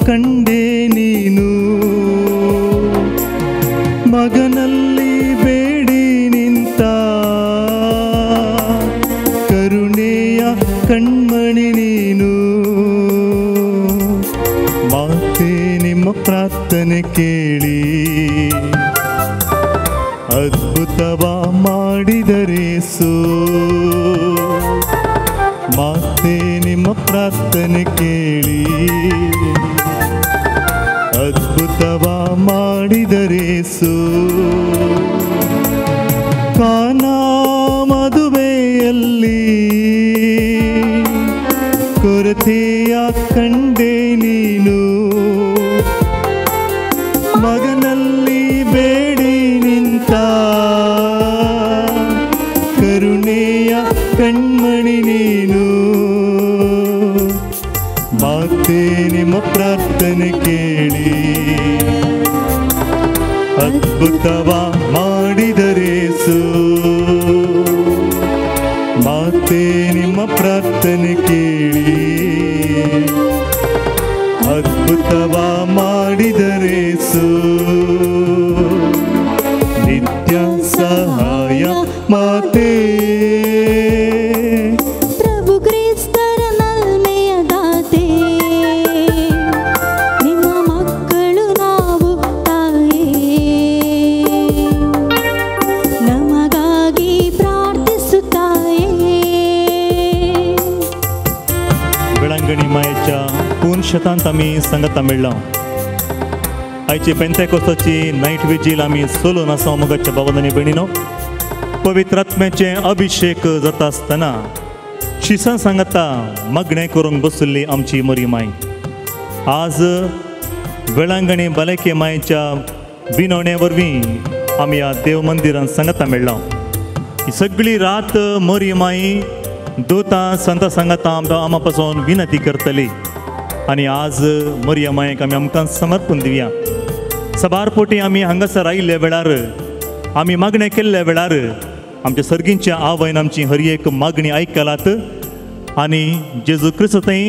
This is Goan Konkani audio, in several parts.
ಕಂಡೆ ನೀನು, ಮಗನಲ್ಲಿ ಬೇಡಿ ನಿಂತ ಕರುಣೆಯ ಕಣ್ಮಣಿ ನೀನು. ಮಾತೆ ನಿಮ್ಮ ಪ್ರಾರ್ಥನೆ ಕೇಳಿ ಅದ್ಭುತವ ಮಾಡಿದರೇಸು. ಮಾತೆ ನಿಮ್ಮ ಪ್ರಾರ್ಥನೆ ಕೇಳಿ ಅದ್ಭುತವ ಮಾಡಿದರೇಸು. ಕಾನಾ ಮದುವೆಯಲ್ಲಿ ಕೊರತೆಯ ಕಂಡೆ ನೀನು, ಮಗನಲ್ಲಿ ಬೇಡಿ ನಿಂತ ಕರುಣೆಯ ಕಣ್ಮಣಿ ನೀನು. ಮಾತೆ ನಿಮ್ಮ ಪ್ರಾರ್ಥನೆ ಕೇಳಿ ಅದ್ಭುತವ ಮಾಡಿದರೇಸು. ಮಾತೆ ನಿಮ್ಮ ಪ್ರಾರ್ಥನೆ ಕೇಳಿ ಅದ್ಭುತವ ಮಾಡಿದರೇಸು. ನಿತ್ಯ ಸಹಾಯ ಮಾತೆ ಪ್ರಭು ಕ್ರಿಸ್ತರ ನಲ್ಮೆಯ ದಾತೆ, ನಿಮ್ಮ ಮಕ್ಕಳು ನಾವು ತಾಯೇ, ನಮಗಾಗಿ ಪ್ರಾರ್ಥಿಸುತ್ತಾಯೇ. वेळांगणी मायेच्या पूर्ण शतांत आमी सांगता मेळ्ळा. आयची पेंतेकोस्ताची नायट विजील आमी सोलून आसा मोगाच्या भावांनी भयणीनो. पवित्र आत्म्याचे अभिषेक जाता आसतना शिसां सांगता मागणें करूंक बसुल्ली आमची मरी माय. आज वेळांगणी भलायकी मायेच्या विनवणे वरवीं आमी ह्या देव मंदिरान सांगता मेळ्ळा. ही सगळी रात मरी माई दोता संता सांगता आमा पासून विनंती करतली आनी आज मरिया मायेक आमी आमकां समर्पण दिवया. सबार पोटी आमी हांगासर आयिल्ल्या वेळार आमी मागणें केल्ल्या वेळार आमच्या सर्गींच्या आवयन आमची हर एक मागणी आयकलात आनी जेजू क्रिस्त थंय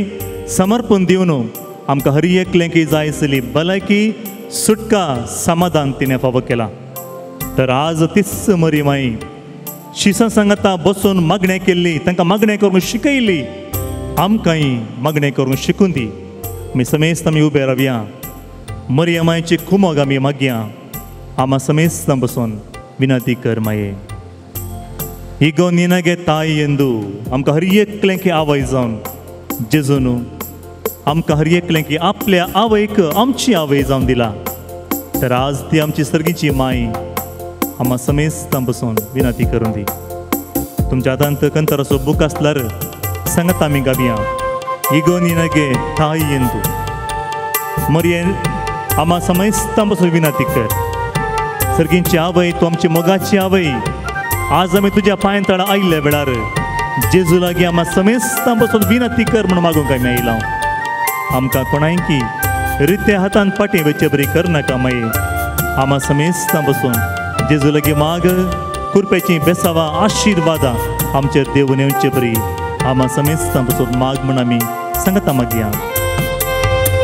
समर्पण दिवन आमकां हर एकलें जाय आसली भलायकी सुटका समाधान तिणें फावो केलां. तर आज तीच मरी माई शिसां सांगता बसून मागणें केल्ली, तांकां मागणें करूंक शिकयली, आमकांय मागणें करूंक शिकून दी. आमी समेस्त आमी उबे रावया, मरिया मायची खुमोग आमी मागया. आमा समेस्त बसून विनंती कर माये. इगो निनगे ताई ಎಂದು आमकां हर एकलें की आवय जावन जेजून आमकां हर एकलें की आपल्या आवयक आमची आवय जावन दिला. तर आज ती आमची सर्गीची माय आमा समेस्तां बसून विनंती करून दी. तुमच्या हातांत कंतराचो बूक आसल्यार सांगता आमी गावया. इगो निनगे ताई ಎಂದು मरियेन आमा समेस्तां बसून विनंती कर. सर्गींची आवय, तूं आमची मोगाची आवय, आज आमी तुज्या पांय तळा आयिल्ल्या वेळार जेजू लागीं आमा समेस्तां बसून विनंती कर म्हणून मागूंक आमी आयला. आमकां कोणायकी रित्या हातान फाटीं वचचे बरी करनाका माये. आमा समेस्तां बसून जेजू लागीं माग कुरपेचीं बेसावां आशिर्वादां आमचेर देवून येवचे बरी आमा समेस्तां बसून माग म्हूण आमी सांगता मागया.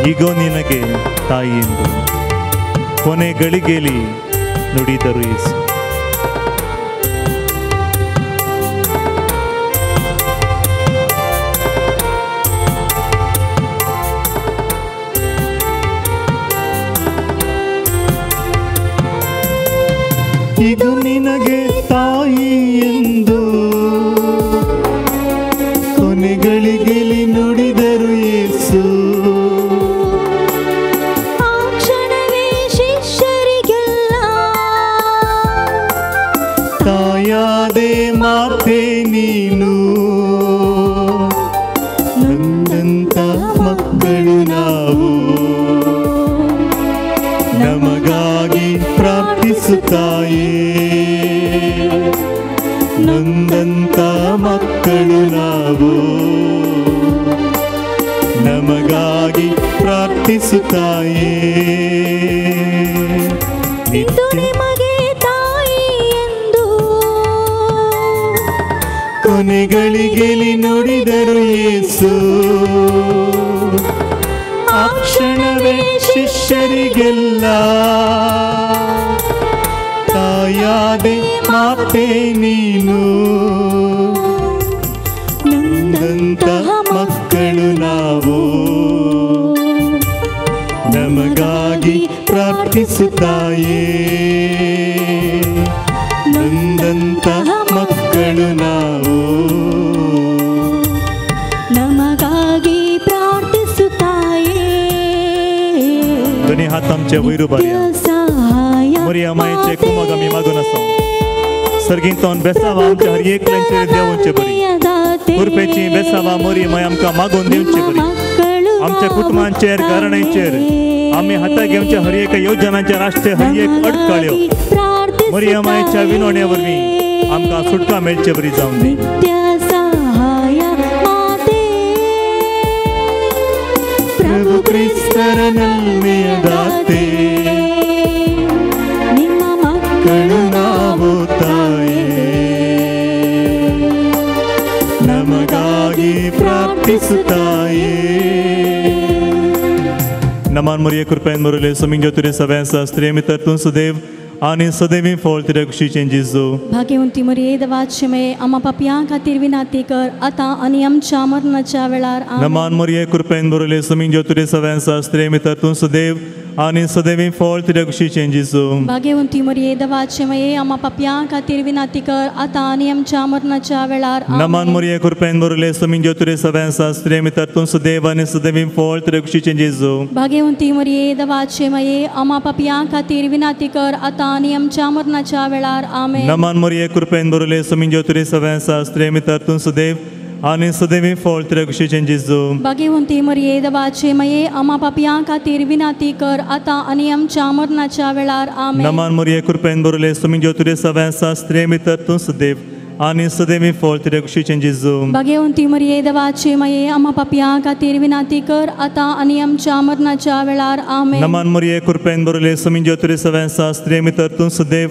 इगो निनगे ताई ಎಂದು ಕೊನೆ ಗಳಿಗೆಲಿ ನುಡಿದರು ಯೇಸು. ಇದು ನಿನಗೆ ತಾಯಿ ಎಂದು ಕೊನೆಗಳಿಗೆಲಿ ನುಡಿದರು ಯೇಸು. ಆ ಕ್ಷಣವೇ ಶಿಷ್ಯರಿಗೆಲ್ಲ ತಾಯಾದೆ ಮಾತೆ ನೀನು, ನನ್ನಂತ ಮಕ್ಕಳು ನಾವು, ನಮಗಾಗಿ ಪ್ರಾರ್ಥಿಸುತ್ತಾಯೇ. ನೊಂದಂತ ಮಕ್ಕಳು ನಾವು, ನಮಗಾಗಿ ಪ್ರಾರ್ಥಿಸುತ್ತಾಯೇ. ಇದು ನಿಮಗೆ ತಾಯಿ ಎಂದು ಕೊನೆಗಳಿಗೆಲಿ ನುಡಿದರು ಯೇಸು. ಆ ಕ್ಷಣವೇ ಶಿಷ್ಯರಿಗೆಲ್ಲ ತಾಯಾದೆ ಮಾತೆ ನೀನು. ನೊಂದಂತಹ ಮಕ್ಕಳು ನಾವು, ನಮಗಾಗಿ ಪ್ರಾರ್ಥಿಸುತ್ತಾಯೇ. ನೊಂದಂತಹ ಮಕ್ಕಳು ನಾವು, ನಮಗಾಗಿ ಪ್ರಾರ್ಥಿಸುತ್ತಾಯೇ. दोन्ही हात आमचे वयर उबारया. मोरया मायेचे कुमक आमी मागून आसा. सर्गींतून बेसावा आमच्या हर एकल्यांचेर देवचे बरी, कृपेची बेसावा मोरी माय आमकां मागून दिवचे बरी. आमच्या कुटुंबांचेर, घराण्यांचेर आमी हाता घेवच्या हर एक योजनांच्या राष्ट्रीय हर एक अडकळ्यो मोरया मायेच्या विनवणे वरवीं आमकां सुटका मेळचे बरी जावन दी. ಪ್ರಭು ಕ್ರಿಸ್ತರ ನಲ್ಮೆಯ ದಾತೆ, ನಿಮ್ಮ ಮಕ್ಕಳು ನಾವು ತಾಯೇ, ನಮಗಾಗಿ ಪ್ರಾರ್ಥಿಸುತ್ತಾಯೇ. नमान मोरये कृपेन मोरले सोमिंगो तुरे सव्यांसा स्त्रियमी तर तूं सुदैव आनी सदैवी फळ तुज्या कुशीचें जेजू. भाग्यवंती मरिये देवाचे माये, आम्हा पापयां खातीर विनंती कर आतां आनी आमच्या मरणाच्या वेळार. नमान मोरये कृपेन भरले सोमिंगो तुरे सव्यांसा स्त्रियमी तर तूं सुदैव आनी सदैवी फळ तुज्या कुशीचें जेजू. भाग्यवंती मरिये देवाचे माये, आम्हा पापयां खातीर विनंती कर आतां आनी आमच्या मरणाच्या वेळार. नमान मोरये कृपेन भरले सोमिंगो तुरे सव्यांसा स्त्रियमी तर तूं सुदैव आनी सदैवी फळ तुज्या कुशीचें जेजू. भाग्यवंती मरिये देवाचे माये, आम्हा पापयां खातीर विनंती कर आतां आनी आमच्या मरणाच्या वेळार. आमेन. नमान मोरये कृपेन भरले सोमिंगो तुरे सव्यांसा स्त्रियमी तर तूं सुदैव आनी सदैवी फळ तुज्या कुशीचें जेजू. भाग्यवंती मरिये देवाचे माये, आम्हा पापयां खातीर विनंती कर आतां आनी आमच्या मरणाच्या वेळार. आमेन. नमान मोरये कृपेन भरले सोमिंगो तुरे सव्यांसा स्त्रियमी तर तूं सुदैव आनी सदैवी फळ तुज्या कुशीचें जेजू. भाग्यवंती मरिये देवाचे माये, आम्हा पापयां खातीर विनंती कर आतां आनी आमच्या मरणाच्या वेळार. आमेन. नमान मोरये कृपेन भरले सोमिंगो तुरे सव्यांसा स्त्रियमी तर तूं सुदैव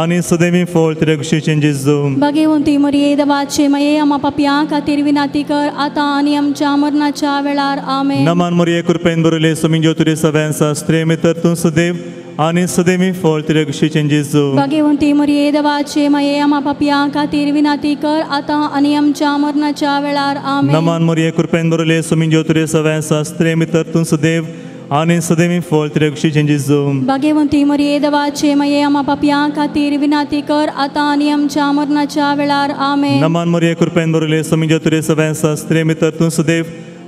आनी सदैवी फळ तुज्या कुशीचें जेजू. भाग्यवंती मरिये देवाचे माये, आम्हा पापयां खातीर विनंती कर आतां आनी आमच्या मरणाच्या वेळार. आमेन. नमान मोरये कृपेन भरले सोमिंगो तुरे सव्यांसा स्त्रियमी तर तूं सुदैव आनी सदैवी फळ तुज्या कुशीचें जेजू. भाग्यवंती मरिये देवाचे माये, आम्हा पापयां खातीर विनंती कर आतां आनी आमच्या मरणाच्या वेळार. आमेन. नमान मोरये कृपेन भरले सोमिंगो तुरे सव्यांसा स्त्रियमी तर तूं सुदैव आनी सदैवी फळ तुज्या कुशीचें जेजू. भाग्यवंती मरिये देवाचे माये, आम्हा पापयां खातीर विनंती कर आतां आनी आमच्या मरणाच्या वेळार. आमेन. नमान मोरये कृपेन भरले सोमिंगो तुरे सव्यांसा स्त्रियमी तर तूं सुदैव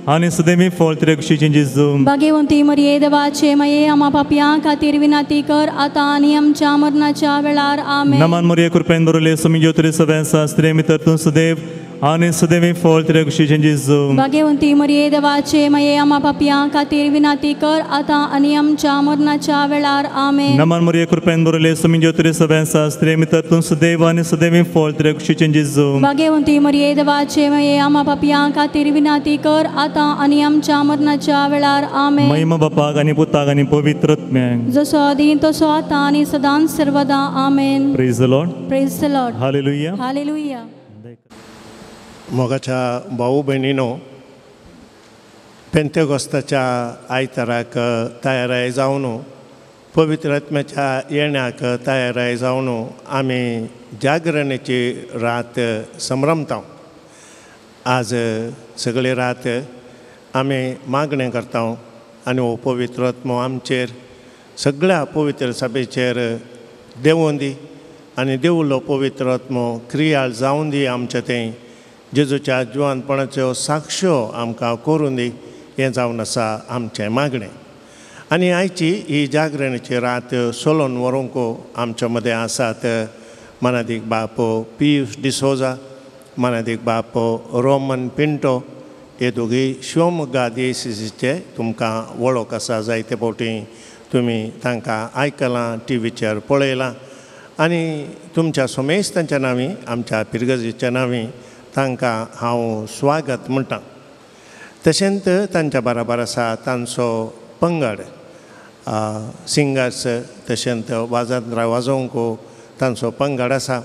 आनी सदैवी फळ तुज्या कुशीचें जेजू. भाग्यवंती मरिये देवाचे माये, आम्हा पापयां खातीर विनंती कर आतां आनी आमच्या मरणाच्या वेळार. आमेन. नमान मोरये कृपेन भरले सोमिंगो तुरे सव्यांसा स्त्रियमी तर तूं सुदैव आनी सदैवी फळ तुज्या कुशीचें जेजू. भाग्यवंती मरिये देवाचे माये, आम्हा पापयां खातीर विनंती कर आतां आनी आमच्या मरणाच्या वेळार. आमेन. नमान मोरये कृपेन भरले सोमिंगो तुरे सव्यांसा स्त्रियमी तर तूं सुदैव आनी सदैवी फळ तुज्या कुशीचें जेजू. भाग्यवंती मरिये देवाचे माये, आम्हा पापयां खातीर विनंती कर आतां आनी आमच्या मरणाच्या वेळार. आमेन. महिमा बापाक आनी पुताक आनी पवित्र आत्म्याक, जसो आदीं तसो आतां आनी सदांच सर्वदा. आमेन. Praise the Lord. Praise the Lord. Hallelujah. Hallelujah. मोगाच्या भाऊ भयणीनो, पेंतेकोस्ताच्या आयताराक तयाराय जावन पवित्र आत्म्याच्या येण्याक तयाराय जावन आमी जागरणेची रात संभ्रमता. आज सगळी रात आमी मागणें करता आनी हो पवित्र आत्मो आमचेर सगळ्या पवित्र सभेचेर देंवोन दी आनी देवलो पवित्र आत्मो क्रियाळ जावन दी आमचे थंय जेजूच्या जिवानपणाच्यो साक्ष्यो आमकां करून दी, हें जावन आसा आमचें मागणें. आनी आयची ही जागरणेची रात सोलोन व्हरूंक आमच्या मदें आसात मनादीक बाप पियूष डिसोजा, मनादीक बाप रोमन पिंटो, हे दोगूय शिवमोग्गा डिएसीसीचे तुमकां वळख आसा. जायते फावटी तुमी तांकां आयकलां, टिवीचेर पळयलां आनी तुमच्या सोमेस्तांच्या नांवी, आमच्या पिरगजीच्या नांवी तांकां हांव स्वागत म्हणटा. तशेंच तांच्या बराबर आसा तांचो पंगड सिंगर्स, तशेंच वाजंत्रां वाजोवंक तांचो पंगड आसा.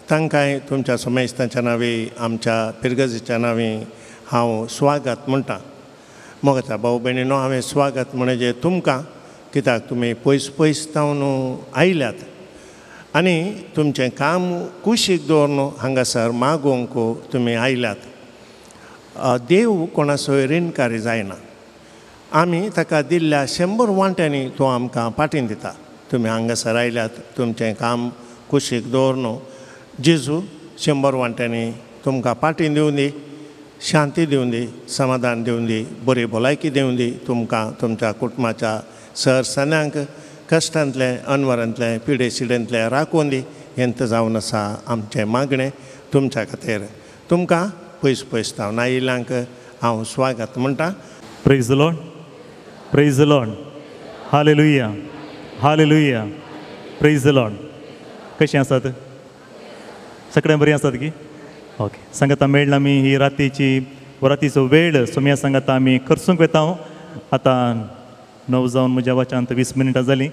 तांकांय तुमच्या सोमेस्तांच्या नांवी, आमच्या पिरगजीच्या नांवी हांव स्वागत म्हणटा. मोगाच्या भाव भयणीनो, हांवें स्वागत म्हणजे तुमकां, कित्याक तुमी पयस पयस जावन आयल्यात आनी तुमचें काम कुशीक दवरून हांगासर मागोवंक तुमी आयल्यात. देव कोणाचोय रिणकारी जायना. आमी ताका दिल्ल्या 100 वांट्यांनी तो आमकां पाटीन दिता. तुमी हांगासर आयल्यात, तुमचें काम कुशीक दवरून जेजू 100 वांट्यांनी तुमकां पाटीन दिवन दी, शांती दिवन दी, समाधान दिवन दी, बरी भलायकी दिवन दी तुमकां, तुमच्या कुटुंबाच्या सर सन्यांक कश्टांतलें, अनवरांतलें, पिडे शिडेंतलें राखून दी. हेंत जावन आसा आमचें मागणें तुमच्या खातीर. तुमकां पयस पयस जावन आयिल्ल्यांक हांव स्वागत म्हणटा. Praise the Lord, praise the Lord, hallelujah, hallelujah, praise the Lord. कशें आसात? सगळें बरीं आसात की? ओके. सांगाता मेळ्ळा आमी ही रातीची रातीचो वेळ सोम्या सांगाता आमी खर्चूंक वेता. आतां 9 जावन म्हज्या वाच्यांत 20 मिनटां जालीं.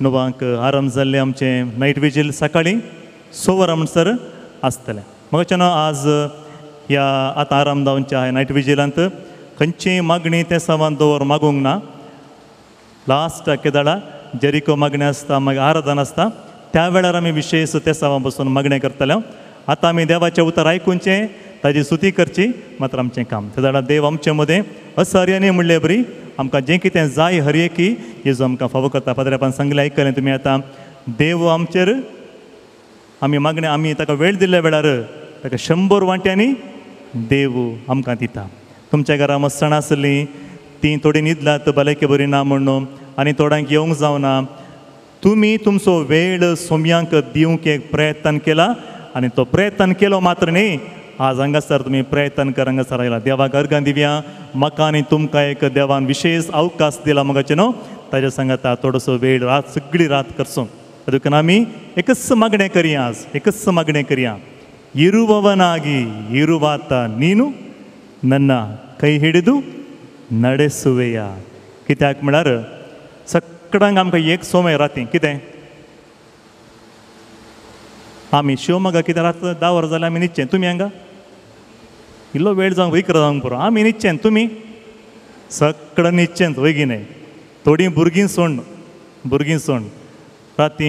9 आराम जाल्लें आमचें नायट विजील सकाळीं 6 वरां म्हणसर आसतलें. म्हाका आज ह्या आतां आराम जावच्या नायट विजिलांत खंयची मागणी तें सामान दवर मागूंक ना. लास्ट केदाळा जेरिको मागणें आसता, मागीर आराधन आसता, त्या वेळार आमी विशेष ते सावां बसून मागणें करतले. आतां आमी देवाचें उतर आयकुचें, ताजी स्तुती करची मात्र आमचें काम. ते जाल्यार देव आमचे मदें असर्यानी म्हणले बरी आमकां जें कितें जाय हर एकी जेजू आमकां फावो करता. फादरापान सांगलें, आयकलें तुमी. आतां देव आमचेर आमी मागणें आमी ताका वेळ दिल्ल्या वेळार ताका 100 वांट्यांनी देव आमकां दिता. तुमच्या घरा मस्तां आसलीं तीं थोडीं न्हिदलात भलायकी बरी ना म्हणून आनी थोड्यांक येवंक जावना. तुमी तुमचो वेळ सोम्यांक दिवंक एक प्रयत्न केला आनी तो प्रयत्न केलो मात्र न्ही, आज हांगासर तुमी प्रयत्न कर हांगासर आयला. देवाक अर्गां दिवया. म्हाका आनी तुमकां एक देवान विशेष अवकाश दिला मगाचे न्हू, ताज्या सांगाता थोडोसो वेळ रात सगळी रात करचो. देखून आमी एकच मागणें करया, आज एकच मागणें करया. ಇರುವವನಾಗಿ ಇರುವಾತ ನೀನು ನನ್ನ ಕೈ ಹಿಡಿದು ನಡೆಸುವೆಯ. कित्याक म्हळ्यार सगळ्यांक आमकां एक सोमे राती कितें आमी शिवमोगा कितें रात 10 वरां जाल्यार आमी न्हिदचें. तुमी हांगा इल्लो वेळ जावंक 11 जावंक पुरो, आमी न्हिदचें. तुमी सगळें न्हिदचें वयगी न्हय. थोडीं भुरगीं सोड, भुरगीं सोड राती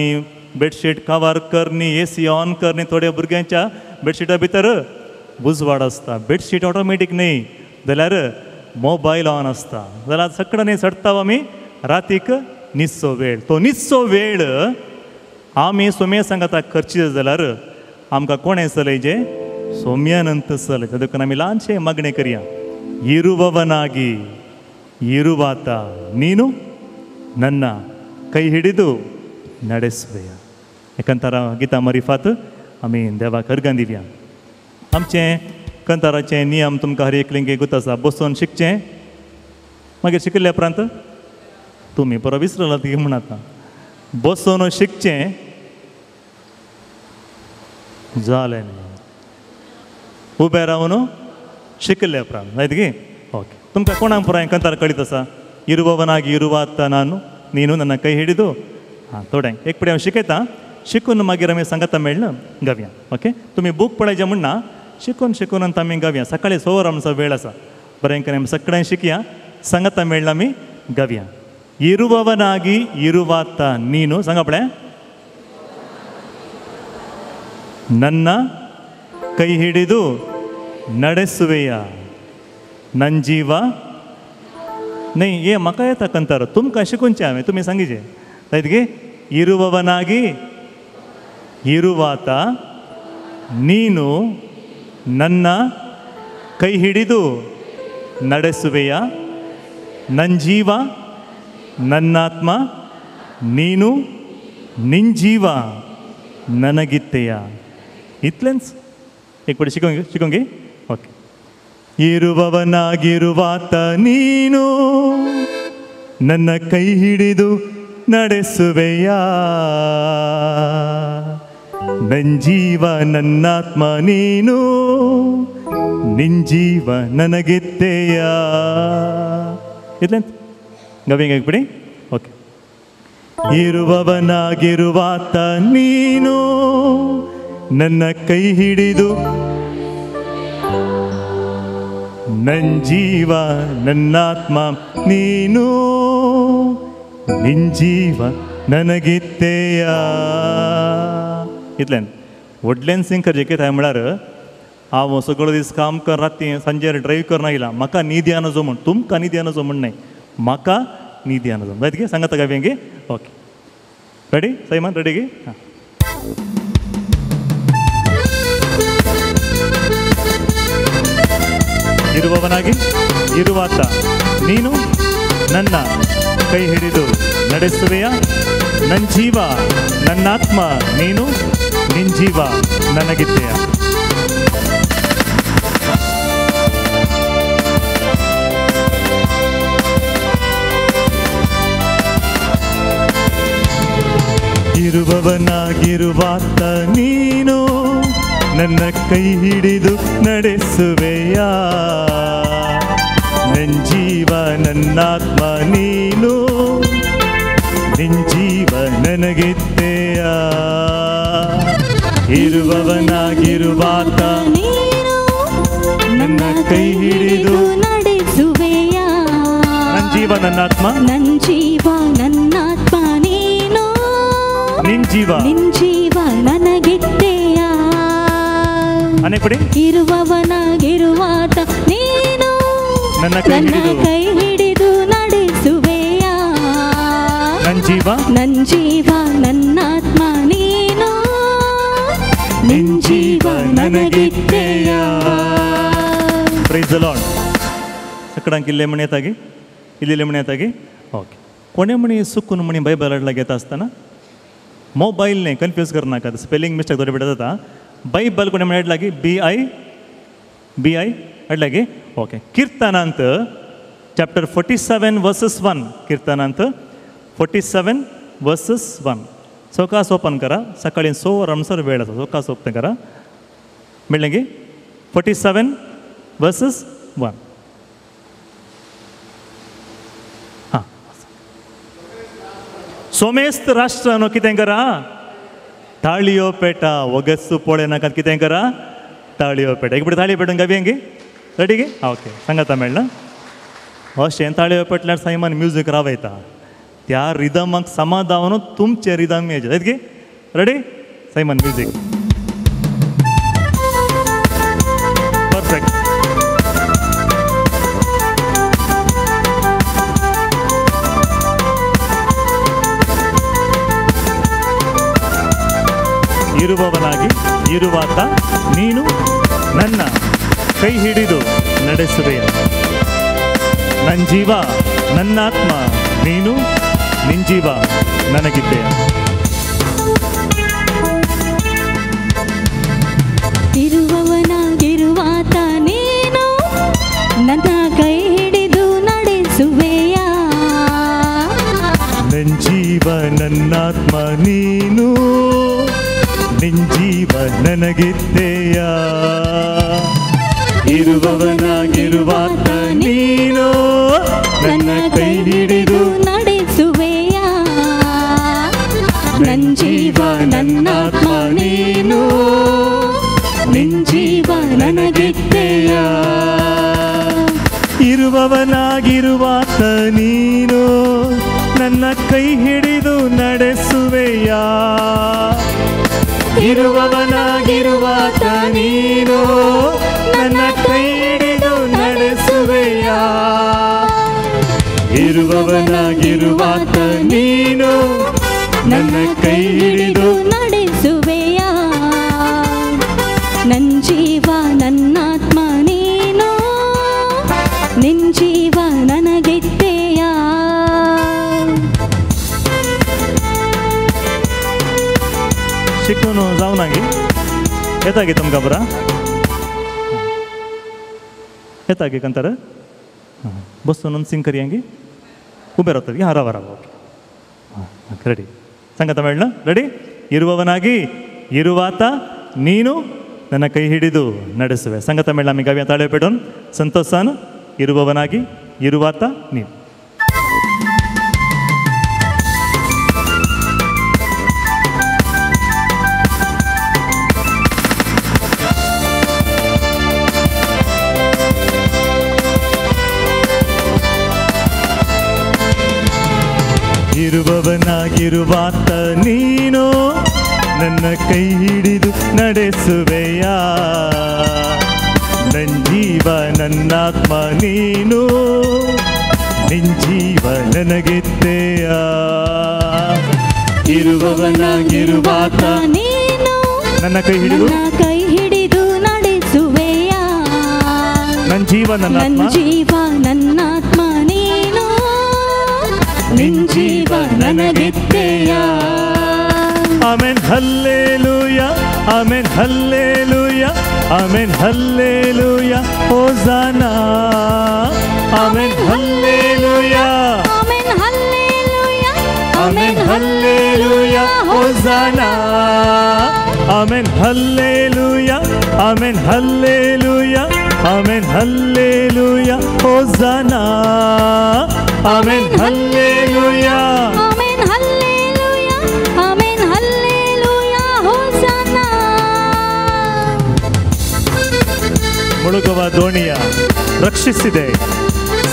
बेडशीट कवर करनी, एसी ऑन करनी. थोड्या भुरग्यांच्या बेडशिटा भितर उजवाड आसता, बेडशीट ऑटोमॅटीक न्हय जाल्यार मोबायल ऑन आसता. जाल्यार सगळ्यांनी चडटा आमी रातीक न्हिदचो वेळ. तो न्हिदचो वेळ आमी सोम्या सांगाता खर्ची जाल्यार आमकां कोणें चलयचें? सोम्यानंत चलयता. देखून आमी ल्हानशें मागणें करया. ಇರುವವನಾಗಿ ಇರುವಾತ ನೀನು ನನ್ನ ಕೈ ಹಿಡಿದು ನಡೆಸುವೆಯ. कंतारा गीता मरिफात आमी देवाक अर्गां दिवया. आमचें कंताराचें नियम तुमकां हर एकलिंगे गुत आसा. बसून शिकचें, मागीर शिकिल्ल्या उपरांत तुमी परत विसरला ती म्हण आतां बसून शिकचें जालें न्ही, उबें रावन शिकिल्ल्या उपरांत जायत की? ओके. तुमकां कोणाक पुराय कंतार कळीत आसा? ಇರುವವನಾಗಿ ಇರುವಾತ ನಾನು ನೀನು ನನ್ನ ಕೈ ಹಿಡಿದು. हां, थोड्यांक एक पळय हांव शिकयता, शिकून मागीर आमी सांगाता मेळ्ळ गावया. ओके, तुमी बूक पळयचे म्हण ना, शिकून शिकून आनी आमी गावया. सकाळीं 6 वरां आमचो वेळ आसा. बरें करून आमी सगळ्यांक शिकया, सांगाता मेळ्ळ आमी गावया. ಇರುವವನಾಗಿ ಇರುವಾತ ನೀನು सांगा ಪಳೆ ನನ್ನ ಕೈ ಹಿಡಿದು ನಡೆಸುವೆಯ ನನ್ನ ಜೀವ न्हय. हे म्हाका येता कंतार, तुमकां शिकूनचें हांवें, तुमी सांगिचें जायत की? ಇರುವವನಾಗಿ ಇರುವಾತ ನೀನು ನನ್ನ ಕೈ ಹಿಡಿದು ನಡೆಸುವೆಯ ನನ್ನ ಜೀವ ನನ್ನಾತ್ಮ ನೀನು ನಿನ್ ಜೀವ ನನಗಿತ್ತೆಯ. ಇತ್ಲೆನ್ಸ್ एक पटी शिकोंगी शिकोंगी. ಓಕೆ. ಇರುವವನಾಗಿರುವಾತ ನೀನು ನನ್ನ ಕೈ ಹಿಡಿದು ನಡೆಸುವೆಯ ನನ್ನ ಜೀವ ನನ್ನಾತ್ಮ ನೀನು ನಿನ್ ಜೀವ ನನಗಿತ್ತೆಯ. ಇತ್ಲೆಂತ ಗವಿಂಗ್ ಬಿಡಿ. ಓಕೆ. ಇರುವವನಾಗಿರುವಾತ ನೀನು ನನ್ನ ಕೈ ಹಿಡಿದು ನನ್ನ ಜೀವ ನನ್ನಾತ್ಮ ನೀನು, ನಿನ್ ಜೀವ ನನಗಿತ್ತೆಯ. इतल्यान व्हडल्यान सिंग करचें कितें म्हळ्यार हांव सगळो दीस काम कर, राती सांजेर ड्रायव करना येयला, म्हाका न्हीद येना जो म्हण, तुमकां न्हीद येना जो म्हण न्हय, म्हाका न्हीद येना जो. जायत गे सांगात गावया गे. ओके रेडी सैमान, रेडी गे? हां. ಇರುವವನಾಗಿ ಇರುವಾತ ನೀನು ನನ್ನ ಕೈ ಹಿಡಿದು ನಡೆಸುವೆಯ, ನನ್ನ ಜೀವ ನನ್ನಾತ್ಮ ನೀನು, ನಿನ್ ಜೀವ ನನಗಿದ್ದೆಯ. ಇರುವವನಾಗಿರುವಾತ ನೀನು ನನ್ನ ಕೈ ಹಿಡಿದು ನಡೆಸುವೆಯ, ನನ್ನ ಜೀವ ನನ್ನಾತ್ಮ ನೀನು, ನಿನ್ ಜೀವ ನನಗಿತ್ತೆಯ. ಇರುವವನಾಗಿರುವಾತ ನೀನು ನನ್ನ ಕೈ ಹಿಡಿದು ನಡೆಸುವೆಯ, ನನ್ನ ಜೀವ ನನ್ನಾತ್ಮ, ನನ್ನ ಜೀವ ನನ್ನಾತ್ಮ ನೀನು, ನಿನ್ ಜೀವ ನಿನ್ ಜೀವ ನನಗಿತ್ತೆಯ. ಅನೇಕಡಿ ಇರುವವನಾಗಿರುವಾತ ನೀನು ನನ್ನ ಕೈ ನನ್ನ ಹಿಡಿದು ಕೈ ಹಿಡಿದು ನಡೆಸುವೆಯ, ನನ್ನ ಜೀವ ನನ್ನ ಜೀವ ನನ್ನಾತ್ಮ ನೀನು, ನಿನ್ ಜೀವ ನನಗಿತ್ತೆಯ. Praise the lord. ಸಕ್ಕಡಂಕ ಇಲ್ಲೇ ಮಣಿ ತಾಗಿ, ಇಲ್ಲಿ ಮಣಿ ತಾಗಿ. ಓಕೆ, ಕೊನೆ ಮಣಿ ಸುಕ್ಕುನ ಮಣಿ ಬೈಬಲ್ ಅಡ್ಲಾಗ ಆಸ್ತಾನ ಮೊಬೈಲ್ನೇ ಕನ್ಫ್ಯೂಸ್ करनाका, ಸ್ಪೆಲ್ಲಿಂಗ್ ಮಿಸ್ಟೇಕ್ ದೊಡ್ಡ ಬಿಡದ. ಬೈಬಲ್ ಕೊನೆ ಮಣಿ ಅಡ್ಲಾಗಿ ಬಿ I B I ಅಡ್ಲಾಗಿ. Okay, ಕೀರ್ತನಾಂತ ಚಾಪ್ಟರ್ 47 ವರ್ಸಸ್ 1, ಕೀರ್ತನಾಂತ 47 ವರ್ಸಸ್ 1. ಸೊಕಾಸ್ ಓಪನ್ ಕರ, ಸಕಾಳಿ ಸೋ ರಮ್ಸರ್ ವೇಳ ಸೊಕಾಸ್ ಓಪನ್ ಕರ ಮೆಳ್ಳಂಗಿ 47 ವರ್ಸಸ್ 1. ಹಾಂ, ಸೋಮೇಸ್ತ ರಾಷ್ಟ್ರ ಅನ್ನೋ ಕಿತೆಂಕರ ತಾಳಿಯೋ ಪೇಟ ಒಗಸ್ಸು ಪೋಳೆನಕ ಕಿತೆಂಕರ ತಾಳಿಯೋ ಪೇಟ. ಈಗ ಬಿಡು ತಾಳಿಯೋ ಪೇಟ ಗವಿ ಹಂಗೆ ರೆಡಿಗೆ. ಓಕೆ, ಸಂಗತ ಮೇಳ ಅಷ್ಟೇ ತಾಳಿಯೋ ಪೇಟ್ಲಾಡ್ ಸೈಮನ್ ಮ್ಯೂಸಿಕ್ ರಾವೈತಾ त्या रिदमाक समाधान तुमचे रिदम येचे. जायत की रेडी सायमन म्युजीक परफेक्ट. ಇರುವವನಾಗಿ ಇರುವಾತ ನೀನು ನನ್ನ ಕೈ ಹಿಡಿದು ನಡೆಸುವೆಯ, ನನ್ನ ಜೀವ ನನ್ನಾತ್ಮ ನೀನು, ನಿನ್ ಜೀವ ನನಗಿದ್ದೆಯ. ಇರುವವನಾಗಿರುವಾತ ನೀನು ನನ್ನ ಕೈ ಹಿಡಿದು ನಡೆಸುವೆಯ, ನನ್ನ ಜೀವ ನನ್ನಾತ್ಮ ನೀನು, ನಿನ್ ಜೀವ ನನಗಿದ್ದೆಯ. ಇರುವವನಾಗಿರುವಾತ ನೀನು ನನ್ನ ಕೈ ಹಿಡಿದು ನಡೆಸುವೆಯ, ನನ್ನ ಜೀವ ನನ್ನಾತ್ಮ ನೀನು, ನಿನ್ ಜೀವ ನನಗಿತ್ತೆಯ. ಇರುವವನಾಗಿರುವಾತ ನೀನು ನನ್ನ ಕೈ ಹಿಡಿದು ನಡೆಸುವೆಯ, ಇರುವವನಾಗಿರುವಾತ ನೀನು ನನ್ನ ಕೈ ಹಿಡಿದು ನಡೆಸುವೆಯ, ಇರುವವನಾಗಿರುವಾತ ನೀನು ನನ್ನ ಕೈ ಹಿಡಿದು ನಡೆಸುವೆಯ, ನನ್ನ ಜೀವ ನನ್ನಾತ್ಮ ನೀನು, ನಿನ್ ಜೀವ ನನಗಿತ್ತೆಯ. शिकून जावना गे येता गे तुमकां बरा येता गे कंतर बसून सिंग करया गे उबे रावता गे. हां, रावा रावा. ओके, ಹಾಂ ರೆಡಿ ಸಂಗತ ಮೇಳನ ರೆಡಿ. ಇರುವವನಾಗಿ ಇರುವಾತ ನೀನು ನನ್ನ ಕೈ ಹಿಡಿದು ನಡೆಸುವೆ. ಸಂಗತ ಮೇಳ ನಮಗೆ ಗವ್ಯ ತಾಳೆ ಪೇಡೋನ್ ಸಂತೋಷಾನ ಇರುವವನಾಗಿ ಇರುವಾತ ನೀನು. ಇರುವವನಾಗಿರುವಾತ ನೀನು ನನ್ನ ಕೈ ಹಿಡಿದು ನಡೆಸುವೆಯ. ನನ್ನ ಜೀವ ನನ್ನಾತ್ಮ ನೀನು, ನಿನ್ ಜೀವ ನನಗಿತ್ತೆಯ. ಇರುವವನಾಗಿರುವಾತ ನೀನು ನನ್ನ ಕೈ ಹಿಡಿದು, ಕೈ ಹಿಡಿದು ನಡೆಸುವೆಯ. ನನ್ನ ಜೀವ ನನ್ನ ಜೀವ ನನ್ನಾತ್ಮ ನೀನು, ನಿನ್ ಜೀವ ನನಗಿತ್ತೆಯ. Amen hallelujah, amen hallelujah, amen hallelujah hosanna. Amen hallelujah, amen hallelujah, amen hallelujah hosanna. Amen hallelujah, amen hallelujah, amen hallelujah hosanna. Amen hallelujah, amen hallelujah, amen hallelujah hosanna. ಮುಳುಗುವ ದೋಣಿಯ ರಕ್ಷಿಸಿದೆ,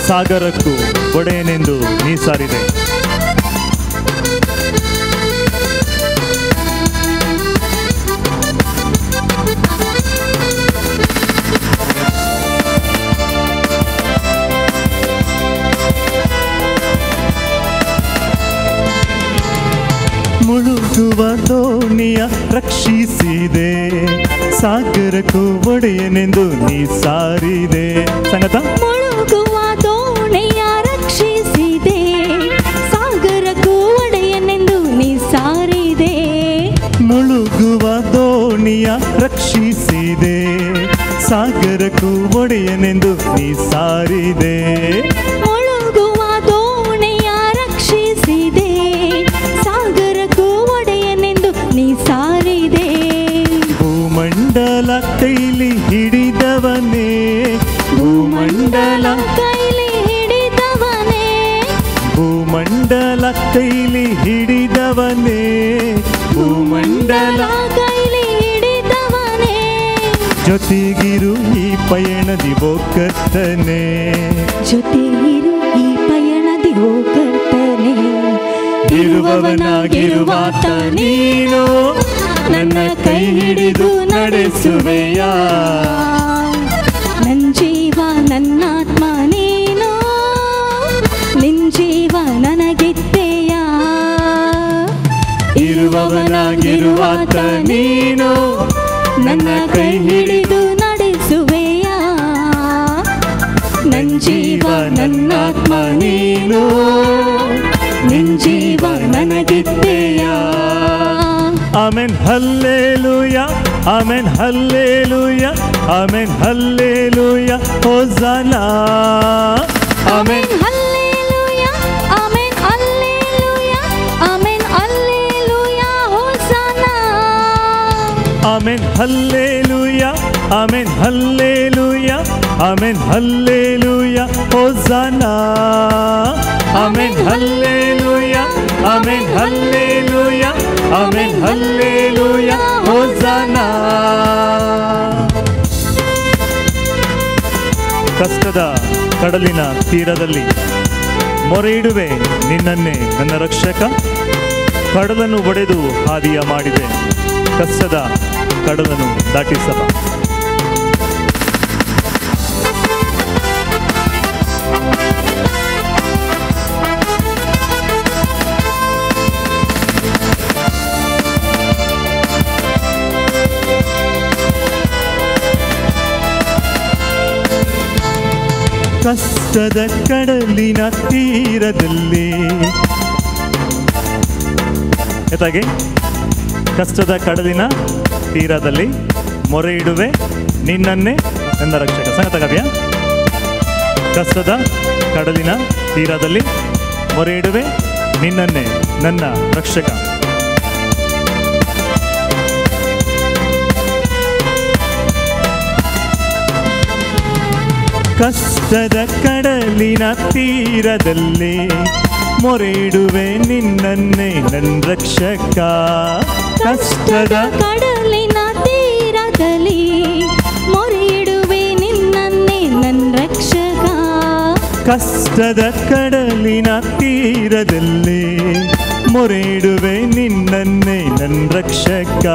ಸಾಗರಕ್ಕೂ ಒಡೆಯನೆಂದು ನೀ ಸಾರಿದೆ. ಮುಳುಗುವ ದೋಣಿಯ ರಕ್ಷಿಸಿದೆ, ಸಾಗರಕ್ಕೂ ಒಡೆಯನೆಂದು ನೀ ಸಾರಿದೆ. ಸಂಗತ ಮುಳುಗುವ ದೋಣಿಯ ರಕ್ಷಿಸಿದೆ, ಸಾಗರಕ್ಕೂ ಒಡೆಯನೆಂದು ನೀ ಸಾರಿದೆ. ಮುಳುಗುವ ದೋಣಿಯ ರಕ್ಷಿಸಿದೆ, ಸಾಗರಕ್ಕೂ ಒಡೆಯನೆಂದು ನೀ ಸಾರಿದೆ. ಮುಳುಗುವ ದೋಣಿಯ ರಕ್ಷಿಸಿದೆ, ಸಾಗರಕ್ಕೂ ಒಡೆಯನೆಂದು ನೀ ಸಾರಿದೆ. ಭೂಮಂಡಲ ಕೈಲಿ ಹಿಡಿದವನೇ, ಭೂಮಂಡಲ ಕೈಲಿ ಹಿಡಿದವನೇ, ಭೂಮಂಡಲ ಕೈಲಿ ಹಿಡಿದವನೇ, ಭೂಮಂಡಲ ಕೈಲಿ ಹಿಡಿದವನೇ. ಜೊತೆಗಿರು ಈ ಪಯಣದಿ ಓ ಕರ್ತನೆ, ಜೊತೆಗಿರು ಈ ಪಯಣದಿ ಓ ಕರ್ತನೆ. ಇರುವವನಾಗಿರುವಾತ ನೀನು ನನ್ನ ಕೈ ಹಿಡಿದು ನಡೆಸುವೆಯ. ನನ್ನ ಜೀವ ನನ್ನಾತ್ಮ ನೀನು, ನಿನ್ ಜೀವ ನನಗಿತ್ತೆಯ. ಇರುವವನಾಗಿರುವಾತ ನೀನು ನನ್ನ ಕೈ ಹಿಡಿದು ನಡೆಸುವೆಯ. ನನ್ನ ಜೀವ ನನ್ನಾತ್ಮ ನೀನು, ನಿನ್ ಜೀವ ನನಗಿತ್ತೆಯ. Amen hallelujah, amen hallelujah, amen hallelujah hosanna. Amen hallelujah, amen hallelujah, amen hallelujah hosanna. Amen hallelujah, amen hallelujah, amen hallelujah hosanna. Amen hallelujah, amen hallelujah, amen hallelujah hosanna. ಕಷ್ಟದ ಕಡಲಿನ ತೀರದಲ್ಲಿ ಮೊರೆಯಿಡುವೆ ನಿನ್ನನ್ನೇ ನನ್ನ ರಕ್ಷಕ, ಕಡಲನ್ನು ಒಡೆದು ಹಾದಿಯ ಮಾಡಿದೆ, ಕಷ್ಟದ ಕಡಲನ್ನು ದಾಟಿಸಬ. ಕಷ್ಟದ ಕಡಲಿನ ತೀರದಲ್ಲಿ, ಎತ್ತಾಗಿ ಕಷ್ಟದ ಕಡಲಿನ ತೀರದಲ್ಲಿ ಮೊರೆ ಇಡುವೆ ನಿನ್ನನ್ನೇ ನನ್ನ ರಕ್ಷಕ. ಸಂಗತ ಕಾವ್ಯ. ಕಷ್ಟದ ಕಡಲಿನ ತೀರದಲ್ಲಿ ಮೊರೆ ಇಡುವೆ ನಿನ್ನನ್ನೇ ನನ್ನ ರಕ್ಷಕ. ಕಷ್ಟದ ಕಡಲಿನ ತೀರದಲ್ಲಿ ಮೊರೆ ಇಡುವೆ ನಿನ್ನನ್ನೇ ನನ್ನ ರಕ್ಷಕ. ಕಷ್ಟದ ಕಡಲಿನ ತೀರದಲ್ಲಿ ಮೊರೆ ಇಡುವೆ ನಿನ್ನನ್ನೇ ನನ್ನ ರಕ್ಷಕ. ಕಷ್ಟದ ಕಡಲಿನ ತೀರದಲ್ಲಿ ಮೊರೆಯಿಡುವೆ ನಿನ್ನನ್ನೇ ನನ್ನ ರಕ್ಷಕ.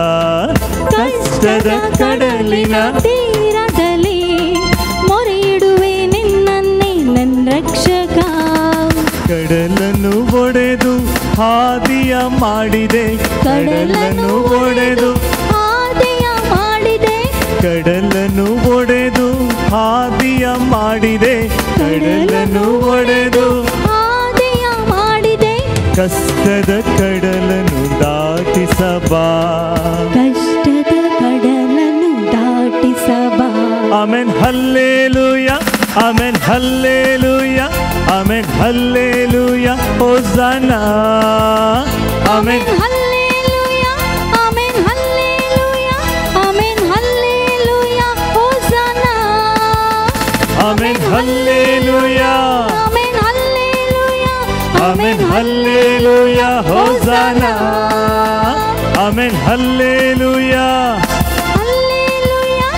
ಕಷ್ಟದ ಕಡಲಿನ ತೀರದಲ್ಲಿ ಮೊರೆಯಿಡುವೆ ನಿನ್ನನ್ನೇ ನನ್ನ ರಕ್ಷಕ. ಕಡಲನ್ನು ಒಡೆದು ಹಾದಿಯ ಮಾಡಿದೆ, ಕಡಲನ್ನು ಒಡೆದು ಹಾದಿಯ ಮಾಡಿದೆ, ಕಡಲನ್ನು ಒಡೆದು ಹಾದಿಯ ಮಾಡಿದೆ, ಕಡಲನ್ನು ಒಡೆದು ಹಾದಿಯ ಮಾಡಿದೆ. ಕಷ್ಟದ ಕಡಲನ್ನು ದಾಟಿಸಬಾ, ಕಷ್ಟದ ಕಡಲನ್ನು ದಾಟಿಸಬಾ. Amen hallelujah, amen hallelujah, amen hallelujah hosanna. Amen hallelujah, amen hallelujah, amen hallelujah hosanna. Amen hallelujah, amen hallelujah, amen hallelujah hosanna. Amen hallelujah, hallelujah,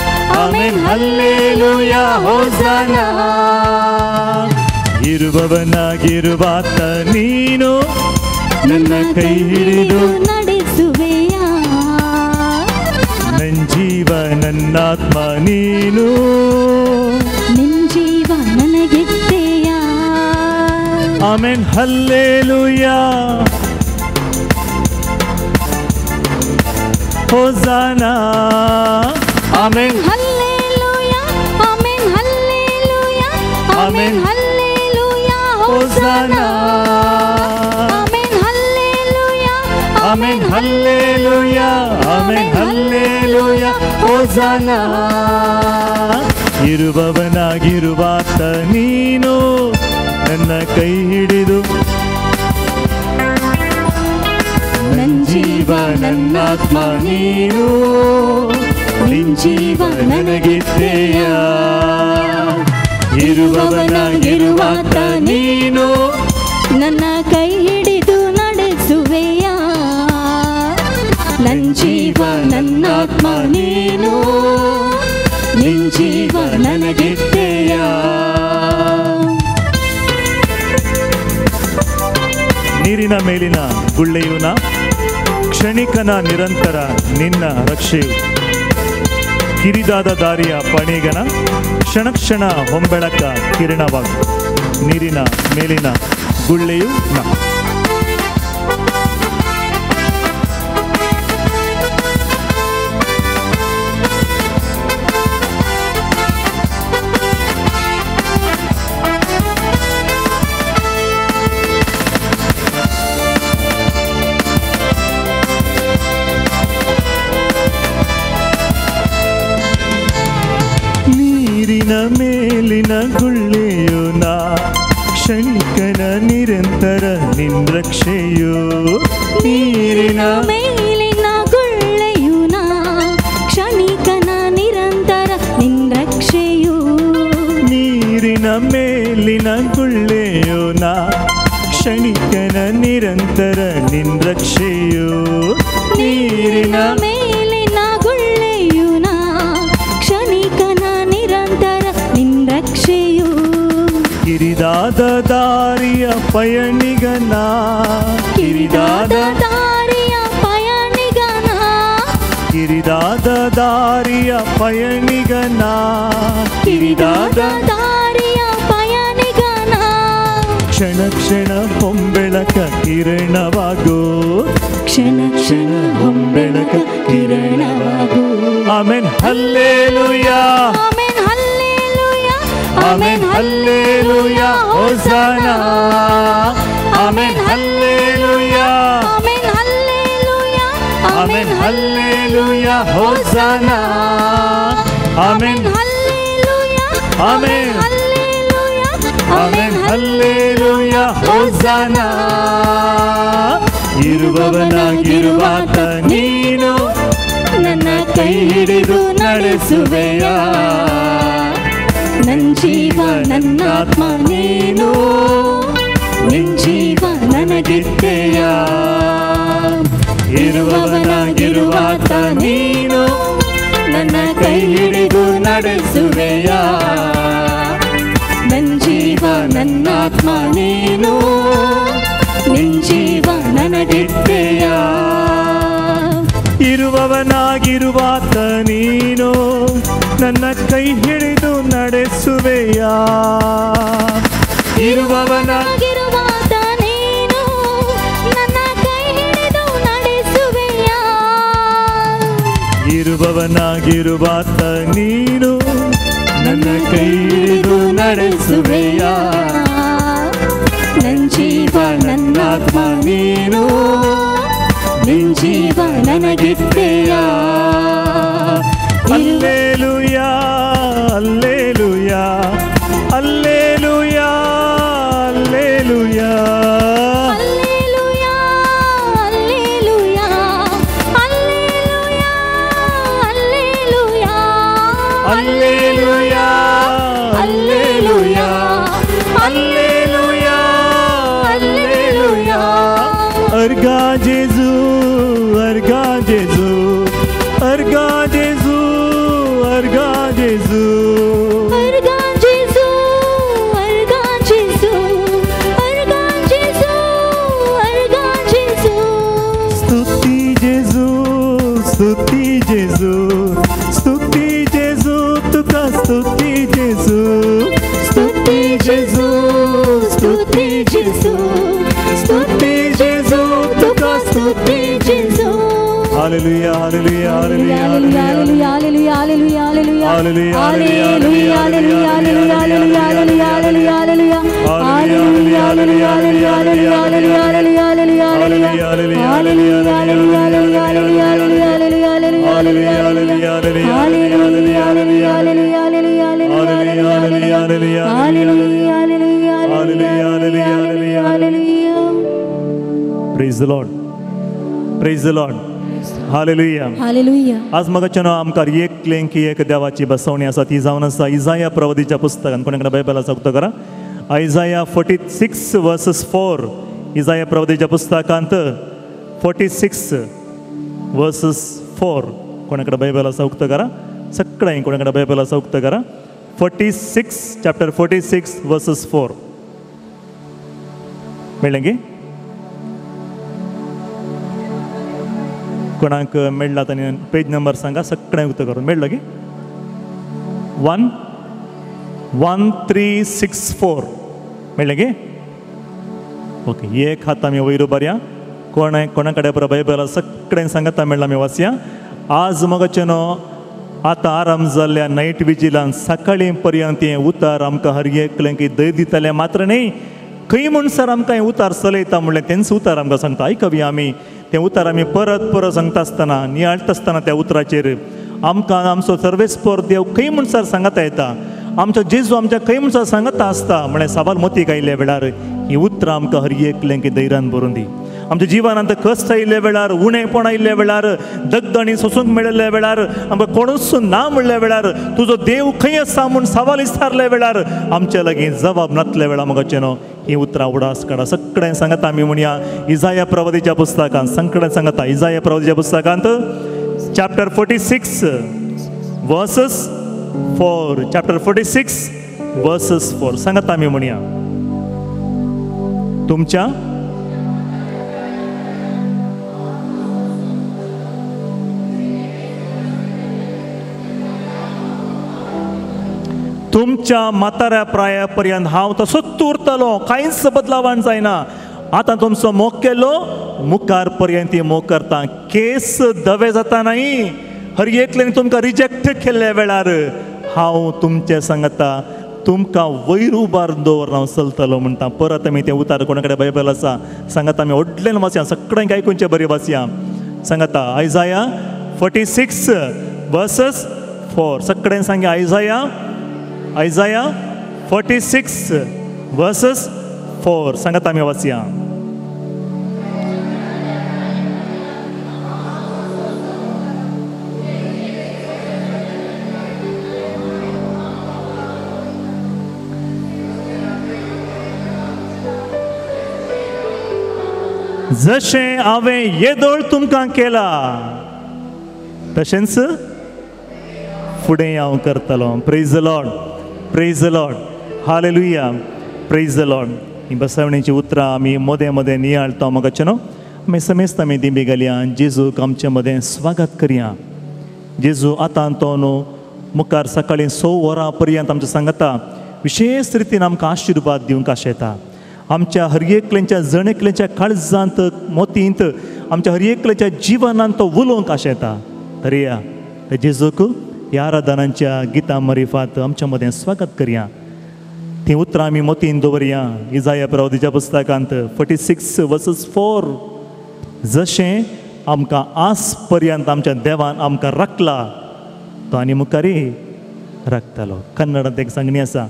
amen hallelujah hosanna. ಇರುವವನಾಗಿರುವಾತ ನೀನು ನನ್ನ ಕೈ ಹಿಡಿದು ನಡೆಸುವೆಯ, ನನ್ನ ಜೀವ ನನ್ನಾತ್ಮ ನೀನು, ನಿನ್ ಜೀವ ನನಗಿದ್ದೆಯ. Amen hallelujah hosanna. Amen hallelujah, amen hallelujah, amen hallelujah hosanna. Amen hallelujah, amen hallelujah, amen hallelujah hosanna. ಇರುವವನಾಗಿರುವಾತ ನೀನು ನನ್ನ ಕೈ ಹಿಡಿದು ನನ್ನ ಜೀವ ನನ್ನಾತ್ಮ ನೀನು, ನಿನ್ ಜೀವ ನನಗಿದ್ದೆಯ. ಇರುವವನಾಗಿರುವಾತ ನೀನು ನನ್ನ ಕೈ ಹಿಡಿದು ನಡೆಸುವೆಯ, ನನ್ನ ಜೀವ ನನ್ನಾತ್ಮ ನೀನು, ನಿನ್ ಜೀವ ನನಗಿದ್ದೆಯ. ನೀರಿನ ಮೇಲಿನ ಗುಳ್ಳೆಯುನ ಕ್ಷಣಿಕನ ನಿರಂತರ ನಿನ್ನ ರಕ್ಷೆಯು, ಕಿರಿದಾದ ದಾರಿಯ ಪಣಿಗನ ಕ್ಷಣ ಕ್ಷಣ ಹೊಂಬೆಳಕ ಕಿರಣವಾಗು. ನೀರಿನ ಮೇಲಿನ ಗುಳ್ಳೆಯು ನ. ನೀರಿನ ಮೇಲಿನ ಗುಳ್ಳೆಯು ನಾ ಕ್ಷಣಿಕನ ನಿರಂತರ ನಿನ್ ರಕ್ಷೆಯು. ನೀರಿನ ಮೇಲಿನ ಗುಳ್ಳೆಯು ನಾ ಕ್ಷಣಿಕನ ನಿರಂತರ ನಿನ್ ರಕ್ಷೆಯು. ನೀರಿನ ಮೇಲಿನ ಗುಳ್ಳೆಯು ನಾ ಕ್ಷಣಿಕನ ನಿರಂತರ ನಿನ್ ರಕ್ಷೆಯು. ನೀರಿನ ಮೇಲಿನ ಗುಳ್ಳೆಯು ನಾ ಕ್ಷಣಿಕನ ನಿರಂತರ ನಿನ್ ರಕ್ಷೆಯು. ಕಿರಿದಾದ ದಾರಿಯ ಪಯಣಿಗನ, ಕಿರಿದಾದ ದಾರಿಯ ಪಯಣಿಗನ, ಕಿರಿದಾದ ದಾರಿಯ ಪಯಣಿಗನ, ಕಿರಿದಾದ ದಾರಿಯ ಪಯಣಿಗನ. ಕ್ಷಣ ಕ್ಷಣ ಹೊಂಬೆಳಕ ಕಿರಣವಾಗು, ಕ್ಷಣ ಕ್ಷಣ ಹೊಂಬೆಳಕ ಕಿರಣವಾಗು. Amen hallelujah, amen hallelujah, amen hallelujah hosanna. Amen hallelujah, amen hallelujah, amen hallelujah hosanna. Amen hallelujah, amen hallelujah, amen hallelujah hosanna. ಇರುವವನಾಗಿರುವಾತ ನೀನು ನನ್ನ ಕೈ ಹಿಡಿದು ನಡೆಸುವೆಯ, ನನ್ನ ಜೀವ ನನ್ನಾತ್ಮ ನೀನು, ನಿನ್ ಜೀವ ನನಗಿದ್ದೆಯ. ಇರುವವನಾಗಿರುವಾತ ನೀನು ನನ್ನ ಕೈ ಹಿಡಿದು ನಡೆಸುವೆಯ, ನನ್ನ ಜೀವ ನನ್ನಾತ್ಮ ನೀನು, ನಿನ್ ಜೀವ ನನಗೆ. ಇರುವವನಾಗಿರುವಾತ ನೀನು ನನ್ನ ಕೈ ಹಿಡಿದು ನಡೆಸುವೆಯ. ಇರುವವನಾಗಿರುವಾತ ನೀನು ನನ್ನ ಕೈ ಹಿಡಿದು ನಡೆಸುವೆಯ. ಇರುವವನಾಗಿರುವಾತ ನೀನು ನನ್ನ ಕೈ ಹಿಡಿದು ನಡೆಸುವೆಯ. ನನ್ನ ಜೀವ ನನ್ನಾತ್ಮ ನೀನು, ನಿನ್ ಜೀವ ನನಗಿತ್ತೆಯ. Alleluia, alleluia, alleluia, alleluia. Alleluia, alleluia, alleluia, alleluia. Alleluia, alleluia, alleluia, alleluia. ಅರ್ಗಾ ಜೇಸು, ಅರ್ಗಾ ಜೇಸು, ಅರ್ಗಾ ಜೇಸು, ಅರ್ಗಾ ಜೇಸು. ಅರ್ಗಾ ಜೇಸು, ಅರ್ಗಾ ಜೇಸು, ಅರ್ಗಾ ಜೇಸು, ಅರ್ಗಾ ಜೇಸು. ಸ್ತುತಿ ಜೇಸು, ಸ್ತುತಿ ಜೇಸು, ಸ್ತುತಿ ಜೇಸು, ತುಕ ಸ್ತುತಿ ಜೇಸು. ಸ್ತುತಿ ಜೇಸು, ಸ್ತುತಿ ಜೇಸು, ಸ್ತುತಿ ಜೇಸು, ತುಕ ಸ್ತುತಿ ಜೇಸು. Hallelujah, hallelujah, hallelujah, hallelujah. Hallelujah, hallelujah, hallelujah, hallelujah. Hallelujah, hallelujah, hallelujah, hallelujah, hallelujah, hallelujah. Hallelujah, hallelujah, hallelujah, hallelujah, hallelujah, hallelujah. Hallelujah, hallelujah, hallelujah, hallelujah, hallelujah, hallelujah, hallelujah. Hallelujah, hallelujah, hallelujah, hallelujah, hallelujah, hallelujah. Hallelujah, hallelujah, hallelujah, hallelujah. Praise the Lord. Praise the Lord. Hallelujah. Hallelujah. आज मगाच्यान आमकां एकलें की एक देवाची बसवणी आसा ती जावन आसा इजाया प्रवादीच्या पुस्तकान. कोणा कडेन बायबल आसा उक्तो करा. आयजाया 46 वर्सस 4. इजाया प्रवादीच्या पुस्तकांत 46 वर्सस 4. कोणा कडेन बायबल आसा उक्तो करा. सगळ्यांक कोणा कडेन बायबल आसा उक्तो करा. 46 चॅप्टर 46 वर्सस 4 मेळ्ळें की? कोणाक मेळ्ळा ताणी पेज नंबर सांगा. सगळ्यांक उक्तो करून मेळ्ळो की? 1 1 3 6 4 मेळ्ळें की? ओके, एक हात आमी वयर उबारया. कोणा कोणा कडेन बरो बायबल सगळ्यांक सांगता मेळ्ळा आमी वाचया. आज मगाचें न्हू आतां आराम जाल्ल्या नायट विजिलान सकाळीं पर्यंत हें उतार आमकां हर एकल्यांक धैर्य दितलें मात्र न्ही, खंय म्हणसर आमकां हें उतार चलयता म्हणलें तेंच उतार आमकां सांगता. आयकया आमी तें उतार आमी परत परत सांगता आसतना, नियाळटा आसतना त्या उतराचेर आमकां आमचो सर्वेस्पर देव खंय म्हणसर सांगता येता, आमचो जेजू आमच्या खंय म्हणसर सांगता आसता म्हळ्यार सवाल मतीक आयिल्ल्या वेळार ही उतरां आमकां हर एकल्यांक धैर्यान भरून दी. आमच्या जिवनांत कश्ट आयिल्ल्या वेळार, उणेपण आयिल्ल्या वेळार, दगदणी सोसूंक मेळिल्ल्या वेळार, आमकां कोणूच ना म्हणल्या वेळार, तुजो देव खंय आसा म्हूण सवाल विचारल्या वेळार आमच्या लागीं जबाब नातल्या वेळार मगाचें न्हू ही उतरां उडास काडा. सगळ्यांक सांगता आमी म्हणया इजाया प्रवादीच्या पुस्तकांत, सगळ्यांक सांगता इजाया प्रवादीच्या पुस्तकांत चॅप्टर 46 वर्सस 4. चॅप्टर 46 वर्सस 4 सांगता आमी म्हणया. तुमच्या तुमच्या म्हाताऱ्या प्राया पर्यंत हांव तसोच उरतलो, कांयच बदलावण जायना. आतां तुमचो मोग केलो मुखार पर्यंत मोग करता. केस धवे जाता न्हय, हर एकल्यान तुमकां रिजेक्ट केल्ल्या वेळार हांव तुमचें सांगता तुमकां वयर उबार दवर हांव चलतलो म्हणटा. परत आमी तें उतार कोणा कडेन बायबल आसा सांगता आमी व्हडल्यान वाचया, सगळ्यांक आयकुचें बरें वाचया. सांगता आयजाया 46 वर्सस 4. सगळ्यांक सांगया आयजाया, आयजाया 46 वर्सस 4 सांगता आमी वाचया. जशें हांवें येदोळ तुमकां केला तशेंच फुडें हांव करतलो. Praise the Lord, praise the Lord, hallelujah, praise the Lord. ही बसवणेची उतरां आमी मदें मदें नियाळटा मगाचें न्हू. आमी समेस्त आमी दिंबी घालया, जेजूक आमचे मदें स्वागत करया. जेजू आतां तो न्हू मुखार सकाळीं 6 वरां पर्यंत आमच्या सांगता विशेष रितीन आमकां आशिर्वाद दिवंक आशेता. आमच्या हर एकल्याच्या जण एकल्याच्या काळजांत मोतींत आमच्या हर एकल्याच्या जिवनांत तो उलोवंक आशेता. तर या जेजूक ह्या आराधनांच्या गितां मरिफात आमच्या मदें स्वागत करया. तीं उतरां आमी मोतीन दवरया. इजाया प्रवादीच्या पुस्तकांत 46:4 जशें आमकां आज पर्यंत आमच्या देवान आमकां राखला तो आनी मुखारी राखतालो. कन्नडांत एक सांगणी आसा,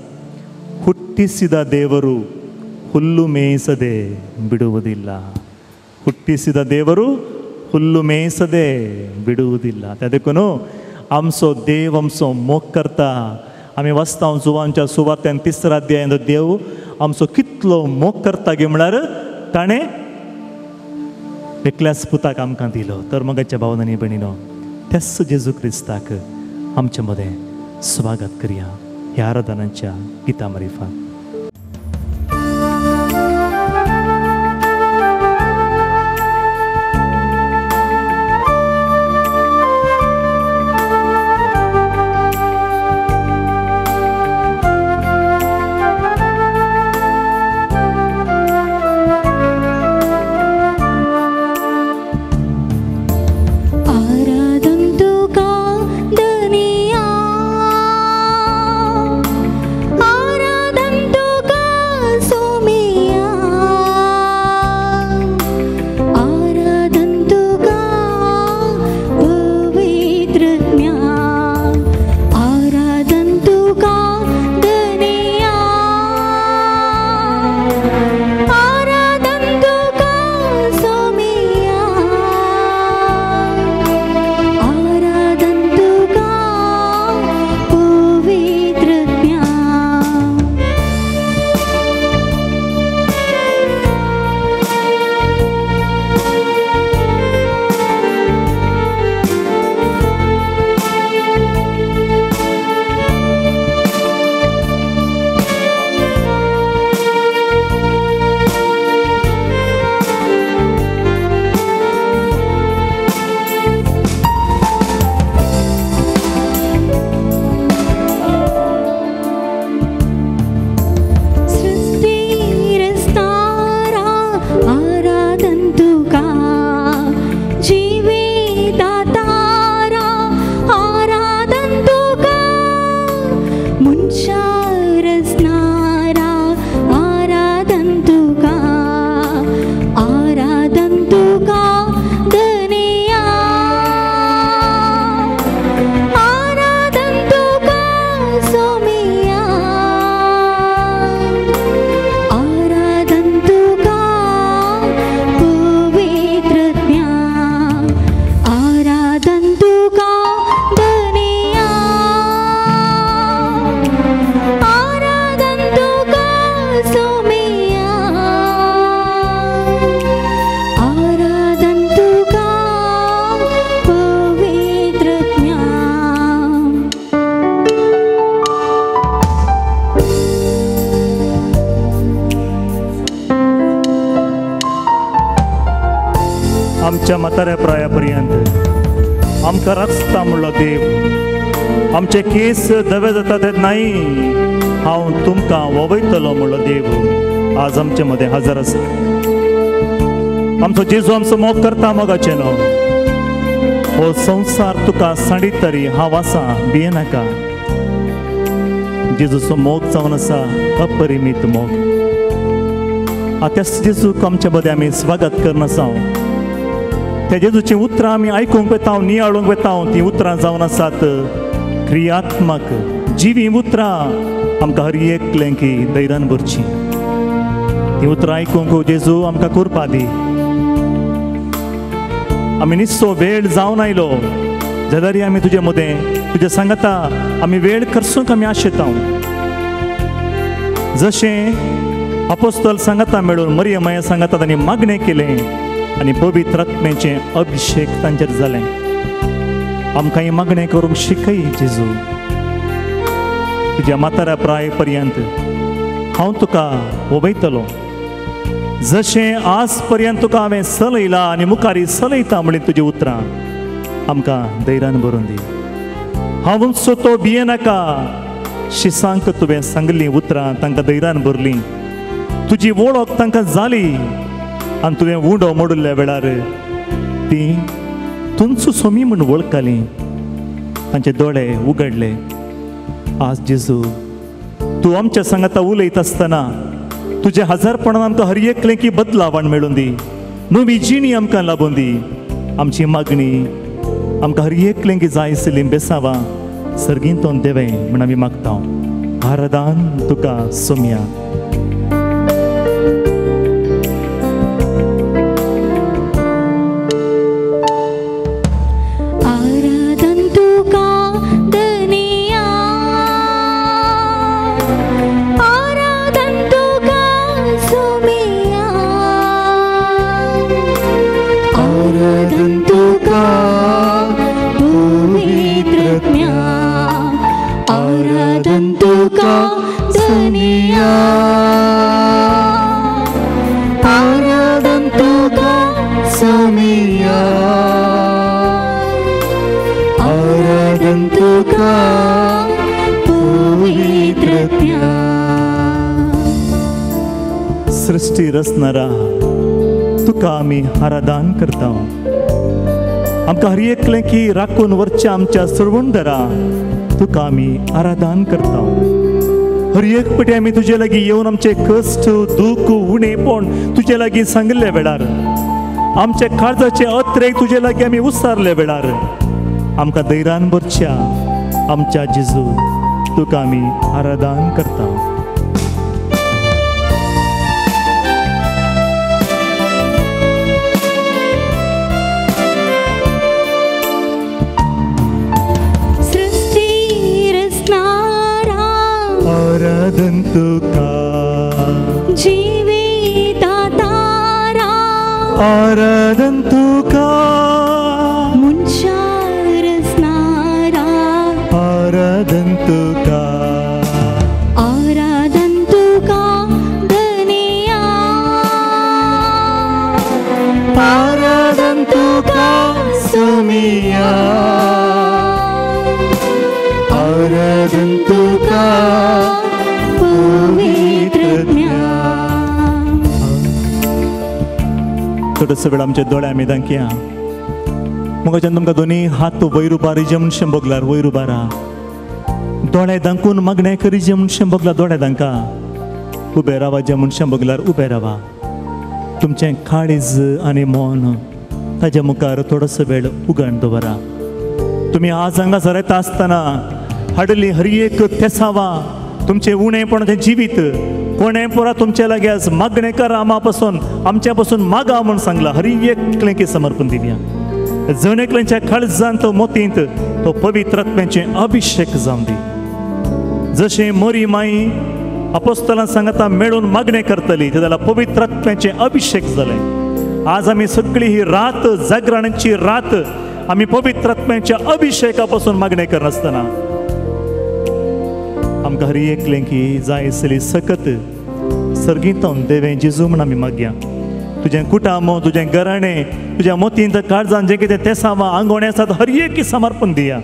ಹುಟ್ಟಿಸಿದ ದೇವರು ಹುಲ್ಲು ಮೇಯಿಸದೆ ಬಿಡುವುದಿಲ್ಲ, ಹುಟ್ಟಿಸಿದ ದೇವರು ಹುಲ್ಲು ಮೇಯಿಸದೆ ಬಿಡುವುದಿಲ್ಲ. देखून आमचो देव आमचो मोग करता. आमी वाचता जुवांच्या सुवार्त्यान 3 अध्यायांत देव आमचो कितलो मोग करता गे म्हळ्यार ताणें एकल्याच पुताक आमकां दिलो. तर मगाच्या भावनांनी भयणीनो त्याच जेजू क्रिस्ताक आमचे मदें स्वागत करया ह्या आराधनांच्या गितां मारिफात. आमच्या म्हाताऱ्या प्रायापर्यंत आमकां राखता म्हणलो देव. आमचे केस धवे जाता ते नाही, हांव तुमकां ववयतलो म्हणलो देव आज आमचे मदें हजर आसा. आमचो जेजू आमचो मोग करता मोगाचें न्हू. हो संवसार तुका सांडीत तरी हांव आसा, भियेनाका. जेजूचो मोग जावन आसा अपरिमीत मोग. आतां जेजूक आमचे मदें आमी स्वागत करना आसा. त्या जेजूचीं उतरां आमी आयकूंक वेता, नियाळूंक वेता. तीं उतरां जावन आसात क्रियात्मक जिवीं उतरां आमकां हर एकल्यांकी धैर्यान भरचीं. तीं उतरां आयकूंक जेजू आमकां कृपा दी. आमी निस्सो वेळ जावन आयलो जाल्यार आमी तुजे मदें तुजे सांगता आमी वेळ खर्चूंक आमी आशेता. जशें अपोस्तल सांगता मेळून मरियमाया सांगता तांणी मागणें केलें आनी पवित्र आत्म्याचें अभिशेक तांचेर जालें. आमकां ही मागणें करूंक शिकय जेजू. तुज्या म्हाताऱ्या प्राय पर्यंत हांव तुका वबयतलो. जशें आज पर्यंत तुका हांवें चलयलां आनी मुखारी चलयता म्हणली तुजी उतरां आमकां धैर्यान भरून दी. हांव तो भियेनाका शिसांक तुवें सांगलीं उतरां तांकां धैर्यान भरलीं. तुजी वळख तांकां जाली आनी तुवें उंडो मोडिल्ल्या वेळार तीं तुमचो सोमी म्हूण वळखली, तांचे दोळे उगडले. आज जेजू तूं आमच्या सांगाता उलयत आसतना तुज्या हजारपणान आमकां हर एकलें की बदलावण मेळून दी, नवी जिणी आमकां लाबून दी. आमची मागणी आमकां हर एकलें की जाय आशिल्लीं बेसावां सर्गींतोन देवें म्हूण आमी मागता. आराधन तुका सोमया. आराधन तुका धनिया, आराधन तुका सोमिया, आराधन तुका पवित्रज्ञा, आराधन तुका धनिया, आराधन तुका सोमिया, आराधन तुका पवित्रज्ञा. सृष्टी रचणारा तुका आमी आराधन करता. आमकां हर एकलें की राखून व्हरच्या आमच्या सुरवंदरा तुका आमी आराधन करता. हर एक पटी आमी तुजे लागीं येवन आमचे कश्ट दूख उणेपण तुजे लागीं सांगिल्ल्या वेळार, आमच्या काळजाचे अत्रेक तुजे लागीं आमी उसारल्या वेळार आमकां धैर्यान भरच्या आमच्या जेजू तुका आमी आराधन करता. आराधन तुका जीविता तारा, आराधन तुका मुंशा रचणारा, आराधन तुका, आराधन तुका धनिया, आराधन तुका सोमिया, आराधन तुका पवित्रज्ञा. थोडोसो वेळ आमच्या दोळे आमी दांकया. मुखाच्यान तुमकां दोनी हात वयर उबारी म्हूण शंबोगलार वयर उबारा. दोळे दांकून मागणें करीजे म्हूण शंबोगलार दोळे दांका. उबे रावा जे म्हूण शंबोगलार उबे रावा. तुमचें काळीज आनी मन ताज्या मुखार थोडोसो वेळ उगाण दवरा. तुमी आज हांगा येता आसतना हाडली हर एक तेसावां तुमचें उणेपणाचें जिवीत कोणें पुरा तुमचे लागीं आज मागणें करा आमा पासून आमच्या पासून मागा म्हूण सांगलां. हर एकलें की समर्पण दिवया. जण एकल्यांच्या काळजांत मोतींत तो पवित्र आत्म्याचें अभिशेक जावं दी. जशें मोरी माई अपोस्तलां सांगाता मेळून मागणें करतली ते जाल्यार पवित्र आत्म्याचें अभिशेक जालें. आज आमी सगळी ही रात जागरणाची रात आमी पवित्र आत्म्याच्या अभिशेका पासून मागणें करनासतना आमकां हर एकलें की जाय आसली सकत सर्गींतून देवें जेजू म्हूण आमी मागया. तुजें कुटामो तुजें घराणें तुज्या मोतींत काळजान जें कितें तेसावां आंगोणे आसात हर एक समर्पण दिया.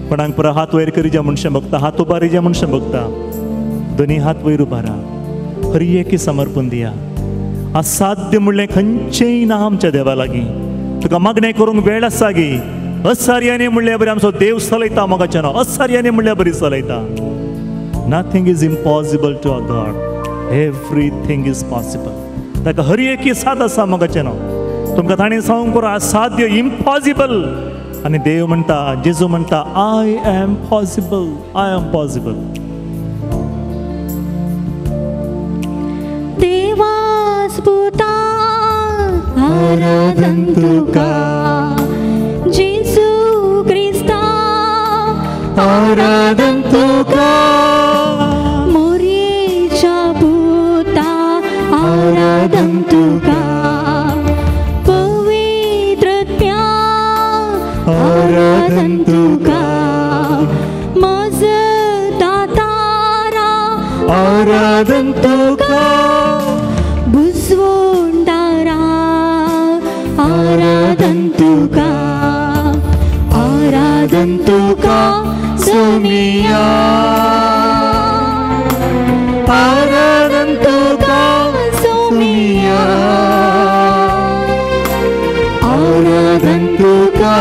कोणाक पुरा हात वयर करीजे म्हूण बघता, हात उबारीजे म्हूण बघता, दोनी हात वयर उबारा. हर एक समर्पण दिया. असाध्य म्हणलें खंयचेंय ना आमच्या देवा लागीं. तुका मागणें करूंक वेळ आसा गी. असार्यानी म्हणल्यार बरी आमचो देव चलयता मोगाचें नांव. असार्यानी म्हणल्यार बरी चलयता. Nothing is impossible to our God. Everything is possible. ताका हर एक साथ आसा मोगाचें नांव. तुमकां ताणें सांगूंक पुरो असाध्य इम्पॉसिबल. आनी देव म्हणटा, जेजू म्हणटा, I am possible, I am possible. Dewas पुता आराधन तुका, जेजू क्रिस्ता आराधन तुका, मोरेच्या पुता आराधन तुका, पवित्रत्या आराधन तुका, मजता तारा आराधन तुका, बुज तुका सोमिया, आराधन तुका सोमिया, आराधन तुका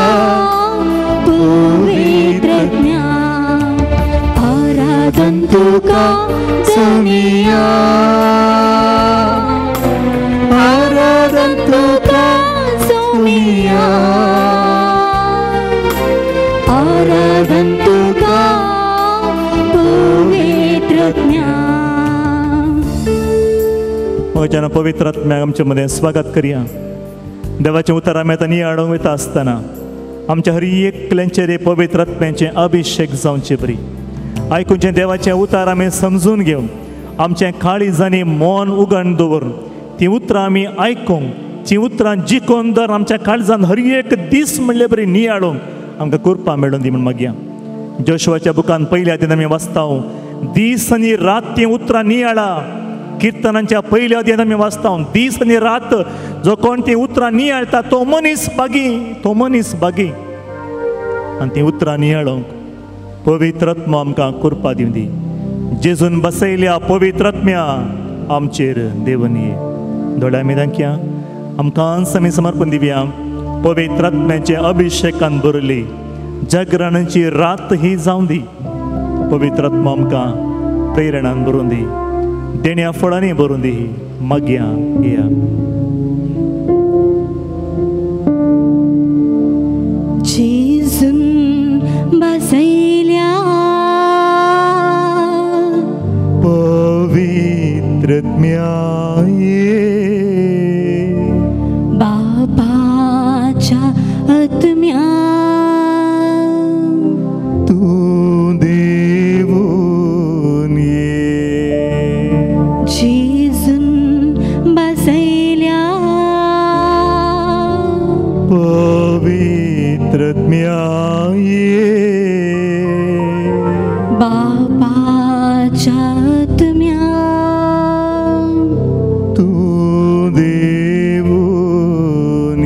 पवित्रज्ञा, आराधन तुका सोमिया, आराधन तुका सोमिया, आराधन तुका पवित्रज्ञा. म्हज्यान पवित्र आत्म्याक आमचे मदें स्वागत करया. देवाचें उतर आमी आतां नियाळूंक वयता आसतना आमच्या हर एकल्यांचेर पवित्र आत्म्याचें अभिशेक जावचे बरी आयकुचें देवाचें उतर आमी समजून घेवन आमचें काळीज आनी मन उगण दवरून तीं उतरां आमी आयकूंक, तीं उतरां जिकोवन दर आमच्या काळजान हर एक दीस म्हणले बरी नियाळूंक आमकां कृपा मेळून दी म्हूण मागया. जोशुआच्या बुकान पयल्या दिना आमी वाचता, दीस आनी रात तीं उतरां नियाळा. किर्तनांच्या पयल्या अध्यायांत आमी वाचता, दीस आनी रात जो कोण तीं उतरां नियाळटा तो मनीस बागी, तो मनीस बागी. आनी तीं उतरां नियाळूंक पवित्र आत्मो आमकां कृपा दिवं दी. जेजून बसयल्या पवित्र आत्म्या आमचेर देवन ये. दोळ्या आमी दाखया, आमकां आमी समर्पण दिवया. पवित्र आत्म्याचे अभिशेकान भरली जागरणाची रात ही जावं दी. पवित्र आत्मो आमकां प्रेरणान भरून दी, देण्या फळांनी भरून दी. मागया या. जेजून बसयल्या पवित्र आत्म्या ये, बापाच्या आत्म्या तूं देवून ये. जेजून बसयल्या पवित्र आत्म्या ये, बापाच्या आत्म्या तूं देवून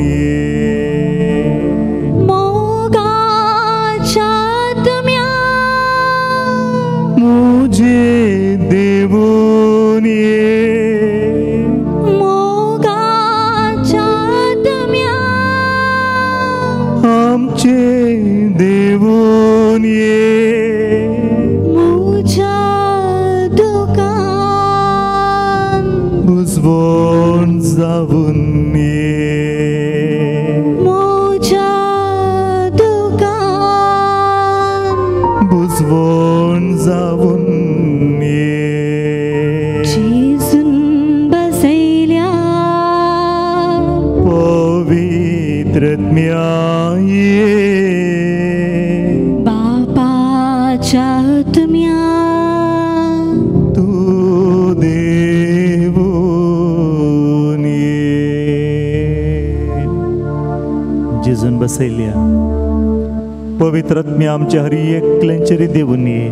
ये. मोगाच्या आत्म्या मुझे देवून ये, मोगाच्या आत्म्या आमचे देवून ये. मुझ्या दुकान बुजवण जावन ये, मुझ्या दुकान बुजवण जावन ये. जेजून बसयल्या पवित्र आत्म्या ये, बापाच्या आत्म्या तूं देवून ये. जेजून बसयल्या पवित्र आत्म्या आमच्या हर एकल्यांचेर देवून ये.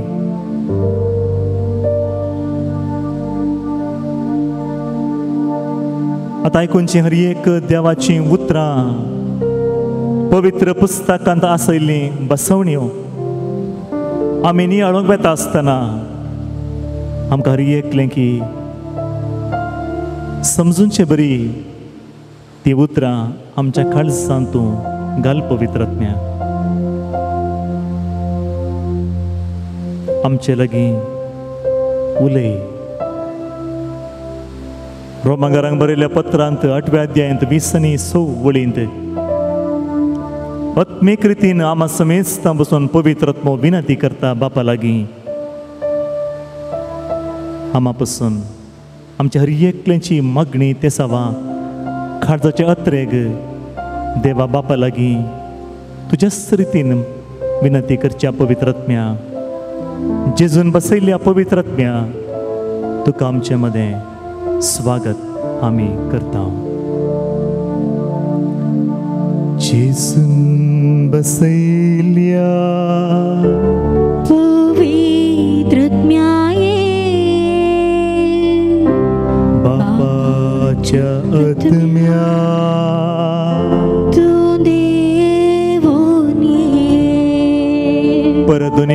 आतां आयकुची हर एक देवाचीं उतरां पवित्र पुस्तकांत आसयल्लीं बसवण्यो आमी नियाळूंक वता आसतना आमकां हर एकलें की समजूनचे बरी ती उतरां आमच्या काळजांत तूं घाल पवित्र आत्म्या. आमचे लागीं उलय. रोमांगारांक बरयल्ल्या पत्रांत 8व्या अध्यायांत 20 आनी 6 वळींत आत्मीक रितीन आमा समेस्तां बसून पवित्र आत्मो विनंती करता बापा लागीं. आमा पसून आमच्या हर एकल्यांची मागणी तेसावा खारजाचे अत्रेग देवा बापा लागीं तुज्याच रितीन विनंती करच्या पवित्र आत्म्या. जेजून बसयल्ल्या पवित्र आत्म्या तुका आमचे मदें स्वागत आमी करता. जेजून बसयल्या पवित्र आत्म्या ये, बापाच्या आत्म्या तूं देवून ये.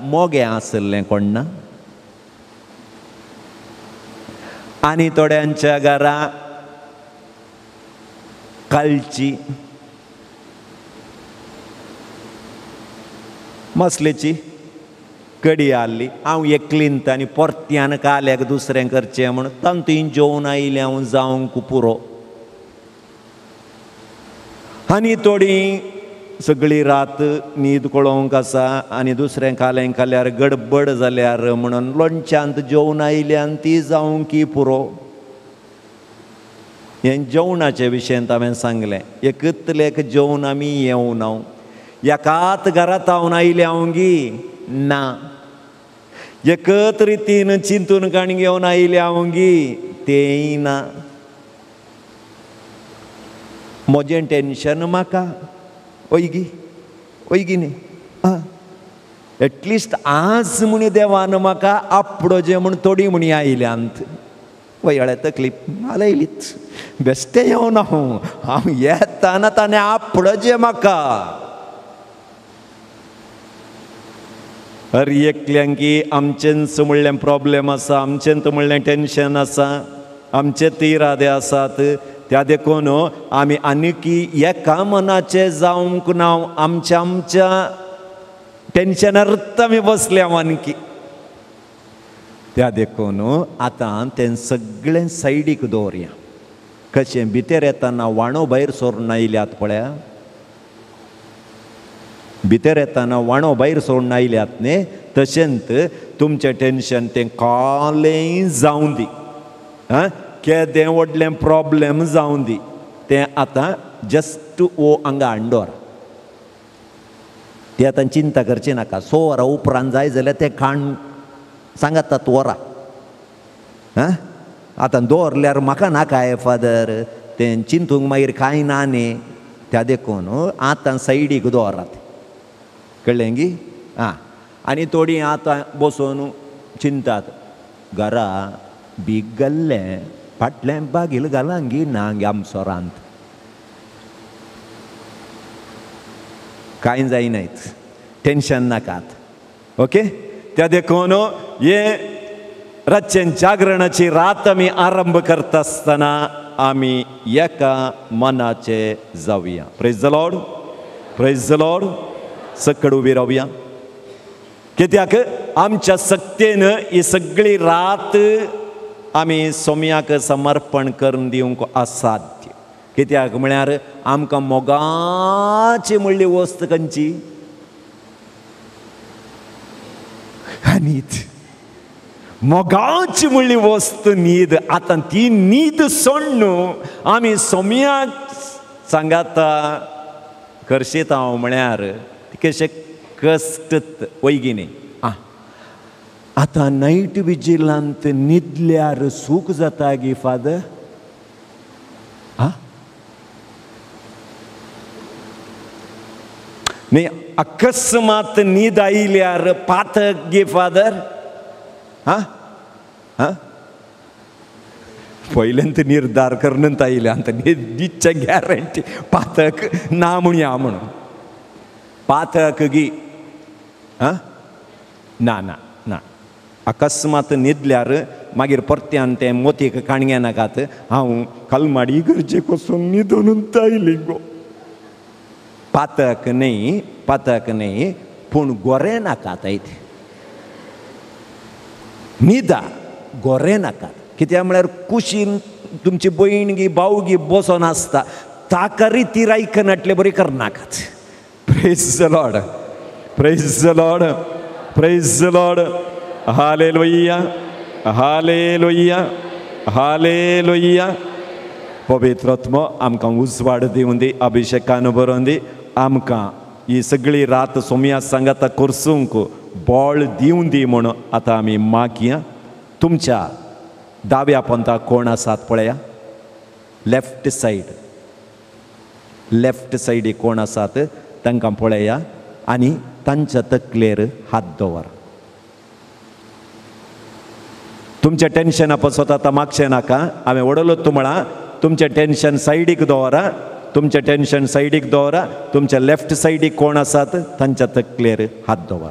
मोगें आसलें कोण ना, आनी थोड्यांच्या घरा कालची मसलेची कडी आहली. हांव एकलींत आनी परत्यान काल्याक दुसरें करचें म्हूण तांतूय जेवन आयलें हांव जावंक पुरो. आनी थोडी सगळी रात न्हीद कळोवंक आसा आनी दुसरें कालें खाल्यार गडबड जाल्यार म्हणून लोणच्यांत जेवन आयल्यान ती जावंक पुरो. हें जेवणाचे विशयांत हांवें सांगलें, एकतलेक जेवन आमी येवना, एकाच घरांत हांव आयलें हांव गी ना, एकच रितीन चिंतून काण घेवन आयलें हांव गी तेंय ना. म्हजें टेन्शन म्हाका ओयगी ओयगी न्ही, आं एटलिस्ट आज म्हण देवान म्हाका आपडोजें म्हूण थोडी म्हणी आयल्यांत. वयळ्या तकली आयलीच बेश्टें येवना हांव, हांव येताना ताणें आपडोजें म्हाका. हर एकल्यांकी आमचेंच म्हणलें प्रॉब्लेम आसा, आमचेंच म्हणलें टेन्शन आसा, आमचे इरादे आसात. त्या देखून आमी आनीकी एका मनाचे जावंक ना, आमच्या आमच्या टेन्शनार आमी बसल्या आनकी. त्या देखून आतां तें सगळें सायडीक दवरया. कशें भितर येताना वाणो भायर सरून आयल्यात पळया, भितर येताना वाणो भायर सोडून आयल्यात न्ही, तशेंच तुमचें टेन्शन तें कालेंय जावं दी, आं केदें व्हडलें प्रॉब्लेम जावं दी, तें आतां जस्ट वो हांगा हांडोर. तें आतां चिंता करची नाका. 6 वरां उपरांत जाय जाल्यार तें खाण सांगातात वरां, आं आतां दवरल्यार म्हाका नाका हे फादर, तें चिंतूंक मागीर कांय ना न्ही. त्या देखून आतां सायडीक दवरात, कळ्ळें गी? आं आनी थोडीं आतां बसून चिंतात, घरा बीग घाल्लें फाटलें बागील घालां गी ना गे आमचो रांत, कांय जायनात, टेन्शन नाकात. ओके, त्या देखून हे रातचें जागरणाची रात आमी आरंभ करता आसतना आमी एका मनाचे जावया. Praise the Lord, praise the Lord. सकड उबी रावया, कित्याक आमच्या सक्तेन ही सगळी रात आमी सोम्याक समर्पण करून दिवंक असाध्य. कित्याक म्हळ्यार आमकां मोगाची म्हणली वस्त खंयची न्हीद, मोगाची म्हणली वस्त न्हीद. आतां ती न्हीद सोडून आमी सोम्याक सांगाता करशीत हांव म्हळ्यार कशें कश्ट वयगी न्ही. आं आतां नायट विजिलांत न्हिदल्यार सूख जाता गी फादर? आं न्ही, अकस्मात न्हीद आयल्यार पातक गी फादर? आं आं पयल्यांत निर्धार करून आयल्या न्हिदच्या गॅरंटी पातक ना म्हणया म्हणून पातक गी? आं ना ना ना, अकस्मात न्हिदल्यार मागीर परत्यान तें मोतीक काणगे नाकात, हांव कलमाडी गरजेक वचून न्हिदून आयली गो. पातक न्ही, पातक न्ही, पूण गोरें नाकात आयते न्हिदा गोरें नाकात. कित्याक म्हळ्यार कुशीन तुमची भयण गी भाव गी बसोन आसता, ताकरी तिरायक नाटले बरी करनाकात. Praise the Lord, praise the Lord, praise the Lord. Hallelujah, hallelujah, hallelujah. पवित्र आत्मो आमकां उजवाड दिवन दी, अभिशेकान बरोवन दी, आमकां ही सगळी रात सोम्या सांगाता करसूंक बळ दिवन दी म्हूण आतां आमी मागया. तुमच्या दाव्या पंथाक कोण आसात पळया, लेफ्ट सायड, लेफ्ट सायडी कोण आसात तांकां पळया आनी तांच्या तकलेर हात दवर. तुमचें टेन्शन पसत आतां मागचें नाका, हांवें वडलो तुमळां. तुमचें टेन्शन सायडीक दवरा, तुमचें टेन्शन सायडीक दवरा. तुमच्या लेफ्ट सायडीक कोण आसात तांच्या तकलेर हात दवर.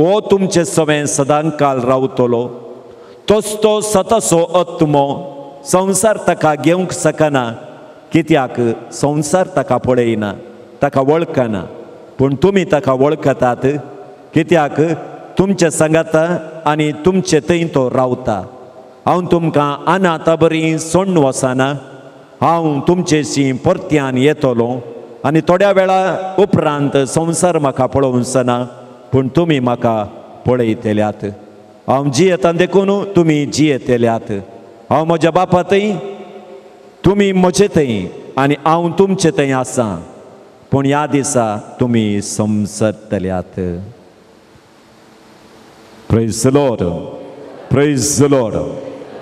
ओ तुमचे सवें सदांकाल रावतलो. तोच तो सताचो आत्मो, संवसार ताका घेवंक शकना, कित्याक संवसार ताका पळयना, ताका वळखना. पूण तुमी ताका वळखतात, कित्याक तुमचे सांगाता आनी तुमचे थंय तो रावता. हांव तुमकां अनाथा बरी सोडून वचना, हांव तुमचेशी परत्यान येतलो आनी थोड्या वेळा उपरांत संवसार म्हाका पळोवचना, पूण तुमी म्हाका पळयतल्यात. हांव जियेता देखून तुमी जियेतल्यात. हांव म्हज्या बापा थंय, तुमी म्हजे थंय आनी हांव तुमचे थंय आसा. पूण ह्या दिसा तुमी समजतल्यात. Praise the Lord, praise the Lord,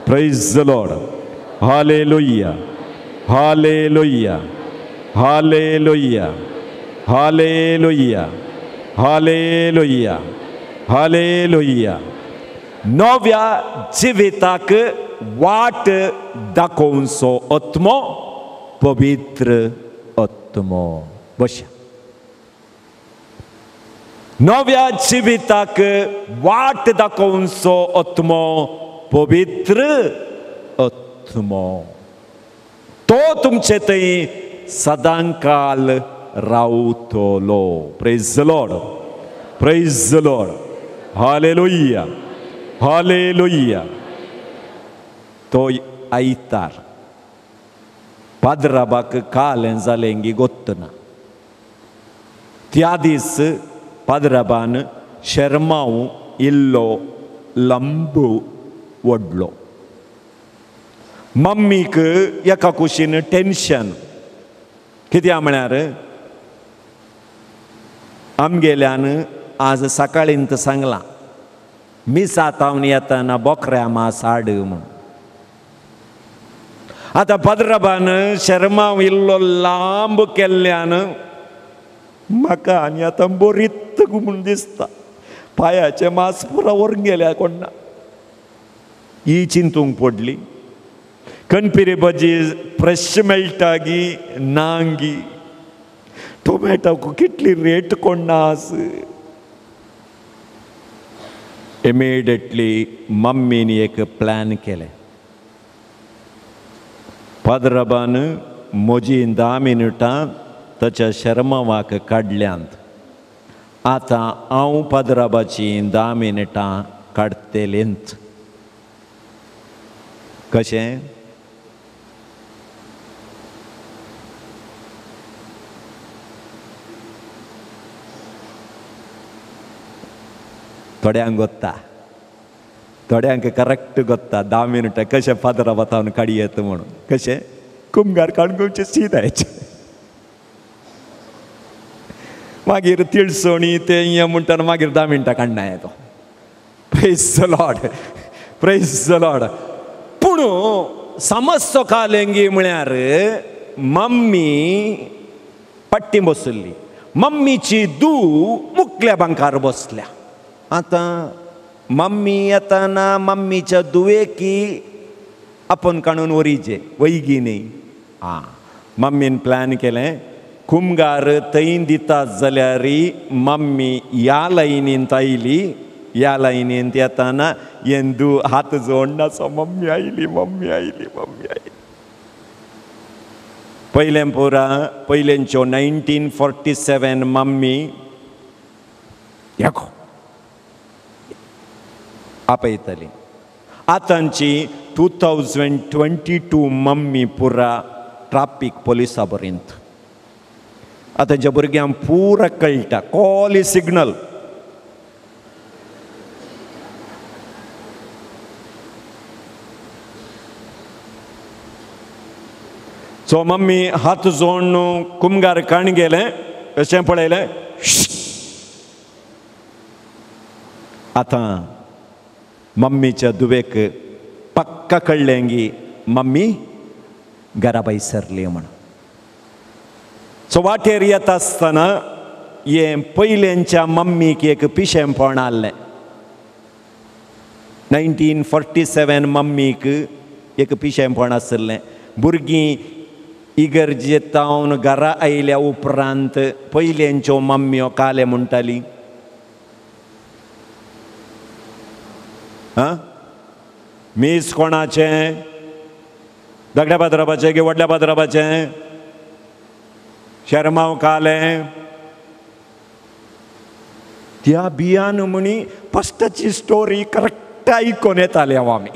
praise the Lord. Hallelujah, hallelujah, hallelujah, hallelujah, hallelujah, hallelujah. नव्या जिविताक वाट दाखोवचो आत्मो पवित्र आत्मो. बशा. नव्या जिविताक वाट दाखोवचो आत्मो पवित्र आत्मो. तो तुमचे थंय सदांकाल रावतलो. Praise the Lord, praise the Lord. Hallelujah, hallelujah. तो आयतार पाद्राबाक कालें जालें गी गोत्तना. त्या दीस पाद्राबान शेरमांव इल्लो लंबू वडलो. मम्मीक एका कुशीन टेन्शन, कित्याक म्हळ्यार आमगेल्यान आज सकाळींत सांगलां मिसातावन येतना बोकऱ्या मास हाड म्हूण. आतां पाद्राबान शेरमांव इल्लो लांब केल्ल्यान म्हाका आनी आतां बरीत म्हूण दिसता, पांयाचें मास पुरा व्हरून गेल्या कोण्णा. ही चिंतूंक पडली. कणपिरी भाजी फ्रेश मेळटा गी ना गी, टोमॅटोक कितली रेट कोण्णा आस. इमिडिएटली मम्मीन एक प्लॅन केलें. पाद्राबान म्हजी 10 मिनटां ताच्या शर्मावाक काडल्यांत. आतां हांव पाद्राबाची 10 मिनटां काडटलेंच. कशें? थोड्यांक गोत्ता, थोड्यांक करेक्ट गोत्ता 10 मिनटां कशें पाद्राबा तावन काडयेत म्हणून. कशें कुमगार काडगुचे शीत मागीर तिळसणी ते हें म्हणटा मागीर 10 मिनटां काडना येतो. Praise the Lord, praise the Lord. पूण समजचो कालेंगी म्हळ्यार मम्मी पट्टी बसली, मम्मीची दू मुकल्या बांकार बसल्या. आतां मम्मी येतना मम्मीच्या दुवेकी आपूण काडून वरीचे वैगी न्ही. आं, मम्मीन प्लॅन केलें, कुमगार थंय दितात जाल्यार मम्मी ह्या लायनींत आयली, ह्या लायनींत येतना येंदू हात जोडनाचो मम्मी आयली, मम्मी आयली, मम्मी आयली. पयलें पुरा पयलेंच्यो 1947 मम्मी येको आपयतली. आतांची 2022 मम्मी पुरा ट्राफीक पोलिसा बरींत. आतांच्या भुरग्यांक पुरा कळटा call is signal. So mummy हात जोडून कुमगार काण गेलें, अशें पळयलें. आतां मम्मीच्या दुवेक पक्का कळ्ळें की मम्मी घरा सरली म्हण. सो वाटेर येता आसतना हें पयलेंच्या मम्मीक एक पिशेंपण आसलें. 1947 मम्मीक एक पिशेंपण आशिल्लें. भुरगीं इगर्जेतावन घरा आयल्या उपरांत पयलेंच्यो मम्म्यो काले म्हणटाली, हां, मीस कोणाचें? धाकट्या पाद्राबाचें की व्हडल्या पाद्राबाचें? शेरमांव कालें. त्या बियान म्हणी फस्टाची स्टोरी करेक्ट आयकोन येताले हांव आमी.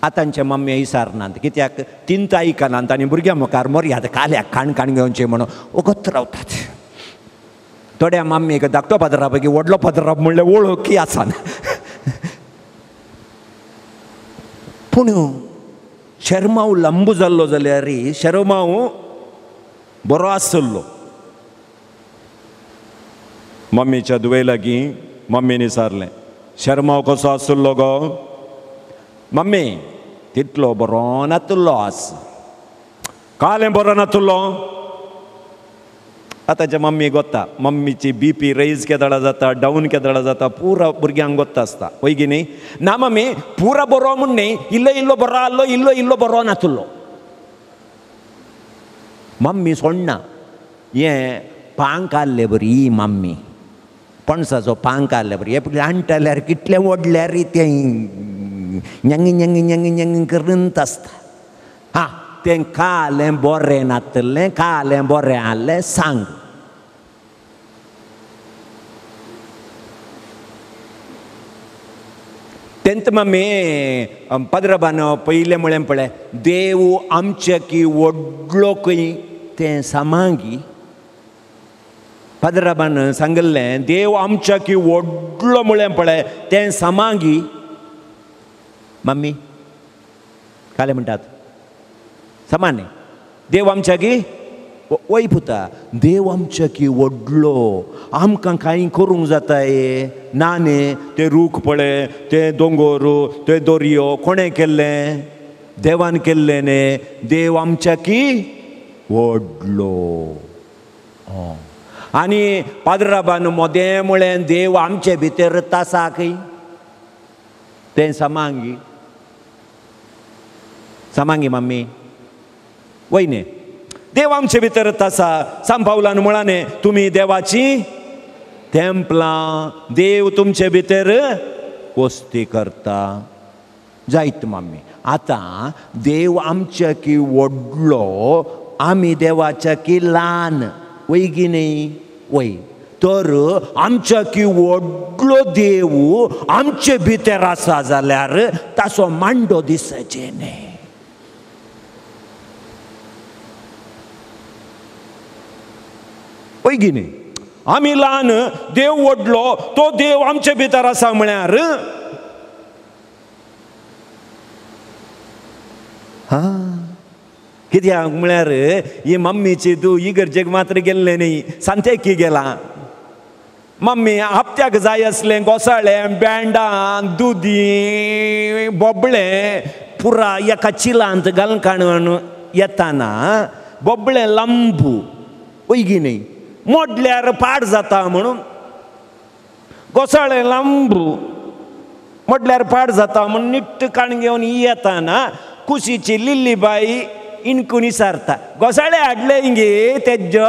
आतांचे मम्मी विसारनात कित्याक तिंत आयकनात आनी भुरग्यां मुखार मोरयात काल्याक काण काण घेवचें म्हणून वगत रावतात. थोड्या मम्मीक धाकटो पदराप की व्हडलो पदराप म्हणल्यार वळखी आसना. पूण शेरमांव लांबू जाल्लो जाल्यार शेरमांव बरो आसलो. मम्मीच्या धुवे लागीं मम्मीन विचारलें, शेरमांव कसो आसलो गो? मम्मी तितलो बरो नातुल्लो आस. कालें बरो नातुल्लो? आतांच्या मम्मी गोत्ता, मम्मीची बी पी रैज केदळा जाता, डावन केदळा जाता, पुरा भुरग्यांक गोत्ता आसता. वय की न्ही? ना मम्मी पुरा बरो म्हूण न्ही, इल्लो इल्लो बरो आहलो, इल्लो इल्लो बरो नातुल्लो. मम्मी सोडना. हें पांक आहले बरी ही मम्मी, पणसाचो पांक आहले बरी. हे लांटल्यार कितलें ओडल्यार तें ñangi ñangi ñangi ñangi करून आसता. हां, तें कालें बरें नातलें, कालें बरें आहलें सांग. तेंत मम्मी पद्रबान पयलें म्हळें पळय, देव आमचे की व्हडलो खंय तें सामांगी. पद्रबान सांगिल्लें देव आमच्या की व्हडलो म्हळें पळय तें सामांगी. मम्मी कालें म्हणटात समान न्ही. देव आमच्या की वय पुता, देव आमच्या की व्हडलो, आमकां कांय करूंक जाता ना न्ही. ते रूख पळय, ते दोंगोर, ते दोरयो कोणें केल्लें? देवान केल्लें न्ही. देव आमच्या की व्हडलो. आनी पाद्राबान मोदें म्हळें देव आमचे भितर आसा खंय तें समांगी. समांगी मम्मी वय न्ही. देव आमचे भितर आसा. सांग पावलान म्हळां न्ही, तुमी देवाची तेंपलां, देव तुमचे भितर वस्ती करता. जायत मम्मी. आतां देव आमच्या की व्हडलो, आमी देवाच्या की ल्हान. वय की न्ही? वय. तर आमच्या की व्हडलो देव आमचे भितर आसा जाल्यार ताचो मांडो दिसचें न्ही. वय की न्ही? आमी ल्हान, देव व्हडलो, तो देव आमचे भितर आसा म्हळ्यार हां कित्याक म्हळ्यार ही मम्मीची तूं इगर्जेक मात्र गेल्लें न्ही, सांतेकी गेला. मम्मी हप्त्याक जाय आसलें घोसाळें, बेंडां, दुदी, बोबळें पुरा एका चिलांत घालून काडून येताना बोबळें लांबू. वय की न्ही? मोडल्यार पाड जाता म्हणून घोसाळें लांबू मोडल्यार पाड जाता म्हणून निट्ट काण घेवन येताना कुशीची लिल्ली बाई इनकून विचारता, घोसाळे हाडले गे तेजो?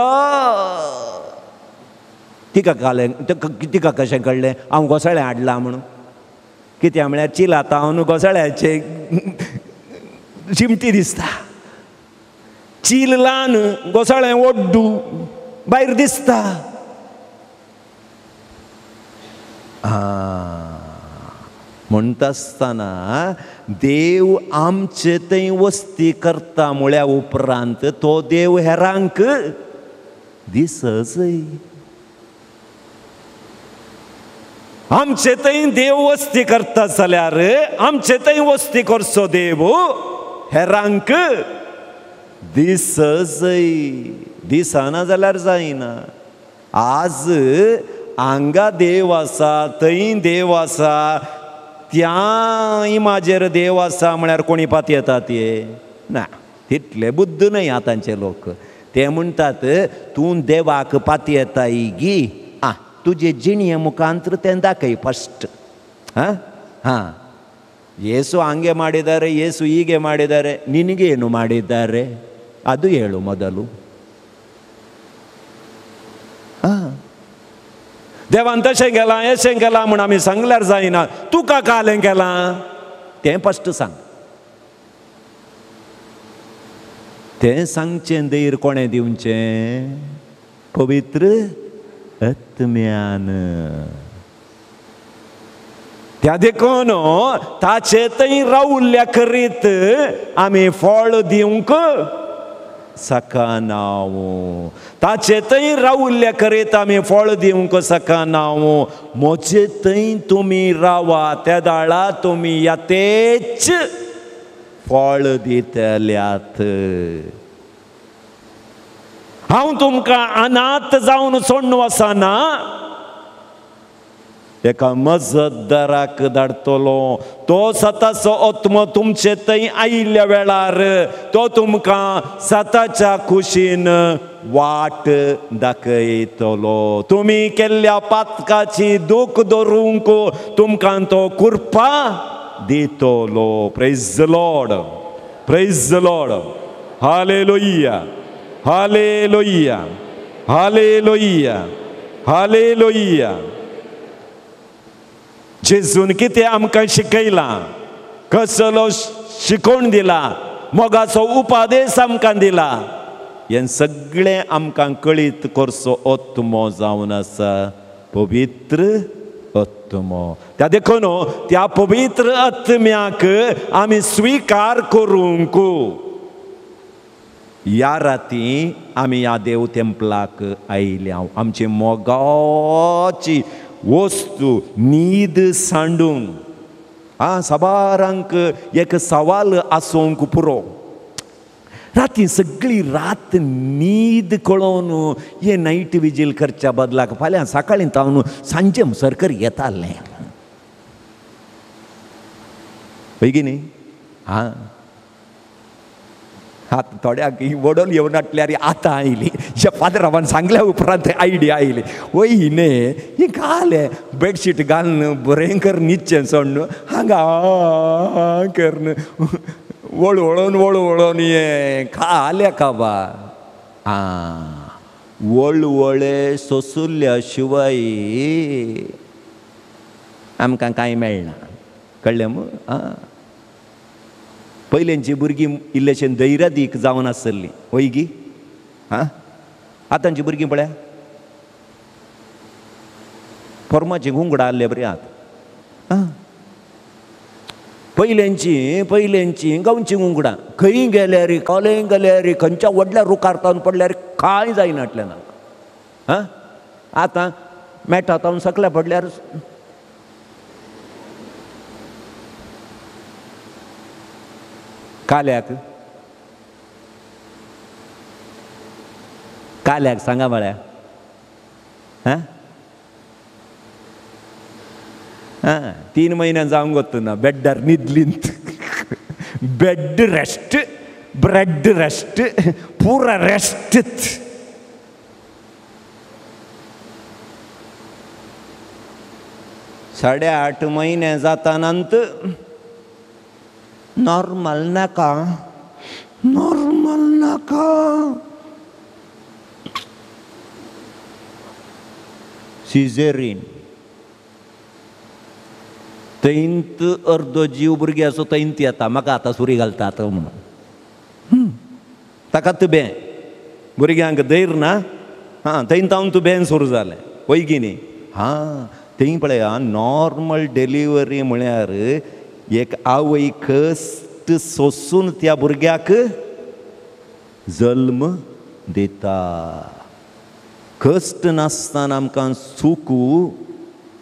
तिका कालें, तिका कशें कळ्ळें हांव घोसाळें हाडलां म्हणून? कित्याक म्हळ्यार चिलाता हांव घोसाळ्याचे चिमटी दिसता. चील ल्हान, घोसाळें ओड्डू भायर दिसता. म्हणटा आसतना देव आमचे थंय वस्ती करता म्हळ्या उपरांत तो देव हेरांक दिसचय. आमचे थंय देव वस्ती करता जाल्यार आमचे थंय वस्ती करचो देव हेरांक दिसचय. दिसना जाल्यार जायना. आज हांगा देव आसा, थंय देव आसा, त्या इमाजेर देव आसा म्हळ्यार कोणी पातयेता ते ना. तितले बुद्द न्हय आतांचे लोक. ते म्हणटात तूं देवाक पातयेताय गी, आं तुजे जिणये मुखांत तें दाखय फस्ट. हां ಹಾಂ, ಯೇಸು ಹಂಗೆ ಮಾಡಿದ್ದಾರೆ, ಯೇಸು ಹೀಗೆ ಮಾಡಿದ್ದಾರೆ, ನಿನಗೇನು ಮಾಡಿದ್ದಾರೆ ಅದು ಹೇಳು ಮೊದಲು. देवान तशें केलां अशें केलां म्हूण आमी सांगल्यार जायना. तुका कालें केलां तें फस्ट सांग. तें सांगचें धैर्य कोणें दिवचें? पवित्र आत्म्यान. त्या देखून ताचे थंय रावल्ल्या करीत आमी फळ दिवंक शकना. ताचे थंय रावल्ल्या करीत आमी फळ दिवंक शकना. म्हजे थंय तुमी रावा त्या दाळा तुमी यातेच फळ दितल्यात. हांव तुमकां अनाथ जावन सोडून वचना, एका मजतदाराक धाडटलो. तो सताचो आत्मो तुमचे थंय आयिल्ल्या वेळार तो तुमकां सताच्या कुशीन वाट दाखयतलो. तुमी केल्ल्या पातकाची दूख धरूंक तुमकां तो कृपा दितलो. Praise the Lord, praise the Lord. Hallelujah, hallelujah, hallelujah, hallelujah. जेजून कितें आमकां शिकयलां, कसलो शिकोवन दिला, मोगाचो उपदेश आमकां दिला, हें सगळें आमकां कळीत करचो आत्मो जावन आसा पवित्र आत्मो. त्या देखून त्या पवित्र आत्म्याक आमी स्विकार करूंक ह्या राती आमी ह्या देव तेंपलाक आयल्या. आमची मोगाची वस्तू न्हीद सांडूंक आं साबारांक एक सवाल आसूंक पुरो. राती सगळी रात न्हीद कळोवन हे नायट विजील करच्या बदलाक फाल्यां सकाळीं तावन सांजे सरकर येतालें पळय न्ही. आं आतां थोड्याक वडोल येवन हाटल्यार आतां आयली ज्या फादरावान सांगल्या उपरांत आयडिया आयली. वय न्ही ही घालें बेडशीट घालून बरें कर न्हिदचें सोडून हांगा करून वळवळून वळवळून हें खाल्या काबा. आं वळवळे सोसुल्ल्या शिवाय आमकां कांय मेळना. कळ्ळें मू? आं पयल्यांची भुरगीं इल्लेशें धैर्यादीक जावन आसली वय गी. आं आतांची भुरगीं पळया फॉर्माची घुंगडां आहले बरी आत. आं पयल्यांची पयल्यांची गांवची घुंगडां खंय गेल्यार कोलें गेल्यार खंयच्या व्हडल्या रुखार तावन पडल्यार कांय जायना आटलें ना. आं आतां मेटा तावन सकल्या पडल्यार काल्याक काल्याक सांगा म्हळ्या. हां हां 3 म्हयन्यां जावंक वतना बेड्डार न्हिदलींत. बेड रेस्ट ब्रेड रेस्ट पुरा रेस्ट. 8.5 म्हयने जातानांत नॉर्मल नाका, नॉर्मल नाका. सिजेरीन थंयत अर्दो जीव भुरग्याचो थंयत येता. म्हाका आतां सुरी घालता आतां म्हणून ताका तुबें भुरग्यांक धैर्य ना. हां थंय तावन तुबें सुरू जालें वय की न्ही. हां थंय पळया नॉर्मल डिलिव्हरी म्हळ्यार एक आवय कश्ट सोसून त्या भुरग्याक जल्म दिता. कश्ट नासतना आमकां सूख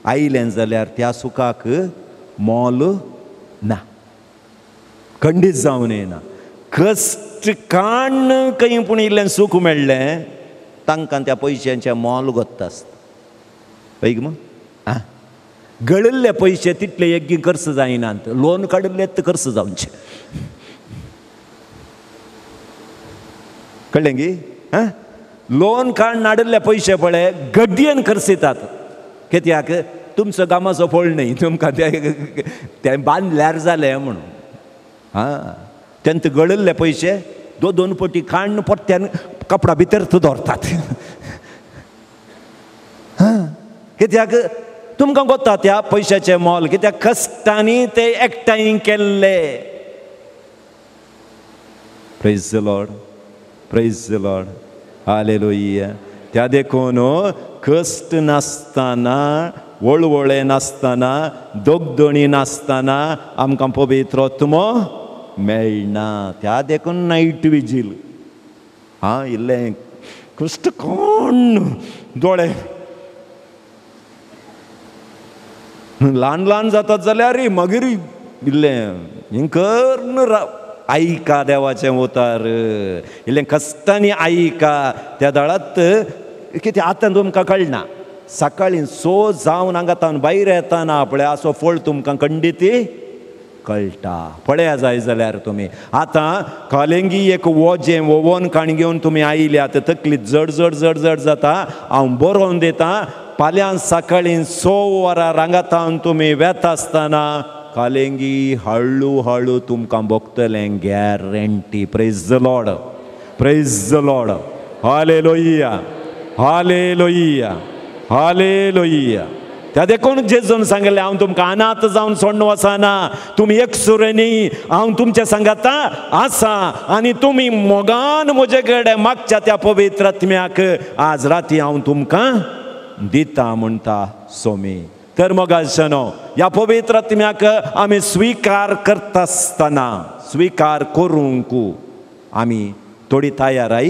आयलें जाल्यार त्या सुखाक मोल ना, खंडीत जावन येना. कश्ट काडून खंय पूण इल्लें सूख मेळ्ळें तांकां त्या पयशांचें मोल गोत्ता आसता. पळय मग आं गळिल्ले पयशे तितले एकगी खर्च जायनात, लोन काडिल्ले खर्च जावचे. कळ्ळें गी? आं लोन काडून हाडिल्ले पयशे पळय गड्येन खर्च येतात. कित्याक तुमचो कामाचो फळ न्हय, तुमकां तें बांदल्यार जालें म्हणून. आं तेंत गळिल्ले पयशे 2 2 पटी काडून परत्यान कपडा भितर दवरतात. हां कित्याक तुमकां गोता त्या पयशाचें मोल, कित्याक कश्टांनी ते एकठांय केल्ले. Praise the Lord, praise the Lord, hallelujah. त्या देखून कश्ट नासतना, वळवळे नासतना, दोगदणी नासतना आमकां पवित्र आत्मो मेळना. त्या देखून नायट विजील आं इल्लें कश्ट कोण दोळे ल्हान ल्हान जातात जाल्यार मागीर इल्लें हिंग करून आयका देवाचें उतर, इल्लें कश्टांनी आयका. त्या दळात कितें आतां तुमकां कळना, सकाळीं 6 जावन हांगा तावन भायर येताना पळय असो फळ तुमकां खंडीती कळटा. पळया जाय जाल्यार तुमी आतां कालेंगी एक वोजें वोवन काण घेवन तुमी आयल्यात, तकली जड जड जड जड जाता. हांव बरोवन दितां, फाल्यां सकाळीं 6 वरां रांगातावन तुमी वेता आसतना कालेंगी हळू हळू तुमकां भोगतलें, guarantee. Praise the Lord, praise the Lord, hallelujah, hallelujah, hallelujah. त्या देखून जेजून सांगलें, हांव तुमकां अनाथ जावन सोडून वचना, तुमी एकसुरे न्ही, हांव तुमच्या सांगाता आसा आनी तुमी मोगान म्हजे कडेन मागच्या त्या पवित्र आत्म्याक आज राती हांव तुमकां दिता म्हणटा सोमी. तर मोगाचेनो, ह्या पवित्र आत्म्याक आमी स्विकार करता आसतना, स्विकार करूंक आमी थोडी तयाराय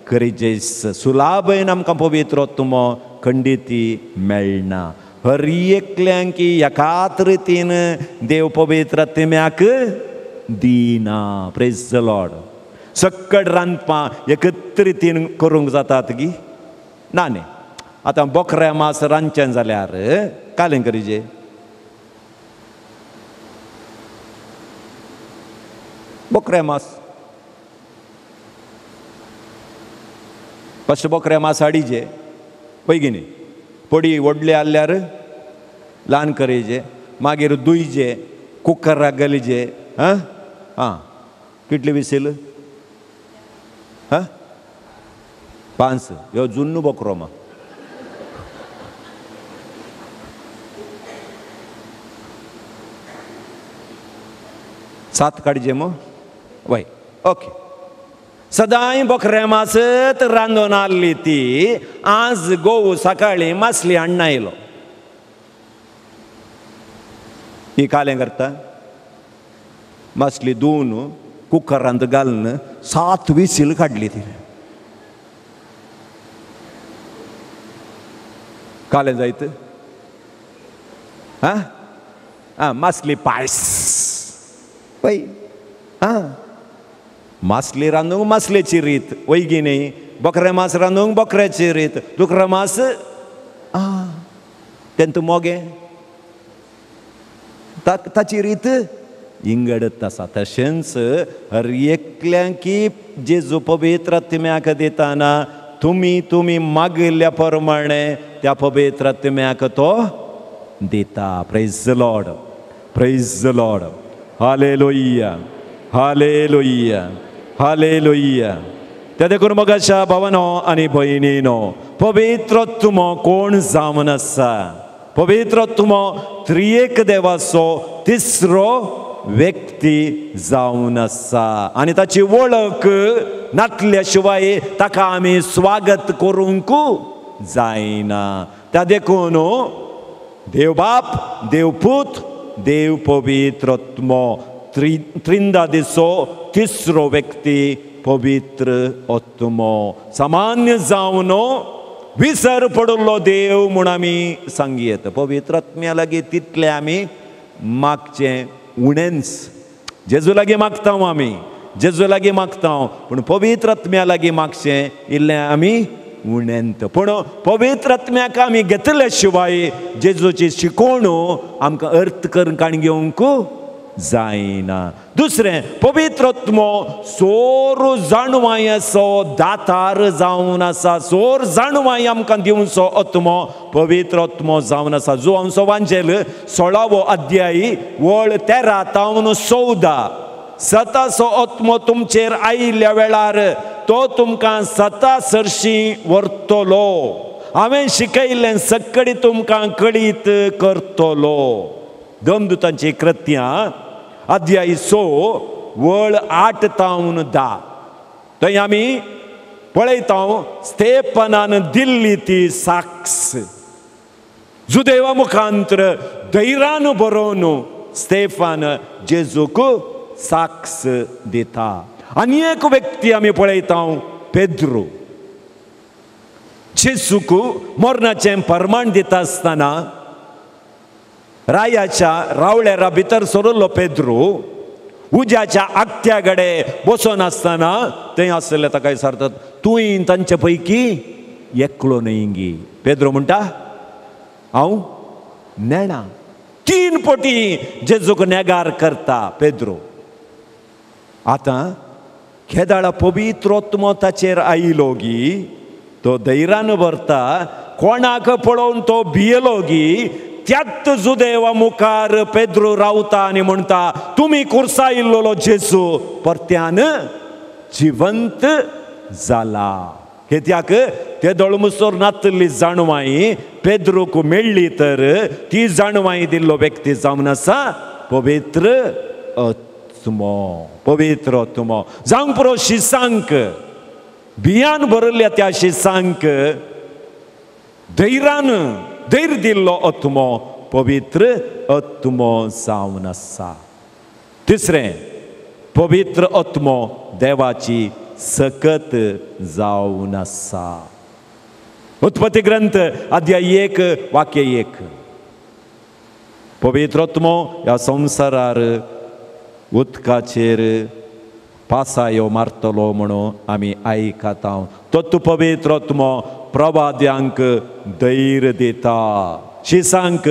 करीजे. सुलाभेन आमकां पवित्र आत्मो खंडीती मेळना. हर एकल्यांक एकाच रितीन देव पवित्र आत्म्याक दिना. Praise the Lord. सक्कड रांदपां एकत्र रितीन करूंक जातात गी ना न्ही. आतां बोकऱ्या मास रांदचें जाल्यार कालें करीजे, बोकऱ्या मास फस्ट बोकऱ्या मास हाडीजे पळय न्ही, पडी व्हडले आहल्यार ल्हान करीजे, मागीर दुयजे, कुकराक घालीजे. आं आं कितले विसील? हां 5. ह्यो जुन्नू बोकरो मा. सात काडजे मो वय ओके. सदांय बोकऱ्या मासत रांदून आहली ती, आज गोव सकाळीं मासली हाडून आयलो. ही कालें करता, मासली धुवन कुकरांत घालून 7 विसील काडली ती. कालें जायत आं आं मासली पायस पळय. आं मासली रांदूंक मासलेची रीत वयगी न्ही, बोकऱ्या मास रांदूंक बोकऱ्याची रीत, दुकरा मास आं तेंतू मोगे ताची रीत इंगडत आसा. तशेंच हर एकल्यांकी जेजू पवित्र आत्म्याक दिताना तुमी तुमी मागिल्ल्या प्रमाणे त्या पवित्र आत्म्याक तो दिता. Praise the Lord, praise the Lord, hallelujah, hallelujah, hallelujah. त्या देखून मोगाच्या भावानो आनी भयणीनो, पवित्र आत्मो कोण जावन आसा? पवित्र आत्मो त्रिएक देवाचो तिसरो व्यक्ती जावन आसा आनी ताची वळख नातल्या शिवाय ताका आमी स्वागत करूंक जायना. त्या देखून देव बाप, देव पूत, देव पवित्र आत्मो, त्रिंदादिचो तिसरो व्यक्ती पवित्र आत्मो. सामान्य जावन विसर पडिल्लो देव म्हूण आमी सांगयेत. पवित्र आत्म्या लागीं तितलें आमी मागचें उणेंच. जेजू लागीं मागता आमी, जेजू लागीं मागता, पूण पवित्र आत्म्या लागीं मागचें इल्लें आमी उणेंत. पूण पवित्र आत्म्याक आमी घेतले शिवाय जेजूची शिकवण आमकां अर्थ करून काण घेवंक जायना. दुसरें, पवित्र आत्मो सोर जाणवायेचो दातार जावन आसा. सोर जाणवाय आमकां दिवचो आत्मो पवित्र आत्मो जावन आसा. जुवांचो वांजेल 16वो अध्यायी वळ 13 तावन 14. सताचो आत्मो तुमचेर आयिल्ल्या वेळार तो तुमकां सता सरशी व्हरतलो हांवें शिकयल्लें सगळी तुमकां कळीत करतलो. देमदुतांची कृत्यां अध्याय 6 वळ 8 तावन 10 थंय आमी पळयता स्तेफनान दिल्ली ती साक्ष. जुदेवा मुखांतर धैर्यान बरोवन स्तेफान जेजूक साक्ष दिता. आनी एक व्यक्ती आमी पळयता पेद्रू. जेजूक मरणाचें प्रमाण दिता आसतना रायाच्या रावळेरा भितर सरिल्लो पेद्रू उज्याच्या आगत्या कडेन बसून आसतना थंय आसले ताका विचारतात, तूं तांचे पैकी एकलो न्हय गी? पेद्रो म्हणटा, हांव नेणा. 3 पटी जेजूक नेगार करता पेद्रो. आतां केदाळा पवित्र आत्मो ताचेर आयलो गी तो धैर्यान भरता. कोणाक पळोवन तो भियेलो गी त्याच जुदेवा मुखार पेद्रो रावता आनी म्हणटा, तुमी कुर्सायिल्लो जेजू परत्यान जिवंत जाला. कित्याक ते दोळमुसोर नातली जाणवाई पेद्रूक मेळ्ळी तर ती जाणवाई दिल्लो व्यक्ती जावन आसा पवित्र आत्मो. पवित्र आत्मो जावंक पुरो शिसांक भियान भरिल्ल्या त्या शिसांक धैर्यान धैर्य दिल्लो आत्मो पवित्र आत्मो जावन आसा. तिसरें, पवित्र आत्मो देवाची सकत जावन आसा. उत्पत्ती ग्रंथ अध्याय 1 वाक्य 1. पवित्र आत्मो ह्या संवसारार उदकाचेर पासायो मारतलो म्हणून आमी आयकता. तो तूं पवित्र आत्मो प्रवाद्यांक धैर्य दिता, शिसांक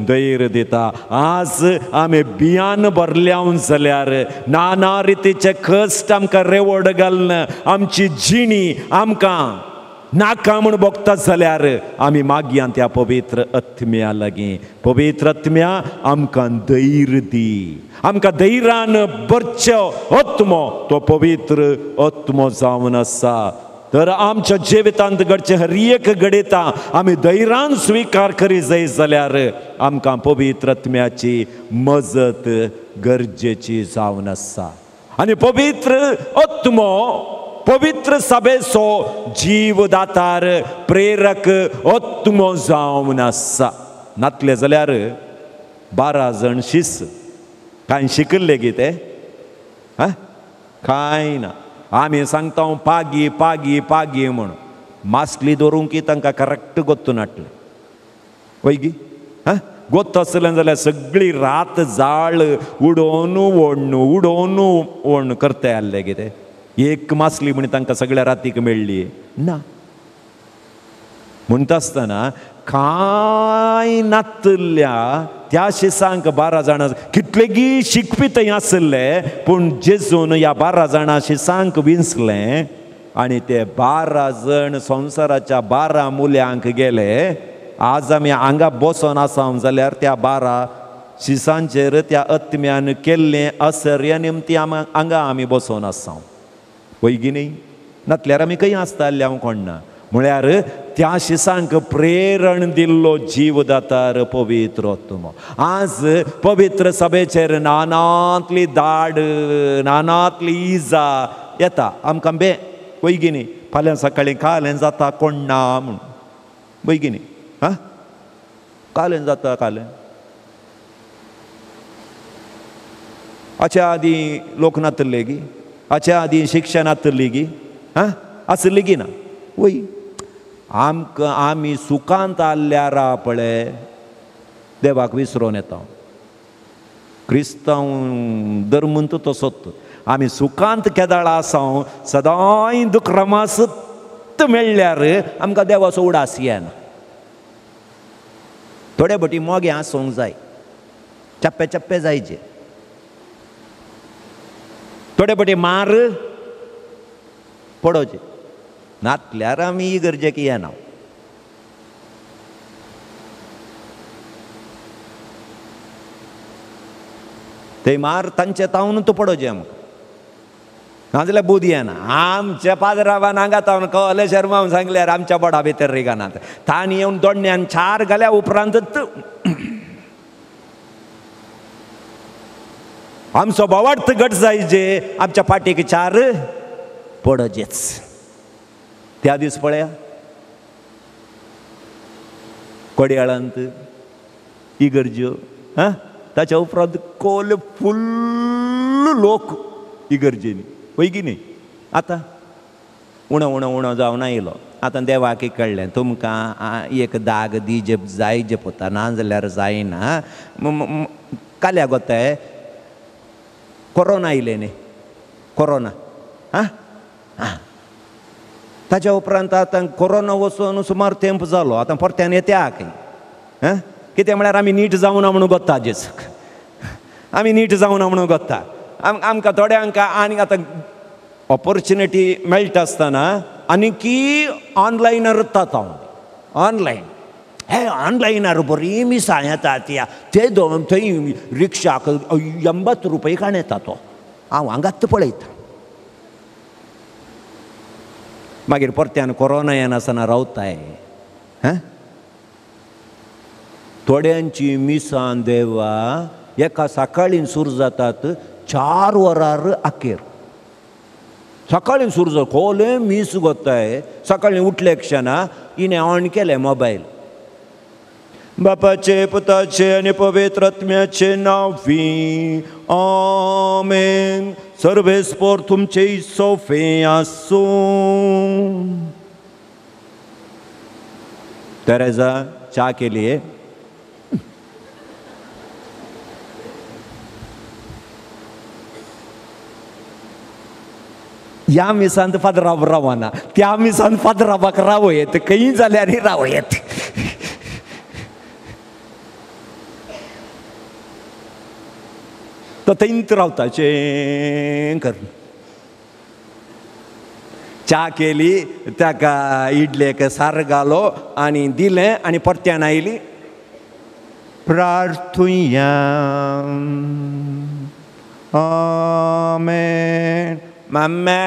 धैर्य दिता. आज आमी बियान भरल्यावन जाल्यार नाना रितीचे कश्ट आमकां रेवड घालून आमची जिणी आमकां नाका म्हूण भोगता जाल्यार आमी मागया त्या पवित्र आत्म्या लागीं. पवित्र आत्म्या आमकां धैर्य दी, आमकां धैर्यान भरचो आत्मो तो पवित्र आत्मो जावन आसा. तर आमच्या जिवितांत घडचें हर एक घडयता आमी धैर्यान स्विकार करी जाय जाल्यार आमकां पवित्र आत्म्याची मजत गरजेची जावन आसा. आनी पवित्र आत्मो पवित्र सभेचो जीव दातार प्रेरक आत्मो जावन आसा. नातले जाल्यार 12 जण शिस कांय शिकल्ले गी ते कांय ना. आमी सांगता पागी पागी पागी म्हूण मासली दवरूंक की तांकां करेक्ट गोत्तू नाटलें वय गी. हां गोत्त आसलें जाल्यार सगळी रात जाळ उडोवन ओडणू उडोवन ओडणू करताय आसले कितें. एक मासली म्हण तांकां सगळ्या रातीक मेळ्ळी ना. म्हणटा आसतना कांय नातल्या त्या शिसांक 12 जाणां कितलेगी शिकपी थंय आसले पूण जेजून ह्या 12 जाणां शिसांक विंचलें आनी ते 12 जण संवसाराच्या 12 मुल्यांक गेले. आज आमी हांगा बसोन आसा जाल्यार त्या 12 शिसांचेर त्या आत्म्यान केल्लें असर्य निमती हांगा आमी बसोन आसा वय गी न्ही. नातल्यार आमी खंय आसताले हांव कोण ना. म्हळ्यार त्या शिसांक प्रेरण दिल्लो जीव दातार पवित्र आत्मो. आज पवित्र सभेचेर नानांतली दाड नानांतली इजा येता आमकां बे वय गी न्ही. फाल्यां सकाळीं कालें जाता कोण ना म्हूण वय गी न्ही. हां कालें जाता कालें. हाच्या आदीं लोक नातले गी, हाच्या आदीं शिक्षण नातली गी, हां आसली गी ना वय. आमकां आमी सुखांत आसल्यार पळय देवाक विसरोन येता. क्रिस्तांव धर्मून तसोच आमी सुखांत केदाळ आसा सदांय दुख्रमासत मेळ्ळ्यार आमकां देवाचो उडास येना. थोडे भटी मोगे आसूंक जाय, चप्पे चप्पे जायचे, थोडे भटी मार पडोवचे, नातल्यार आमी इगर्जेक येना. ते मार तांचे तावन तो पडोवचे आमकां. नाजाल्यार बुद्दी येना. आमच्या पाद्रावान हांगा तावन कळ्ळें शर्मावन सांगल्यार आमच्या बोडा भितर रिगानात तांणी येवन दोडण्यान चार घाल्या उपरांत आमचो बोवार्थ घट जायजे, आमच्या पाटीक चार पडजेच. त्या दीस पळया कोडयाळांत इगर्ज्यो हां, ताच्या उपरांत कोल फुल्ल लोक इगर्जेनी वय की न्ही. आतां उणो उणो उणो जावन आयलो. आतां देवाक कळ्ळें तुमकां एक दाग दीजे जाय जे पोता, ना जाल्यार जायना. काल्या गोताय कोरोना आयलें न्ही, कोरोना आं आं, ताच्या उपरांत आतां कोरोना वचून सुमार तेंप जालो. आतां परत्यान येता खंय आं, कितें म्हळ्यार आमी नीट जावना म्हणून गोत्ता जेजूक, आमी नीट जावना म्हणून गोत्ता. आमकां थोड्यांक आनी आतां ऑपॉर्च्युनिटी मेळटा आसतना आनी की ऑनलायनार वतात. हांव ऑनलायन हे ऑनलायनार बरी मिसां येता त्या ते दोन थंय रिक्षाक 80 रुपये काण येता तो, हांव हांगाच पळयता. मागीर परत्यान कोरोना येनासतना रावताय हां. थोड्यांची मिसां देवा एका सकाळीं सुरू जातात 4 वरार अखेर. सकाळीं सुरू जाता कोले मीस गोताय. सकाळीं उठले क्षणा हिणें ऑन केलें मोबायल. बापाचे पुताचे आनी पवित्र आत्म्याचे नांवी आमेन. सर्वेस्पोर तुमचे सोफे आसूं. तेरेजा च्या केली. ह्या मिसांत फादराब रावना, त्या मिसांत फादराबाक रावं येत, खंय जाल्यार रावं येत. तो थंयच रावता चें कर. च्या केली, ताका इडलेक सार घालो आनी दिलें आनी परत्यान आयली. प्रार्थुया आमेन. मम्मा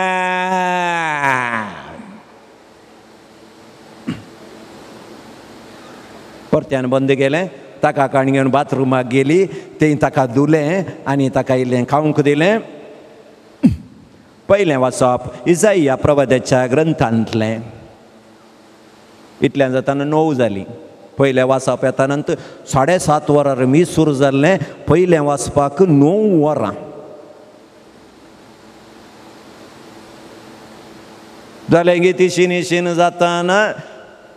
परत्यान बंद केलें. ताका काण घेवन बाथरुमाक गेली, थंय ताका धुलें आनी ताका इल्लें खावंक दिलें. पयलें वाचप इजाइया प्रवाद्याच्या ग्रंथांतलें. इतल्यान जाताना 9 जालीं. पयलें वाचप येता नंतर 7:30 वरार मीस सुरू जाल्लें. पयलें वाचपाक 9 वरां जालें गी. तिशीन इशीन जाताना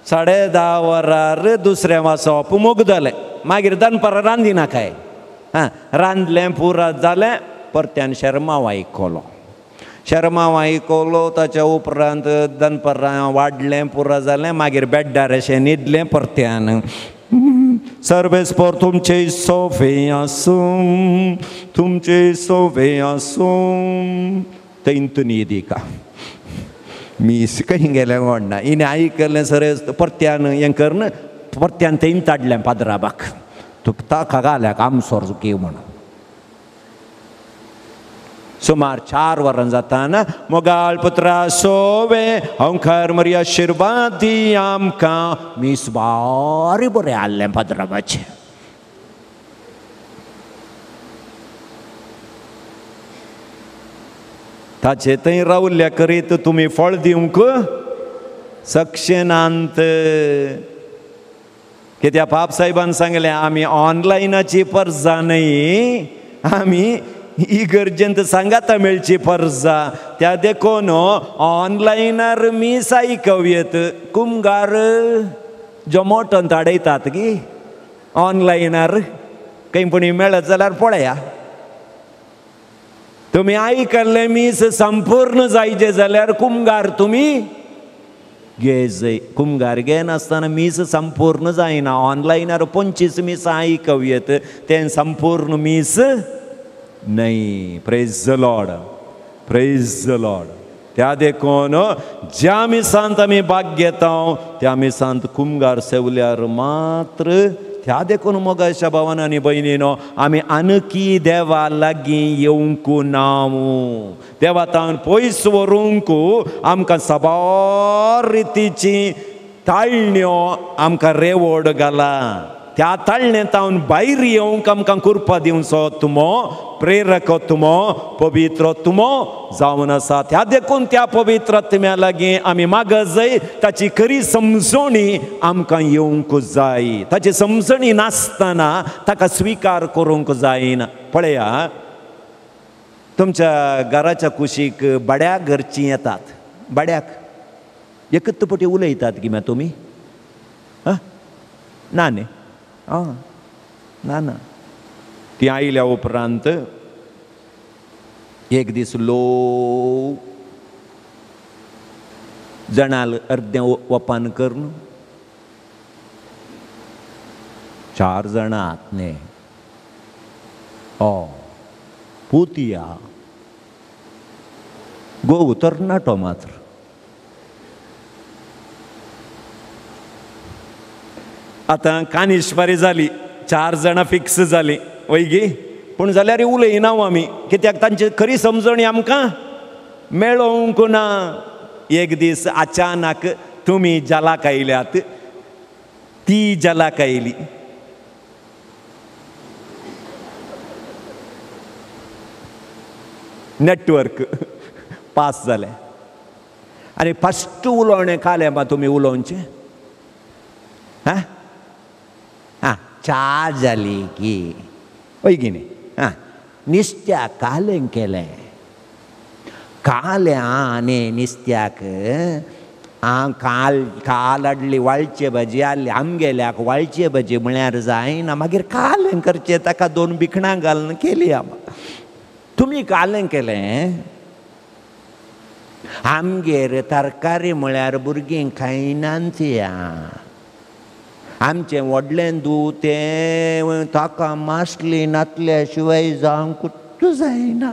10:30 वरार दुसरें वाचप मुगदलें. मागीर दनपारां रांदिनाकाय हां, रांदलें पुरात जालें. परत्यान शर्माव आयकलो, शर्माव आयकलो. ताच्या उपरांत दनपारां वाडलें पुरा जालें. मागीर बेड्डार अशें न्हिदलें. परत्यान सर्वेस्पोर तुमचे सोफे आसूं, तुमचे सोफे आसूं. थंय न्हिदी का मीस खंय गेलें कोण ना. हिणें आयकलें सर परत्यान हें करून परत्यान थंय ताडलें पाद्राबाक, तुका ताका घाल्याक आमसोर की म्हणून. सुमार 4 वरां जाताना मोगाळ पुत्रा सोवे अंकार मरी आशिर्वाद दी आमकां. मीस बारी बरें आहलें पाद्राबाचें. ताचे थंय रावल्ल्या करीत तुमी फळ दिवंक सक्षेनांत. कित्याक पाप साहेबान सांगलें आमी ऑनलायनाची परजा न्हय, आमी इगर्जेंत सांगाता मेळची परजा. त्या देखून ऑनलायनार मीस आयकवयेत. कुमगार जोमोटोन धाडयतात की ऑनलायनार खंय पुणी मेळत जाल्यार पळया. तुमी आयकल्लें मीस संपूर्ण जायचे जाल्यार कुमगार तुमी घेजय. कुमगार घेनासतना मीस संपूर्ण जायना. ऑनलायनार 25 मिसां आयकवयेत, तें संपूर्ण मीस न्हय. Praise the Lord, praise the Lord. त्या देखून ज्या मिसांत आमी भाग घेता त्या मिसांत कुमगार सेवल्यार मात्र त्या देखून मोगाच्या भावान आनी भयणीनो आमी आनकी देवा लागीं येवंक नाव, देवा तावन पयस व्हरूंक आमकां साबार रितीची ताळण्यो आमकां रेवड घाला। त्या ताळणे तावन भायर येवंक आमकां कृपा दिवचो तुमो प्रेरक तुमो पवित्र तुमो जावन आसा। त्या देखून त्या पवित्र आत्म्या लागीं आमी मागजय, ताची खरी समजणी आमकां येवंक जाय। ताची समजणी नासतना ताका स्विकार करूंक जायना। पळया तुमच्या घराच्या कुशीक बड्या घरचीं येतात, बड्याक एकच पटी उलयतात की मा तुमी ना न्ही आं ना ना। ती आयल्या उपरांत एक दीस लो जणाल अर्दें ओपन करून 4 जाणां आत न्ही ओ पुतिया गोव तरणाटो मात्र आतां कानिशपारी जाली, 4 जाणां फिक्स जालीं वयगी, पूण जाल्यार उलयना आमी कित्याक तांची खरी समजणी आमकां मेळोवंक ना। एक दीस अचानक तुमी जलाक आयल्यात, ती जलाक आयली, नेटवर्क पास जालें आनी फस्ट उलोवणें कालें बा तुमी उलोवचें हां आं च्या जाली की हय की न्ही आं निस्त्याक कालें केलें, कालें आं न्ही निस्त्याक आं काल काल हाडली वाळचे भाजी हाडली, आमगेल्याक वाळचे भाजी म्हळ्यार जायना, मागीर कालें करचें ताका 2 भिकणां घालून केली आम। तुमी कालें केलें? आमगेर तरकारी म्हळ्यार भुरगीं खायनात या, आमचें व्हडलें दूद तें ताका मासली नातल्या शिवाय जावंक जायना।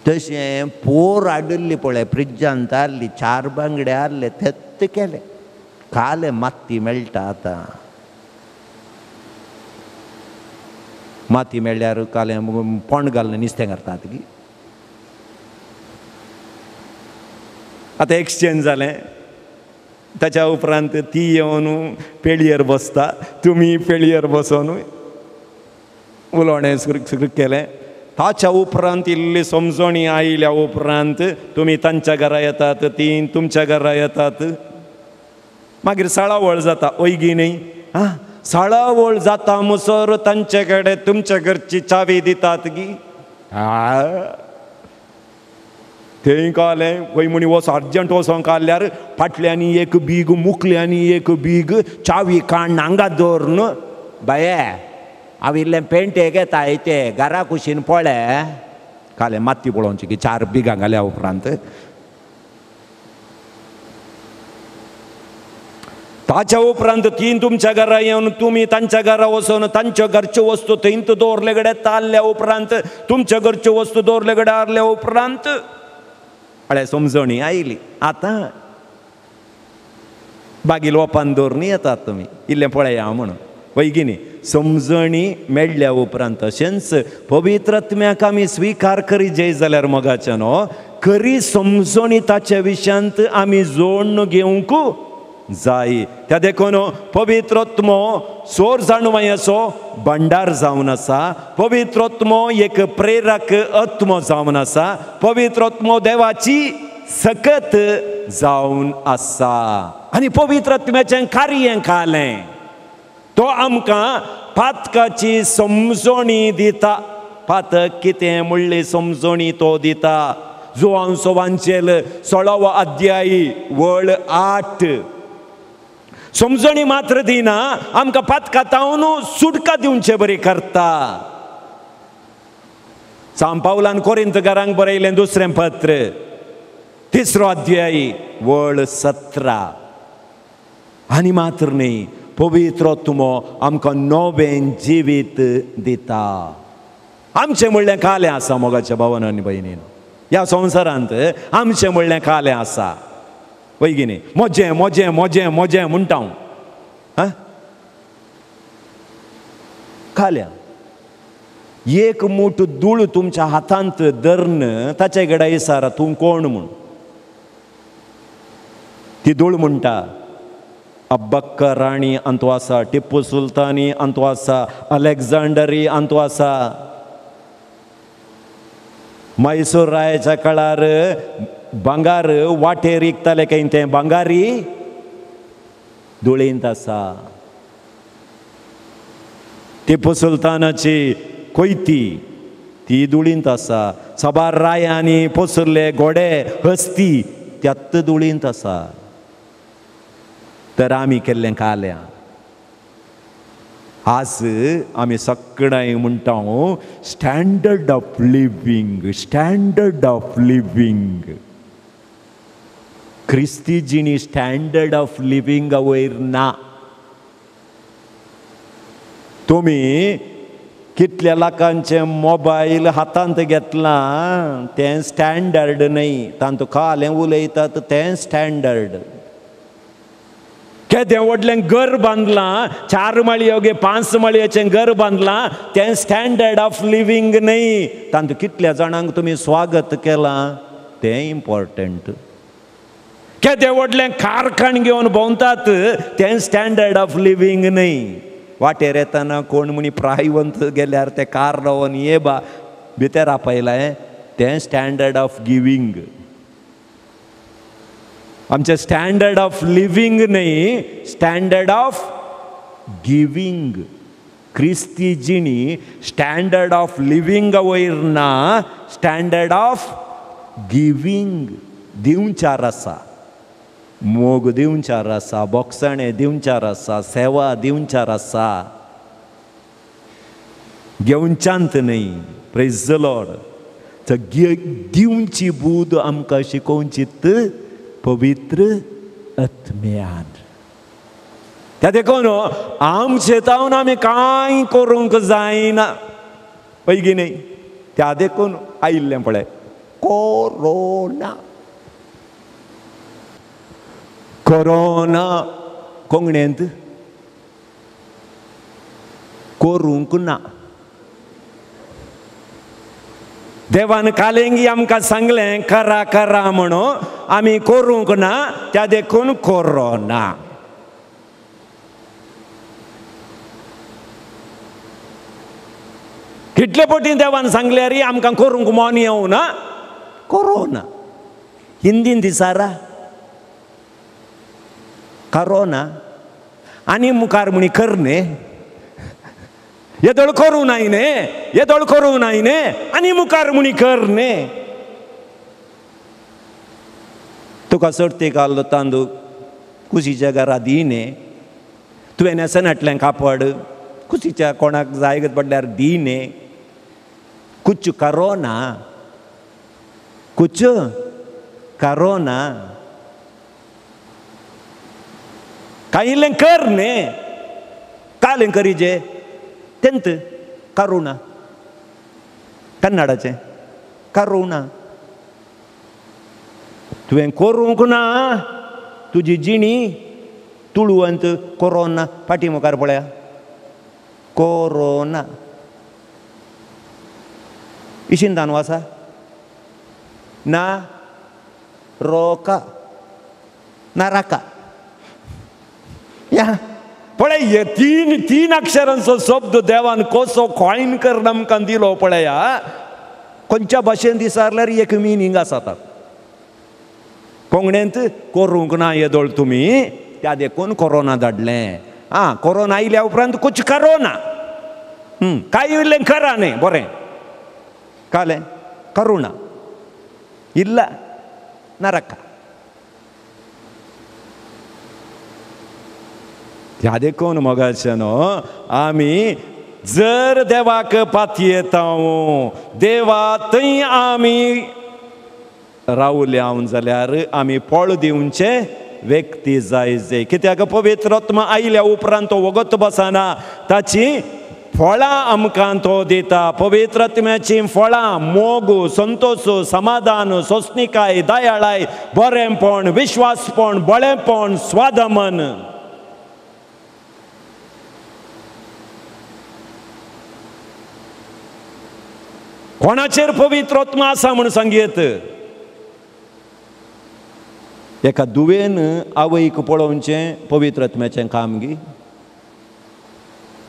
तशें पोर हाडिल्ली पळय फ्रिजांत हाडली, 4 बांगडे हाडले तेत्त केले, कालें माती मेळटा आतां, माती मेळ्ळ्यार कालें पोंड घालून निस्तें करतात की। आतां एक्सचेंज जालें, ताच्या उपरांत ती येवन पेळयेर बसता, तुमी पेळयेर बसोन उलोवणें सुरू केलें। ताच्या उपरांत इल्ली समजणी आयल्या उपरांत तुमी तांच्या घरा येतात, ती तुमच्या घरा येतात, मागीर साळावळ जाता वयगी न्ही आं। साळावळ जाता मुसर तांचे कडेन तुमच्या घरची चावी दितात की थंय कळ्ळें खंय म्हणी वच अर्जंट वचोंक काडल्यार फाटल्यांनी एक बीग मुखल्यांनी एक बीग चावी काडून हांगा दवरून बाये हांव इल्लें पेंटे घेता ते घरा कुशीन पळय कालें माती पळोवची की 4 बिगां घाल्या उपरांत। ताच्या उपरांत तीन तुमच्या घरा येवन तुमी तांच्या घरा वचून तांच्या घरच्यो वस्तू थंय दवरले कडेन ताल्ल्या उपरांत तुमच्या घरच्यो वस्तू दवरले कडेन हारल्या उपरांत हळ्या समजणी आयली। आतां बागील ओपान दवरून येतात तुमी इल्लें पळया म्हणून वयगी न्ही। समजणी मेळ्ळ्या उपरांत तशेंच पवित्र आत्म्याक आमी स्विकार करी जय जाल्यार मोगाच्या न्हू खरी समजणी ताच्या विशयांत आमी जोडून घेवंक जाय। त्या देखून पवित्र आत्मो सोर जाणवायेचो भंडार जावन आसा, पवित्र आत्मो एक प्रेरक आत्मो जावन आसा, पवित्र आत्मो देवाची सकत जावन आसा आनी पवित्र आत्म्याचें कार्य कालें तो आमकां पातकाची समजणी दिता, पातक कितें म्हणली समजणी तो दिता। जुवांचो वांचेल 16वो अध्याय वळ 8 समजणी मात्र दिना, आमकां पातका तावन सुटका दिवचे बरी करता। सांत पावलान कोरिंतकारांक बरयलें दुसरें पत्र 3रो अध्याय वळ 17 आनी मात्र न्ही पवित्र आत्मो आमकां नवें जिवीत दिता। आमचें म्हणलें कालें आसा मोगाच्या भावान आनी भयणीन, ह्या संवसारांत आमचें म्हणलें कालें आसा वय की न्ही। मोजें मोजें मोजें मोजें म्हणटा हांव. खाल्या एक मूठ धूळ तुमच्या हातांत धरून ताचे कडेन विचारा तूं कोण म्हूण. ती धूळ म्हणटा अब्बक्का राणी अंतू आसा, टिप्पू सुलतानी अंतू आसा, अलेक्झांडरी अंतू आसा. मैसूर रायाच्या काळार भांगार वाटेर विकताले खंय तें भांगारी धुळींत आसा. टिप्पू सुलतानाची कोयती ती धुळींत आसा. साबार रायांनी पोसुल्ले घोडे हस्ती त्यात धुळींत आसा. तर आमी केल्लें काल्या आज आमी सगळ्यांक म्हणटा standard of living, standard of living. क्रिस्ती जिणी स्टँडर्ड ऑफ लिव्हिंग वयर ना. तुमी कितल्या लाखांचे मोबायल हातांत घेतलां तें स्टँडर्ड न्हय, तांतू कालें उलयतात तें स्टँडर्ड. केदें व्हडलें घर बांदलां, 4 माळयो गे 5 माळयेचें घर बांदलां तें स्टँडर्ड ऑफ लिव्हिंग न्हय. तांतू कितल्या जाणांक तुमी स्वागत केलां तें इम्पॉर्टंट. केदें व्हडलें कारखान घेवन भोंवतात तें स्टँडर्ड ऑफ लिव्हिंग न्हय. वाटेर येतना कोण म्हणी प्रायवंत गेल्यार ते कार रावन ये बा भितर आपयलां तें स्टँडर्ड ऑफ गिवींग. आमचें स्टँडर्ड ऑफ लिव्हिंग न्हय, स्टँडर्ड ऑफ गिवींग. क्रिस्ती जिणी स्टँडर्ड ऑफ लिव्हिंग वयर ना, स्टँडर्ड ऑफ गिवींग. दिवचार आसा, मोग दिवचार आसा, बोगसाणें दिवचार आसा, सेवा दिवचार आसा, घेवच्यांत न्हय. प्रेज the Lord. दिवची बूद आमकां शिकोवची पवित्र आत्म्यान. त्या देखून आमचे तावन आमी कांय करूंक जायना पयगी न्हय. त्या देखून आयिल्लें पळय कोरोना. कोरोना कोंकणींत करूंक ना. देवान कालेंगी आमकां सांगलें करा करा म्हणून, आमी करूंक ना, त्या देखून कोरोना. कितले पटी देवान सांगल्यार आमकां करूंक मन येवना, कोरोना. हिंदीन दिसारा करोना आनी मुखार म्हणी कर न्ही, येदोळ करूं नाय न्ही, येदोळ करूं नाय न्ही, आनी मुखार म्हणी कर न्ही. तुका सर्ती घाल्लो तांदूळ कुशीच्या घरा दी न्ही, तुवें न्हेसनाटलें कापड कुशीच्या कोणाक जाय पडल्यार दी न्ही. कुछ करोना, कुछ करोना, कांय इल्लें कर न्ही. कालें करीजे तेंत करुणा, कन्नडाचें करुणा. तुवें करूंक ना तुजी जिणी तुळवंत कोरोना. फाटी मुखार पळया कोरोना. इशीन दानू आसा ना रोका ना राका. या पळय तीन तीन अक्षरांचो शब्द देवान कसो कॉयन करून आमकां दिलो पळया. खंयच्या भाशेन दिसारल्यार एक मिनींग आसा. कोंकणींत करूंक ना येदोळ तुमी, त्या देखून कोरोना धाडलें. आं, कोरोना आयल्या उपरांत कुछ करोना, कांय इल्लें करा न्ही बरें कालें करुणा इल्ला नरका. ह्या देखून मोगाचे न्हू आमी जर देवाक पातयेता देवा थंय आमी रावल्या जाल्यार आमी फळ दिवचे व्यक्ती जाय जे. कित्याक पवित्र आत्मा आयल्या उपरांत तो वगत बसना, ताची फळां आमकां तो दिता. पवित्र आत्म्याची फळां मोग, संतोष, समाधान, सोंसणिकाय, दयाळाय, बरेंपण, विश्वासपण, बळेपण, स्वादमन. कोणाचेर पवित्र आत्मा आसा म्हूण सांगयेत? एका दुवेन आवयक पळोवचें पवित्र आत्म्याचें काम गी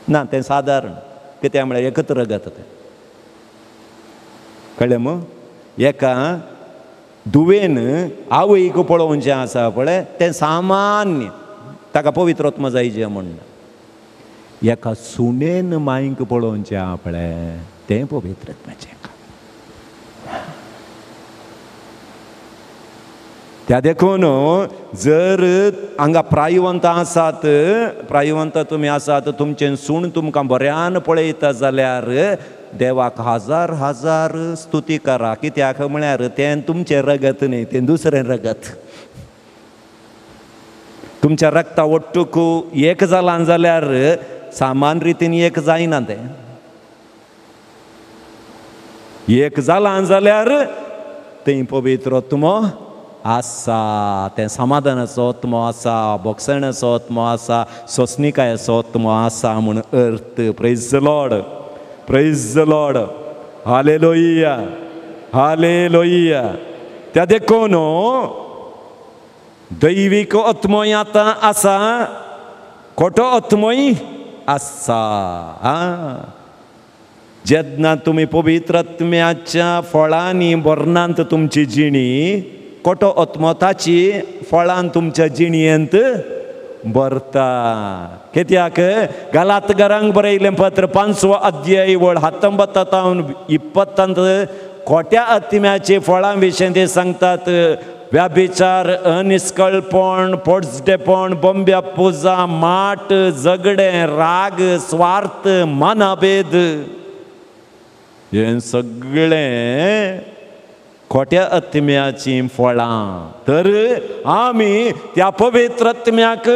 ना, तें सादारण कित्याक म्हळ्यार एकच रगत तें, कळ्ळें मू? एका दुवेन आवयक पळोवचें आसा पळय तें सामान्य, ताका पवित्र आत्मा जायचे म्हण. एका सुणेन मांयक पळोवचें आहा पळय तें पवित्र आत्म्याचें काम. त्या देखून जर हांगा प्रायवंत आसात, प्रायवंत तुमी आसात, तुमचें सूण तुमकां बऱ्यान पळयता जाल्यार देवाक हजार हजार स्तुती करा. कित्याक म्हळ्यार तें तुमचें रगत न्ही, तें दुसरें रगत. तुमच्या रगता ओट्टूक एक जालां जाल्यार सामान रितीन एक जायना, तें एक जालां जाल्यार तें पवित्र आत्मो आसा, तें समाधानाचो आत्मो आसा, भोगसण्याचो आत्मो आसा, सोंसणिकायेचो आत्मो आसा म्हूण अर्थ. Praise the Lord, praise the Lord, hallelujah, hallelujah. त्या देखून दैवीक आत्मोय आतां आसा, खोटो आत्मोय आसा. जेन्ना तुमी पवित्र आत्म्याच्या फळांनी भरनात तुमची जिणी, खोटो आत्मो ताची फळां तुमच्या जिणयेंत भरता. कित्याक? गलातगारांक बरयलें पत्र 5वो अध्याय वळ 19 20 खोट्या आत्म्याचे फळां विशीं ते सांगतात. व्याभिचार, अनिस्कळपण, पोटसडेपण, बोंब्या पुजा, माट, झगडें, राग, स्वार्थ, मनाभेद, हें सगळें खोट्या आत्म्याचीं फळां. तर आमी त्या पवित्र आत्म्याक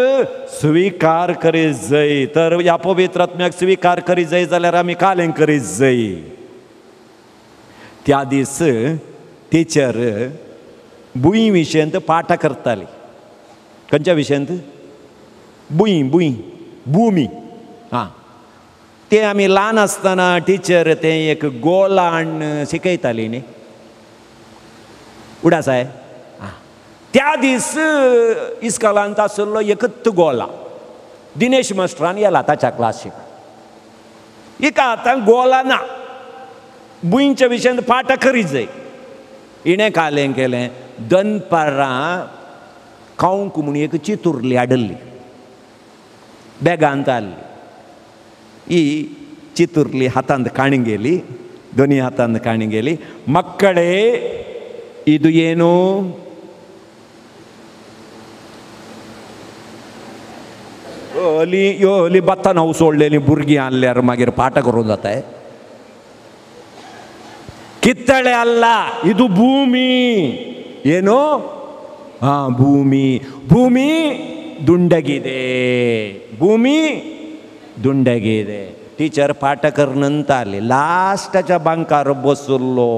स्विकार करीत जाय. तर ह्या पवित्र आत्म्याक स्विकार करीत जाय जाल्यार आमी कालें करीत जाय. त्या दीस टिचर भूंय विशयंत पाठां करताली. खंयच्या विशयंत? भूंय, भूंय, भूमी. आं, ते आमी ल्हान आसतना टिचर तें एक गोलान शिकयताली न्ही, उडास आहे. त्या दीस इस्कॉलांत आशिल्लो एकच गोला, दिनेश मास्टरान येला ताच्या क्लासीक. एका आतां गोला ना, भुंयच्या विशयांत पाठां करीत जाय. हिणें कालें केलें, दनपारां खावंक म्हूण एक चितुरली हाडिल्ली, बॅगांत हाडली. ही चितुरली हातांत काणी गेली, दोनी हातांत काणी गेली. मक्कडे ಇದು ಏನು? अली यो अली बात्ता नाव सोडलेली भुरगीं आणल्यार मागीर पाठ करून जाताय. ಕಿತ್ತಳೆ ಅಲ್ಲ, ಇದು ಭೂಮಿ. ಏನು? ಹಾ, ಭೂಮಿ. ಭೂಮಿ ದುಂಡಗಿದೆ, ಭೂಮಿ ದುಂಡಗಿದೆ. टीचर पाठ करनंत आली. लास्टाच्या बांकार बसलो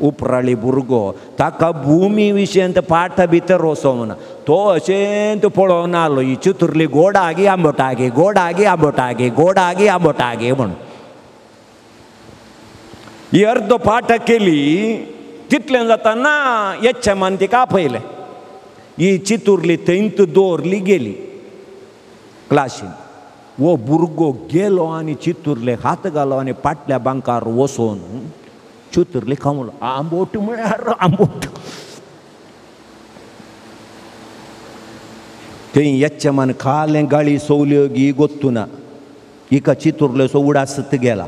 उपराळी भुरगो, ताका भूमी विशयंत पाठ भितर वचोंक ना. तो अशें पळोवन आलो, ही चितुरली गोडागी आंबटागी, गोडागी आंबटागी, गोडागी आंबटागी म्हणून. ही अर्दो पाठ केली, तितलें जाताना एच्चमान तिका आपयलें. ही चितुरली थंयत दवरली गेली क्लासीन. वो भुरगो गेलो आनी चितुरले हात घालो आनी पाटल्या बांकार वचोन चितुरले खावलो. आंबोट म्हळ्यार आंबोट. थंय एच्चमान खालें गाळी सोवल्यो गी गोत्तुना. हिका चितुरले सो उडासत गेला,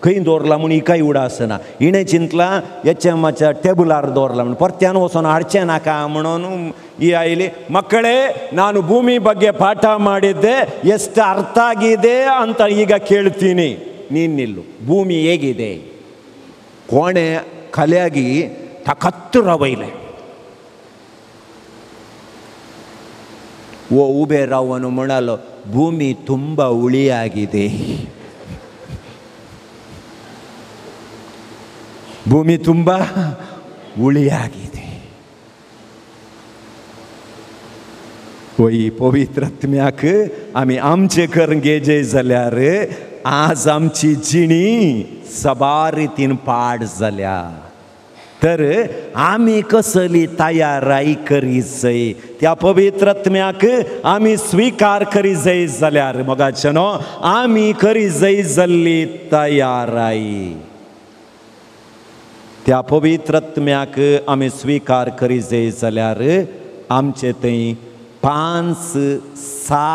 खंय दवरला म्हूण हिकाय उडासना. हिणें चिंतलां एच्चमाच्या टेबलार दवरला म्हूण, परत्यान वचोन हाडचें नाका म्हणून ही आयली. ಮಕ್ಕಳೇ, ನಾನು ಭೂಮಿ ಬಗ್ಗೆ ಪಾಠ ಮಾಡಿದ್ದೆ, ಎಷ್ಟು ಅರ್ಥ ಆಗಿದೆ ಅಂತ ಈಗ ಕೇಳ್ತೀನಿ, ನೀನು ನಿಲ್ಲು. ಭೂಮಿ ಹೇಗಿದೆ? ಕೋಣೆ ಕಲೆಯಾಗಿ ತಕತ್ತು ರವೈಲೆ. ಓ ಉಬೆ ರಾವನು ಮೊಣಲು, ಭೂಮಿ ತುಂಬ ಉಳಿಯಾಗಿದೆ, ಭೂಮಿ ತುಂಬ ಉಳಿಯಾಗಿದೆ. वय पवित्र आत्म्याक आमी आमचे करून घेजे जाल्यार आज आमची जिणी सबार रितीन पाड जाल्या. तर आमी कसली तयाराय करी जाय, त्या पवित्र आत्म्याक आमी स्विकार करी जाय जाल्यार मोगाचें न्हू आमी करी जाय जाल्ली तयाराय. त्या पवित्र आत्म्याक आमी स्विकार करी जाय जाल्यार आमचे थंय 5 सा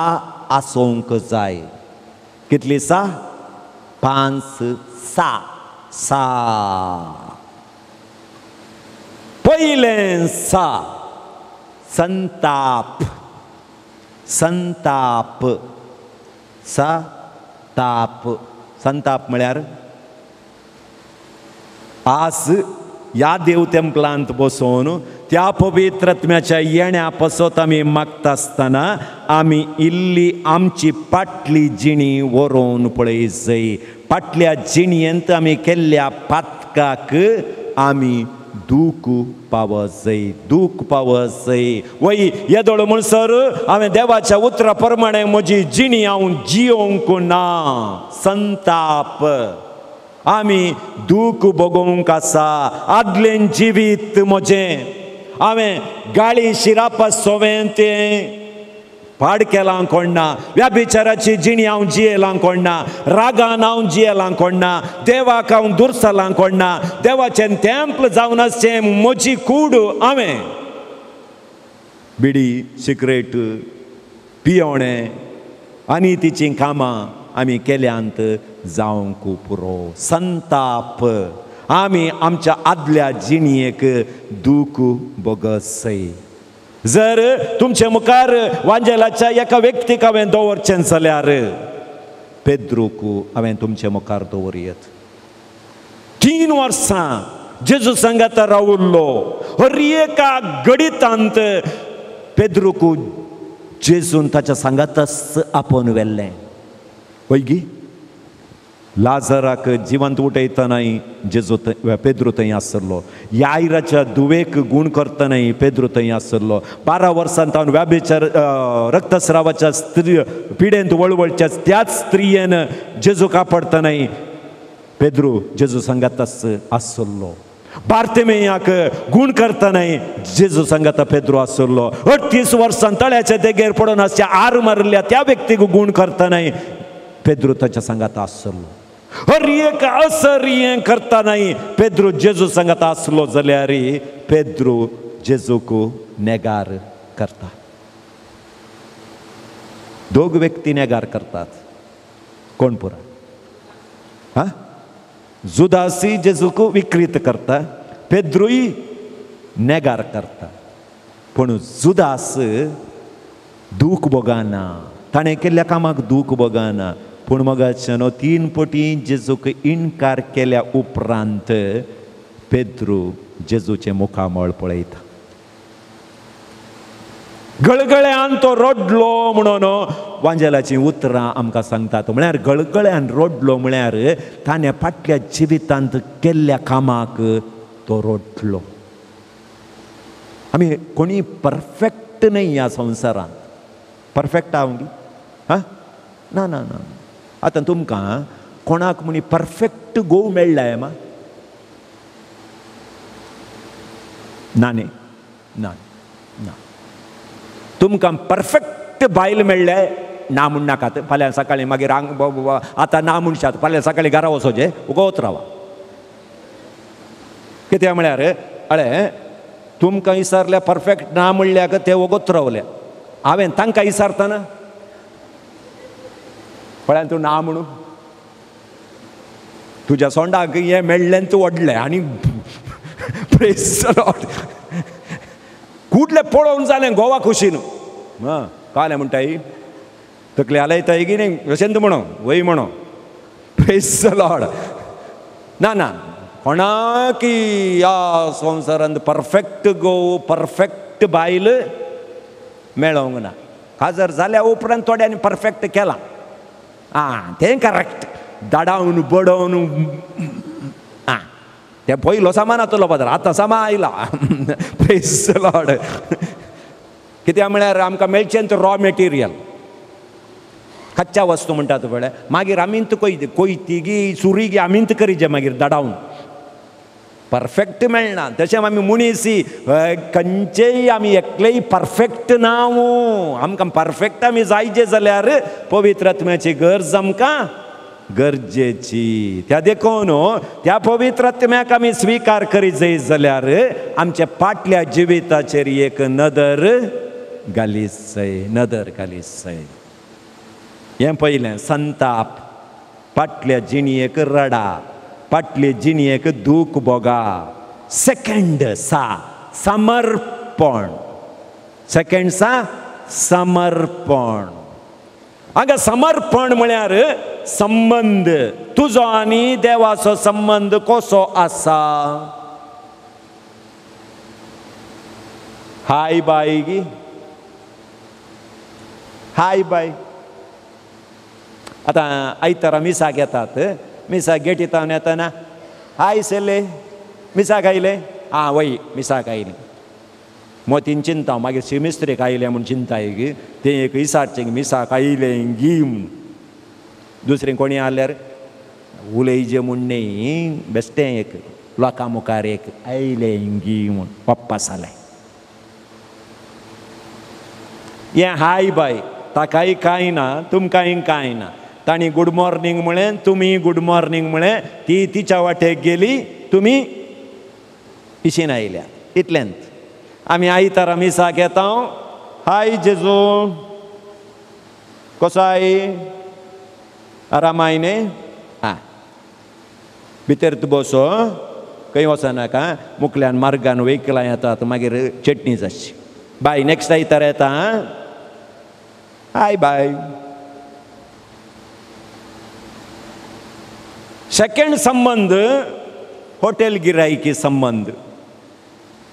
आसूंक जाय. कितली सा? 5 सा. सा पयलें सा संताप. संताप सा ताप. संताप म्हळ्यार आज ह्या देव तेंपलांत बसोवन त्या पवित्र आत्म्याच्या येण्या पसत आमी मागता आसतना आमी इल्ली आमची पाटली जिणी वरोवन पळय जाय. पाटल्या जिणयेंत आमी केल्ल्या पातकाक आमी दूख पावत जाय, दूख पावत जाय. वय येदोळ म्हणसर हांवें देवाच्या उतरा प्रमाणे म्हजी जिणी हांव जियोंक ना. संताप आमी दूख भोगोवंक आसा. आदलें जिवीत म्हजें हांवें गाळी शिरापा सोवें तें पाड केलां कोण्णा, व्याभिचाराची जिणी हांव जियेलां कोण्णा, रागान हांव जियेलां कोण्णा, देवाक हांव दुरसलां कोण्णा, देवाचें तेंपल जावन आसचें म्हजी कूड हांवें बिडी सिगरेट पियोणें आनी तिचीं कामां आमी केल्यांत जावंक पुरो. संताप आमी आमच्या आदल्या जिणयेक दूख भोगसय. जर तुमचे मुखार वांजेलाच्या एका व्यक्तीक हांवें दवरचें जाल्यार पेद्रूक हांवें तुमचे मुखार दवरयत. 3 वर्सां जेजू सांगाता रावल्लो. हर एका गडितांत पेद्रूक जेजून ताच्या सांगातच आपोवन व्हेल्लें. वयगी लाजराक जिवंत उठयतनाय जेजू पेद्रू थंय आसलो. यायराच्या धुवेक गूण करतनाय पेद्रू थंय आसलो. 12 वर्सां तावन व्याभिचार रक्तस्रावाच्या स्त्री पिडेंत वळवळच्या त्याच स्त्रियेन जेजू कापडतनाय पेद्रू जेजू सांगातच आसलो. बार्तिमेयाक गूण करतनाय जेजू सांगाता पेद्रू आसलो. 38 वर्सां तळ्याच्या देगेर पडून आसच्या आर मारिल्ल्या त्या व्यक्तीक गूण करतनाय पेद्रू ताच्या सांगाता आसलो. हर एक असर करता नाही पेद्रू जेजू सांगाता आसलो जाल्यार पेद्रू जेजूक नेगार करता. दोग व्यक्ती नेगार करतात. कोण पुरा? हा, जुदासी जेजूक विक्रीत करता, पेद्रूय नेगार करता. पूण जुदास दूख भोगाना, ताणें केल्ल्या कामाक दूख भोगाना. पूण मगाच्यानो 3 पटी जेजूक इनकार केल्या उपरांत पेद्रू जेजूचें मुखामळ पळयता. गळगळ्यान तो रडलो म्हणून वांजेलाचीं उतरां आमकां सांगतात. म्हळ्यार गळगळ्यान रडलो म्हळ्यार ताणें फाटल्या जिवितांत केल्ल्या कामाक तो रडलो. आमी कोणी परफेक्ट न्हय ह्या संवसारांत. परफेक्ट हांव गी? हां, ना ना ना. आतां तुमकां कोणाक म्हणी परफेक्ट गोव मेळ्ळा मा? ना न्ही, ना ना. तुमकां परफेक्ट बायल मेळ्ळें ना म्हण नाकात. फाल्यां सकाळीं मागीर आंग आतां ना म्हणशात, फाल्यां सकाळीं घरा वचोचें उगोत रावा. कित्याक म्हळ्यार अळे तुमकां विचारल्या परफेक्ट ना म्हणल्याक ते वगोत रावले. हांवें तांकां विचारतना पळय तूं ना म्हणून तुज्या सोंडाक हें मेळ्ळें तूं व्हडलें आनी प्रेस कुडलें पळोवन जालें गोवा खुशीन. हां, कालें म्हणटाय तकली हालयताय की न्ही अशें तूं म्हणो वय म्हणो प्रेस लॉर्ड. ना ना, कोणाक ह्या संवसारांत परफेक्ट गोव परफेक्ट बायल मेळोंक ना. काजर जाल्या उपरांत थोड्यांनी परफेक्ट केलां. आं, तें करेक्ट दाडावन बडोवन आं तें पयलो सामान आतलो पाद्र, आतां सामान आयला. Press Lord. कित्याक म्हळ्यार आमकां मेळचें तें रॉ मटेरियल. कच्चा वस्तू म्हणटात पळय, मागीर आमींत कोयतीगी सुरीगी आमींत करीजे मागीर दडावन परफेक्ट मेळना. तशें आमी मनीसी खंयचेय आमी एकलेय परफेक्ट ना. आमकां परफेक्ट आमी जायचे जाल्यार पवित्र आत्म्याची गरज आमकां गरजेची. त्या देखून त्या पवित्र आत्म्याक आमी स्विकार करीत जायत जाल्यार आमच्या फाटल्या जिविताचेर एक नदर घालीत जाय, नदर घालीत जाय. हें पयलें संताप, फाटल्या जिणयेक रडा, फाटले जिणयेक दूख भोगा. सेकंड सा समर्पण, सेकंड सा समर्पण. हांगा समर्पण म्हळ्यार संबंद, तुजो आनी देवाचो संबंद कसो आसा. हाय बाय गी, हाय बाय. आतां आयतारा मिसाक येतात, मिसाक गेटीतावन येतना हाय सेले मिसाक आयले, आं वय मिसाक आयले. मोतीन चिंता मागीर शिमिस्त्रीक आयले म्हूण चिंताय गी, तें एक इसारचें मिसाक आयलें गी म्हूण. दुसरें कोणी आल्यार उलयजे म्हूण न्ही, बेश्टें एक लोकां मुखार एक आयलें गी म्हूण पप्पा जालें. हें हाय बाय ताकाय कांय ना, तुमकांय कांय ना. तांणी गूड मॉर्निंग म्हळें, तुमी गूड मॉर्निंग म्हळें, ती तिच्या वाटेक गेली, तुमी पिशीन आयल्या. इतल्यांत आमी आयतारा मिसाक येता, हाय जेजू कसो I, आरामाय न्ही, आं भितर तूं बसो, खंय वचनाका, मुखल्यान मार्गान व्हेकलां येतात मागीर चटणी जातशी. बाय नॅक्स्ट आयतारा येता, हाय बाय. सेकंड संबंद हॉटेल गिरायकी संबंद.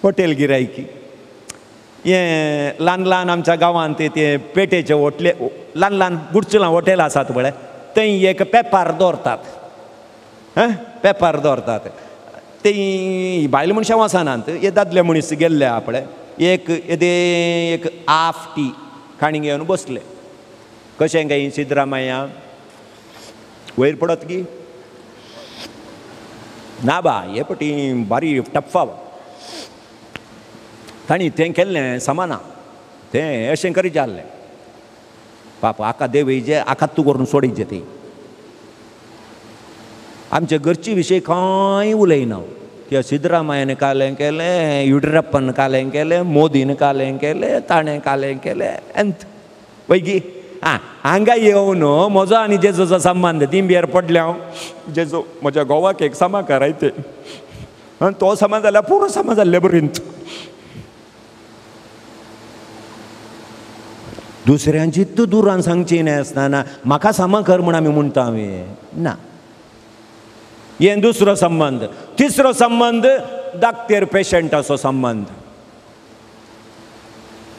हॉटेल गिरायकी हें ल्हान ल्हान आमच्या गांवांत ते पेटेचे हॉटले, ल्हान ल्हान गुडचुलां हॉटेल आसात पळय, थंय एक पेपार दवरतात, हां पेपार दवरतात. ते बायल मनशां वचनात, हे दादले मनीस गेल्ले आहा पळय, एक येदे एक हाफ टी काणी घेवन बसले. कशें काय सिद्धरामय्या वयर पडत की ना बा, हे पटी बारी टप्पा तांणी तें केल्लें समाना, तें अशें करीत जाल्लें. पाप आका देवयजे आका तूं करून सोडीचे. ती आमच्या घरची विशय कांय उलयना. त्या सिद्धरामय्यान कालें केलें, येडियुरप्पान कालें केलें, मोदीन कालें केलें, ताणें कालें केलें, एंत वयगी. आं हांगा येवन म्हजो आनी जेजूचो संबंद दिंबेर पडले हांव, जेजू म्हज्या घोवाक एक समा करायते, तो समा जाल्यार पुरो समा जाल्ले बरींत. दुसऱ्यांची तूं दुरान सांगची न्हय आसतना म्हाका समा कर म्हूण आमी म्हणटा आमी ना. हें दुसरो संबंद. तिसरो संबंद दाक्तेर पेशंटाचो संबंद.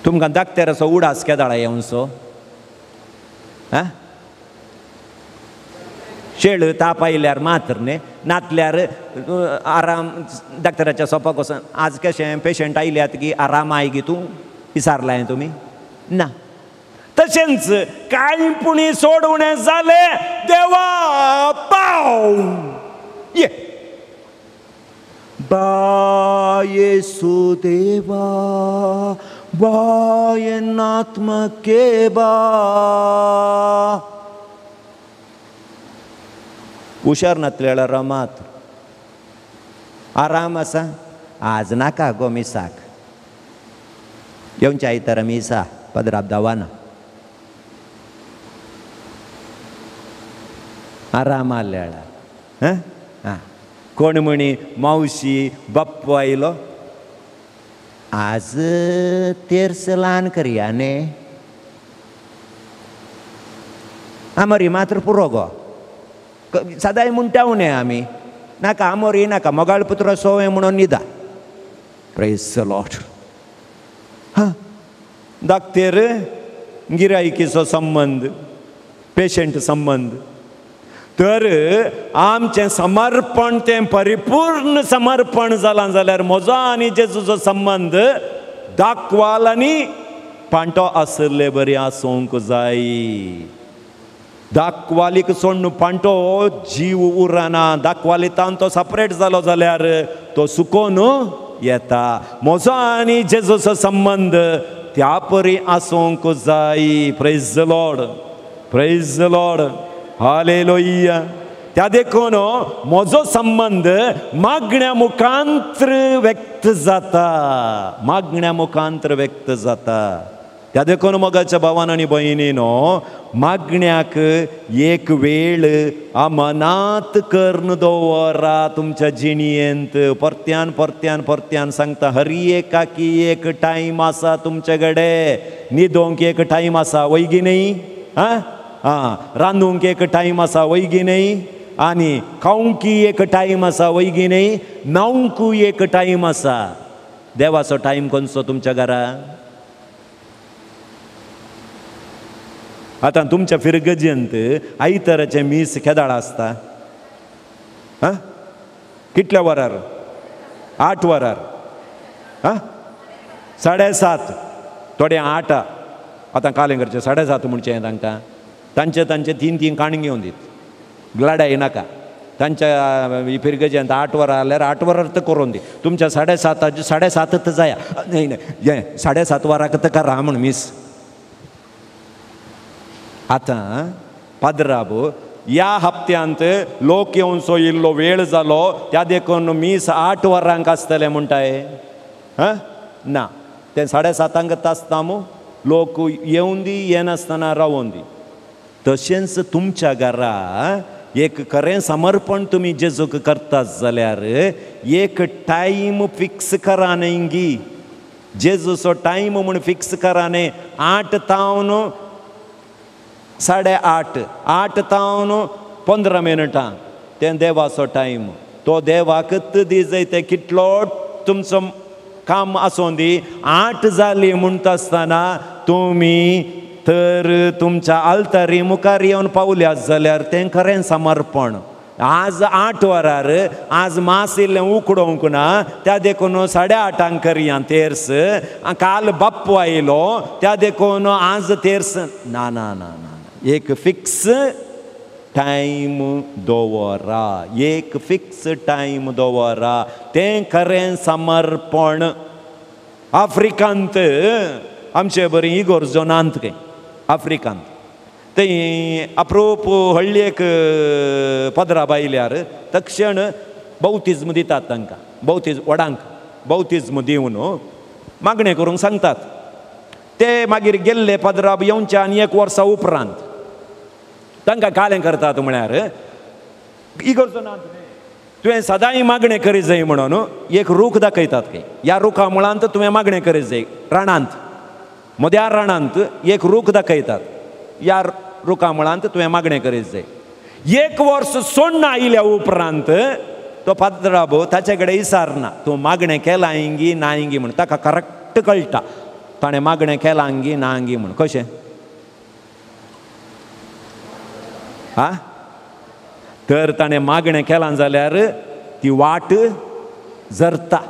तुमकां दाक्तेराचो उडास केदाळा येवचो, आं शेळ ताप आयल्यार मात्र न्ही, नातल्यार आराम डाक्टराच्या सोपाक वचून आज कशें पेशंट आयल्यात की आराम I गी तूं विचारलां तुमी ना. तशेंच कांय पुणी सोडवणें जालें देवा पाव ये बा येसू देवा बायनात्मके बा. हुशार नातलेला रमात आराम आसा आज नाका गो मिसाक येवच्या आयतारा मिसा पदराप दावाना आराम आलेला. हां कोण म्हणी मावशी बाप्पू आयलो आज तेर्स ल्हान करया न्ही, आमोरी मात्र पुरो गो सदांय म्हणटा न्ही आमी नाका आमोरी नाका मोगाळ पुत्र सोवे म्हणून न्हिदा. Praise the Lord. हां दाक्तेर गिरायकीचो संबंद, पेशंट संबंद. तर आमचें समर्पण तें परिपूर्ण समर्पण जालां जाल्यार म्हजो आनी जेजूचो संबंद दाखवाल आनी पांटो आशिल्ले बरी आसूंक जाय. दाखवालीक सोडून पांटो जीव उरना, दाखवालितान तो सपरेट जालो जाल्यार तो सुकोन येता. म्हजो आनी जेजूचो संबंद त्या परी आसूंक जाय. Praise the Lord, praise the Lord, hallelujah. त्या देखून म्हजो संबंद मागण्या मुखांत्र व्यक्त जाता, मागण्या मुखांत्र व्यक्त जाता. त्या देखून मोगाच्या भावान आनी भयणीनो, मागण्याक एक वेळ अमनात करून दवरा तुमच्या जिणयेंत. परत्यान परत्यान परत्यान सांगता, हर एकाकी एक टायम आसा तुमचे कडेन. न्हिदोंक एक टायम आसा वयगी न्ही, आं आं, रांदूंक एक टायम आसा वयगी न्ही, आनी खावंकी एक टायम आसा वयगी न्ही, न्हावंकूय एक टायम आसा. देवाचो टायम खंयचो तुमच्या घरा? आतां तुमच्या फिरगजेंत आयताराचें मीस केदाळ आसता? आं, कितल्या वरार? 8 वरार, आं, 7:30, थोडे 8. आतां कालें करचें 7:30 म्हणचें तांकां. तांचे तांचे 3-3 काणी घेवन दीत, ग्लाडाय नाका. तांच्या फिरगजेंत 8 वरां जाल्यार 8 वरार तर करून दी. तुमच्या 7:30 7:30 जाया, न्हय न्हय, 7:30 वराक तर करा म्हूण मीस. आतां पाद्राब ह्या हप्त्यांत लोक येवचो इल्लो वेळ जालो, त्या देखून मीस 8 वरांक आसतलें म्हणटाय? हां ना, तें 7:30 आसता मू. लोक येवन दी, येनासतना रावोन दी. तशेंच तुमच्या घरा एक खरें समर्पण तुमी जेजूक करतात जाल्यार एक टायम फिक्स करा न्ही गी. जेजूचो टायम म्हूण फिक्स करा न्ही, 8 तावन 8:30, 8 तावन 15 मिनटां तें देवाचो टायम. तो देवाकच दी जाय. तें कितलो तुमचो काम आसूं दी, 8 जाली म्हणटा आसतना तुमी तर तुमच्या आल्तारी मुखार येवन पावल्यात जाल्यार तें खरें समर्पण. आज 8 वरार, आज मास इल्लें उकडोवंक ना, त्या देखून 8:30 करया तेर्स. काल बाप्पू आयलो त्या देखून आज तेर्स ना, ना ना ना, एक फिक्स टायम दवरा, एक फिक्स टायम दवरा. तें खरें समर्पण. आफ्रिकांत आमचे बरी इगोर्जो नांत खंय आफ्रिकांत, थंय अप्रूप हळ्ळेक पदरा बायल्यार तक्षण बौतिज्म दितात तांकां, बौतिज्म व्हडांक बौतिज्म दिवन मागणें करूंक सांगतात. ते मागीर गेल्ले पदराब येवच्या आनी 1 वर्सा उपरांत तांकां कालें करतात. म्हळ्यार इगर्जो ना तुवें सदांय मागणें करीत जाय म्हणून एक रूख दाखयतात खंय. ह्या रुखा मुळांत तुवें मागणें करीत जाय. राणांत, मद्या राणांत एक रूख दाखयतात, ह्या रुखा मुळांत तुवें मागणें करीत जाय. 1 वर्स सोडून आयल्या उपरांत तो पाद्राबो ताचे कडेन विचारना तूं मागणें केलां गी ना गी म्हूण. ताका करेक्ट कळटा ताणें मागणें केलां गी ना गी म्हूण. कशें? आं, तर ताणें मागणें केलां जाल्यार ती वाट जरता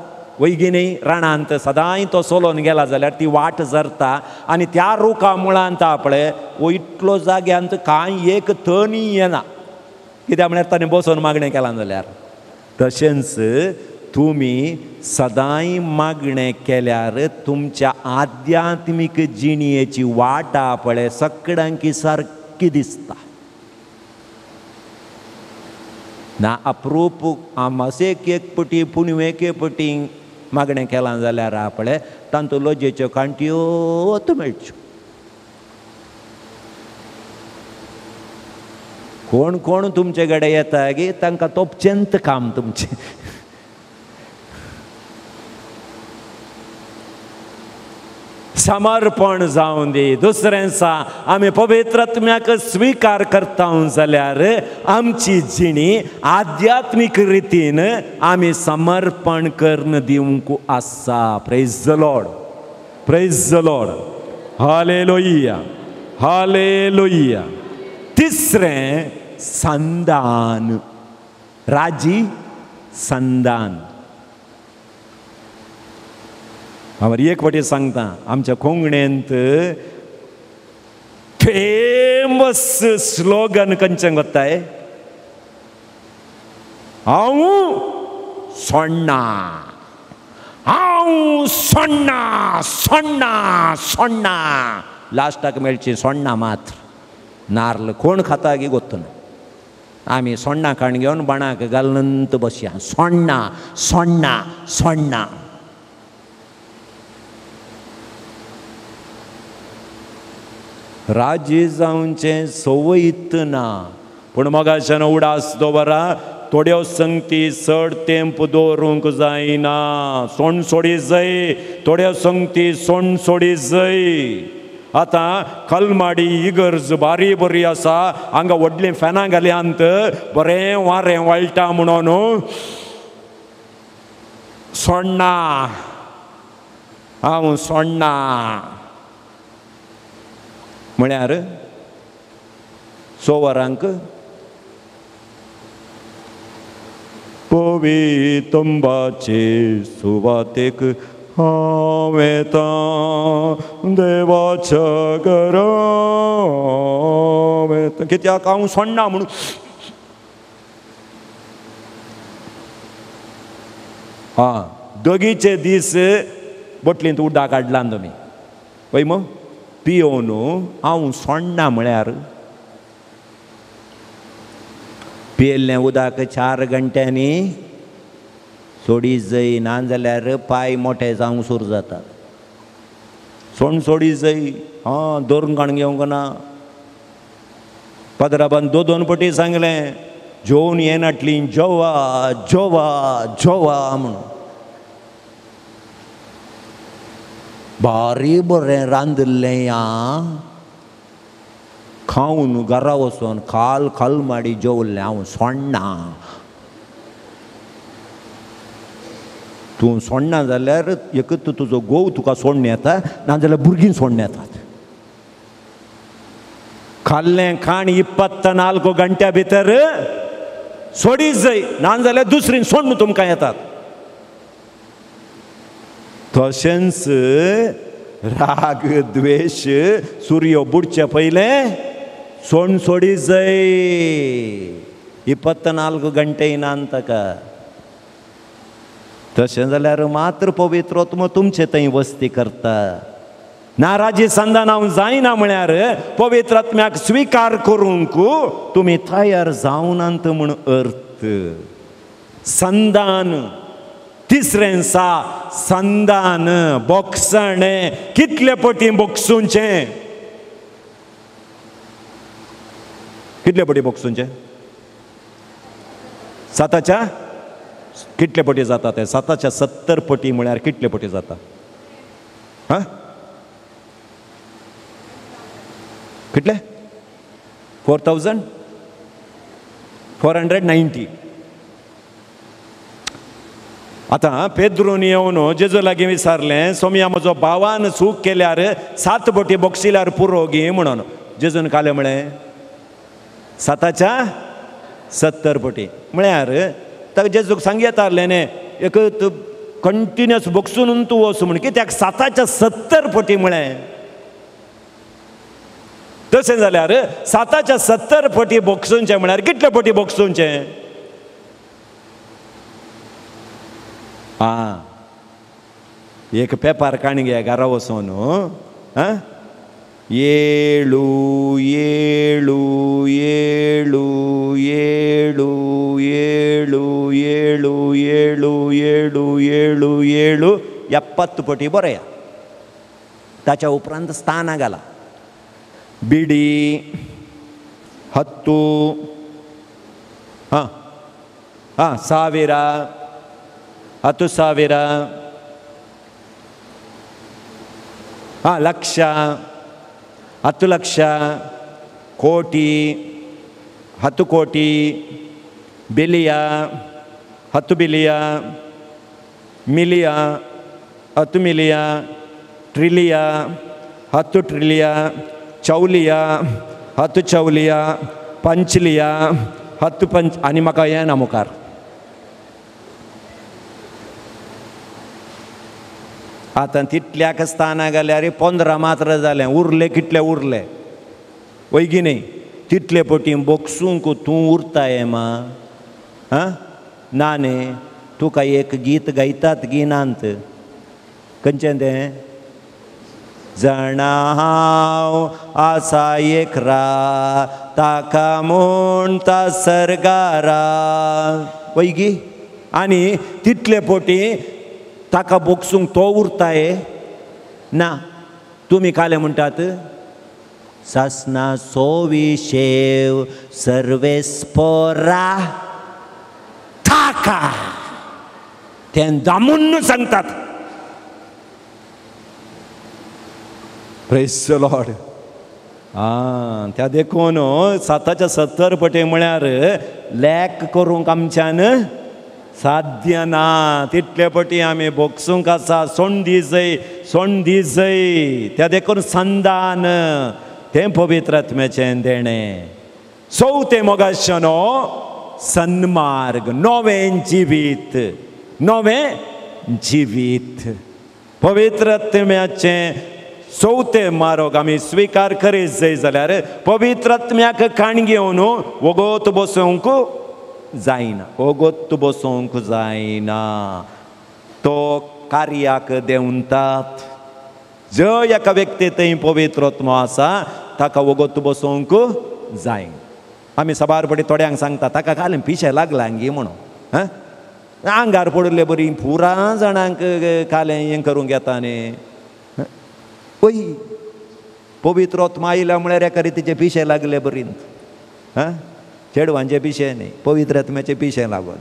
वयगी न्ही. राणांत सदांय तो सोलोन गेला जाल्यार ती वाट जरता आनी त्या रुखा मुळांत आपले वो इतलो जाग्यांत कांय एक तणी येना. कित्याक म्हळ्यार ताणें बसोन मागणें केलां जाल्यार. तशेंच तुमी सदांय मागणें केल्यार तुमच्या आध्यात्मीक जिणयेची वाट पळय सगळ्यांकी सारकी दिसता. ना अप्रूप आमासेक एक पटी पुनवेक एक पटी मागणें केलां जाल्यार पळय तांतूं लजेच्यो कांट्योत मेळच्यो. कोण कोण तुमचे कडेन येता गी तांकां तोपचेंत काम तुमचें. समर्पण जावन दी. दुसरें सा आमी पवित्र आत्म्याक स्विकार करता जाल्यार आमची जिणी आध्यात्मीक रितीन आमी समर्पण करून दिवंक आसा. Praise the Lord, praise the Lord, hallelujah, hallelujah. तिसरें संदान, राजी संदान. हांव एक फावटी सांगता, आमच्या कोंकणींत फेमस स्लोगन खंयचें गोत्ताय? हांव सोडना, हांव सोडना, सोडना, सोडना. लास्टाक मेळची सोडना मात्र. नार्ल कोण खाता गी गोत्तना. आमी सोडना काण घेवन बाणाक घालनंत बसया. सोडना, सोडना, सोडना. राजी जावचें संवयत ना. पूण मोगाच्यान उडास दवरा, थोड्यो संगती चड तेंप दवरूंक जायना. सोण सोडी जाय, थोड्यो संगती सोण सोडी जाय. आतां कलमाडी इगर्ज बारी बरी आसा, हांगा व्हडलीं फॅनां घाल्यांत, बरें वारें वळटा म्हणून सोडना, हांव सोडना म्हळ्यार स वरांक पवितंबाचे सुवातेक हांव येता, देवाच्या घरा येता. कित्याक हांव सोडना म्हणून. आं, दोगीचे दीस बोटलींत उदक काडलां तुमी पळय मग पियोवन हांव सोडना म्हळ्यार पियेल्लें उदक 4 घंट्यांनी सोडी जाय, ना जाल्यार पांय मोटे जावंक सुरू जातात. सोण सोडी जाय. आं, धरून काण घेवंक ना. पदराबान 2-2 पटी सांगलें, जेवन येनाटली जेवा जेवा जेवा म्हणून. बारी बरें रांदिल्लें आं, खावन घरा वचोन काल कलमाडी जेवल्लें. हांव सोडना. तूं सोडना जाल्यार एकच तुजो घोव तुका सोडून येता, नाजाल्यार भुरगीं सोडून येतात. खाल्लें खाण 24 घंट्या भितर सोडीच जाय, नाजाल्यार दुसरी सोडून तुमकां येतात. तशेंच राग द्वेश सूर्य बुडचे पयलें सोण सोडी जाय. 24 घंटे नान ताका. तशें जाल्यार मात्र पवित्र आत्मो तुमचे थंय वस्ती करता. नाराजी संदान हांव जायना म्हळ्यार पवित्र आत्म्याक स्विकार करूंक तुमी तयार जावनात म्हूण अर्थ. संदान तिसरें सा संदान बोगसणें. कितले पटी बोगसूंचें? कितले पटी बोगसूंचें? 7च्या कितले पटी जाता ते? 7च्या 70 पटी म्हळ्यार कितले पटी जाता? हां, कितले? 4490. आतां पेद्रून येवन जेजू लागीं विचारलें, सोमया म्हजो भावान चूक केल्यार 7 बोटी बोगसिल्यार पुरो गी म्हणून. जेजून कालें म्हळें 7च्या 70 पटी. म्हळ्यार ताका जेजूक सांगयता आसलें न्ही, एक कंटिन्युअस बोगसून तूं वच म्हण. कित्याक 7च्या 70 पटी म्हळें? तशें जाल्यार 7च्या 70 पटी बोगसूनचें म्हळ्यार कितले पटी बोगसूनचें? आं, एक पेपर काण घे घरा वचोन. आं, 7 7 7 7 7 7 7 7 7 7 70 पटी बरया. ताच्या उपरांत स्थानां घाला. बिडी, 10, हां हां, 1000, 10,000, हां, लक्ष, 10 लक्ष, कोटी, 10 कोटी, बिलिया, 10 बिलिया, मिलिया, 10 मिलिया, ट्रिलिया, 10 ट्रिलिया, चौलिया, 10 चौलिया, पंचलिया, 10 पंच. आनी म्हाका येना मुखार. आतां तितल्याक स्थानां घाल्यार 15 मात्र जालें. उरले कितले? उरले वय न्ही तितले पटी बोगसूंक तूं उरताय मा आं ना न्ही तुका एक गीत गायतात गिनांत खंयचें तें जाणा हांव आसा एक रात ताका म्हणटा सरगारा वय गी आनी तितले पोटी ताका बोगसूंक तो उरताय ना तुमी काले म्हणटात सासना सोवी शेव सर्वेस्पोरा ताका तें दामून सांगतात. Praise the Lord. आं त्या देखून 770 पटे म्हळ्यार लॅक करूंक आमच्यान साध्य ना. तितले पटी आमी बोगसूंक आसा सोंडी जय सोंडी जय. त्या देखून संदान तें पवित्र आत्म्याचें देणें. चवथें मोगाशनो सन्मार्ग नवें जिवीत नवें जिवीत. पवित्र आत्म्याचें चवथें मार्ग आमी स्विकार करीत जाय जाल्यार पवित्र आत्म्याक काण घेवन वगत बसोवंक जायना वगत बसोवंक जायना. तो कार्याक देंवतात. जंय एका व्यक्ती थंय पवित्र आत्मो आसा ताका वगत बसोवंक जायना. आमी साबार पटी थोड्यांक सांगता ताका काल पिशें लागलां गी म्हणून हां आंगार पडिल्ले बरी पुरा जाणांक कालें हें करूंक येता न्ही. पय पवित्र आत्मा आयला म्हळ्यार एका रितीचें पिशें लागले बरींत हां चेडवांचें पिशें न्ही पवित्र आत्म्याचें पिशें लागून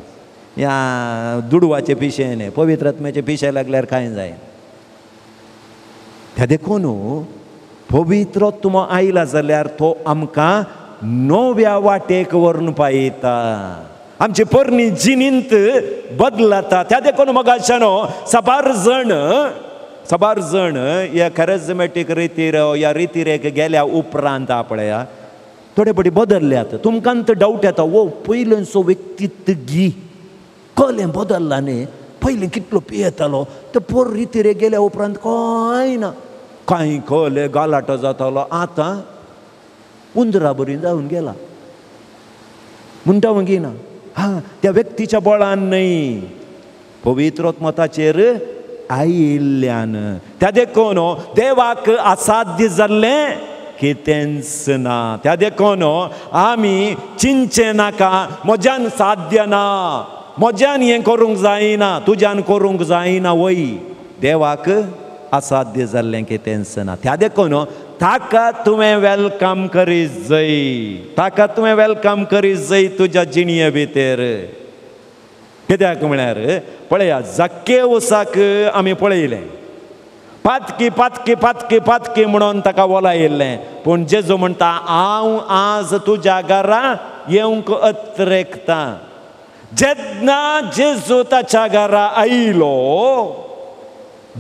ह्या दुडवाचें पिशें न्ही पवित्र आत्म्याचें पिशें लागल्यार कांय जायना. त्या देखून पवित्र आत्मो आयला जाल्यार तो आमकां नव्या वाटेक व्हरून पायता. आमची पोरणी जिणेंत बदलता. त्या देखून मोगाशानो साबार जण साबार जण ह्या कॅरिज्मॅटीक रितीर ह्या रितीरेक गेल्या उपरांत आपल्या थोडे पटी बदलल्यात. तुमकां तर डावट येता वो पयलेंचो व्यक्तित्व गी कलें बदल्ला न्ही पयलीं कितलो पियेतालो ते पोर रितीरेक गेल्या उपरांत कांय ना कांय कले गालाटो जातालो आतां उंदरा बरी जावन गेला म्हणटा मागीर ना. हां त्या व्यक्तीच्या बळान न्हय पवित्र आत्मोताचेर आयिल्ल्यान. त्या देखून देवाक असाध्य जाल्लें कितेंच ना. त्या देखून आमी चिंतचें नाका म्हज्यान साध्य ना म्हज्यान हें करूंक जायना तुज्यान करूंक जायना. वय देवाक असाध्य जाल्लें कितेंच ना. त्या देखून ताका तुवें welcome करीत जाय ताका तुवें welcome करीत जाय तुज्या जिणये भितर. कित्याक म्हळ्यार पळया जाकेवसाक आमी पळयलें पातकी पातकी पातकी पातकी म्हणून ताका वोलायिल्लें. पूण जेजू म्हणटा हांव आज तुज्या घरा येवंक अत्रेकतां. जेन्ना जेजू ताच्या घरा आयलो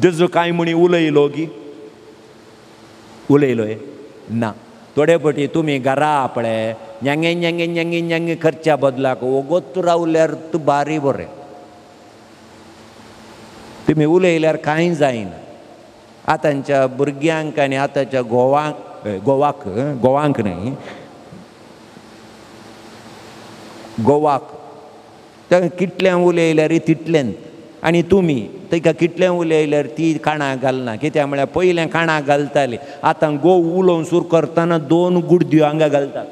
जेजू कांय म्हणी उलयलो गी उलयलो ना. थोडे पटी तुमी घरा आपले ñange ñange ñange ñange करच्या बदलाक वगत रावल्यार तूं बारी बरें. तुमी उलयल्यार कांय जायना. आतांच्या भुरग्यांक आनी आतांच्या गोवांक गोवाक गोवांक न्हय गोवाक ताका कितलें उलयल्यार तितलेंच. आनी तुमी ताका कितलें उलयल्यार ती काणाक घालना. कित्याक म्हळ्यार पयलें काणाक घालताली आतां गोव उलोवन सुरू करतना 2 गुडद्यो हांगा घालतात.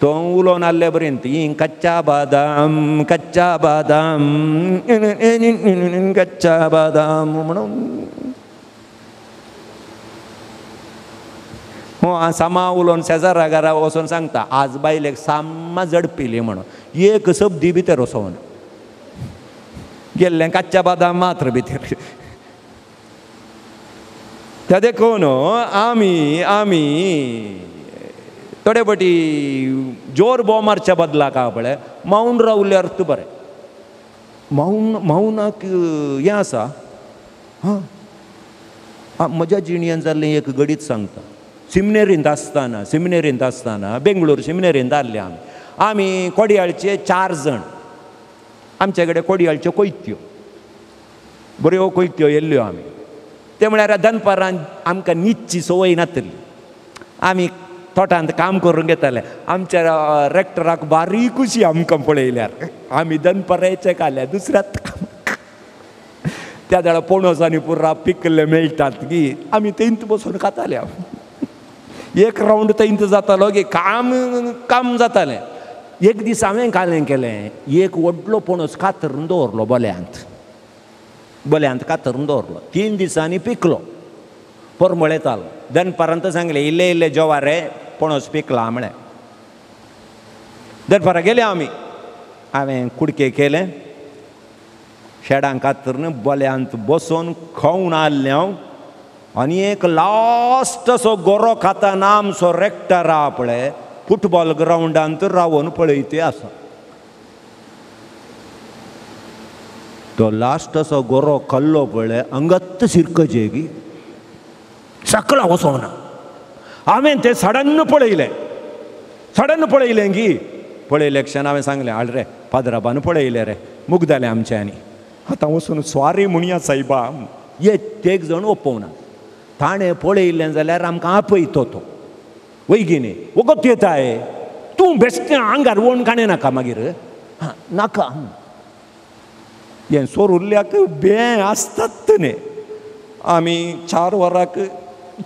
तो उलोवन आहले बरें ती कच्चा बादाम कच्चा बादाम कच्चा बादाम म्हणून हो सामा उलोवन शेजारा घरा वचोन सांगता आज बायलेक साम्मा जडपिली म्हणून एक शब्दी भितर वचोन गेल्लें कच्चा बादाम मात्र भितर. त्या देखून आमी आमी थोडे पटी जोर बोव मारच्या बदलाक पळय मौन रावल्यार तूं बरें. मौन मौनाक हें आसा. हां म्हज्या जिणेन जाल्लें एक घडीत सांगता. सिमिनेरींत आसतना बेंगळूर सिमिनेरींत आहले आमी आमी कोडयाळचे 4 जण. आमचे कडेन कोडयाळच्यो कोयत्यो बऱ्यो कोयत्यो येयल्ल्यो आमी. ते म्हळ्यार दनपारान आमकां न्हिदची संवय नातली. आमी तोटांत काम करून घेताले. आमच्या रेक्टराक बारीक खुशी आमकां पळयल्यार. आमी दनपाराचे खाल्या दुसऱ्यात त्या वेळार पणस आनी पुर्रा पिकल्ले मेळटात की आमी थंयच बसून खाताले. एक रावंड थंयच जातालो की काम काम जातालें. एक दीस हांवें कालें केलें, एक व्हडलो पणस कातरून दवरलो बोल्यांत, बोल्यांत कातरून दवरलो. 3 दिसांनी पिकलो, परमळेतालो. दनपारांत सांगलें इल्ले इल्ले जेवा रे, पणस पिकला म्हळें. दनपारां गेले आमी, हांवें कुडके केले, शेडां कातरून बोल्यांत बसून खावन आसलें हांव. आनी एक लास्ट असो गोरो खाताना आमचो रेक्टर आहा पळय फुटबॉल ग्रावंडांत रावन पळयते आसा. तो लास्ट असो गोरो खाल्लो पळय अंगत शिरकचे की सकला वचोना. हांवें तें सडन पळयलें, सडन पळयलें की पळयलें क्षण हांवें सांगलें हाड रे पाद्राबान पळयलें रे मुगदालें आमचें. आनी आतां वचून स्वारी म्हणया सायबा, एक जण ओपोवना. ताणें पळयलें जाल्यार आमकां आपयतो तो वयगी न्ही, वगत येताय तूं बेश्टें आंगार वण काणें नाका मागीर नाका. हें सोरुल्ल्याक बें आसतात न्ही. आमी 4 वरांक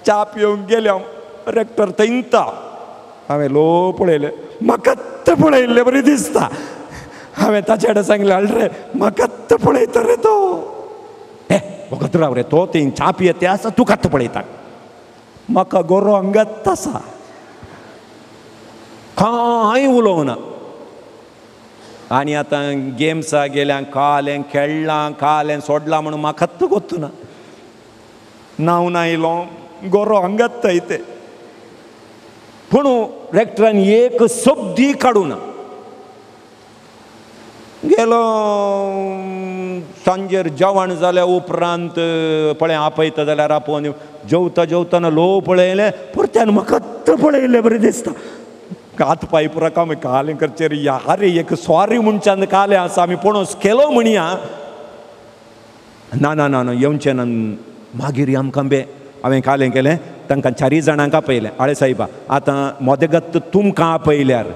च्या पिवंक गेले हांव, रेक्टर थंयता. हांवें लो पळयलें, म्हाकाच पळयल्लें बरें दिसता. हांवें ताचे कडेन सांगलें हाड रे म्हाकाच पळयता रे तो, हे वगत राव रे तो थंय च्या पियेत आसा तुकाच पळयता. म्हाका गोरो अंगात आसा, कांय उलोवना. आनी आतां गेम्सा गेल्या कालें खेळ्ळां कालें सोडलां म्हणून म्हाकाच गोत्तुना. न्हांवन आयलो गोरो अंगात थंय. पूण रेक्टरान एक शब्दी काडूना. गेलो सांजेर जेवण जाल्या उपरांत पळय आपयता जाल्यार आपोवन जेवता जेवतना लो पळयलें परत्यान म्हाकाच पळयलें बरें दिसता. हात पांय पुरा काम कालें करचें रे यार, एक सॉरी म्हणच्यान कालें आसा आमी पणस केलो म्हणया. ना ना ना ना येवचें ना. मागीर आमकां बे हांवें कालें केलें, तांकां 4 जाणांक आपयलें. आळे सायबा आतां मदेगत तुमकां आपयल्यार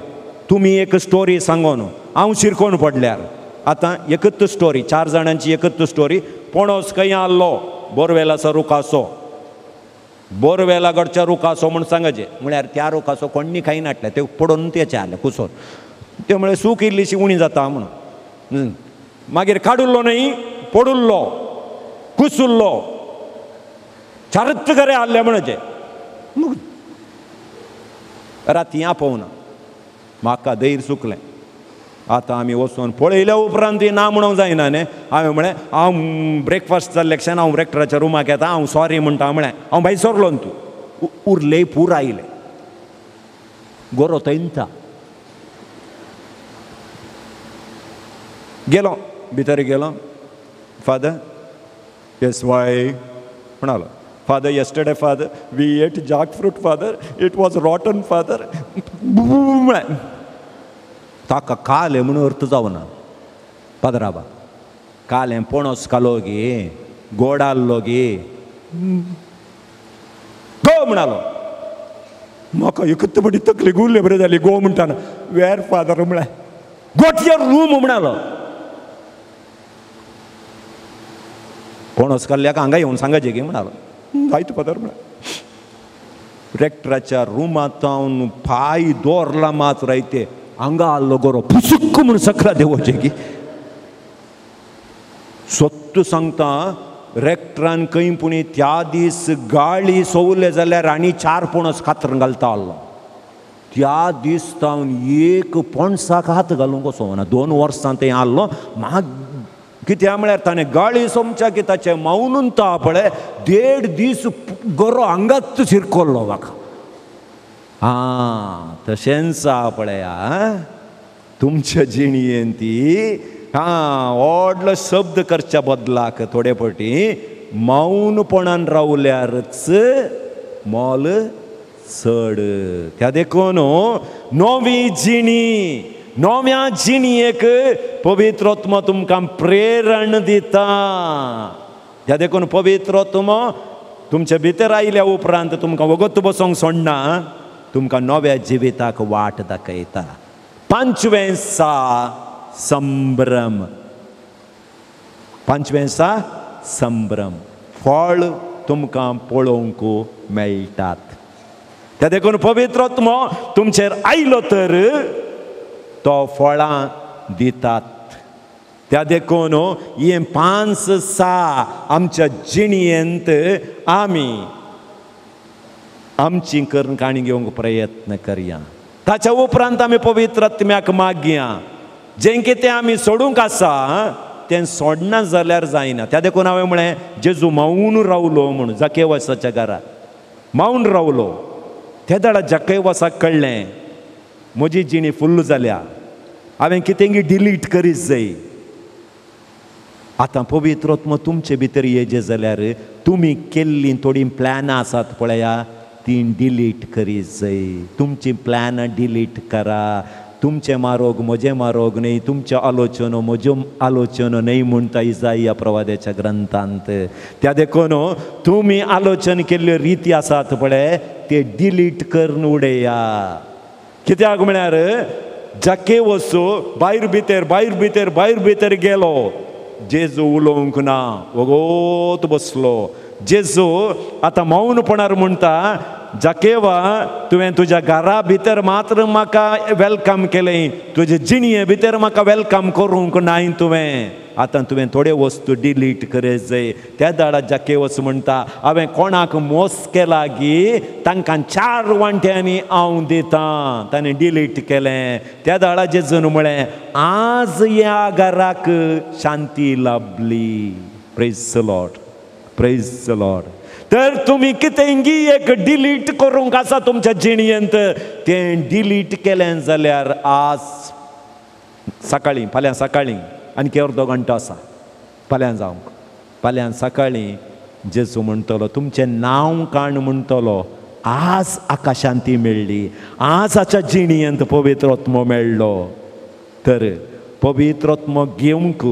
तुमी एक स्टोरी सांगोन हांव शिरकोन पडल्यार आतां एकच स्टोरी, 4 जाणांची एकच स्टोरी. पणस खंय आहलो बोरवेलाचो रुखाचो, बोरवेला गडच्या रुखाचो म्हूण सांगाचें म्हळ्यार त्या रुखाचो कोण्णी खाय नाटलें, ते पडोवन तेचें आहलें कुसोन. ते म्हळें सूख इल्लीशी उणी जाता म्हणून. मागीर काडुल्लो न्हय, पडुल्लो, कुसुल्लो, 4 घरे आहले म्हणचें. राती आपोवना म्हाका धैर्य सुकलें. आतां आमी वचून पळयल्या उपरांत ना म्हणूंक जायना न्ही. हांवें म्हळें हांव ब्रेकफास्ट जाल्ले क्षण हांव रेक्टराच्या रुमाक येता, हांव सॉरी म्हणटा म्हळें. हांव भायर सरलो न्हू तूं उरले पूर आयले गोरो थंयता. गेलो भितर गेलो, फादर येस वाय म्हणालो. Father yesterday father we ate jackfruit father, it was rotten father म्हळें. ताका कालें म्हणून अर्थ जावना पाद्राबा, कालें पणस खालो गे, गोड आहलो गे, गो म्हणालो. म्हाका एकच बडी तकली गुल्ले बरें जाली. गो म्हणटाना वेर फादर म्हळें, गो टू your room म्हणालो. पणस खाल्ल्याक हांगा येवन सांगाचें गे म्हणालो. जायत फादर म्हळें. रेक्टराच्या रुमांत हांव पांय दवरला मात रायते हांगा आहलो गोरो पुसुक्क म्हूण सकला देंवोचें की. सत्त सांगता रेक्टरान खंय पुणी त्या दीस गाळी सोवले जाल्यार आनी 4 पणस कातरून घालता आहलो. त्या दीस तावन एक पणसाक हात घालूंक वचोना. 2 वर्सां थंय आहलो. म्हाका कित्याक म्हळ्यार ताणें गाळी सोमच्या की ताचें मौनून तो पळय 1.5 दीस गोरो हांगाच शिरकोल्लो म्हाका. आं तशेंच आहा पळया तुमच्या जिणयेन ती आं व्हडलो शब्द करच्या बदलाक थोडे फावटी मौनपणान रावल्यारच मोल चड. त्या देखून नवी जिणी, नव्या जिणयेक पवित्र आत्मो तुमकां प्रेरण दिता. त्या देखून पवित्र आत्मो तुमचे भितर आयल्या उपरांत तुमकां वगत बसोंक सोडना, तुमकां नव्या जिविताक वाट दाखयता. पांचवें सा संभ्रम. पांचवें सा संभ्रम. फळ तुमकां पळोवंक मेळटात. त्या देखून पवित्र आत्मो तुमचेर आयलो तर तो फळां दितात. त्या देखून हे पांच सा आमच्या जिणेंत आमी आमची करून काणी घेवंक प्रयत्न करया. ताच्या उपरांत आमी पवित्र आत्म्याक मागया. जें कितें आमी सोडूंक आसा तें सोडना जाल्यार जायना. त्या देखून हांवें म्हळें जेजू मावन रावलो म्हूण जाकेवसाच्या घरा मावन रावलो. त्या दाडा जाकेवसाक कळ्ळें म्हजी जिणी फुल्ल जाल्या, हांवें कितेंगी डिलीट करीत जाय. आतां पवित्र आत्मो तुमचे भितर येजे जाल्यार तुमी केल्लीं थोडीं प्लॅनां आसात पळया तीं डिलीट करीत जाय. तुमचीं प्लॅनां डिलीट करा. तुमचें मारोग म्हजें मारोग न्हय, तुमचें आलोचनो म्हज्यो आलोचनो न्हय म्हणटा इजाया प्रवाद्याच्या ग्रंथांत. त्या देखून तुमी आलोचन केल्ल्यो रिती आसात पळय ते डिलीट करून उडया. कित्याक म्हळ्यार जाकेवस भायर भितर भायर भितर भायर भितर गेलो, जेजू उलोवंक ना, वगोत बसलो. जेजू आतां मौनपणार म्हणटा, जाकेवा तुवें तुज्या घरा भितर मात्र म्हाका welcome केलें, तुजे जिणये भितर म्हाका welcome करूंक नाय तुवें. आतां तुवें थोड्यो वस्तू डिलीट करत जाय. त्या दाडा जाकेवस म्हणटा हांवें कोणाक मोस केला गी तांकां 4 वांट्यांनी हांव दितां. ताणें डिलीट केलें. त्या दाडा जेजून म्हळें आज ह्या घराक शांती लाभली. Praise the Lord, praise the Lord. तर तुमी कितेंगी एक डिलीट करूंक आसा तुमच्या जिणयेंत, तें डिलीट केलें जाल्यार आज सकाळीं फाल्यां सकाळीं आनी अर्दो घंटो आसा फाल्यां जावंक, फाल्यां सकाळीं जेजू म्हणटलो तुमचें नांव काण म्हणटलो आज हाका शांती मेळ्ळी, आज हाच्या जिणयेंत पवित्र आत्मो मेळ्ळो. तर पवित्र आत्मो घेवंक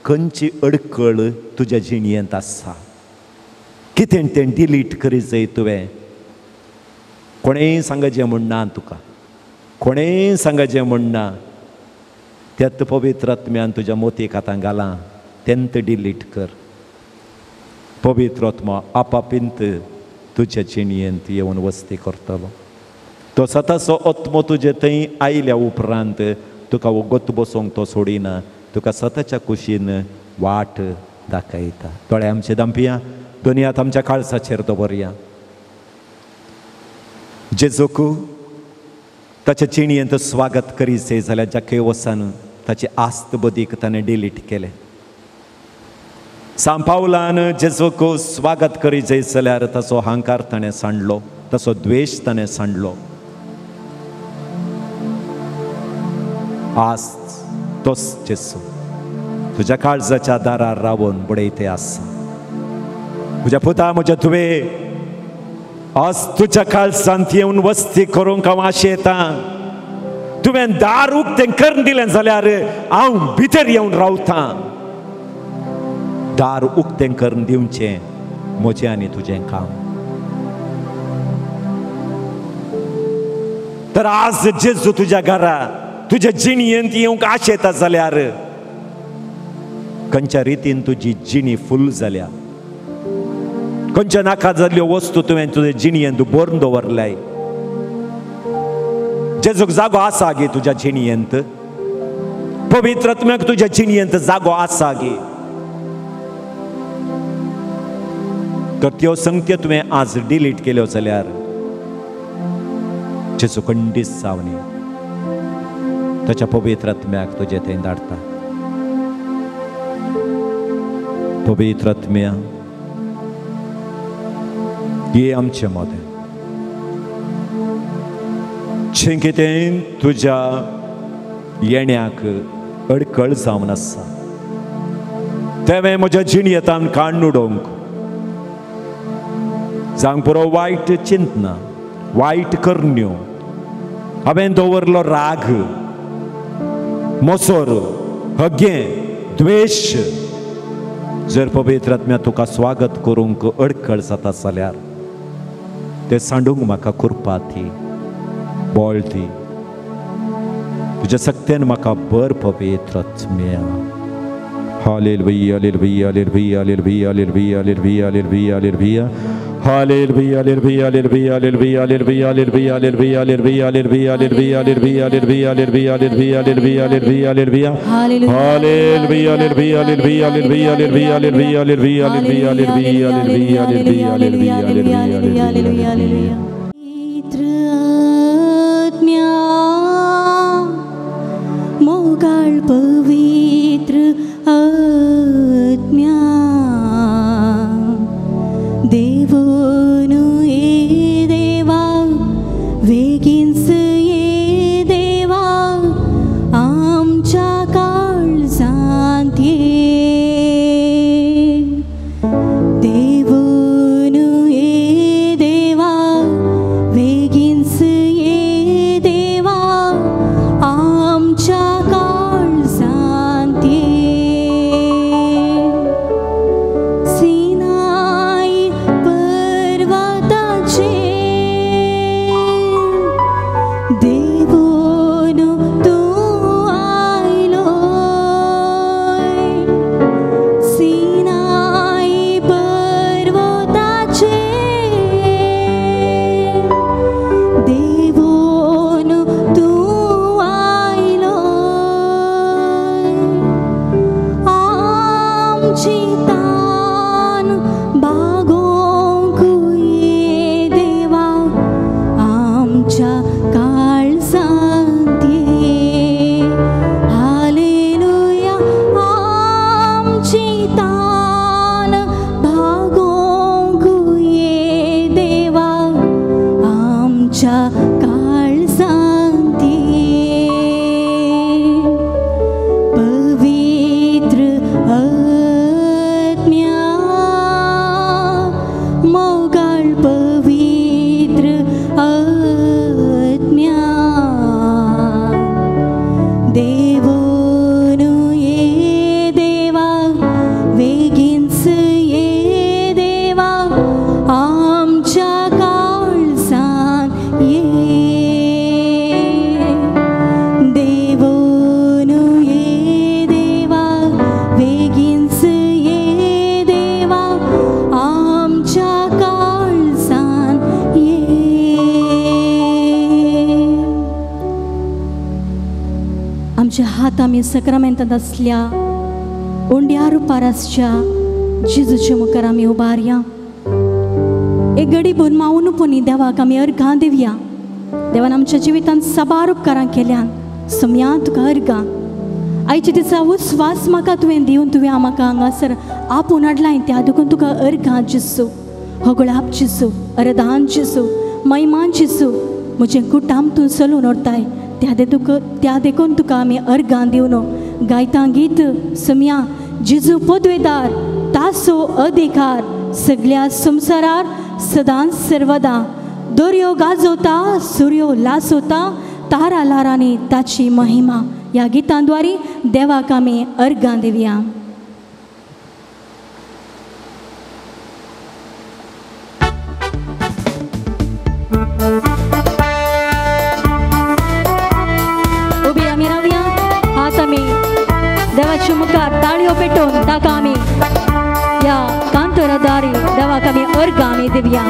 खंयची अडकळ तुज्या जिणयेंत आसा, कितें तें डिलीट करीत जाय तुवें. कोणेंय सांगचें म्हूण ना तुका, कोणेंय सांगचें म्हूण ना. त्यात पवित्र आत्म्यान तुज्या मोतीक आतां घालां तेंत डिलीट कर. पवित्र आत्मो आपापींत तुज्या जिणयेंत येवन वस्ती करतलो. तो सताचो आत्मो तुजे थंय आयल्या उपरांत तुका वगत बसोंक तो सोडिना, तुका सताच्या कुशीन वाट दाखयता. दोळे आमचे दांपया, दोनी हात आमच्या काळसाचेर दवरया. जेजूक ताच्या जिणयेंत स्वागत करीत जाय जाल्यार जाकेवसान ताची आस्त बदीक ताणें डिलीट केलें. सांपावलान जेजूक स्वागत करीत जाय जाल्यार ताचो अहंकार ताणें सांडलो, ताचो द्वेश ताणें सांडलो. आज तोच जेजू तुज्या काळजाच्या दारार रावन बडयते आसा. म्हज्या पुता, म्हज्या धुवे, आज तुज्या काळजांत येवन वस्ती करूंक हांव आशेतां. तुवें दार उक्तें करून दिलें जाल्यार हांव भितर येवन रावतां. दार उक्तें करून दिवचें म्हजें आनी तुजें काम. तर आज जेजू तुज्या घरा तुज्या जिणयेंत येवंक आशेता जाल्यार खंयच्या रितीन तुजी जिणी फुल जाल्या, खंयच्या नाका जाल्ल्यो वस्तू तुवें तुजे जिणयेंत भरून दवरल्याय, जेजूक जागो आसा गे तुज्या जिणयेंत, पवित्र आत्म्याक तुज्या जिणयेंत जागो आसा गे, तर त्यो संगत्यो तुवें आज डिलीट केल्यो जाल्यार जेजू खंडीत जावनी ताच्या पवित्र आत्म्याक तुजे थंय धाडटा. पवित्र आत्म्या ये आमचे मदें, जें कितें तुज्या येण्याक अडकळ जावन आसा तें म्हज्या जिणयेंतान काडून उडोवंक जावंक पुरो वायट चिंतना, वायट करण्यो, हांवें दवरलो राग, मोसोर, हगें, द्वेश, जर पवित्र आत्म्या तुका स्वागत करूंक अडखळ जाता जाल्यार ते सांडूंक म्हाका कृपा दी, बळ दी, तुज्या सक्त्यान म्हाका बर पवित्र आत्म्या. Hallelujah, hallelujah, hallelujah, hallelujah, hallelujah, hallelujah, hallelujah, hallelujah. Hallelujah, hallelujah, hallelujah, hallelujah, hallelujah, hallelujah, hallelujah, hallelujah, hallelujah, hallelujah, hallelujah, hallelujah, hallelujah, hallelujah, hallelujah, hallelujah, hallelujah. Hallelujah, hallelujah, hallelujah, hallelujah, hallelujah, hallelujah, hallelujah, hallelujah, hallelujah, hallelujah, hallelujah, hallelujah, hallelujah, hallelujah. आत्म्या मोगाळ पवित्र आत्म्या देवनु ये देवा वेगींच ये देवा आमच्या काळजांत ये. देवनु ये देवा वेगींच ये देवा आमच्या काळजांत ये. सिनाई पर्वताचेर देवनु तूं आयलोय. सिनाई पर्वताचेर देवनु तूं आयलोय. आमची तान बागोवंक ये देवा आमच्या काळजांत ये. हालेलुया. आमची तान भागोवंक ये देवा आमच्या काळजांत ये. पवित्र आत्म्या मोगाळ पवित्र आत्म्या देवनु ये देवा वेगींच ये देवा आमच्या काळजांत ये. देवनु ये देवा वेगींच ये देवा आमच्या काळजांत ये. आमच्या हात आमी सक्रामेंतांत आसल्या उंड्या रुपार आसच्या जेजूच्या मुखार आमी उबारया. एक घडी भरून मावून पुनी देवाक आमी अर्घां दिवया. देवान आमच्या जिवितांत साबार उपकारां केल्यान सम्या तुका अर्घां. आयच्या दिसा उस्वास म्हाका तुवें दिवन तुवें म्हाका हांगासर आपोवन हाडलाय त्या देखून तुका अर्घां जेजू, होगळाप जेजू, अरदान जेजू, महिमान जेजू. म्हजें कुटाम तूं चलून व्हरताय त्या देखून तुका आमी अर्घां दिवन गायता गीत सम्या जेजू पदवेदार तासो अधिकार सगळ्या संवसारार सदांच सर्वदा. दर्यो गाजोता सुर्यो लासोता तारा ल्हारांनी ताची महिमा. ह्या गितांद्वारी देवाक आमी अर्घां दिवया. उबी आमी रावया. हात आमी देवाच्या मुखार ताळयो पेटोवन ताका आमी ह्या कांतरादारी देवाक आमी अर्घां आमी दिवया.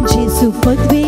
जेजू पदवे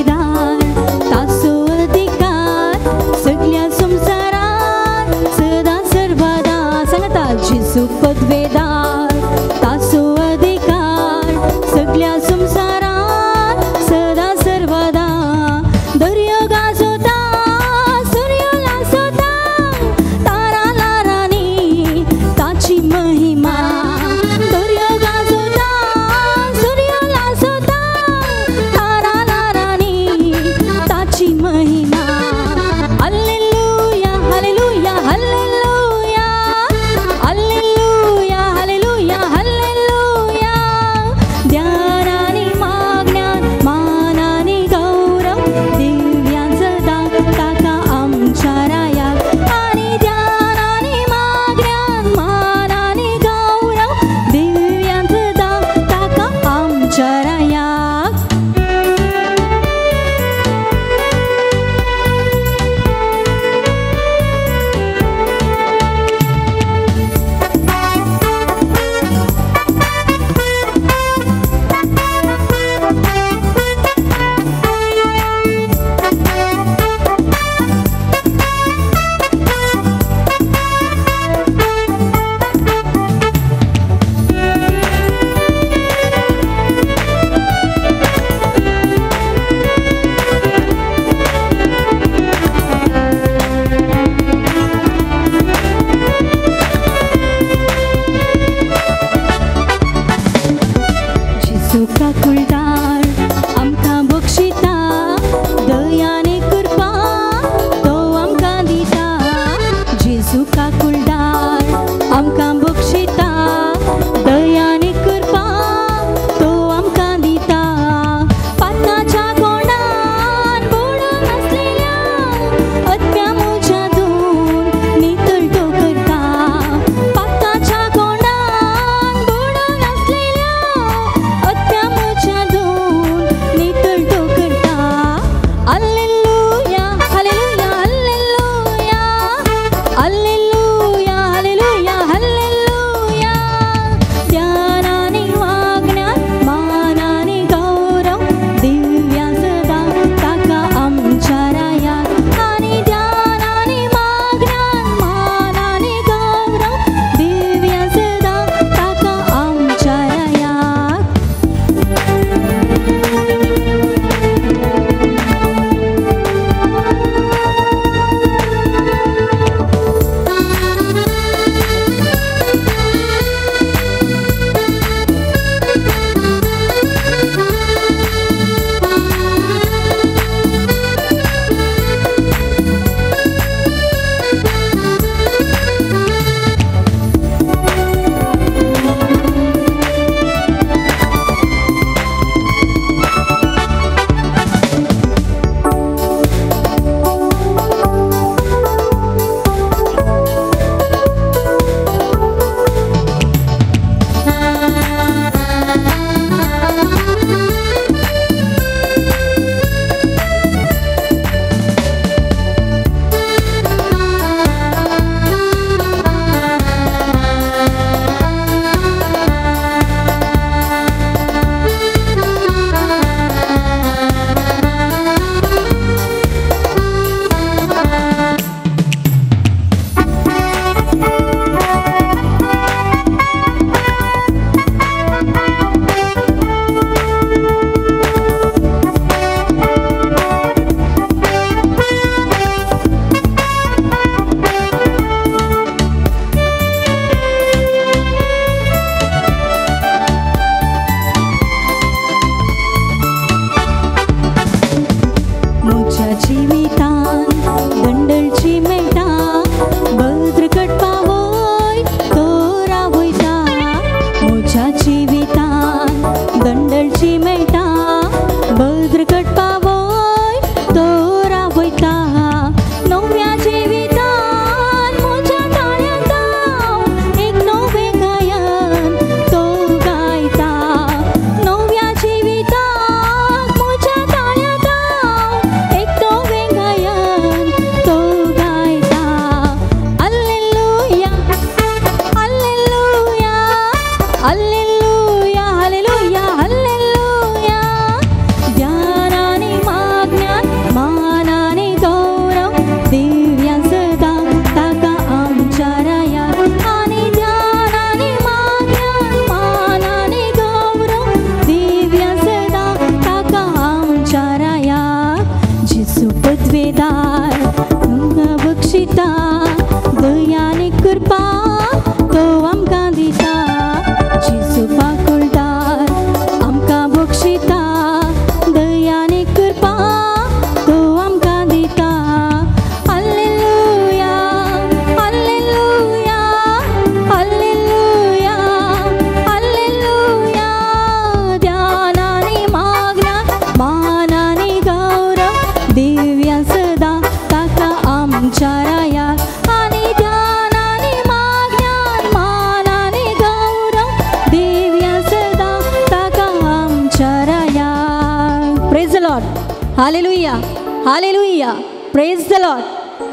Hallelujah, hallelujah, praise the Lord,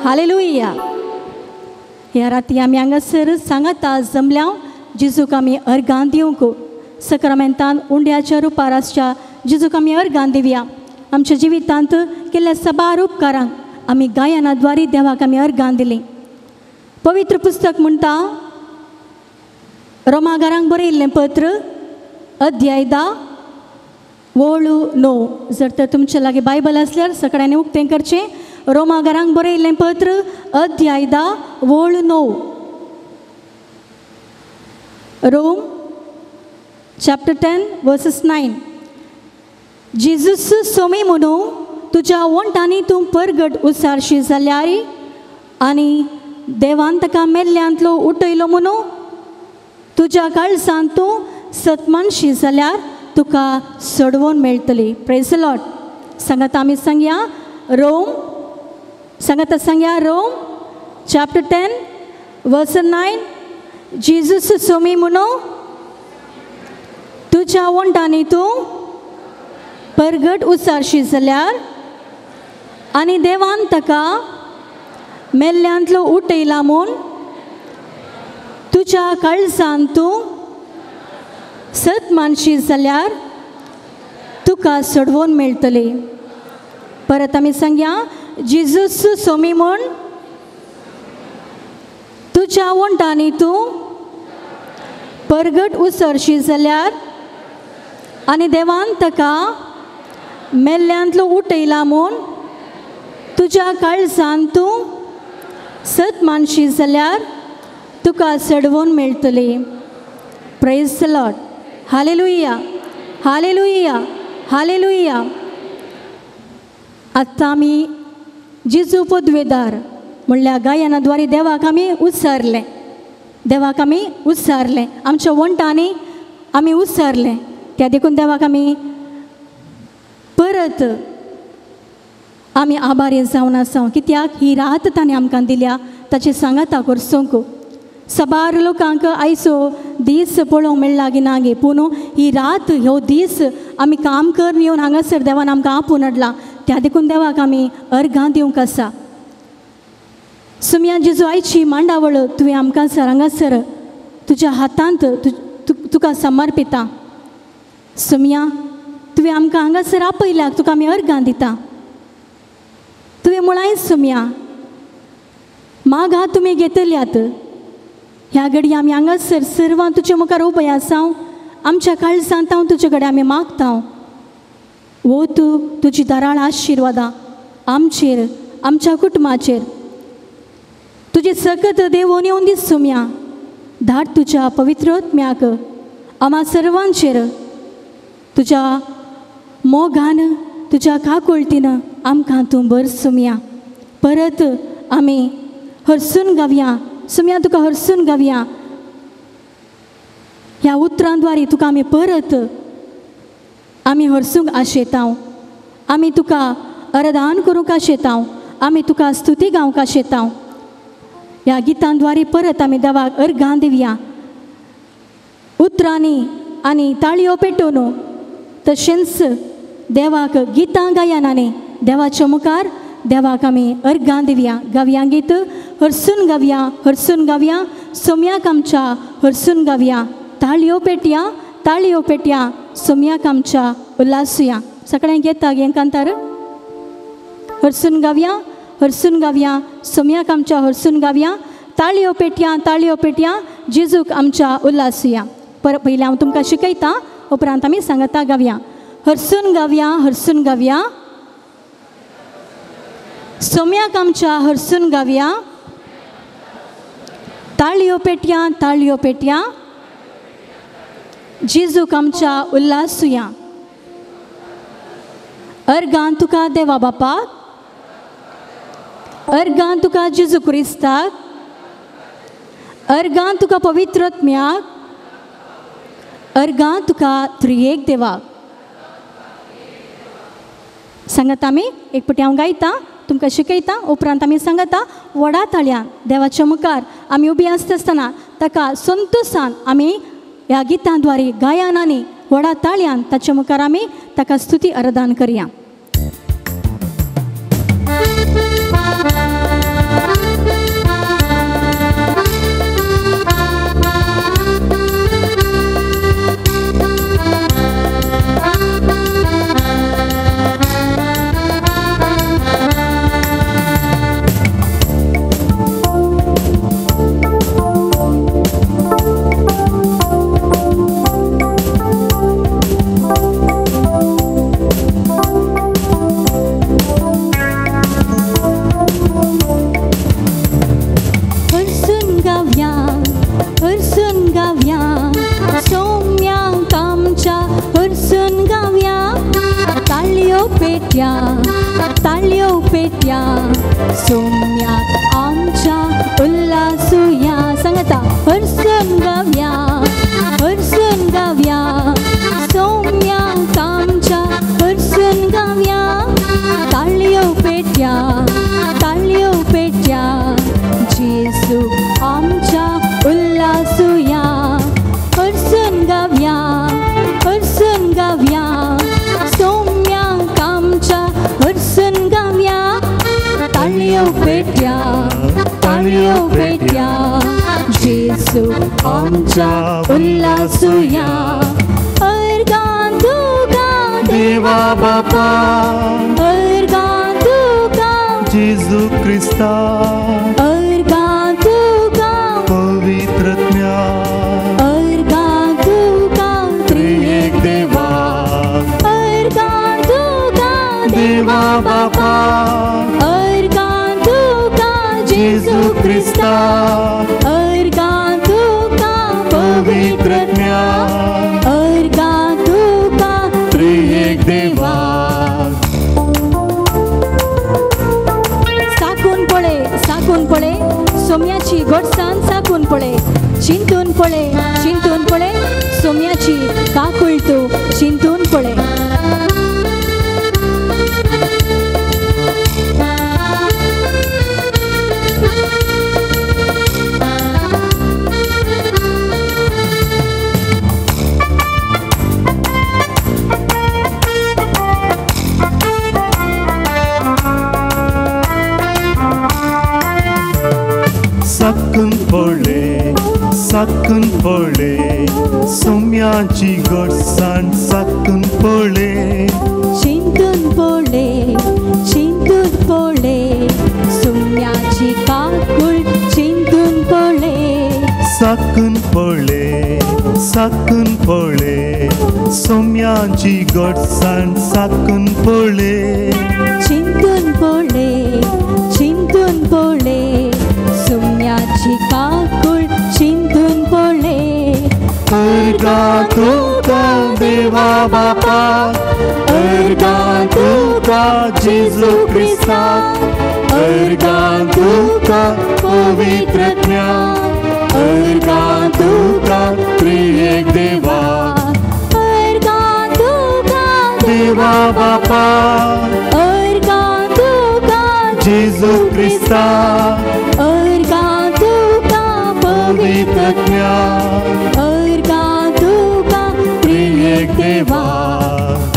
hallelujah. ह्या राती आमी हांगासर सांगाता जमल्या जेजूक आमी अर्गां दिवंक सक्रामेंतान उंड्याच्या रुपार आसच्या जेजूक आमी अर्गां दिवया. आमच्या जिवितांत केल्ल्या सबार उपकारांक आमी गायनाद्वारे देवाक आमी अर्गां दिलीं. पवित्र पुस्तक म्हणटा रोमागारांक बरयिल्लें पत्र अध्याय 10 वळ 9. जर तर तुमच्या लागीं बायबल आसल्यार सगळ्यांनी उक्तें करचें. रोमागारांक बरयिल्लें पत्र अध्याय 10 वळ 9. Rome chapter 10 verses 9. Jesus Somi म्हणून तुज्या वंटांनी तूं परगट उसारशी जाल्यार आनी देवान ताका मेल्ल्यांतलो उठयलो म्हणून तुज्या काळजांत तूं सतमानशी जाल्यार तुका सोडवून मेळटली. Praise the Lord. सांगात आमी सांगया रोम, सांगात सांगया रोम चॅप्टर 10 वर्स 9. जेजूस सोमी म्हणून तुज्या वंटांनी तूं परगट उसारशी जाल्यार आनी देवान ताका मेल्ल्यांतलो उठयला म्हूण तुज्या काळजांत तूं सत मानशी जाल्यार तुका सोडवून मेळटली. परत आमी सांगया जेजूस सोमी म्हूण तुज्या वंटांनी तूं परगट उसरशी जाल्यार आनी देवान ताका मेल्ल्यांतलो उठयला म्हूण तुज्या काळजांत तूं सत मानशी जाल्यार तुका सडवून मेळटली. Praise the Lord. Hallelujah, hallelujah, hallelujah. आतां आमी जेजू पदवेदार म्हणल्यार गायनाद्वारे देवाक आमी उच्चारलें, देवाक आमी उच्चारलें, आमच्या वंटांनी आमी उच्चारलें. त्या देखून देवाक आमी परत आमी आभारी जावन आसा कित्याक ही रात ताणें आमकां दिल्या ताचे सांगाता करसूंक. सबार लोकांक आयचो दीस पळोवंक मेळ्ळा गी ना गे, पूण ही रात ह्यो दीस आमी काम करून येवन हांगासर देवान आमकां आपोवन हाडला. त्या देखून देवाक आमी अर्घां दिवंक आसा. सुमया जेजू आयची मांडावळ तुवें आमकां सर हांगासर तुज्या हातांत तुका समर्पिता. सुमया तुवें आमकां हांगासर आपयल्याक तुका आमी अर्घां दिता. तुवें मुळांय सुमया मागां तुमी घेतल्यात. ह्या घडये आमी हांगासर सर्वां तुजे मुखार उबे आसा. आमच्या काळजांत हांव तुजे कडेन आमी मागता वो तूं तुजी दराळ आशिर्वादां आमचेर आमच्या कुटुंबाचेर तुजें सकत देवोन येवन दीस सुमया. धाड तुज्या पवित्र आत्म्याक आमा सर्वांचेर तुज्या मोगान तुज्या काकुळटीन आमकां तूं बर सुमया. परत आमी हरसून गावया सुमया, तुका हरसून गावया. ह्या उतरांद्वारे तुका आमी परत आमी हरसूंक आशेता. आमी तुका अरदान करूंक आशेता. आमी तुका स्तुती गावंक आशेता. ह्या गितांद्वारे परत आमी देवाक अर्घां दिवया. उतरांनी आनी ताळयो पेटोवन तशेंच देवाक गितां गायनांनी देवाच्या मुखार देवाक आमी अर्घां दिवया. गावया गीत हरसून गावया, हरसून गावया, सोम्याक आमच्या हरसून गावया. ताळयो पेटया, ताळयो पेटया, सोम्याक आमच्या उल्लासुया. सगळ्यांक येता गे कांतार. हरसून गावया, हरसून गावया, सोम्याक आमच्या हरसून गावया. ताळयो पेटया, ताळयो पेटया, जेजूक आमच्या उल्लासुया. पर पयलीं हांव तुमकां शिकयता, उपरांत आमी सांगता गावया. हरसून गावया, हरसून गावया, सोम्याक आमच्या हरसून गावया. ताळयो पेटया, ताळयो पेटया, जेजूक आमच्या उल्लासुया. अर्घां तुका देवा बापाक, अर्घां तुका जेजू क्रिस्ताक, अर्घां तुका पवित्र आत्म्याक, अर्घां तुका त्रियेक देवाक. सांगता आमी एक पटी हांव गायता, तुमकां शिकयता, उपरांत आमी सांगता व्हडा ताळयान देवाच्या मुखार आमी उबी आसता आसतना ताका संतोशान आमी ह्या गितांद्वारे गायनांनी व्हडा ताळयान ताच्या मुखार आमी ताका स्तुती आराधन करया. पेट्या ताळयो पेट्या सोम्याक आमच्या उल्हासुया सांगता हरसून गावया हरसून गावया सोम्याक आमच्या हरसून गावया ताळयो पेट्या ताळयो पेट्या जेजू आमच्या उल्हासुया हरसून गावया हरसून गावया सोम्याक आमच्या हरसून गावया ताळयो पेट्या ताळयो पेट्या जेजू आमच्या उल्हासुया अर्गां तुका देवा बापा अर्गां तुका जेजू क्रिस्ता अर्गां तुका पवित्र आत्म्या अर्गां तुका त्रिएक देवा अर्गां तुका देवा बापा अर्गां तुका जेजू क्रिस्ता अर्गां तुका पवित्र आत्म्या अर्गां तुका त्रिएक देवा. साकून पळे साकून पळे सोम्याची गोडसाण साकून पळे चिंतून पळे चिंतून पळे सोम्याची काकूळ तूं चिंतून पळे. साकून पळे साकून पळे सोम्याची गोडसाण साकून पळे चिंतून पळे चिंतून पळे सोम्याची काकूळ चिंतून पळे साकून पळे साकून पळे सोम्याची गोडसाण साकून पळे चिंतून पळे चिंतून पळे सोम्याची काकूळ चिंतून पळे अर्गां तुका देवा बापा अर्गां तुका जेजू क्रिस्ता अर्गां तुका पवित्र आत्म्या अर्गां तुका त्रिएक देवा अर्गां तुका देवा बापा अर्गां तुका जेजू क्रिस्ता अर्गां तुका पवित्र आत्म्या अर्गां तुका त्रिएक देवा.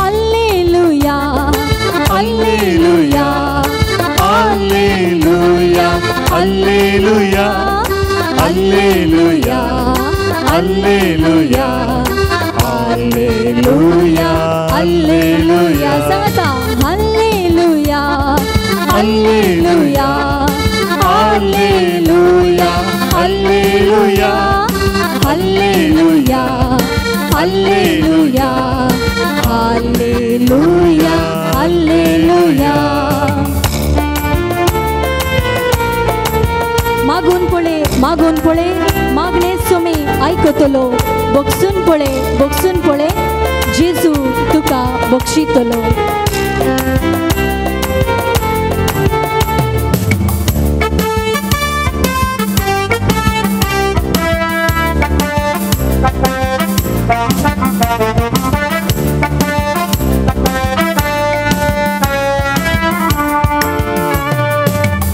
Alleluia alleluia alleluia alleluia alleluia alleluia alleluia alleluia सांगता alleluia alleluia alleluia alleluia alleluia alleluia alleluia alleluia. मागून पळे मागून पळे मागणे सोमी आयकतलो बक्षून पळे बक्षून पळे जेजू तुका बक्षितलो.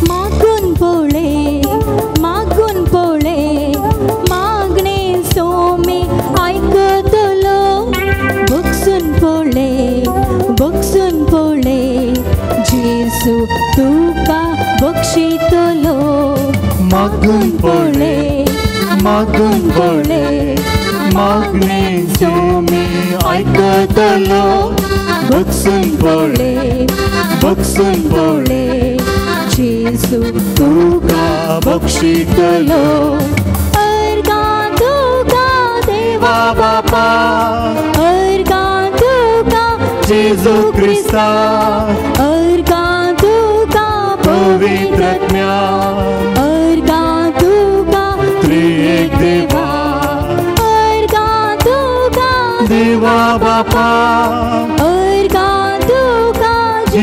मागून पळे मागून पळे मागणे सोमी आयकतलो बक्षून पळे बक्षून पळे जेजू तुका बक्षितलो. मागून पळे मागून पळे मागणे सोमी आयकतलो बक्षून पळे बक्षून पळे जेजू तुका बक्षितलो. अर्गां तुका देवा बापा अर्गां तुका जेजू क्रिस्ता अर्गां तुका पवित्र आत्म्या अर्गां तुका त्रिएक देवा अर्गां तुका देवा बापा अर्गां तुका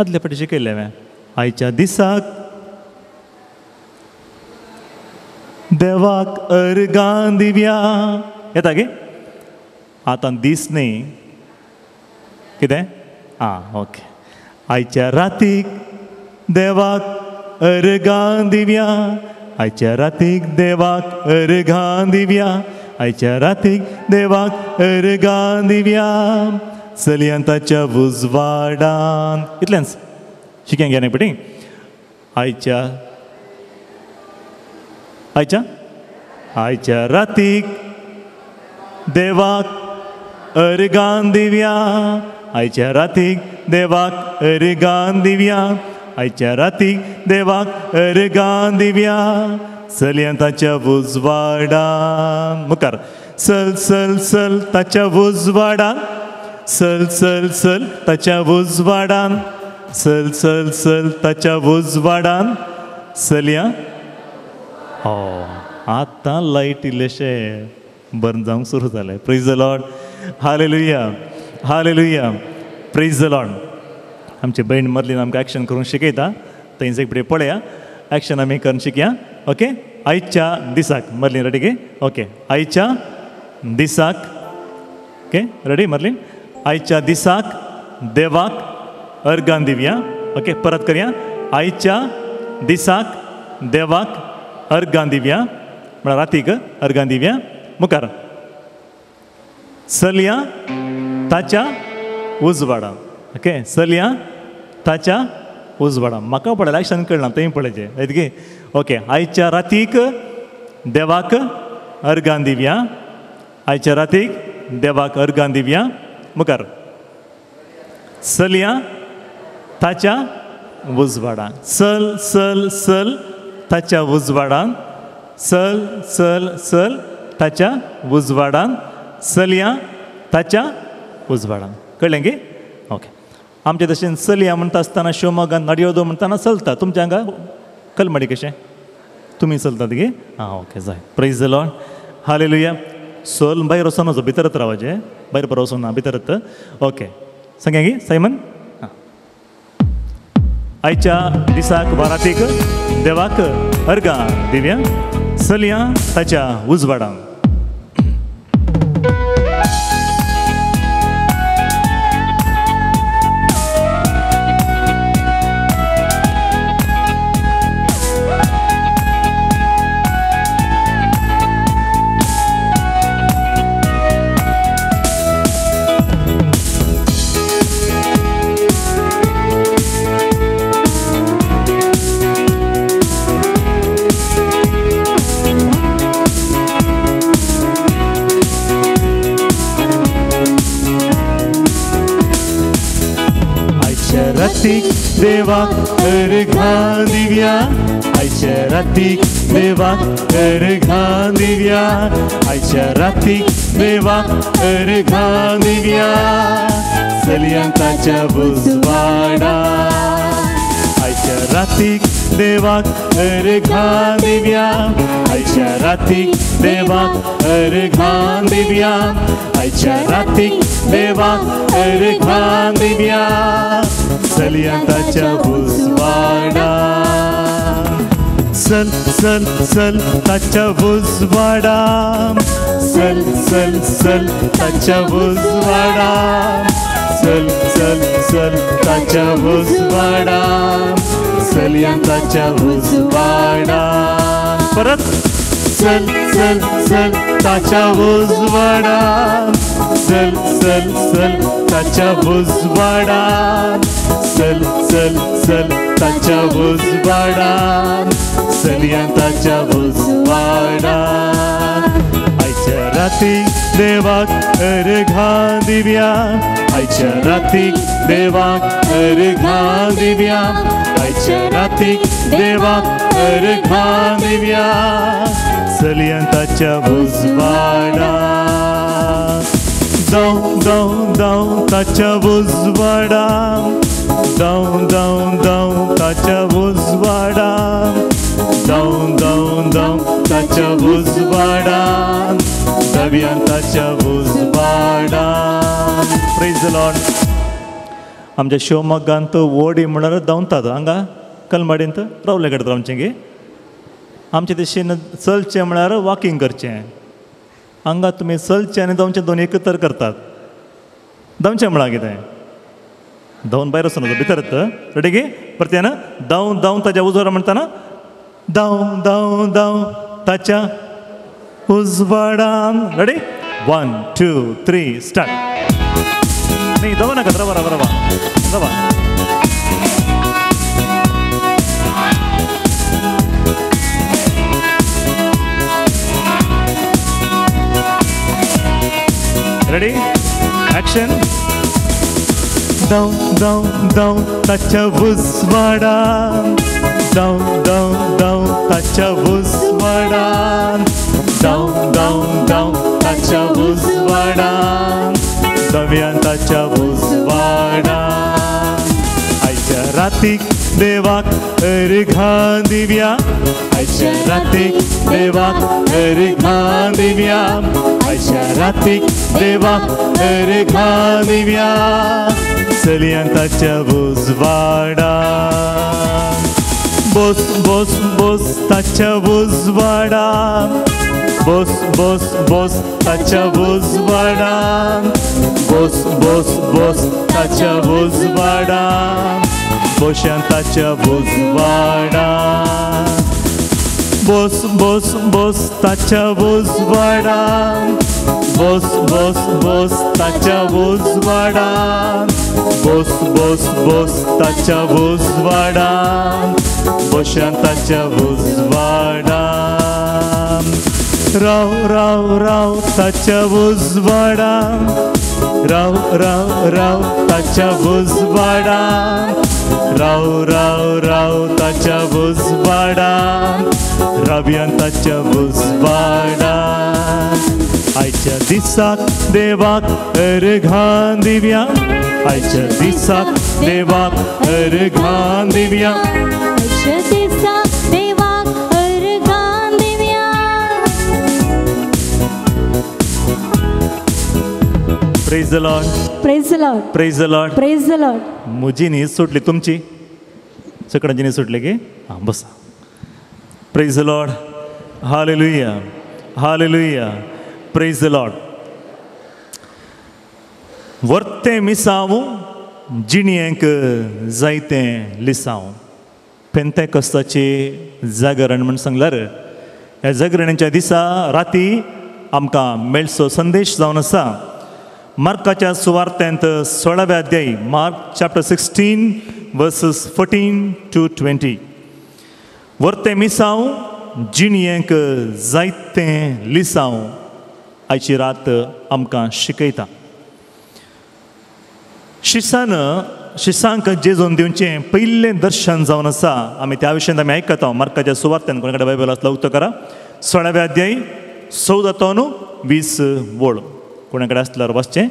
आदले फाटी शिकयल्लें हांवें. आयच्या दिसाक देवाक अर्गां दिवया. येता गे आतां दीस न्ही कितें? आं ओके. आयच्या रातीक देवाक अर्गां दिवया, आयच्या रातीक देवाक अर्गां दिवया, आयच्या रातीक देवाक अर्गां दिवया, चलयान ताच्या उजवाडान. इतलेंच शिकया घे न्ही पटी. आयच्या आयच्या आयच्या रातीक देवाक अर्गां दिवया, आयच्या रातीक देवाक अर्गां दिवया, आयच्या रातीक देवाक अर्गां दिवया, चलयान ताच्या उजवाडान. मुखार चल चल चल ताच्या उजवाडान, चल चल चल ताच्या उजवाडान, चल चल चल ताच्या उजवाडान, चलया. हो आतां लायट इल्लेशें बर्न जावंक सुरू जालें. Praise the Lord. Hallelujah, hallelujah, praise the Lord. आमची भयण मर्लीन आमकां एक्शन करूंक शिकयता, थंयच एक पळया एक्शन आमी करून शिकया. ओके. आयच्या दिसाक मर्लीन रेडी गे? ओके. आयच्या दिसाक, ओके रेडी मर्लीन? आयच्या दिसाक देवाक अर्गां दिवया. ओके परत करया. आयच्या दिसाक देवाक अर्गां दिवया, म्हळ्यार रातीक अर्गां दिवया. मुखार चलया ताच्या उजवाडा. ओके चलया ताच्या उजवाडा. म्हाका पळयला एक्शन कळना थंय पळयचें रायट गे? ओके. आयच्या रातीक देवाक अर्गां दिवया, आयच्या रातीक देवाक अर्गां दिवया. मुखार चलया ताच्या उजवाडान, चल चल चल ताच्या उजवाडान, चल चल चल ताच्या उजवाडान, चलया ताच्या उजवाडान. कळ्ळें गे? ओके. आमचे तशें चलया म्हणटा आसतना शिवमोगान नडियोदो म्हणटाना चलता. तुमच्या हांगा कलमडी कशें तुमी चलतात गे? आं ओके जाय. Praise the Lord. Hallelujah. चल भायर वचोन वचो, भितरत रावचें, भायर परत वचोना, भितरत. ओके सांगया गे सायमन? आं आयच्या दिसाक बारातीक देवाक अर्गां दिवया, चलया ताच्या उजवाडान. रातीक देवाक अर्गां दिवया, आयच्या रातीक देवाक अर्गां दिवया, आयच्या रातीक देवाक अर्गां दिवया, चलया ताच्या उजवाडान. आयच्या रातीक देवाक अर्गां दिवया, आयच्या रातीक देवाक अर्गां दिवया, आयच्या रातीक देवाक अर्गां दिवया, चलया ताच्या उजवाडान. चल चल चल ताच्या उजवाडान, चल चल चल ताच्या उजवाडान, चल चल चल ताच्या उजवाडान, चलया ताच्या उजवाडान. परत चल चल चल ताच्या उजवाडान, चल चल चल ताच्या उजवाडान, चल चल चल ताच्या उजवाडान, चलया ताच्या उजवाडान. आयच्या रातीक देवाक अर्गां दिवया, आयच्या रातीक देवाक अर्गां दिवया, आयच्या रातीक देवाक अर्गां दिवया, चलया ताच्या उजवाडान. जावं जावं जावं ताच्या उजवाडान, जावं जावं जावं ताच्या उजवाडान, जावं जावं जावं ताच्या उजवाडान, जावया ताच्या उजवाडान. Praise the Lord. आमच्या शिवमोग्गांत ओडी म्हळ्यार धांवतात हांगा कलमाडींत रावले कडेन आमचें गे आमचे दिशेन चलचें म्हळ्यार वॉकिंग करचें हांगा तुमी चलचें आनी धांवचें दोन एकत्र करतात धांवचें म्हळ्यार कितें धांवन भायर वचून भितर रेडी गे परते ना धांव धांव ताच्या उजवाडा म्हणटाना धांव धांव धांव ताच्या उजवाडान. Ready 1 2 3 start. नाही धावा नाका रवा रवा रवा रवा. Ready action. धांव धांव धांव ताच्या उजवाडान धांव धांव धांव ताच्या उजवाडान धांव धांव धांव ताच्या उजवाडान दव्यान ताच्या उजवाडान. आयच्या रातीक देवाक अर्घां दिव्या आयच्या रातीक देवाक अर्घां दिव्या आयच्या रातीक देवाक अर्घां दिव्या चलयान ताच्या उजवाडान. बोस बोस बोस ताच्या उजवाडान बोस बोस बोस ताच्या उजवाडान बोस बोस बोस ताच्या उजवाडान बोशान ताच्या उजवाडान. बोस बोस बोस ताच्या उजवाडान बोस बोस बोस ताच्या उजवाडान बोस बोस बोस ताच्या उजवाडान बोशान ताच्या उजवाडान. राव राव राव ताच्या उजवाडान राव राव राव ताच्या उजवाडान राव राव राव ताच्या उजवाडान राव्यान ताच्या उजवाडान. आयच्या दिसाक देवाक अर्घां दिव्या आयच्या दिसाक देवाक अर्घां दिव्या आयच्या दिसाक देवाक अर्घां Divya. Praise the Lord. Praise the Lord. Praise the Lord. Praise the Lord. म्हजी न्हीद सुटली तुमची सगळ्यांची न्हीद सुटली की हां बसा. Praise the Lord. Hallelujah hallelujah. Praise the Lord. वर्तें मिसांव जिणेक जायतें लिसांव. पेंतेकोस्ताचें जागरण म्हूण सांगल्यार ह्या जागरणाच्या दिसा राती आमकां मेळचो संदेश जावन आसा मार्काच्या सुवार्तेंत 16व्या अध्याय मार्क चॅप्टर 16 वर्सेस 14 to 20. वर्तें मिसांव जिणेक जायतें लिसांव आयची रात आमकां शिकयता. शिसान शिसांक जेजून दिवचें पयलें दर्शन जावन आसा आमी त्या विशयांत आमी आयकता. मार्काच्या सुवार्तेन कोणा कडेन बायबल आसलो उक्तो करा 16व्या अध्याय 14 to 20 वळ कोणा कडेन आसल्यार वाचचें.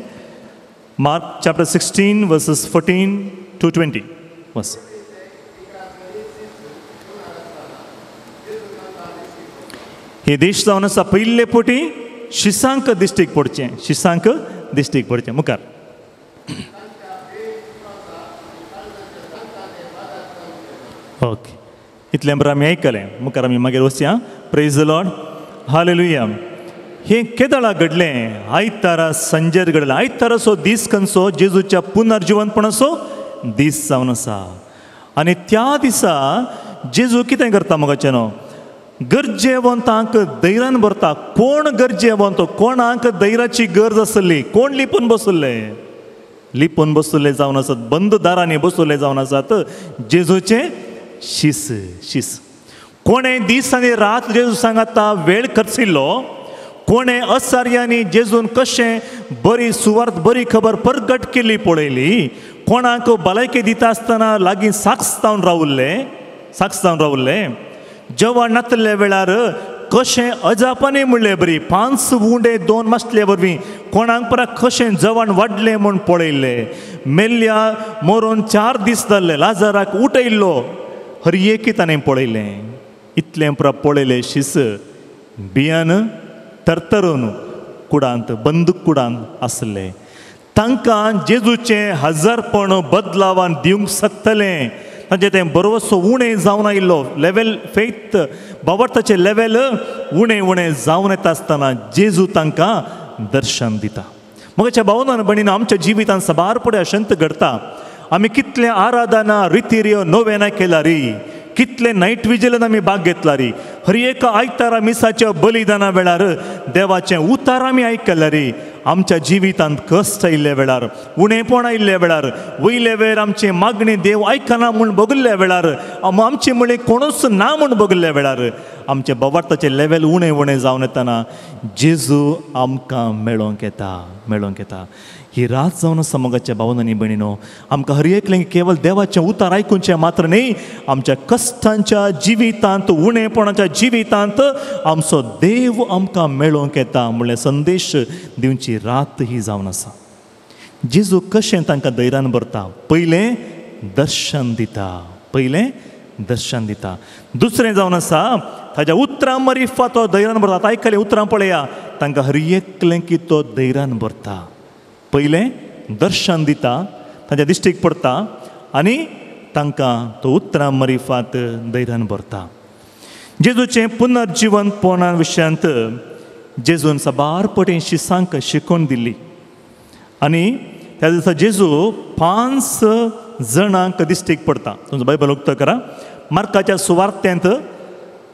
Mark chapter 16 verses 14 to 20. बस. हे देश जावन आसा पयले पोटी शिसांक दिश्टीक पडचें शिसांक दिश्टीक पडचें. मुखार ओके इतलें बरें आमी आयकलें. मुखार आमी मागीर वचया. Praise the Lord. Hallelujah. हें केदळा घडलें आयतारा संजेर घडलें. आयताराचो दीस खंयचो जेजूच्या पुनर्जिवनपणाचो दीस जावन आसा आनी त्या दिसा जेजू कितें करता मोगाचें न्हू गरजेवंतांक धैर्यान भरता. कोण गरजेवंत कोणाक धैर्याची गरज आसली कोण लिपून बसले लिपून बसले जावन आसात बंद दारांनी बसले जावन आसात जेजूचें शीस शीस. कोणें दीस आनी रात जेजू सांगाता वेळ खर्चिल्लो कोणें असार्यांनी जेजून कशें बरी सुवार्थ बरी खबर परगट केली पळयली कोणाक भलायकी दिता आसतना लागीं साक्ष जावन रावल्ले साक्ष जावन रावल्ले जेवण नातल्या वेळार कशें अजापानी म्हणलें बरी 5 उंडे 2 मासले वरवीं कोणाक परा कशें जेवण वाडलें म्हूण पळयल्लें. मेल्ल्या मरोन 4 दीस जाल्ले लाजाराक उठयल्लो हर एक ताणें पळयलें. इतलें परा पळयलें शीस बियान तरतरून कुडांत बंदूक कुडांत आसले. तांकां जेजूचें हजारपण बदलावान दिवंक शकतलें. तांचें तें बरोवसो उणें जावन आयिल्लो लेवल फेथ बावडताचें लेवल उणें उणें जावन येता आसतना जेजू तांकां दर्शन दिता. मगाच्या भावनान भयणीन आमच्या जिवितान साबार पडे अशंत घडता. आमी कितले आराधना रितीरियो नोवेना केला री, कितले नायट विजिलान आमी भाग घेतला री, हर एका आयतारा मिसाच्या बलिदाना वेळार देवाचें उतार आमी आयकला री. आमच्या जिवितांत कश्ट आयिल्ल्या वेळार, उणेपण आयिल्ल्या वेळार, वयले वेळ आमची मागणी देव आयकना म्हूण बगल्ल्या वेळार, आमचे म्हळें कोणूच ना म्हूण बगल्ल्या वेळार आमचें बवार्थाचें लेवल उणें उणें जावन येतना जेजू आमकां मेळोंक येता, मेळोंक येता. ही रात जावन आसा मोगाच्या भावनांनी भयणीनो, आमकां हर एकलें केवल देवाचें उतार आयकुचें मात्र न्ही, आमच्या कश्टांच्या जिवितांत उणेपणाच्या जिवितांत आमचो देव आमकां मेळोंक येता म्हणल्यार संदेश दिवची रात ही जावन आसा. जेजू कशें तांकां धैर्यान भरता? पयलें दर्शन दिता, पयलें दर्शन दिता. दुसरें जावन आसा ताज्या उतरां मरिफा तो धैर्यान भरता. आतां आयकलें उतरां पळया, तांकां हर एकलें की तो धैर्यान भरता. पयलें दर्शन दिता, तांच्या दिश्टीक पडटा आनी तांकां तो उतरां मरिफात धैर्यान भरता. जेजूचें पुनर्जिवनपणा विशयांत जेजून साबार पटी शिसांक शिकोवन दिल्ली आनी त्या दिसा जेजू 5 जाणांक दिश्टीक पडटा. तुमचो बायबल उक्तो करा, मार्काच्या सुवार्तेंत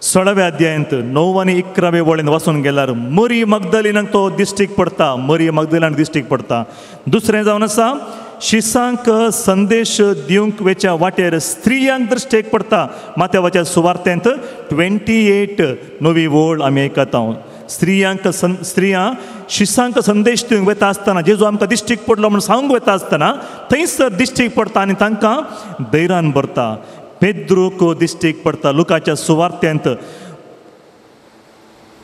16व्या अध्यायांत 9 आनी 11 वळीन वाचून गेल्यार मरी मगदलिनाक तो दिश्टीक पडटा, मरी मगदलिनाक दिश्टीक पडटा. दुसरें जावन आसा शिसांक संदेश दिवंक वेच्या वाटेर स्त्रियांक दृश्टीक पडटा. मात्यावाच्या सुवार्तेंत 28 9वी वळ आमी आयकता. स्त्रियांक स्त्रियां शिसांक संदेश दिवंक वता आसतना जेजू आमकां दिश्टीक पडलो म्हूण सांगूंक वता आसतना थंयसर दिश्टीक पडटा आनी तांकां धैर्यान भरता. पेद्रूक दिश्टीक पडटा लुकाच्या सुवार्तेंत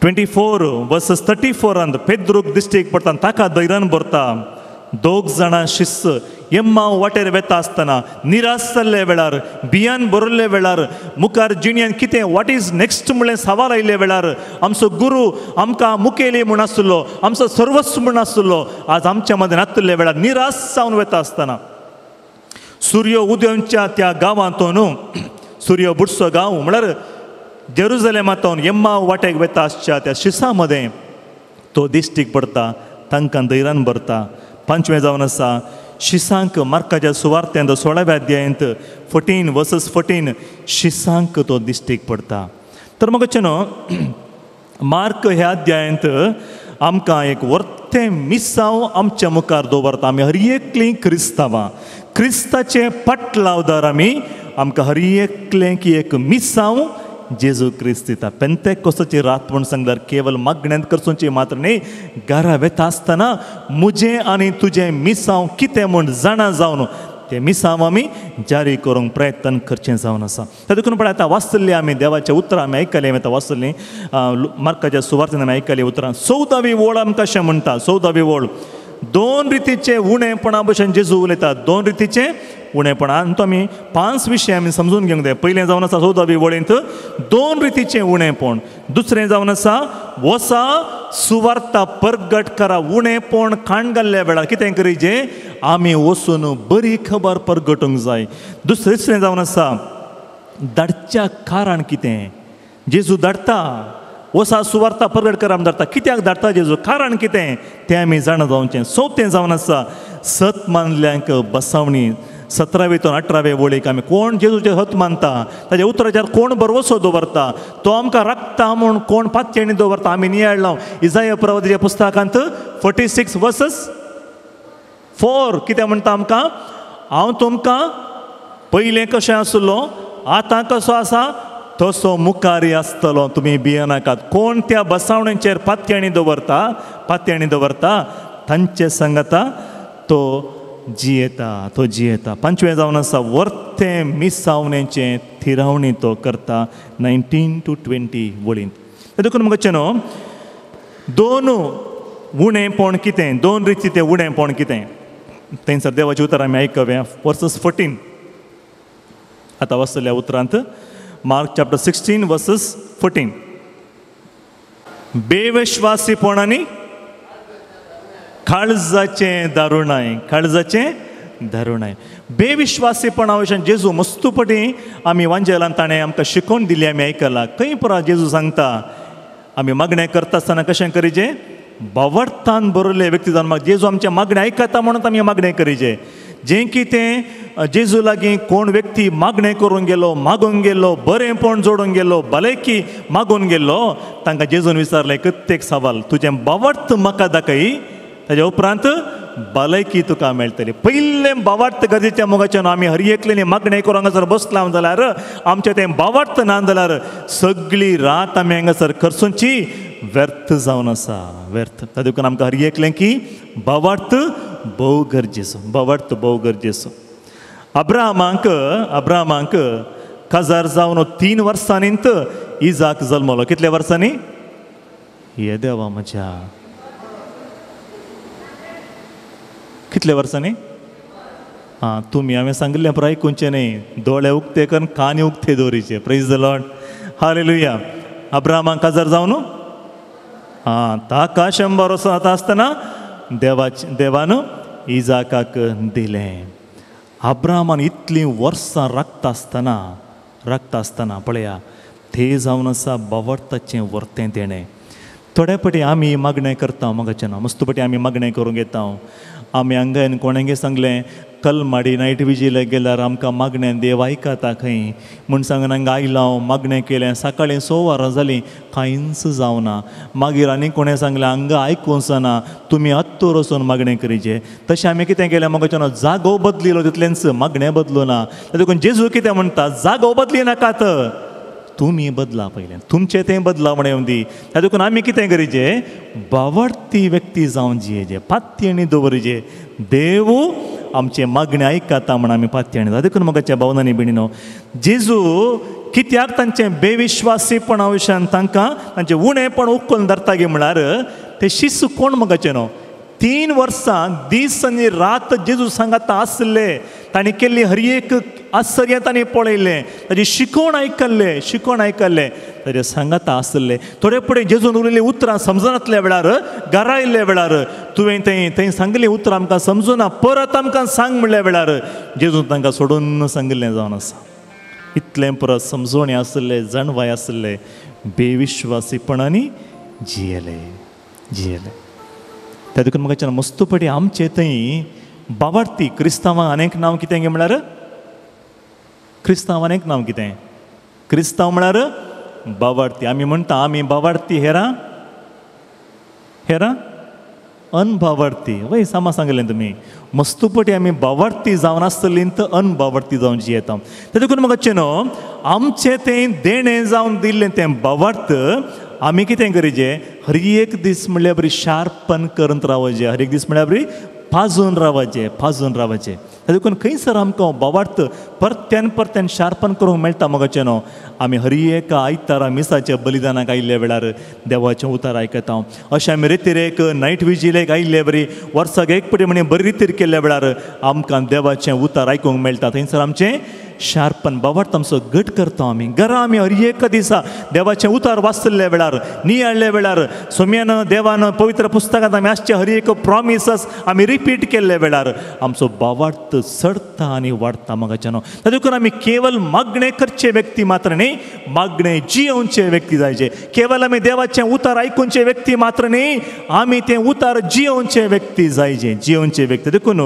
24:34 पेद्रूक दिश्टीक पडटा, ताका धैर्यान भरता. 2 जाणां शिस्त एम्मा वाटेर वेता आसतना निराश जाल्ल्या वेळार, भियान भरिल्ल्या वेळार, मुखार जिणेन कितें what is next म्हणलें सवाल आयिल्ल्या वेळार आमचो गुरू आमकां मुखेली म्हूण आसलो, आमचो सर्वस्व म्हूण आसलो, आज आमच्या मदें नातिल्ल्या वेळार निराश जावन वेता आसतना सूर्य उदेवच्या त्या गांवांत न्हू, सूर्य बुडसो गांव म्हळ्यार जेरुजलेमांतून एम्मा वाटेक वेता आसच्या त्या शिसां मदें तो दिश्टीक पडटा, तांकां धैर्यान भरता. 5वें जावन आसा शिसांक मार्काच्या सुवार्तेंत 16व्या अध्यायांत 14:14 शिसांक तो दिश्टीक पडटा. तर म्हाका न्हू मार्क ह्या अध्यायांत आमकां एक वर्तें मिसांव आमच्या मुखार दवरता. आमी हर एकलीं क्रिस्तांवां, क्रिस्ताचे पाटलावदार आमी, आमकां हर एकलें की एक मिसांव जेजू क्रिस्त दिता. पेंतेकोस्ताची रात म्हूण सांगल्यार केवल मागण्यांत करचोची मात्र न्ही, घरा वेता आसतना म्हजें आनी तुजें मिसांव कितें म्हूण जाणा जावन तें मिसांव आमी जारी करूंक प्रयत्न करचें जावन आसा. त्या देखून पळय आतां वाचतली आमी देवाच्या उतरां आमी आयकली, आमी आतां वाचतलीं मार्काच्या सुवार्तेन आमी आयकली उतरां. 14वी वळ आमकां अशें म्हणटा, 14वी वळ 2 रितीचे उणेपणा भशेन जेजू उलयता. 2 रितीचे उणेपणा आनी तो आमी 5 विशय आमी समजून घेवंक जाय. पयलें जावन आसा 14वी वळींत 2 रितीचें उणेपण. दुसरें जावन आसा वसा सुवार्ता परगट करा. उणेपण खाण घाल्ल्या वेळार कितें करीजे आमी वचून बरी खबर परगटूंक जाय. दुसरें जावन आसा धाडच्या कारण कितें, जेजू धाडटा वसा सुवार्ता परगट करा धाडटा, कित्याक धाडटा जेजू, कारण कितें तें आमी जाणा जावचें. 4थें जावन आसा सत मानल्यांक बसावणी. 17वे तो 18वे वळीक आमी कोण जेजूचें हत मानता, ताज्या उतराचेर कोण भरवसो दवरता, तो आमकां राखता म्हूण कोण पातयेणी दवरता आमी नियाळ्ळा. इजाया प्रवादीच्या पुस्तकांत 46:4 कितें म्हणटा आमकां, हांव तुमकां पयलें कशें आसलो आतां कसो आसा तसो मुखारी आसतलो, तुमी भियेनाकात. कोण त्या बसावणेचेर पातयेणी दवरता, पातयेणी दवरता तांचे सांगता तो जियेता, तो जियेता. 5वें जावन आसा वर्तें मिसावणेचें थिरावणी तो करता 19 to 20 वळींत. देखून म्हाका न्हू 2 उणेपण कितें, 2 रिती तें उणेपण कितें थंयसर देवाची उतरां आमी आयकया. 14 आतां वाचतल्या उतरांत मार्क चॅप्टर 16:14 बेविश्वासीपणांनी काळजाचें दारुणाय, काळजाचें दारुणाय. बेविश्वासीपणा विशयान जेजू मस्तूपटी आमी वांजेलान ताणें आमकां शिकोवन दिली, आमी आयकलां. खंय पुरा जेजू सांगता आमी मागणें करता आसतना कशें करीचें? बावडतान बरयल्ले व्यक्ती जावन मागीर जेजू आमचें मागणें आयकता म्हणून आमी मागणें करीचें. जें कितें जेजू लागीं कोण व्यक्ती मागणें करूंक गेलो, मागूंक गेलो, बरेंपण जोडूंक गेलो, भलायकी मागून गेलो, तांकां जेजून विचारलें कित्येक सवाल, तुजें बावडत म्हाका दाखय, ताज्या उपरांत भलायकी तुका मेळटली. पयलें बावार्थ गरजेच्या मोगाचें आमी हर एकल्यानी मागणें करून हांगासर बसला जाल्यार आमचें तें बावार्थ ना जाल्यार सगळी रात आमी हांगासर खर्चुची व्यर्थ जावन आसा, व्यर्थ. ताका देखून आमकां हर एकलें की बावार्थ भोव गरजेचो, बावार्थ भोव गरजेचो. अब्राहमाक, अब्राहमाक काजार जावन 3 वर्सांनी इजाक जल्मलो. कितल्या वर्सांनी? हे देवा म्हज्या, कितल्या वर्सांनी? आं, तुमी हांवें सांगिल्लें पुराय आयकुचें न्ही, दोळे उक्ते करून कान उक्ते दवरीचे. Praise the Lord, hallelujah. अब्राहमाक काजार जावन आं ताका 100 वर्सां जाता आसतना देवान इजाकाक दिलें. अब्राहमान इतलीं वर्सां राखता आसतना, राखता आसतना पळया ते जावन आसा बावडताचें वर्तें तेणें. थोड्या पटी आमी मागणें करता मोगाचें ना, मस्त पटी आमी मागणें करूंक येता. आमी हांगा कोणेंगे सांगलें कलमाडी नायट विजीले गेल्यार आमकां मागणें देव आयकता खंय म्हूण सांगून हांगा आयलो हांव, मागणें केलें, सकाळीं 6 वरां जालीं कांयच जावना. मागीर आनी कोणें सांगलें हांगा आयकूंक ना, तुमी अत्तूर वचून मागणें करीचें. तशें आमी कितें केलें मोगाचें ना, जागो बदलिलो तितलेंच, मागणें बदलूं ना. देखून जेजू कितें म्हणटा, जागो बदली नाकात, तुमी बदला पयलें, तुमचें तें बदला म्हण येवन दी. देखून आमी कितें करीचें? बावडती व्यक्ती जावन जियेचें, पातयेणी दवरीचें, देव आमचें मागणें आयकता म्हण आमी पातयेणी. देखून मोगाच्या भावनांनी भयणीनो, जेजू कित्याक तांचें बेविश्वासीपणा विशयान तांकां तांचें उणेपण उखलून धरता गे म्हळ्यार ते शिस्त कोण मोगाचें न्हू, 3 वर्सां दीस आनी रात जेजू सांगाता आसले, तांणी केल्ली हर एक आश्चर्य तांणी पळयलें, ताजी शिकवण आयकल्लें, शिकवण आयकल्लें, ताजे सांगाता आसले. थोडे फुडें जेजून उरयल्लीं उतरां समजनातल्या वेळार, घरा आयिल्ल्या वेळार, तुवें थंय थंय सांगली उतरां आमकां समजुना, परत आमकां सांग म्हणल्या वेळार जेजून तांकां सोडून सांगिल्लें जावन आसा. इतलें परत समजोणी आसले, जाणवाय आसले, बेविश्वासीपणांनी जियेले, जियेले. त्या देखून म्हाका मस्तपटी आमचे थंय बावार्थी क्रिस्तांवांक अनेक नांव कितें गे म्हळ्यार, क्रिस्तांव अनेक नांव कितें? क्रिस्तांव म्हळ्यार बावार्थी. आमी म्हणटा आमी बावार्थी, हेरां हेरां अनबावार्थी. वय सामा सांगलें तुमी, मस्तूपटी आमी बावार्थी जावन आसतली तर अनबावार्थी जावन जियेता. त्या देखून म्हाका न्हू आमचें तें देणें जावन दिल्लें तें बावार्थ आमी कितें करीचें? हर एक दीस म्हणल्यार बरी शार्पन करून रावचें, हर एक दीस म्हणल्यार बरी पाजून रावचें, पाजून रावचें. देखून खंयसर आमकां बावार्थ परत्यान परत्यान शार्पन करूंक मेळटा मोगाचें न्हू. आमी हर एक आयतारा मिसाच्या बलिदानाक आयिल्ल्या वेळार देवाचें उतार आयकता. अशें आमी रितीरेक नायट विजीलेक आयिल्ले बरी वर्साक एक पटी म्हणी बरी रितीर केल्ल्या वेळार आमकां देवाचें उतार आयकूंक मेळटा. थंयसर आमचें शार्पन बावार्थ आमचो घट करता आमी. घरा आमी हर एक दिसा देवाचें उतार वाचतल्या वेळार, नियाळ्ळ्या वेळार, सोम्यान देवान पवित्र पुस्तकांत आमी आसचे हर एक प्रॉमिसस आमी रिपीट केल्ल्या वेळार आमचो बावार्थ चडता आनी वाडटा मोगाचें न्हू. देखून आमी केवल मागणें करचे व्यक्ती मात्र न्ही, मागणें जियोवचे व्यक्ती जायचे. केवल आमी देवाचें उतार आयकुचे व्यक्ती मात्र न्ही, आमी तें उतार जियोवचे व्यक्ती जायचे, जियोवचे व्यक्ती. देखून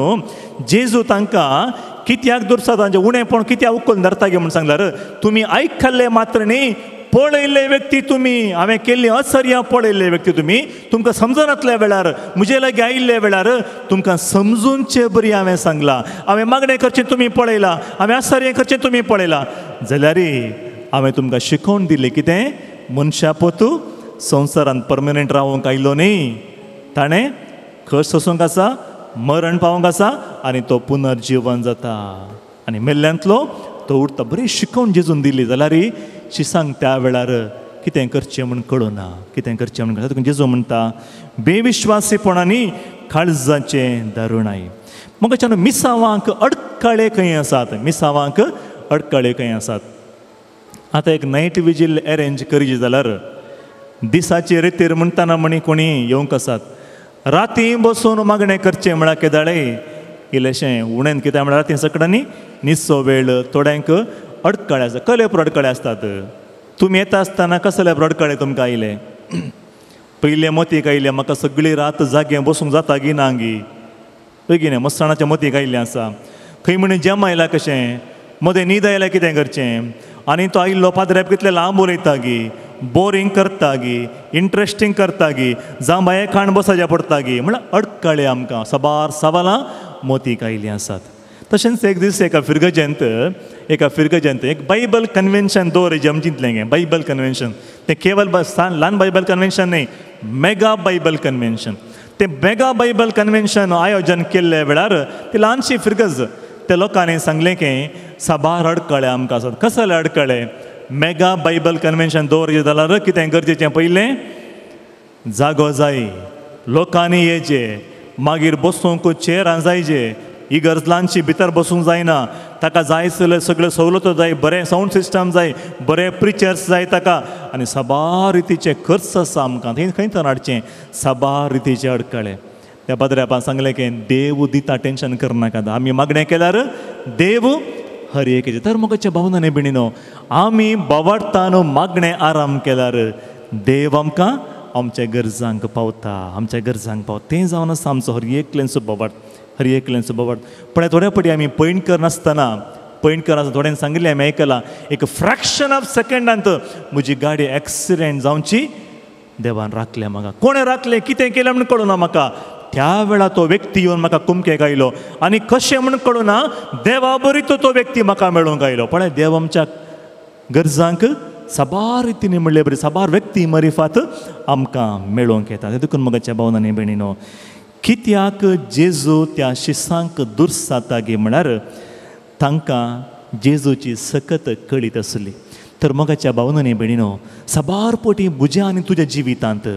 जेजू तांकां कित्याक दुरसा तांचें उणेपण कित्याक उखलून धरता गे म्हूण सांगल्यार, तुमी आयकल्ले मात्र न्ही, पळयल्ले व्यक्ती तुमी, हांवें केल्ली असर्यां पळयल्ले व्यक्ती तुमी, तुमकां समजनातल्या वेळार, म्हजे लागीं आयिल्ल्या वेळार तुमकां समजूनचे बरी हांवें सांगलां. हांवें मागणें करचें तुमी पळयलां, हांवें आसर्यां करचें तुमी पळयलां, जाल्यार हांवें तुमकां शिकोवन दिलें कितें? मनशा पोतू संवसारांत परमनंट रावंक आयलो न्ही, ताणें खर्च सोसूंक आसा, मरण पावंक आसा आनी तो पुनर्जिवन जाता आनी मेल्ल्यांतलो तो उरता. बरी शिकोवन जेजून दिली जाल्यार शिसांक त्या वेळार कितें करचें म्हूण कळना, कितें करचें म्हूण कळना. जेजू म्हणटा बेविश्वासीपणांनी काळजाचें दारुणाय. मग मिसावांक अडकळे खंय आसात, मिसावांक अडकळे खंय आसात. आतां एक नायट विजील अरेंज करीची जाल्यार दिसाचे रेतीर म्हणटाना म्हणी कोणी येवंक आसात, राती बसून मागणें करचें म्हळ्यार केदाळे इल्लेशें उणेन कितें म्हळ्यार राती सगळ्यांनी निसो वेळ थोड्यांक अडकळे आसता, कले अडकळे आसतात. तुमी येता आसतना कसले अडकळे तुमकां आयले? पयले मतीक आयले म्हाका सगळी रात जागे बसूंक जाता गी ना गी, बेगीन मस्ताणाच्या मतीक आयिल्लें आसा. खंय म्हण जेम आयला कशें, मदें न्हीद आयल्या कितें करचें, आनी तो आयिल्लो पाद्रेप कितले लांब उलयता गी, बोरींग करता गी, इंट्रस्टींग करता गी, जावं बाये खाण बसाचें पडटा गी, म्हळ्यार अडकळे आमकां साबार सवालां मतीक आयिल्लीं आसात. तशेंच एक दीस एका फिरगजेंत एक बायबल कन्वेन्शन दवरचें आमी चिंतलें गे. बायबल कन्वेन्शन तें केवल ल्हान बायबल कन्वेन्शन न्हय, मेगा बायबल कन्वेन्शन. तें मेगा बायबल कन्वेन्शन आयोजन केल्ल्या वेळार ती ल्हानशी फिरगज त्या लोकांनी सांगलें की साबार अडकळे आमकां आसात. कसले अडकळे? मेगा बायबल कन्वेन्शन दवरचें जाल्यार कितें गरजेचें? पयलें जागो जाय, लोकांनी येचें, मागीर बसूंक चेरां जायचे, ही गरज ल्हानशी भितर बसूंक जायना, ताका जाय आसले सगळ्यो सवलतो जाय, बरें सावंड सिस्टम जाय, बरे प्रिचर्स जाय ताका, आनी साबार रितीचे खर्च आसा आमकां, थंय खंय तर हाडचें साबार रितीचे अडकळे. त्या पाद्र्यापान सांगलें की देव दिता, टेंशन करनाका, आमी मागणें केल्यार देव हर एकेचें. तर मोगाच्या भावनांनी भयणीनो, आमी बावडटान मागणें आराम केल्यार देव आमकां आमच्या गरजांक पावता, आमच्या गरजांक पावता. तें जावन आसा आमचो हर एकल्यांचो बावड, हर एकल्यांचो बावड. पण थोड्या पटी आमी पयण करनासतना, पयण करनासतना थोड्यांनी सांगिल्लें आमी आयकलां, एक फ्रॅक्शन ऑफ सेकंडांत म्हजी गाडी एक्सिडेंट जावची देवान राखलें म्हाका. कोणें राखलें, कितें केलें म्हूण कळूना म्हाका. त्या वेळार तो व्यक्ती येवन म्हाका कुमकेक आयलो आनी कशें म्हूण कळूना देवा बरी तो व्यक्ती म्हाका मेळूंक आयलो. पळय देव आमच्या गरजांक साबार रितीनी म्हणले बरी साबार व्यक्ती मरिफात आमकां मेळोवंक येता. देखून मोगाच्या भावनांनी भयणीनो, कित्याक जेजू त्या शिसांक दुर्साता गी म्हळ्यार तांकां जेजूची सकत कळीत आसली. तर मोगाच्या भावनांनी भयणीनो, साबार पटी म्हज्या आनी तुज्या जिवितांत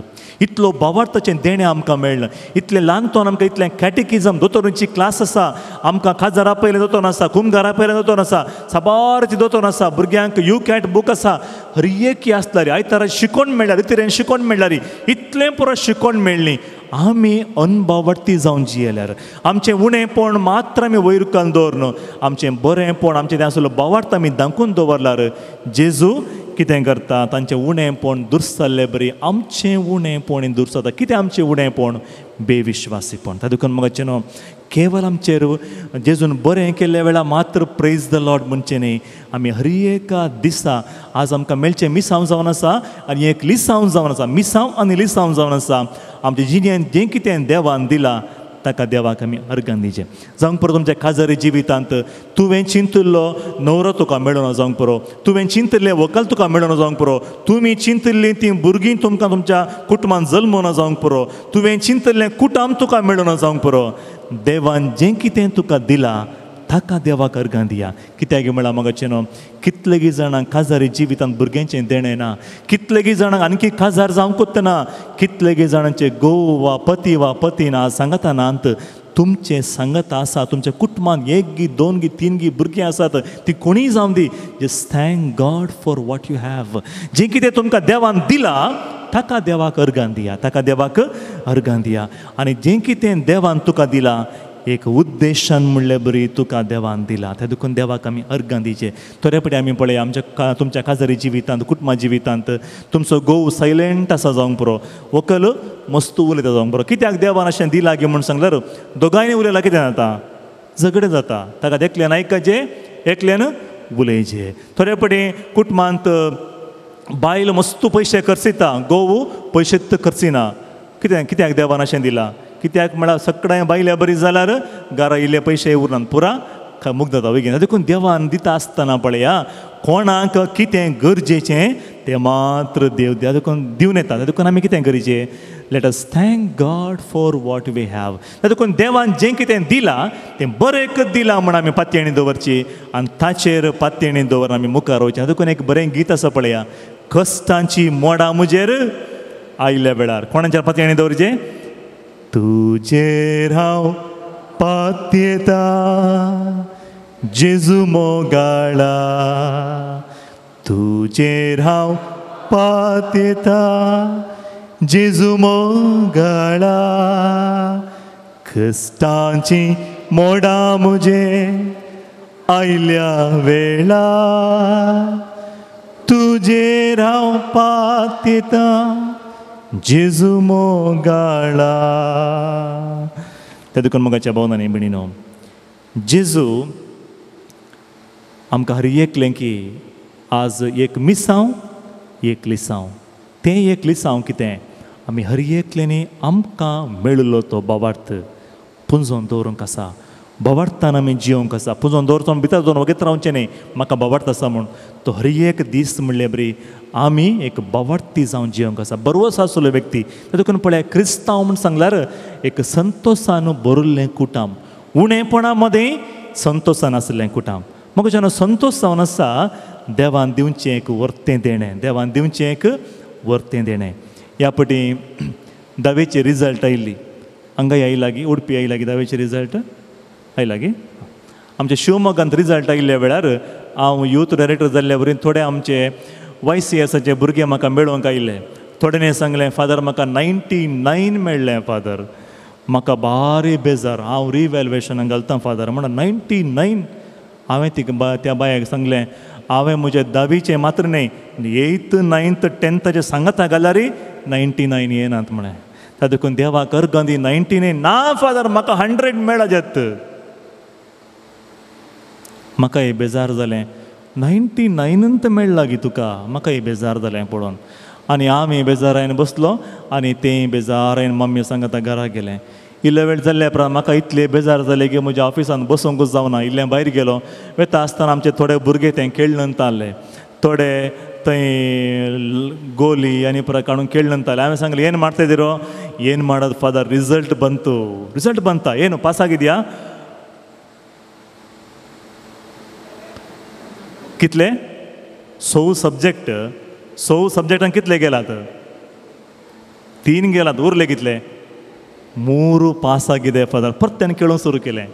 इतलो बावार्थाचें देणें आमकां मेळ्ळें, इतलें ल्हानपण आमकां इतलें कॅटेकिजम दोतोरांची क्लास आसा, आमकां खाजरा पयलें दोतोर आसा, कुमगारा पयलें दोतोर आसा, साबारची दोतोर आसा, भुरग्यांक you cat book आसा, हर एक आसताली आयतारा शिकोवन मेळ्ळ्यार, रितीरेन शिकोवन मेळ्ळ्यार, इतलें पुरो शिकोवन मेळ्ळीं. आमी अनबावडती जावन जियेल्यार आमचें उणेंपण मात्र आमी वयर उखलून दवरन, आमचें बरेंपण आमचें तें आसलो बावार्थ आमी दाखोवन दवरल्यार जेजू कितें करता, तांचें उणेंपण दुर्सल्ले बरी आमचें उणेंपण दुर्सता. कितें आमचें उणेंपण? बेविश्वासीपण. ताका देखून मोगाचें न्हू, केवल आमचेर जेजून बरें केल्ल्या वेळार मात्र प्रेज the Lord म्हणचें न्ही, आमी हर एका दिसा आज आमकां मेळचें मिसांव जावन आसा आनी एक लिसांव जावन आसा, मिसांव आनी लिसांव जावन आसा. आमच्या जिणेंत जें कितें देवान दिलां ताका देवाक आमी अर्गान दिवचें. जावंक पुरो तुमच्या खाजरी जिवितांत तुवें चिंतिल्लो न्हवरो तुका मेळना जावंक पुरो, तुवें चिंतिल्लें व्हंकल तुका मेळना जावंक पुरो, तुमी चिंतिल्लीं तीं भुरगीं तुमकां तुमच्या कुटुंबान जल्मना जावंक पुरो, तुवें चिंतिल्लें कुटाम तुका मेळना जावंक पुरो. देवान जें कितें तुका दिलां ताका देवाक अर्गां दिया. कित्याक म्हळ्यार मोगाचें न्हू, कितलेगी जाणांक काजारी जिवितांत भुरग्यांचें देणें ना, कितलेगी जाणांक आणखी काजार जावंकूच ना, कितलेगी जाणांचे घोव वा पती वा पती ना. सांगता नात तुमचें सांगता आसा, तुमच्या कुटुंबांत एक गी दोन गी तीन गी भुरगीं आसात, ती कोणीय जावं दी, just thank God for what you have. जें कितें तुमकां देवान दिलां ताका देवाक अर्गां दिया, ताका देवाक अर्गां दिया. आनी जें कितें देवान तुका दिलां एक उद्देशान म्हणले बरी तुका देवान दिला, त्या देखून देवाक आमी अर्गां दिवचें. थोडे पटी आमी पळय आमच्या तुमच्या काजारी जिवितांत, कुटुंबा जिवितांत तुमचो घोव सायलेंट आसा जावंक पुरो, व्हंकल मस्त उलयता जावंक पुरो. कित्याक देवान अशें दिलां गी म्हूण सांगल्यार दोगांयनी उलयल्यार कितें जाता? झगडें जाता. ताका एकल्यान आयकचें, एकल्यान उलयचें. थोडे पटी कुटुंबांत बायल मस्त पयशे खर्चिता, घोव पयशेच खर्चिना. कित्याक कित्याक देवान अशें दिलां? कित्याक म्हळ्यार सगळ्या बायल्या बरी जाल्यार घरा इल्ले पयशे उरनात, पुरा मुग्ध जाता बेगीन. देखून देवान दिता आसतना पळया कोणाक कितें गरजेचें तें मात्र देव दिता, देखून दिवन येता. देखून आमी कितें गरजेचें? Let us thank God for what we have. देखून देवान जें कितें दिलां तें बरें दिलां म्हूण आमी पातयेणी दवरची आनी ताचेर पातयेणी दवर आमी मुखार वयचें. देखून एक बरें गीत आसा पळया, कश्टांची मोडां म्हजेर आयिल्ल्या वेळार. कोणाचेर पातयेणी दवरचें? तुजेर हांव पातयेता जेजू मोगाळा, तुजेर हांव पातयेता जेजू मोगाळा क्रिस्तांची मोडा मुजे आयल्या वेळा तुजेर हांव पातयेता जेजू मोगाळा. त्या देखून मोगाच्या भावनांनी भयणीनो, जेजू आमकां हर एकलें की आज एक मिसांव एक लिसांव, तें एक लिसांव कितें आमी हर एकल्यांनी आमकां मेळिल्लो तो बाबार्थ पुंजोवन दवरूंक आसा. बाबार्थान आमी जियोंक आसा. पुंजोवन दवरचो भितर दवरून वगीत रावचें न्ही म्हाका बाबार्थ आसा म्हूण. तो हर एक दीस म्हणले बरी आमी एक बाबार्थी जावन जियोंक आसा. बरोवस आसलो व्यक्ती देखून पळय क्रिस्तांव म्हूण सांगल्यार एक संतोसान भरिल्लें कुटाम, उणेपणा मदें संतोसान आशिल्लें कुटाम. म्हाका जेन्ना संतोश जावन आसा देवान दिवचें एक वर्तें देणें, देवान दिवचें एक वर्तें देणें. ह्या पटी धावेची रिजल्ट आयिल्ली, हांगा आयला गी उडपी आयला गी धावेची रिजल्ट आयला गी. आमच्या शिवमोगांत रिजल्ट आयिल्ल्या वेळार हांव यूथ डायरेक्टर जाल्ल्या वरी थोडे आमचे वाय सी एसाचे भुरगे म्हाका मेळोवंक आयिल्ले. थोड्यांनी सांगलें फादर म्हाका 99 मेळ्ळें फादर, म्हाका भारी बेजार, हांव रिवेल्युएशनाक घालता फादर म्हणून 99. हांवें तिका त्या बायक सांगलें हांवें म्हज्या धावीचें मात्र न्हय 8th 9th 10थाचें सांगता घाल्यार 99 येनात म्हळें. त्या देखून देवाक अर्गां दी 99 ना फादर म्हाका 100 मेळत. म्हाका हे बेजार जालें 99 मेळ्ळा गी तुका, म्हाका हे बेजार जालें पळोवन. आनी आमी बेजारायन बसलो आनी तें बेजारायन मम्मी सांगता घरा गेलें. इल्लो वेळ जाल्ल्या उपरांत म्हाका इतले बेजार जाले की म्हज्या ऑफिसान बसोंकूच जावना. इल्लें भायर गेलो, वेता आसतना आमचे थोडे भुरगे थंय खेळ्ळून ताल्ले, थोडे थंय गोली आनी परत काडून खेळ्ळून ताल्ले. हांवें सांगलें येन मारता दिरो, येन मारत फादर रिजल्ट बनतो, रिजल्ट बनता, येन पासा कित्या कितले 6 सब्जेक्ट, 6 सब्जेक्टान कितले गेलात 3 गेलात, उरले कितले 3 पासा कितें फादर. परत्यान खेळूंक सुरू केलें.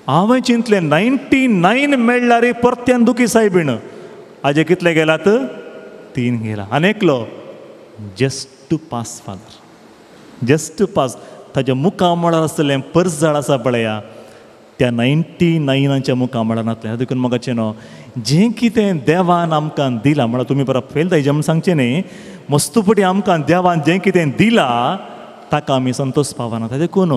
हांवें चिंतलें 99 मेळ्ळ्यार परत्यान दुखी सायबीण, हाजे कितले गेलात 3 गेला आनी एकलो just pass father, just pass. ताच्या मुखामळार आसलें परजळ आसा पळया त्या 99च्या मुखामळार नासलें. देखून म्हाका न्हू जें कितें देवान आमकां दिलां म्हळ्यार तुमी परत फेल जायचे म्हूण सांगचें न्ही, मस्तुपटी आमकां देवान जें कितें दिलां ताका आमी संतोष पावना. देखून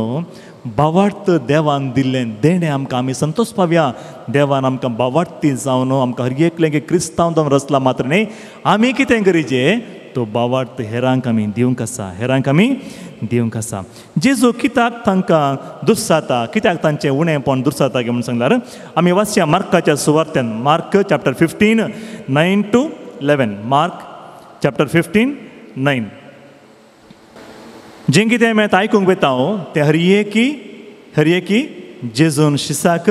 बावार्थ देवान दिल्लें देणें आमकां आमी संतोष पावया. देवान आमकां बावार्थी जावन आमकां हर एकलें की क्रिस्तांव जावन रचला मात्र न्ही, आमी कितें करीचे तो बावार्थ हेरांक आमी दिवंक आसा, हेरांक आमी दिवंक आसा. जेजू कित्याक तांकां दुस्साता, कित्याक तांचें उणेंपण दुस्साता म्हूण सांगल्यार आमी वाचया मार्काच्या सुवार्त्यान, mark chapter 15 9 to 11, mark chapter 15 9. जें कितें आमी आतां आयकूंक वता हांव तें हर एकी जेजून शिसाक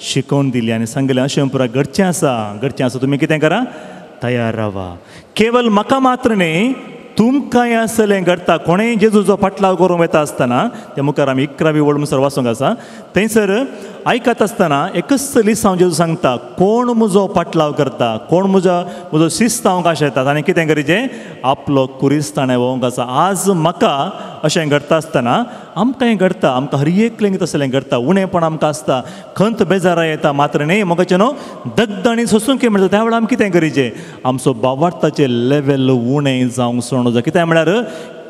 शिकोवन दिली आनी सांगलें अशें पुरा घडचें आसा, घडचें आसा, तुमी कितें करा तयार रावा. केवल म्हाका मात्र न्ही तुमकांय आसलें घडटा. कोणेंय जेजूचो फाटलाव करूंक वता आसतना त्या मुखार आमी 11वी ओळ म्हणसर वाचूंक आसा, थंयसर आयकत आसतना एकच लिसांव जेजू सांगता कोण म्हजो फाटलाव करता, कोण म्हजो शिस्त हांव आशेतात आनी कितें करीचें आपलो कुरीस ताणें व्होवंक आसा. आज म्हाका अशें घडटा आसतना आमकांय घडटा, आमकां हर एकलें तसलें घडटा, उणेपण आमकां आसता, खंत बेजारां येता मात्र न्ही मोगाचें न्हू दगदणी सोसूंक मेळटा. त्या वेळार आमी कितें करीचें आमचो बावार्थाचें लेवल उणें जावंक सोडूंक जाय. कितें म्हळ्यार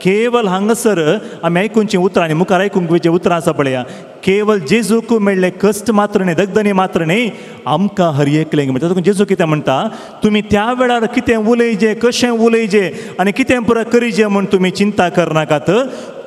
केवल हांगासर आमी आयकुचीं उतरां आनी मुखार आयकूंक वयचीं उतरां आसा पळया, केवल जेजूक मेळ्ळें कश्ट मात्र न्ही, दगदणी मात्र न्ही, आमकां हर एकलें मेळटा. देखून जेजू कितें म्हणटा तुमी त्या वेळार कितें उलयजे, कशें उलयजे आनी कितें पुरो करीजे म्हूण तुमी चिंता करनाकात.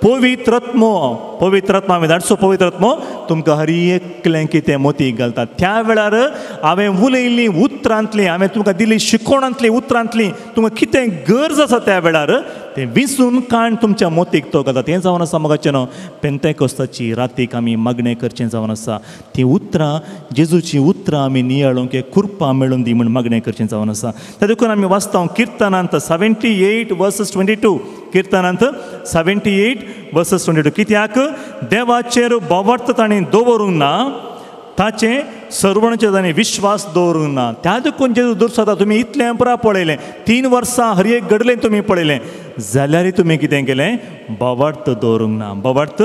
पवित्र आत्मो, पवित्र आत्मा आमी धाडचो पवित्र आत्मो तुमकां हर एकलें कितें मोती घालता. त्या वेळार हांवें उलयल्लीं उतरांतलीं, हांवें तुमकां दिल्ली शिकवणांतलीं उतरांतलीं तुमकां कितें गरज आसा त्या वेळार तें विसून काण तुमच्या मोतीक तो घालता. तें जावन आसा मोगाचें न्हू पेंतेकोस्ताची रातीक आमी मागणें करचें जावन आसा. तीं उतरां जेजूचीं उतरां आमी नियाळूंक एक कृपा मेळून दी म्हूण मागणें करचें जावन आसा. त्या देखून आमी वाचता किर्तनांत 78 वर्सस 22, किर्तनांत 78 वर्सस 22. कित्याक देवाचेर बावार्थ ताणें दवरूंक ना, ताचें सर्वणचेर ताणें विश्वास दवरूंक ना. त्या देखून जेजू दुर्साता तुमी इतलें पुरा पळयलें, 3 वर्सां हर एक घडलें तुमी पळयलें, जाल्यारय तुमी कितें केलें भावार्थ दवरूंक ना, भावार्थ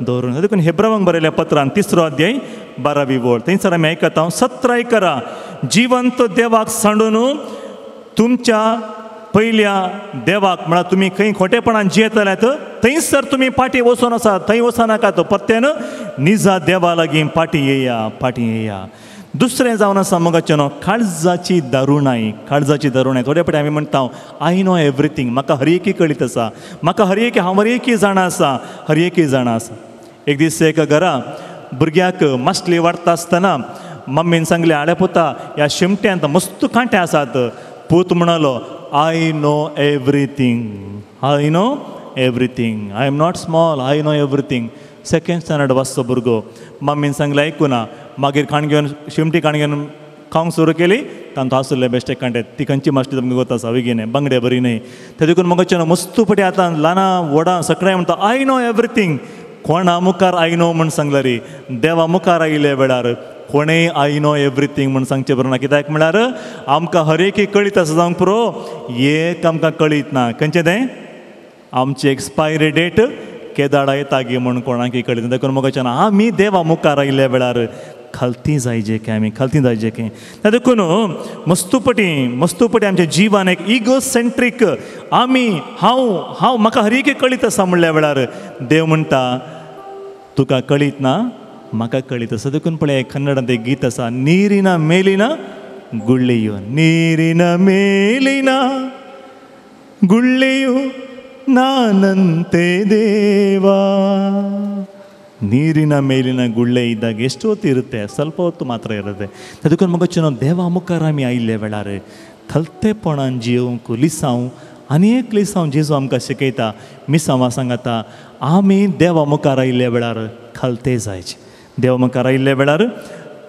दवरूंक ना. देखून हेब्रावांक बरयल्या पत्रान 3 अध्याय 12वी वळ थंयसर आमी आयकता 17 करा जिवंत देवाक सांडून तुमच्या पयल्या देवाक म्हळ्यार तुमी खंय खोटेपणान जियेतल्यात थंयसर तुमी पाटी वचोन आसा, थंय वचनाकात, परत्यान निजा देवा लागीं पाटी येया, पाटी येया. दुसरें जावन आसा मोगाचें न्हू काळजाची दारुणाय, काळजाची दारुणाय. थोडे फावटी आमी म्हणटा I know everything, म्हाका हर एकी कळीत आसा, म्हाका हर एकी, हांव हर एकी जाणा आसा, हर एकी जाणा आसा. एक दीस एका घरा भुरग्याक मासली वाडटा आसतना मम्मीन सांगलें आळे पुता ह्या शिमट्यांत मस्त कांटे आसात. पूत म्हणालो I know everything, I know everything, I am not small, I know everything. Second standard वाचतो भुरगो. मम्मीन सांगलें आयकुना. मागीर खाण घेवन शिमटी खाण घेवन खावंक सुरू केली, तांचो आसुल्ले बेश्टे कांटे, ती खंयची मासली तुमकां गोत आसा वेगळी न्हय, बांगडे बरी न्हय. ते देखून मोगाचें मस्तू पटी आतां ल्हानां व्हडां सगळें म्हणटा I know everything. कोणा मुखार I know म्हूण सांगलें रे, देवा मुखार आयिल्ल्या वेळार कोणेय I know everything म्हूण सांगचें बरें ना. कित्याक म्हळ्यार आमकां हर एक कळीत आसा जावंक पुरो, एक आमकां कळीत ना. खंयचें तें आमची एक्सपायरी डेट केदाळा येता गी म्हूण कोणाकय कळीत ना. देखून मोगाचें ना आमी देवा मुखार आयिल्ल्या वेळार खालती जायजे की आमी खालती जायजे की. देखून मस्तूपटी मस्तूपटी आमच्या जिवान एक इगोसेंट्रीक आमी हांव हांव म्हाका हर एक कळीत आसा म्हणल्या वेळार देव म्हणटा तुका कळीत ना, म्हाका कळीत आसा. देखून पळय कन्नडांत एक गीत आसा, नीरिना मेलिना गुळ्ळेयो, नीरिना मेलिना गुळ्ळेयो ನಾನಂತೆ ದೇವಾ. ನೀರಿನ ಮೇಲಿನ ಗುಳ್ಳೆ ಇದ್ದಾಗ ಎಷ್ಟು ಹೊತ್ತು ಇರುತ್ತೆ, ಸ್ವಲ್ಪ ಹೊತ್ತು ಮಾತ್ರ ಇರುತ್ತೆ. ಅದಕ್ಕೆ ಮಗಚ ನಾವು ದೇವ ಮುಖಾರಾಮಿ आयिल्ले वेळार खलतेपणान जियोवंक लिसांव आनी एक लिसांव जेजू आमकां शिकयता. मिसांवा सांगता आमी देवा मुखार आयिल्ल्या वेळार खलते जायचे, देवा मुखार आयिल्ल्या वेळार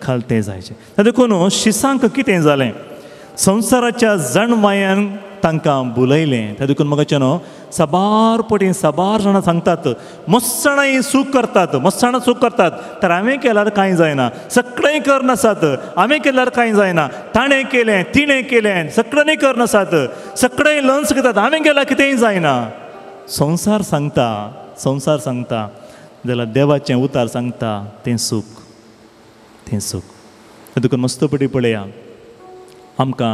खलते जायचे. देखून शिसांक कितें जालें, संवसाराच्या जाणवायान तांकां बुलयलें. त्या देखून मोगाचें न्हू साबार पटी साबार जाणां सांगतात मस्सणां चूक करतात, मस्सणां चूक करतात, तर हांवें केल्यार कांय जायना, सगळें करनासात, हांवें केल्यार कांय जायना, ताणें केलें तिणें केलें सगळ्यांनी करनासात, सगळें लन्स करतात, हांवें केल्यार कितेंय जायना. संवसार सांगता, संवसार सांगता जाल्यार देवाचें उतार सांगता तें सूख, तें सूख. देखून मस्त पटी पळया आमकां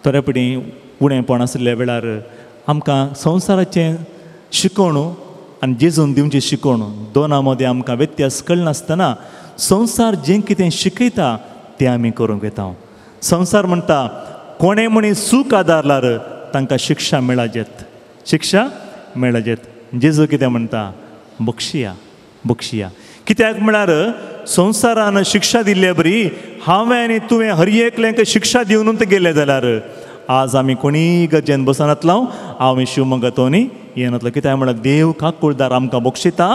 थोड्या पटी उणेपण आशिल्ल्या वेळार आमकां संवसाराचें शिकोवण आनी जेजून दिवची शिकोवण दोना मदीं आमकां व्यत्यास कळनासतना संवसार जें कितें शिकयता तें आमी करूंक येता. संवसार म्हणटा कोणें म्हणी सूख आदारल्यार तांकां शिक्षा मेळाजेत, शिक्षा मेळाजेत. जेजू कितें म्हणटा, बक्षिया, बक्षिया. कित्याक म्हळ्यार संवसारान शिक्षा दिल्ले बरी हांवें आनी तुवें हर एकल्यांक शिक्षा दिवन गेले जाल्यार आज आमी कोणीय गरजेन बसनातलो, आमी शिवमगतोनी येनातलो. कित्याक म्हळ्यार देव काकुळदार आमकां बक्षिता,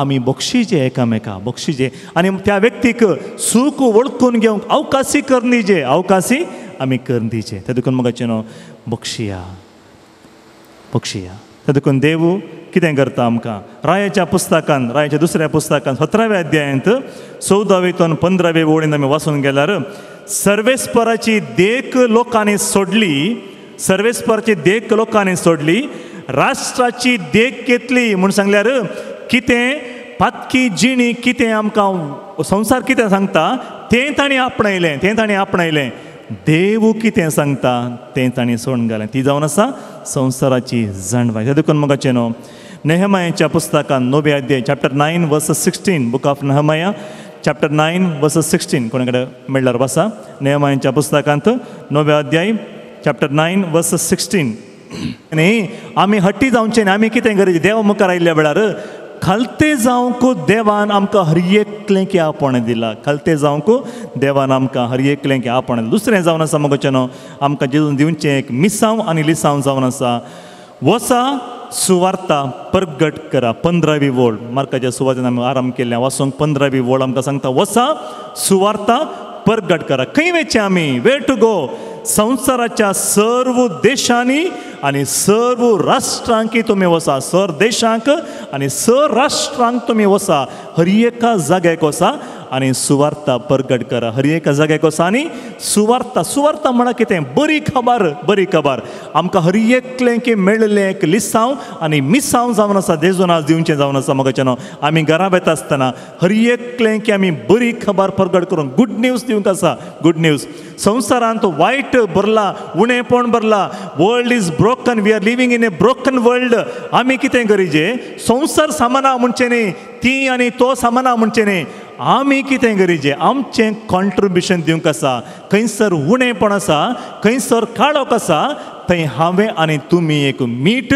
आमी बक्षिचे एकामेका बक्षिचे आनी त्या व्यक्तीक सूख वळखून घेवंक अवकाशी करून दिवचे, अवकाशी आमी करून दिवचे. ते देखून मोगाचें न्हू बक्षिया, बक्षिया. ते देखून देव कितें करता आमकां रायाच्या पुस्तकान, रायाच्या दुसऱ्या पुस्तकान 17व्या अध्यायांत 14वे 15वे ओळीन आमी वाचून गेल्यार सर्वेस्पराची देख लोकांनी सोडली, सर्वेस्पराची देख लोकांनी सोडली, राष्ट्राची देख घेतली. म्हूण सांगल्यार कितें पातकी जिणी कितें आमकां संवसार कितें सांगता तें तांणी आपणायलें, तें तांणी आपणायलें. देव कितें सांगता तें तांणी सोडून घालें. ती जावन आसा संवसाराची जाणवाय. देखून मोगाचें न्हू नेहमायाच्या पुस्तकान 9 अध्याय चॅप्टर 9 वर्स 16, बुक ऑफ नेहमाया चॅप्टर 9 वर्स 16, कोणा कडेन मेळ्ळ्यार वाचा. नेहमायाच्या पुस्तकांत 9 अध्याय चॅप्टर 9 वर्स 16. आनी आमी हट्टी जावचें न्ही, आमी कितें करचें देवा मुखार आयिल्ल्या वेळार खालते जावंक देवान आमकां हर एकलें की आपोवणें दिलां, खालते जावंक देवान आमकां हर एकलें की आपोवणें दिलां. दुसरें जावन आसा मोगाचें न्हू आमकां जेजून दिवचें एक मिसांव आनी लिसांव जावन आसा, वसा सुवार्ता परगट करा. 15वी वोळ मार्काच्या सुवातेन आमी आराम केल्ल्या वाचूंक 15वी वोळ आमकां सांगता वसा सुवार्ता परगट करा. खंय वयचें आमी, वेर टू गो, संवसाराच्या सर्व देशांनी आनी सर्व राष्ट्रांकी तुमी वसा, सर देशांक आनी सर राष्ट्रांक तुमी वसा, हर एका जाग्याक वसा आनी सुवार्ता परगट करा. हर एका जाग्याक वचा आनी सुवार्ता. सुवार्ता म्हणा कितें? बरी खबर. बरी खबर आमकां हर एकलें की मेळिल्लें एक लिसांव आनी मिसांव जावन आसा, जेजून आज दिवचें जावन आसा. मोगाचें न्हू, आमी घरा वेता आसतना हर एकलें की आमी बरी खबर परगट करून गुड न्यूज दिवंक आसा. गुड न्यूज संवसारांत वायट भरला, उणेपण भरला. World is broken, we are living in a broken world. आमी कितें करीजे? संवसार सामाना म्हणचें न्ही, ती आनी तो सामाना म्हणचें न्ही. आमी कितें करीजे? आमचें कॉन्ट्रिब्युशन दिवंक आसा. खंयसर उणेपण आसा, खंयसर काळोख आसा, थंय हांवें आनी तुमी एक मीठ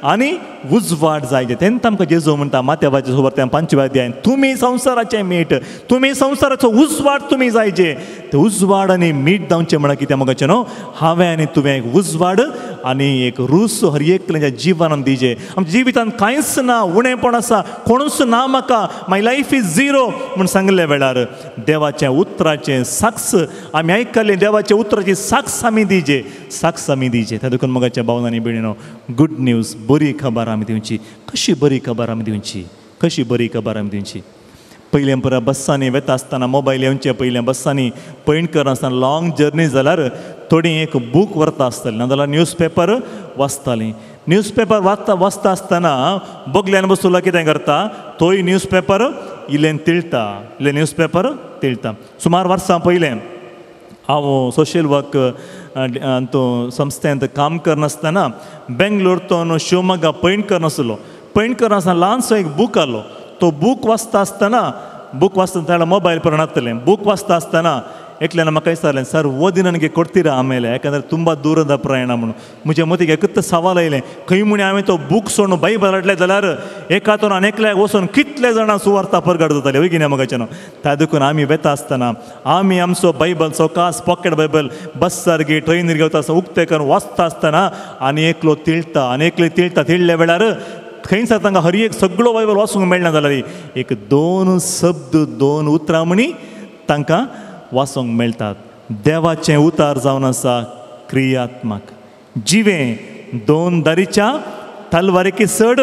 आनी उजवाड जाय. तेन्ना आमकां जेजू म्हणटा माथ्यावाचे सुवार्ते 5व्या अध्यायान, तुमी संवसाराचें मीठ, तुमी संवसाराचो उजवाड तुमी जायचे. ते उजवाड आनी मीठ जावचें म्हणल्यार कितें मोगाचें न्हू, हांवें आनी तुवें एक उजवाड आनी एक रूस हर एकल्याच्या जिवनान दिजे. आमच्या जिवितांत कांयच ना, उणेपण आसा, कोणूच ना म्हाका, my life is zero म्हूण सांगले वेळार देवाच्या उतराचें साक्ष आमी आयकलें, देवाच्या उतराची साक्ष आमी दिजे, साक्ष आमी दिजे. त्या देखून मोगाच्या भावना आनी भयणीनो, गुड न्यूज, बरी खबर आमी दिवची. कशी बरी खबर आमी दिवची? कशी बरी खबर आमी दिवची? पयलें पुरा बस्सांनी वेता आसतना, मोबायल येवचे पयलें बस्सांनी पयण करनासतना लाँग जर्नी जाल्यार थोडीं एक बूक व्हरता आसतलीं, नाजाल्यार न्यूज पेपर वाचतालीं. न्यूज पेपर वाचता वाचता आसतना बगल्यान बसुला कितें करता, तोय न्यूज पेपर इल्लें तिळटा, इल्लें न्यूज पेपर तिळटा. सुमार वर्सां पयलें हांव सोशल वर्क संस्थेंत काम करनासतना बेंगलोर शिवमोग्गा पयण करनासलो. पयण करनासतना ल्हानसो एक बूक आलो. तो बूक वाचता आसतना, बूक वाचता ताणें मोबायल पर नासतलें, बूक वाचता आसतना एकल्यान म्हाका विचारलें, सर ओदिननगे ಕೊಡ್ತೀರಾ ಆಮೇಲೆ, ಯಾಕಂದರೆ ತುಂಬ ದೂರದ ಪ್ರಯಾಣ म्हणून. म्हज्या मतीक एकच सवाल आयलें, खंय म्हणी हांवें तो बूक सोडून बायबल हाडलें जाल्यार एकातून आनी एकल्याक वचून कितले जाणां सुवार्ता परगट जाताले, हय कितें मोगाचें न्हू. त्या देखून आमी वेता आसतना आमी आमचो बायबल सवकास पॉकेट बायबल बस्सार गे ट्रेनीर घेवता आसतना उक्तें करून वाचता आसतना आनी एकलो तिळटा आनी एकले तिळटा. तिळ्ळे वेळार खंयच तांकां हर एक सगळो बायबल वाचूंक मेळना जाल्यार एक दोन शब्द दोन उतरां म्हणी तांकां वाचूंक मेळटात. देवाचें उतार जावन आसा क्रियात्मक, जिवें दोन दारीच्या तलवारीकी चड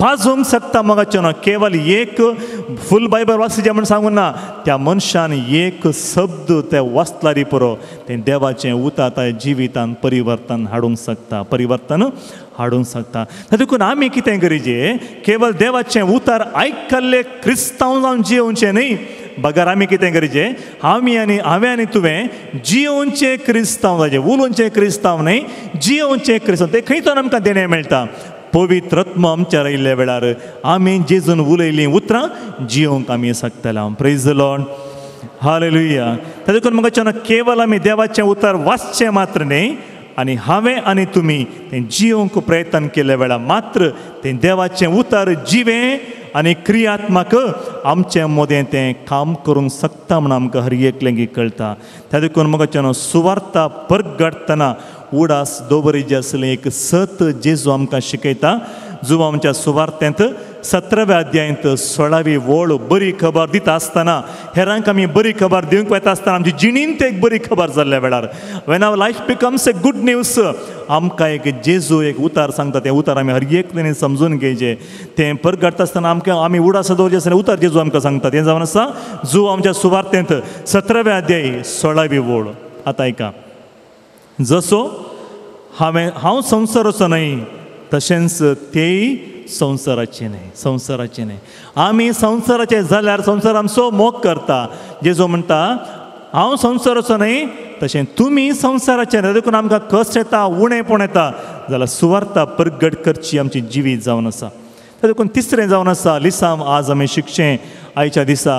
पाजूंक शकता. मोगाचें न्हू, केवल एक फूल बायबल वाचचें म्हूण सांगूं ना, त्या मनशान एक शब्द ते वाचल्यार पुरो तें देवाचें उतार त्या जिवितान परिवर्तन हाडूंक शकता, परिवर्तन हाडूंक शकता. देखून आमी कितें करीजे, केवल देवाचें उतार आयकल्ले क्रिस्तांव जावन जियोवचें न्ही, बगर आमी कितें करीजे, आमी आनी हांवें आनी तुवें जियोवचें क्रिस्तांव जायचें, उलोवचें क्रिस्तांव न्ही, जियोवचें क्रिस्तांव. तें खंय तर आमकां देणें मेळटा, पवित्र आत्मो आमच्या आयिल्ल्या वेळार आमी जेजून उलयलीं उतरां जियोवंक आमी शकतले. प्रेज the Lord, hallelujah. त्या देखून म्हाका न्हू, केवल आमी देवाचें उतर वाचचें मात्र न्ही, आनी हांवें आनी तुमी तें जियोवंक प्रयत्न केल्ल्या वेळार मात्र तें देवाचें उतर जिवें आनी क्रियात्मक आमचे मदें तें काम करूंक शकता म्हूण आमकां हर एकल्याक कळटा. त्या देखून म्हाका न्हू, सुवार्ता परगटतना उडास दवरिजे आसलें एक सत जेजू आमकां शिकयता. जो आमच्या सुवार्तेंत 17व्या अध्यायांत 16वी वळ बरी खबर दिता आसतना, हेरांक आमी बरी खबर दिवंक वता आसतना आमची जिणेंत एक बरी खबर जाल्ल्या वेळार, when our life becomes a good news, आमकां एक जेजू एक उतार सांगता, तें उतार आमी हर एकल्यानी समजून घेवचें. तें परगटता आसतना आमकां आमी उडास दवरचें आसतना उतार जेजू आमकां सांगता, तें जावन आसा जो आमच्या सुवार्तेंत 17व्या अध्याय 16वी वळ. आतां आयका, जसो हांव संवसाराचो न्हय तशेंच तेय संवसाराचे न्हय, संवसाराचे न्हय. आमी संवसाराचे जाल्यार संवसार आमचो मोग करता. जेजू म्हणटा हांव संवसाराचो न्हय तशें तुमी संवसाराचे न्हय. देखून आमकां कश्ट येता, उणेपण येता जाल्यार सुवार्ता परगट करची आमची जिवीत जावन आसा. देखून तिसरें जावन आसा लिसांव आज आमी शिकचें आयच्या दिसा,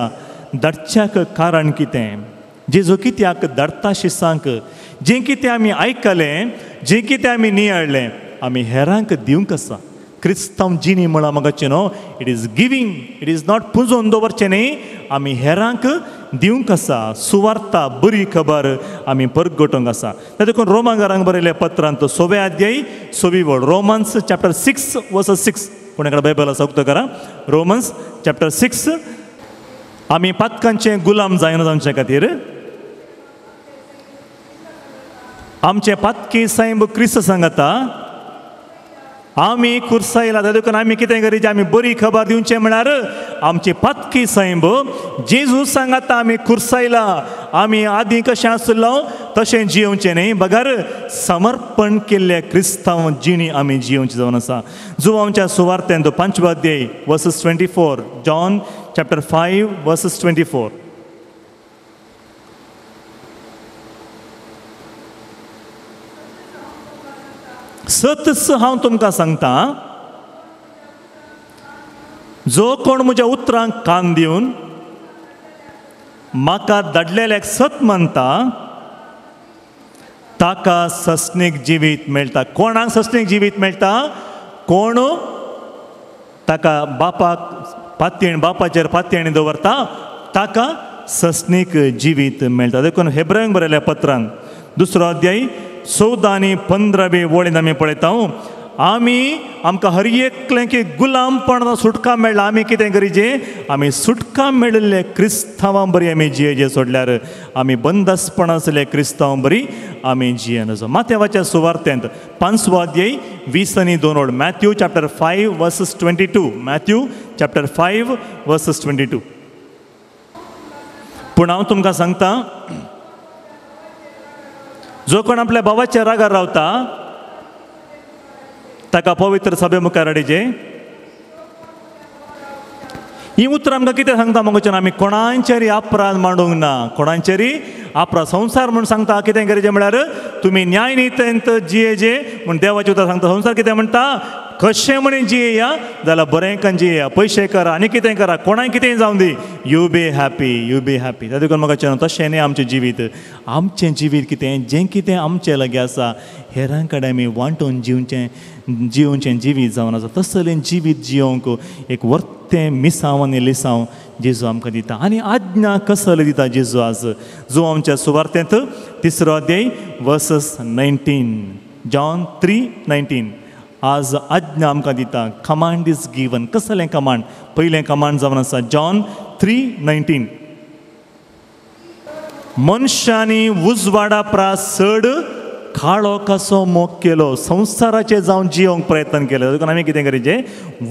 धाडच्याक कारण कितें, जेजू कित्याक धाडटा शिसांक, जें कितें आमी आयकलें, जें कितें आमी नियाळ्ळें आमी हेरांक दिवंक आसा. क्रिस्तांव जिणी म्हळ्यार मोगाचें न्हू, it is giving, it is not पुंजोवन दवरचें न्ही, आमी हेरांक दिवंक आसा. सुवार्ता बरी खबर आमी परगटोवंक आसा. देखून रोमांगारांक बरयल्ल्या पत्रांत 6व्या अध्याय 6वी वळ, रोमन्स चॅप्टर 6 वर्स 6, कोणा कडेन बायबल आसा उक्तो करा, रोमन्स चॅप्टर 6. आमी पातकांचे गुलाम जायना जावचे खातीर आमचे पातकी सायब क्रिस्त सांगता आमी खुर्सायला. देखून आमी कितें करीचे, आमी बरी खबर दिवचें म्हळ्यार आमची पातकी सैंब जेजू सांगाता आमी खुर्सायला. आमी आदीं कशें आसलो तशें जियोवचें न्ही, बगर समर्पण केल्ले क्रिस्तांव जिणी आमी जियोवचें जावन आसा. जुवांच्या सुवार्तेंत 5वो अध्याय वर्सस 24, जॉन चॅप्टर 5 वर्सस 24. सतच हांव तुमकां सांगता, जो कोण म्हज्या उतरांक कान दिवन म्हाका धाडलेल्याक सत मानता ताका सस्नीक जिवीत मेळटा. कोणाक सस्नीक जिवीत मेळटा? कोण ताका बापाक पातयेण, बापाचेर पातयेणी दवरता ताका सस्नीक जिवीत मेळटा. देखून हेब्रांक बरयल्या पत्रान 2 अध्याय 14 आनी 15 वळीन आमी पळयता, आमी आमकां हर एकलें की गुलामपणान सुटका मेळ्ळा. आमी कितें करीचे, आमी सुटका मेळिल्ले क्रिस्तांवां बरी आमी जियेचे सोडल्यार आमी बंदसपण आसले क्रिस्तांवां बरी आमी जियेन. माथ्यावाच्या सुवार्तेंत 5वो अध्याय 20 आनी 2 ओळ, Matthew chapter 5 versus 22, Matthew chapter 5 versus 22. पूण हांव तुमकां सांगता, जो कोण आपल्या भावाच्या रागार रावता ताका पवित्र सभे मुखार हाडचें. ही उतरां आमकां कितें सांगता मगोच्यान, आमी कोणाचेर अपराध मांडूंक ना, कोणाचेर अपराध. संवसार म्हूण सांगता कितें करचें म्हळ्यार तुमी न्याय नितेंत जियेचे म्हूण देवाचें उतर सांगता. संवसार कितें म्हणटा, कशें म्हणून जियेया जाल्यार बरें कन जियेया, पयशे करा आनी कितें करा, कोणाक कितें जावं दी, you be happy, you be happy. त्या देखून म्हाका तशें न्ही आमचें जिवीत. आमचें जिवीत कितें, जें कितें आमचें लागीं आसा हेरां कडेन आमी वांटून जिवचें जिवचें जिवीत जावन आसा. तसलें जिवीत जियोंक एक वर्तें मिसांव आनी लिसांव जेजू आमकां दिता. आनी आज्ञा कसले दिता जेजू आज जो आमच्या सुवार्तेंत 3 अध्याय वर्सस 19, जॉन 3:19 आज आज्ञा आमकां दिता. Command is given. कसलें कमांड? पयलें कमांड जावन आसा जॉन 3:19, मनशांनी उजवाडा प्रास चड काळो कसो मोग केलो, संवसाराचेर जावन जियोंक प्रयत्न केलो. देखून आमी कितें करीचे,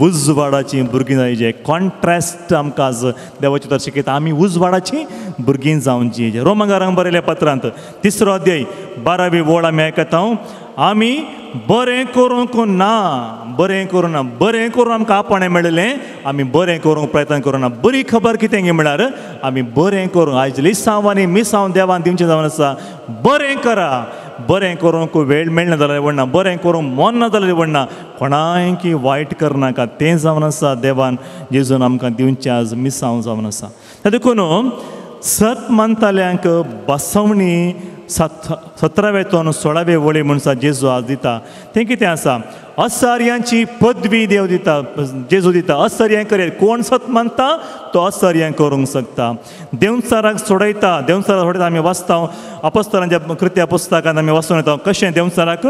उजवाडाची भुरगीं जायचे. कॉन्ट्रास्ट आमकां आज देवाचें तर शिकयता, आमी उजवाडाची भुरगीं जावन जियेचे. रोमगारांक बरयल्या पत्रांत 3 अध्याय 12वी वळ आमी आयकता, आमी बरें करूंक ना, बरें करूं ना, बरें करूं आमकां आपणें मेळिल्लें, आमी बरें करूंक प्रयत्न करूं ना. बरी खबर कितें गे म्हळ्यार आमी बरें करूं. आयज लिसांव आनी मिसांव देवान दिवचें जावन आसा, बरें करा. बरें करूंक वेळ मेळना जाल्यार व्हडना, बरें करूंक मन ना जाल्यार व्हडना, कोणायकी वायट करनाका, तें जावन आसा देवान जेजून आमकां दिवचें आज मिसांव जावन आसा. देखून सत मानताल्यांक बसवणी 17वेतून 16वे वळी म्हूण जेजू आज दिता. तें कितें आसा, असार्यांची पदवी देव दिता, जेजू दिता. असर्यां करेल कोण सत मानता तो असर्यां करूंक शकता. देंवचाराक सोडयता, देंवचाराक सोडयता. आमी वाचता अपस्तलांच्या कृत्या पुस्तकांत आमी वाचून येता कशें देंवचाराक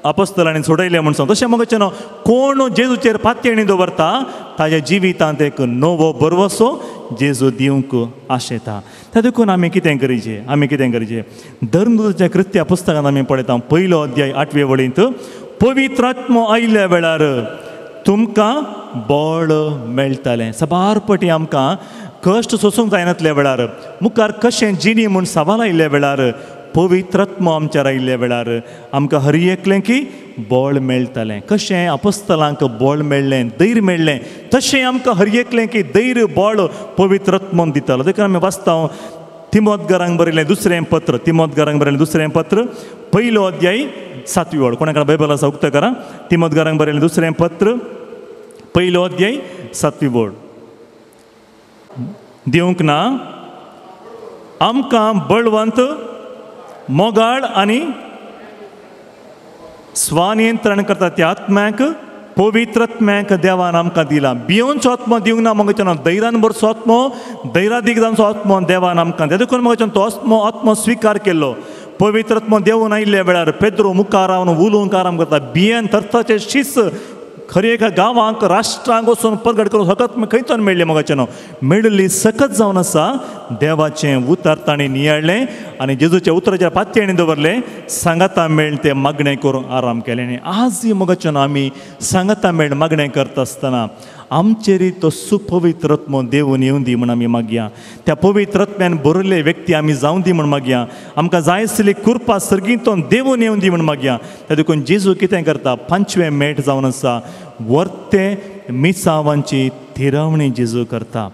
अपस्तलांनी सोडयलें म्हूण सांग. तशें मगोचें न्हू, कोण जेजूचेर पातयेणी दवरता ताज्या जिवितांत एक नवो भरवसो जेजू दिवंक आशेता. त्या देखून आमी कितें करीचे, आमी कितें करीचे, धर्मदूताच्या कृत्या पुस्तकांत आमी पळयता 1 अध्याय 8वे वळींत, पवित्र आत्मो आयिल्ल्या वेळार तुमकां बळ मेळटालें. साबार पटी आमकां कश्ट सोसूंक जायनातल्या वेळार, मुखार कशें जिणी म्हूण सवाल आयिल्ल्या वेळार, पवित्र आत्मो आमच्यार आयिल्ल्या वेळार आमकां हर एकलें की बळ मेळटालें. कशें अपस्तलांक बळ मेळ्ळें, धैर्य मेळ्ळें, तशें आमकां हर एकलें की धैर्य बळ पवित्र आत्मोन दितालो. देखून आमी वाचता तिमोतगारांक बरयलें 2 पत्र, तिमोतगारांक बरयलें 2 पत्र 1 अध्याय 7वी वळ. कोणा कडेन बायबल आसा उक्तो करा. तिमोतगारांक बरयलें 2 पत्र 1 अध्याय 7वी वळ. दिवंक ना आमकां बळवंत मोगाळ आनी स्वनियंत्रण करता त्या आत्म्याक, पवित्र आत्म्याक देवान आमकां दिला. भियोनचो आत्मो दिवंक ना मगोचें, धैर्यान भरचो आत्मो, धैर्यादीक जावचो आत्मो देवान आमकां दिला. देखून मगोचें तो आत्मो आत्मो स्विकार केल्लो. पवित्र आत्मो देवून आयिल्ल्या वेळार पेद्रो मुखार रावन उलोवंक आराम करता, भियेन थरथरचे शीस खरी एका गांवांक राष्ट्रांक वचून परगट करूंक सकत खंयच्यान मेळ्ळें मोगाचें न्हू मेळिल्ली सकत जावन आसा देवाचें उतर ताणें नियाळ्ळें आनी जेजूच्या उतराचेर पातयेणी दवरलें सांगाता मेळ तें मागणें करून आराम केलें. आनी आज मोगाचें न्हू आमी सांगाता मेळ मागणें करता आसतना आमचेर तो सुपवित्र आत्मो देवून येवं दी म्हूण आमी मागया. त्या पवित्र आत्म्यान बरयल्ले व्यक्ती आमी जावं दी म्हूण मागया. आमकां जाय आसली कृपा सर्गींतून देवून येवं दी म्हूण मागया. त्या देखून जेजू कितें करता पांचवें मेट जावन आसा वर्ते मिसावांची थिरावणी जेजू करता.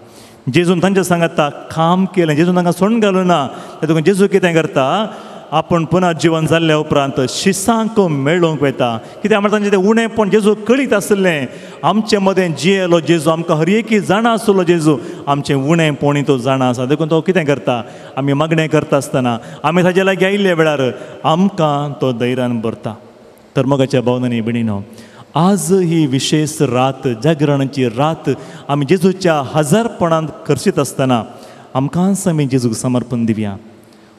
जेजून तांच्या सांगाता काम केलें, जेजून तांकां सोडून घालूं ना. त्या देखून जेजू कितें करता आपण पुनर्जीवन जाल्ल्या उपरांत शिसांक मेळोवंक वता. कित्याक म्हळ्यार तांचें तें उणेंपण जेजू कळीत आसलें. आमचे मदें जियेलो जेजू आमकां हर एकी जाणा आसलो जेजू आमचें उणेंपणी तो जाणा आसा. देखून तो कितें करता आमी मागणें करता आसतना आमी ताजे लागीं आयिल्ल्या वेळार आमकां तो धैर्यान भरता. तर मोगाच्या भावनांनी भयणीनो आज ही विशेष रात जागरणाची रात आमी जेजूच्या हजारपणांत खर्चीत आसतना आमकांच आमी जेजूक समर्पण दिवया.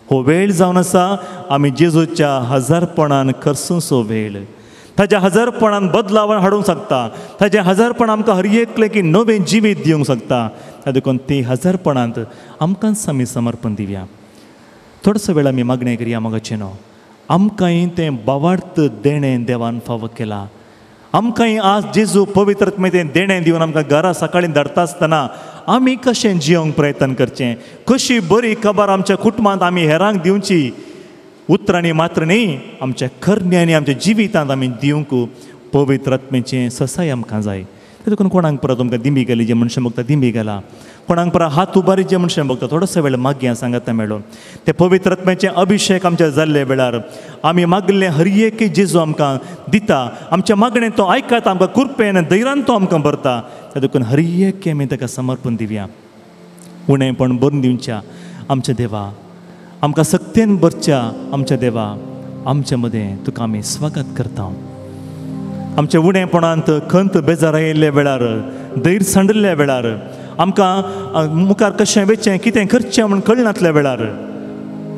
हो वेळ जावन आसा आमी जेजूच्या हजारपणान खर्चूंचो वेळ. ताज्या हजारपणान बदलाव हाडूंक शकता. ताज्या हजारपण आमकां हर एकलें की नवें जिवीत दिवंक शकता. देखून ती हजारपणांत आमकांच आमी समर्पण दिवया. थोडोसो वेळ आमी मागणें करया मोगाचें न्हू आमकांय तें बावार्थ देणें देवान फावो केलां. आमकांय आज जेजू पवित्र आत्मे तें देणें दिवन आमकां घरा सकाळीं धाडटा आसतना आमी कशें जियोंक प्रयत्न करचें, कशी बरी खबर आमच्या कुटुंबांत आमी हेरांक दिवची उतरांनी मात्र न्ही आमच्या करण्यांनी आमच्या जिवितांत आमी दिवंक पवित्र आत्म्याचें ससाय आमकां जाय. देखून कोणाक परत तुमकां दिंबी गेली जे मनशां बघता दिंबी गेला, कोणाक परत हात उबारी जे मनशां बघता थोडोसो वेळ मागया सांगाता मेळून ते पवित्र आत्म्याचे अभिशेक आमच्या जाल्ले वेळार आमी मागले हर एक जेजू आमकां दिता. आमच्या मागणें तो आयकता, आमकां कृपेन धैर्यान तो आमकां भरता. देखून हर एक आमी ताका समर्पण दिवया. उणेंपण भरून दिवच्या आमच्या देवा, आमकां सक्तेन भरच्या आमच्या देवा, आमच्या मदें तुका आमी स्वागत करता. आमच्या उणेपणांत खंत बेजार आयिल्ल्या वेळार धैर्य सांडिल्ल्या वेळार आमकां मुखार कशें वेचें कितें करचें म्हूण कळनातल्या वेळार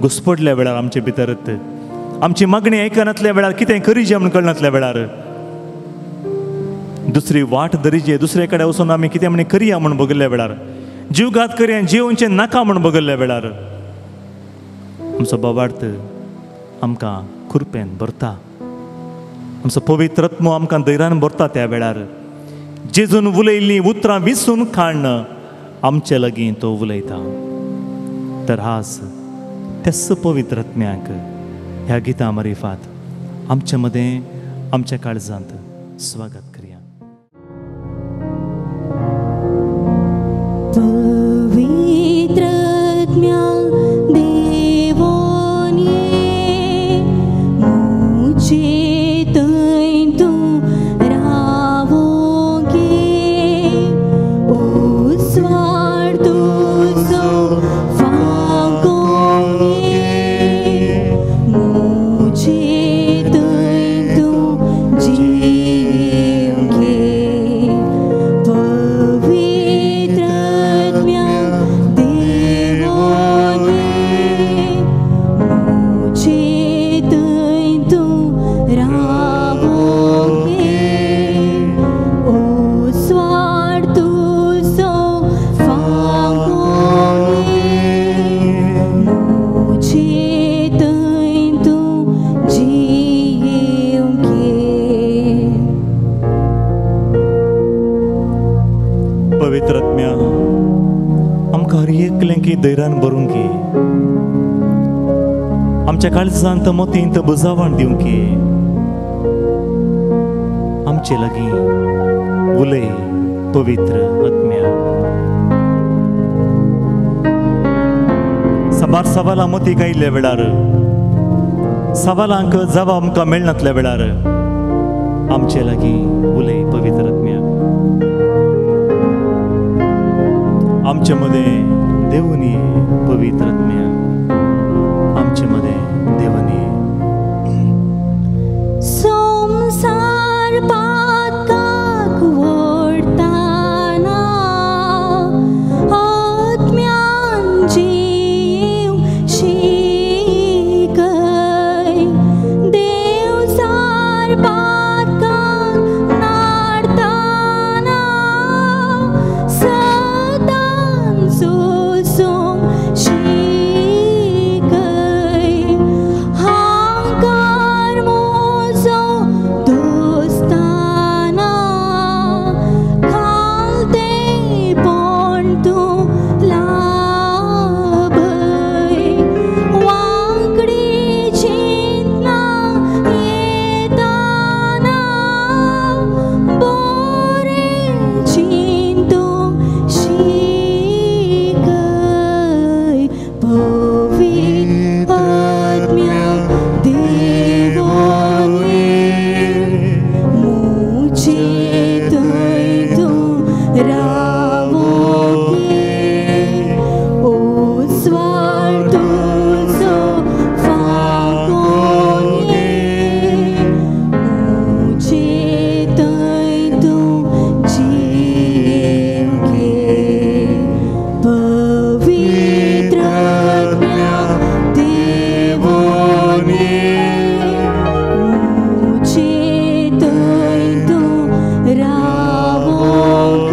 घुसपडल्या वेळार आमचे भितरत आमची मागणी आयकनातल्या वेळार कितें करीचें म्हूण कळनातल्या वेळार दुसरी वाट धरीचे दुसरे कडेन वचून आमी कितें म्हण करया म्हूण बघिल्ल्या वेळार जीवघात करया जिवचें नाका म्हूण बघिल्ल्या वेळार आमचो बाबार्थ आमकां खुरपेन भरता. आमचो पवित्र आत्मो आमकां धैर्यान भरता. त्या वेळार जेजून उलयल्लीं उतरां विसून काडण आमचे लागीं तो उलयता. तर आज त्याच पवित्र आत्म्याक ह्या गितां मारिफात आमचे मदें आमच्या काळजांत स्वागत करया. पवित्र आत्म्या देवोन ये मुझे धैर्यान भरूंक आमच्या काळजांत मोतींत बुजावण दिवंक आमचे लागीं उलय पवित्र आत्म्या. साबार सवालां मोतीक आयिल्ल्या वेळार सवालांक जबाब आमकां मेळनातल्या वेळार आमचे लागीं उलय पवित्र आत्म्या. आमचे मदें देवनी पवित्र आत्म्या, आमचे मदें देवनी. संसार पातकाक ओडताना आत्म्यान जीव शिकय देवसार पातकाक नाडताना मुझे थंय तूं रावोंक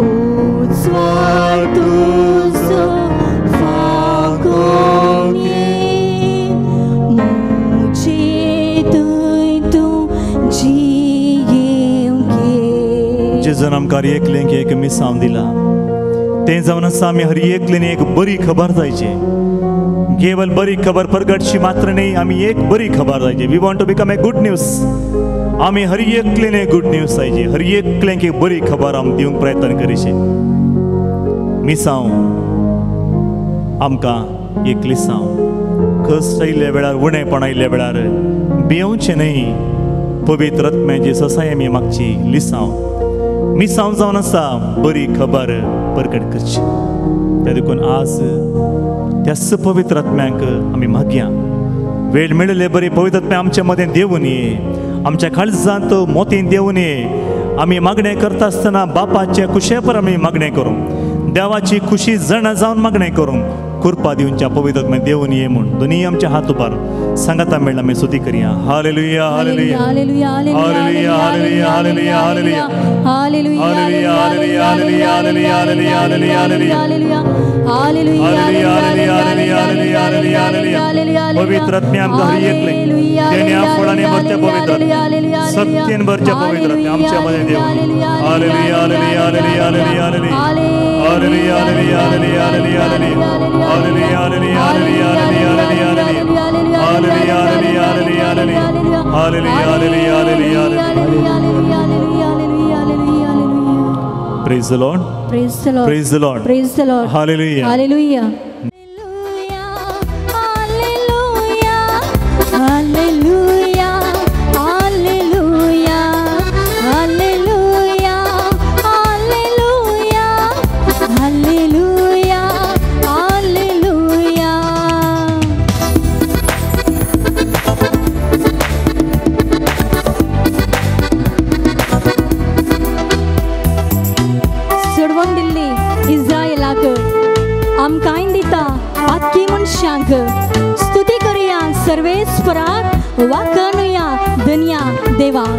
उजवाड तुजो फांकोंक मुझे थंय तूं जियेवंक. जेजून आमकां हर एकल्याक एक मिसांव दिला तें जावन आसा आमी हर एकल्यान एक बरी खबर जायची. केवल बरी खबर परगटची मात्र न्ही, आमी एक बरी खबर जायची. We want to become a good news. आमी हर एकल्यान एक गुड न्यूज जायची, हर एकल्याक एक बरी खबर आमी दिवंक प्रयत्न करीशी. मिसांव आमकां एक लिसांव कश्ट आयिल्ल्या वेळार, उणेपण आयिल्ल्या वेळार भियोवचें न्ही. पवित्र आत्म्याची ससाय आमी मागची लिसांव मिसांव जावन आसा बरी खबर परगट करची. त्या देखून आज त्याच पवित्र आत्म्याक आमी मागया. वेळ मेळिल्ले बरी पवित्र आत्म्या आमच्या मदें देवून ये, आमच्या काळजांत मोतीन देवून ये. आमी मागणें करता आसतना बापाचे खुशेपर आमी मागणें करूं, देवाची खुशी जाणा जावन मागणें करूं. कृपा दिवच्या पवित्र आत्म्या देवून ये म्हूण दोनूय आमच्या हात उबार सांगाता मेळ्ळा आमी स्तुती करया. Hallelujah hallelujah hallelujah hallelujah hallelujah hallelujah hallelujah hallelujah hallelujah hallelujah hallelujah hallelujah hallelujah hallelujah hallelujah hallelujah hallelujah hallelujah hallelujah hallelujah. पवित्र आत्म्या आमकां हर एकले देण्या फळांनी भरच्या पवित्र आत्म्या, सत्तेन भरच्या पवित्र आत्म्या आमच्या मदें देव. Hallelujah hallelujah hallelujah hallelujah hallelujah hallelujah hallelujah hallelujah hallelujah hallelujah hallelujah hallelujah hallelujah hallelujah hallelujah hallelujah hallelujah hallelujah hallelujah. Praise the Lord. Praise the Lord. Praise the Lord. Praise the Lord. Hallelujah. Hallelujah. Hallelujah. Hallelujah. Hallelujah. Hallelujah. Hallelujah. Hallelujah. सोडवून दिल्ली इस्रायलाक आमकांय दिता पातकी मनशांक. स्तुती करुया सर्वेस्पराक, वाकनुया धन्या देवाक.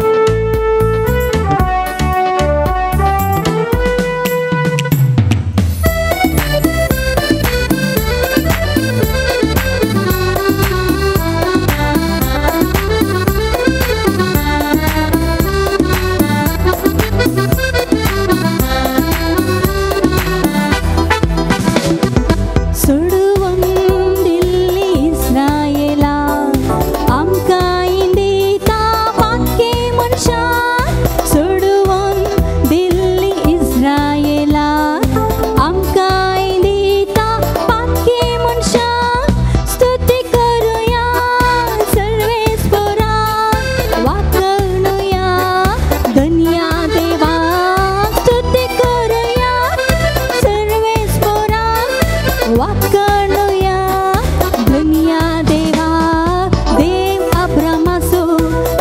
सोडवून दिल्ली इस्रायला आमकांय दिता पातकी मनशांक. सोडवून दिल्ली इस्रायला आमकांय दिता पातकी मनशांक. स्तुती करुया सर्वेस्पराक, वाकणुया धन्या देवाक. स्तुती करुया सर्वेस्पराक, वाकणुया धन्या देवा. देव अब्रामासो,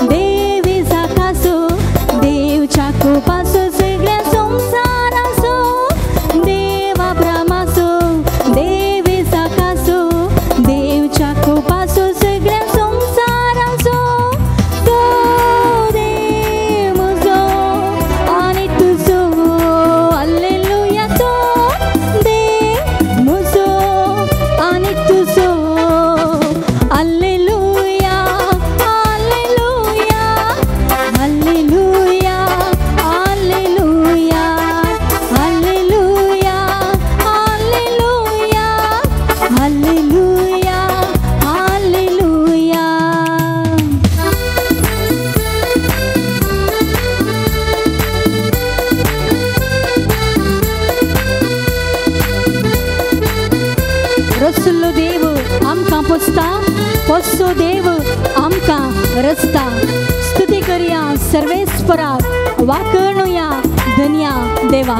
देव इसाकासो, देव जाकोबासो, सगळ्या संवसारासो. देव अब्रामासो, देव इसाकासो, देव जाकोबासो, सगळ्या संवसारासो. तो देव म्हजो आनी तुजो. हालेलुया. तो देव म्हजो आनी तुजो. Hallelujah hallelujah hallelujah hallelujah hallelujah hallelujah hallelujah hallelujah. रसलो देव आमकां पोसता, पोसो देव आमकां रचता. स्तुती करया सर्वेस्पराक, वाकणुया धन्या देवा.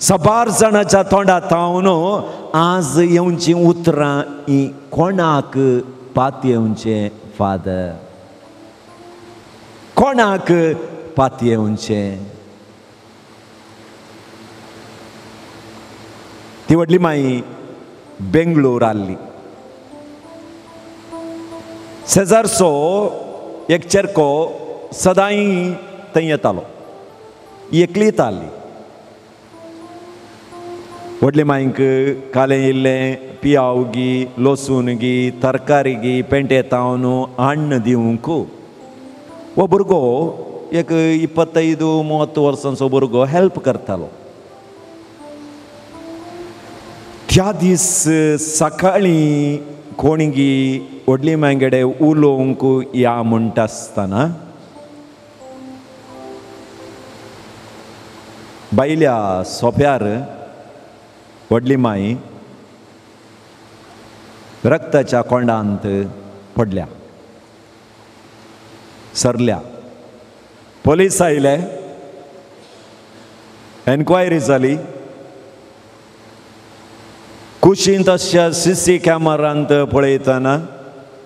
साबार जाणाच्या तोंडा तावन आज येवचीं उतरां ही कोणाक पातयेवचें फादर, कोणाक पातयेवचें? ती व्हडली माई बेंगलोर आसली. शेजारचो एक चेरको सदांय थंय येतालो, एकलीच आसली. व्हडले माईक कालें इल्लें पियाव गी, लसूण गी, तरकारी गी पेंटे तावन हाण्ण दिवंक. हो भुरगो एक 25-30 वर्सांचो भुरगो हेल्प करतालो. त्या दीस सकाळीं कोणगी व्हडली मांयगेडे उलोवंक या म्हणटा आसतना बायल्या सोप्यार व्हडली माई रक्ताच्या कोंडांत पडल्या, सरल्या. पोलीस आयले, एन्क्वायरी जाली. कुशींत अशा सी सी कॅमेरांत पळयतना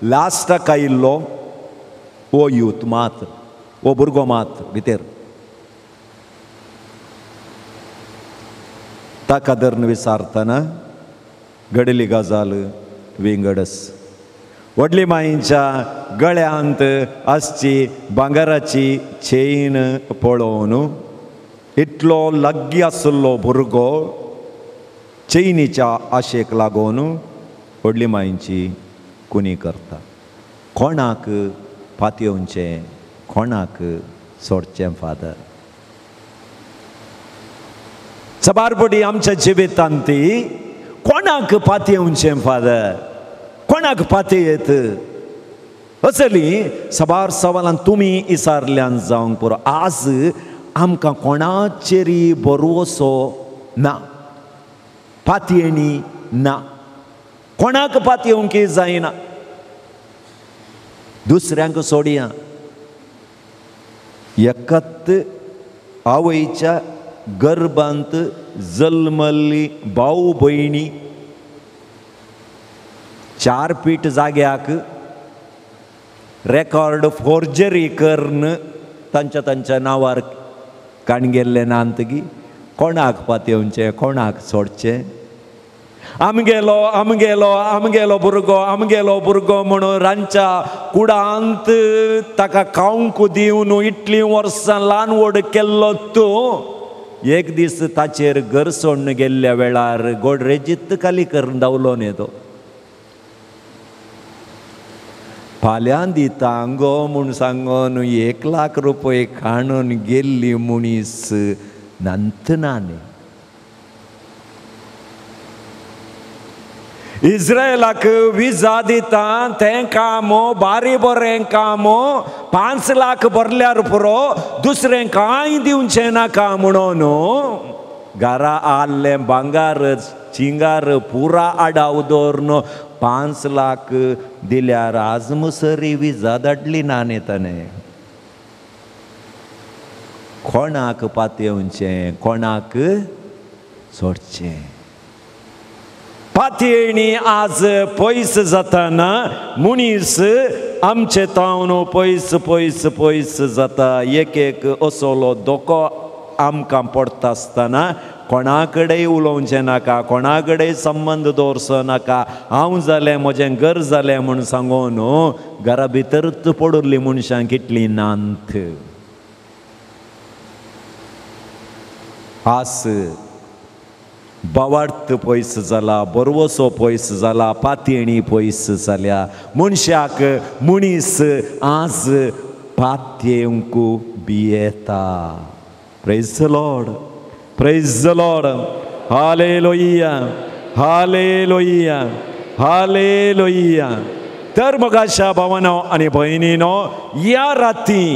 लास्टाक आयिल्लो हो यूथ मात, हो भुरगो मात भितर. ताका धरून विचारतना घडिल्ली गजाल विंगडस. व्हडली माईच्या गळ्यांत आसची भांगराची चेन पळोवन इतलो लागीं आशिल्लो भुरगो चेनीच्या आशेक लागून व्हडली माईची कुनी करता. कोणाक पातयेवचें, कोणाक सोडचें फादर? सबारपटी आमच्या जिवितांत ती कोणाक पातयेवचें फादर, कोणाक पातयेत असली साबार सवालान तुमी इसारल्यान जावंक पुरो. आज आमकां कोणाचेरी भरवसो ना, पातयेणी ना, कोणाक पातयेवंक जायना. दुसऱ्यांक सोडया, एकत आवयच्या गर्भांत जल्मल्ली भाव भयणी 4 फीट जाग्याक रेकॉर्ड फोर्जरी करून तांच्या तांच्या नांवार काण गेल्ले नांतगी. कोणाक पातयेवचें, कोणाक सोडचें? आमगेलो आमगेलो आमगेलो भुरगो आमगेलो भुरगो म्हणून रांदच्या कुडांत ताका खावंक दिवन इतलीं वर्सां ल्हान व्हड केल्लो तूं, एक दीस ताचेर घर सोडून गेल्ल्या वेळार गोडरेजीत खाली करून धांवलो न्ही तो. फाल्यां दिता गो म्हूण सांगून 1 लाख रुपये काणून गेल्ली मनीस नंतना न्ही. इस्रायलाक विजा दिता तें काम बारी बरें काम, 5 लाख भरल्यार पुरो, दुसरें कांय दिवचें नाका म्हणून घरा आल्लें भांगार चिंगार पुरा आडाव दवरून 5 लाख दिल्यार आज मुसरी विजा धाडली ना न्ही ताणें. कोणाक पातयेवचें, कोणाक सोडचें? पातयेणी आज पयस जाताना मनीस आमचे तावन पयस पयस पयस जाता. एक एक असलो धोको आमकां पडटा आसतना कोणा कडेन उलोवचें नाका, कोणा कडेन संबंद दवरचो नाका. हांव जालें म्हजें घर जालें म्हूण सांगून घरा भितरूच पडिल्लीं मनशां कितलीं नांत. आस बावार्थ पयस जाला, बरवसो पयस जाला, पातयेणी पयस जाल्या. मनशाक मनीस आज पातयेवंक भियेता. Praise the Lord, praise the Lord, hallelujah, hallelujah, hallelujah. तर मगाशा भावानो आनी भयणीनो, ह्या राती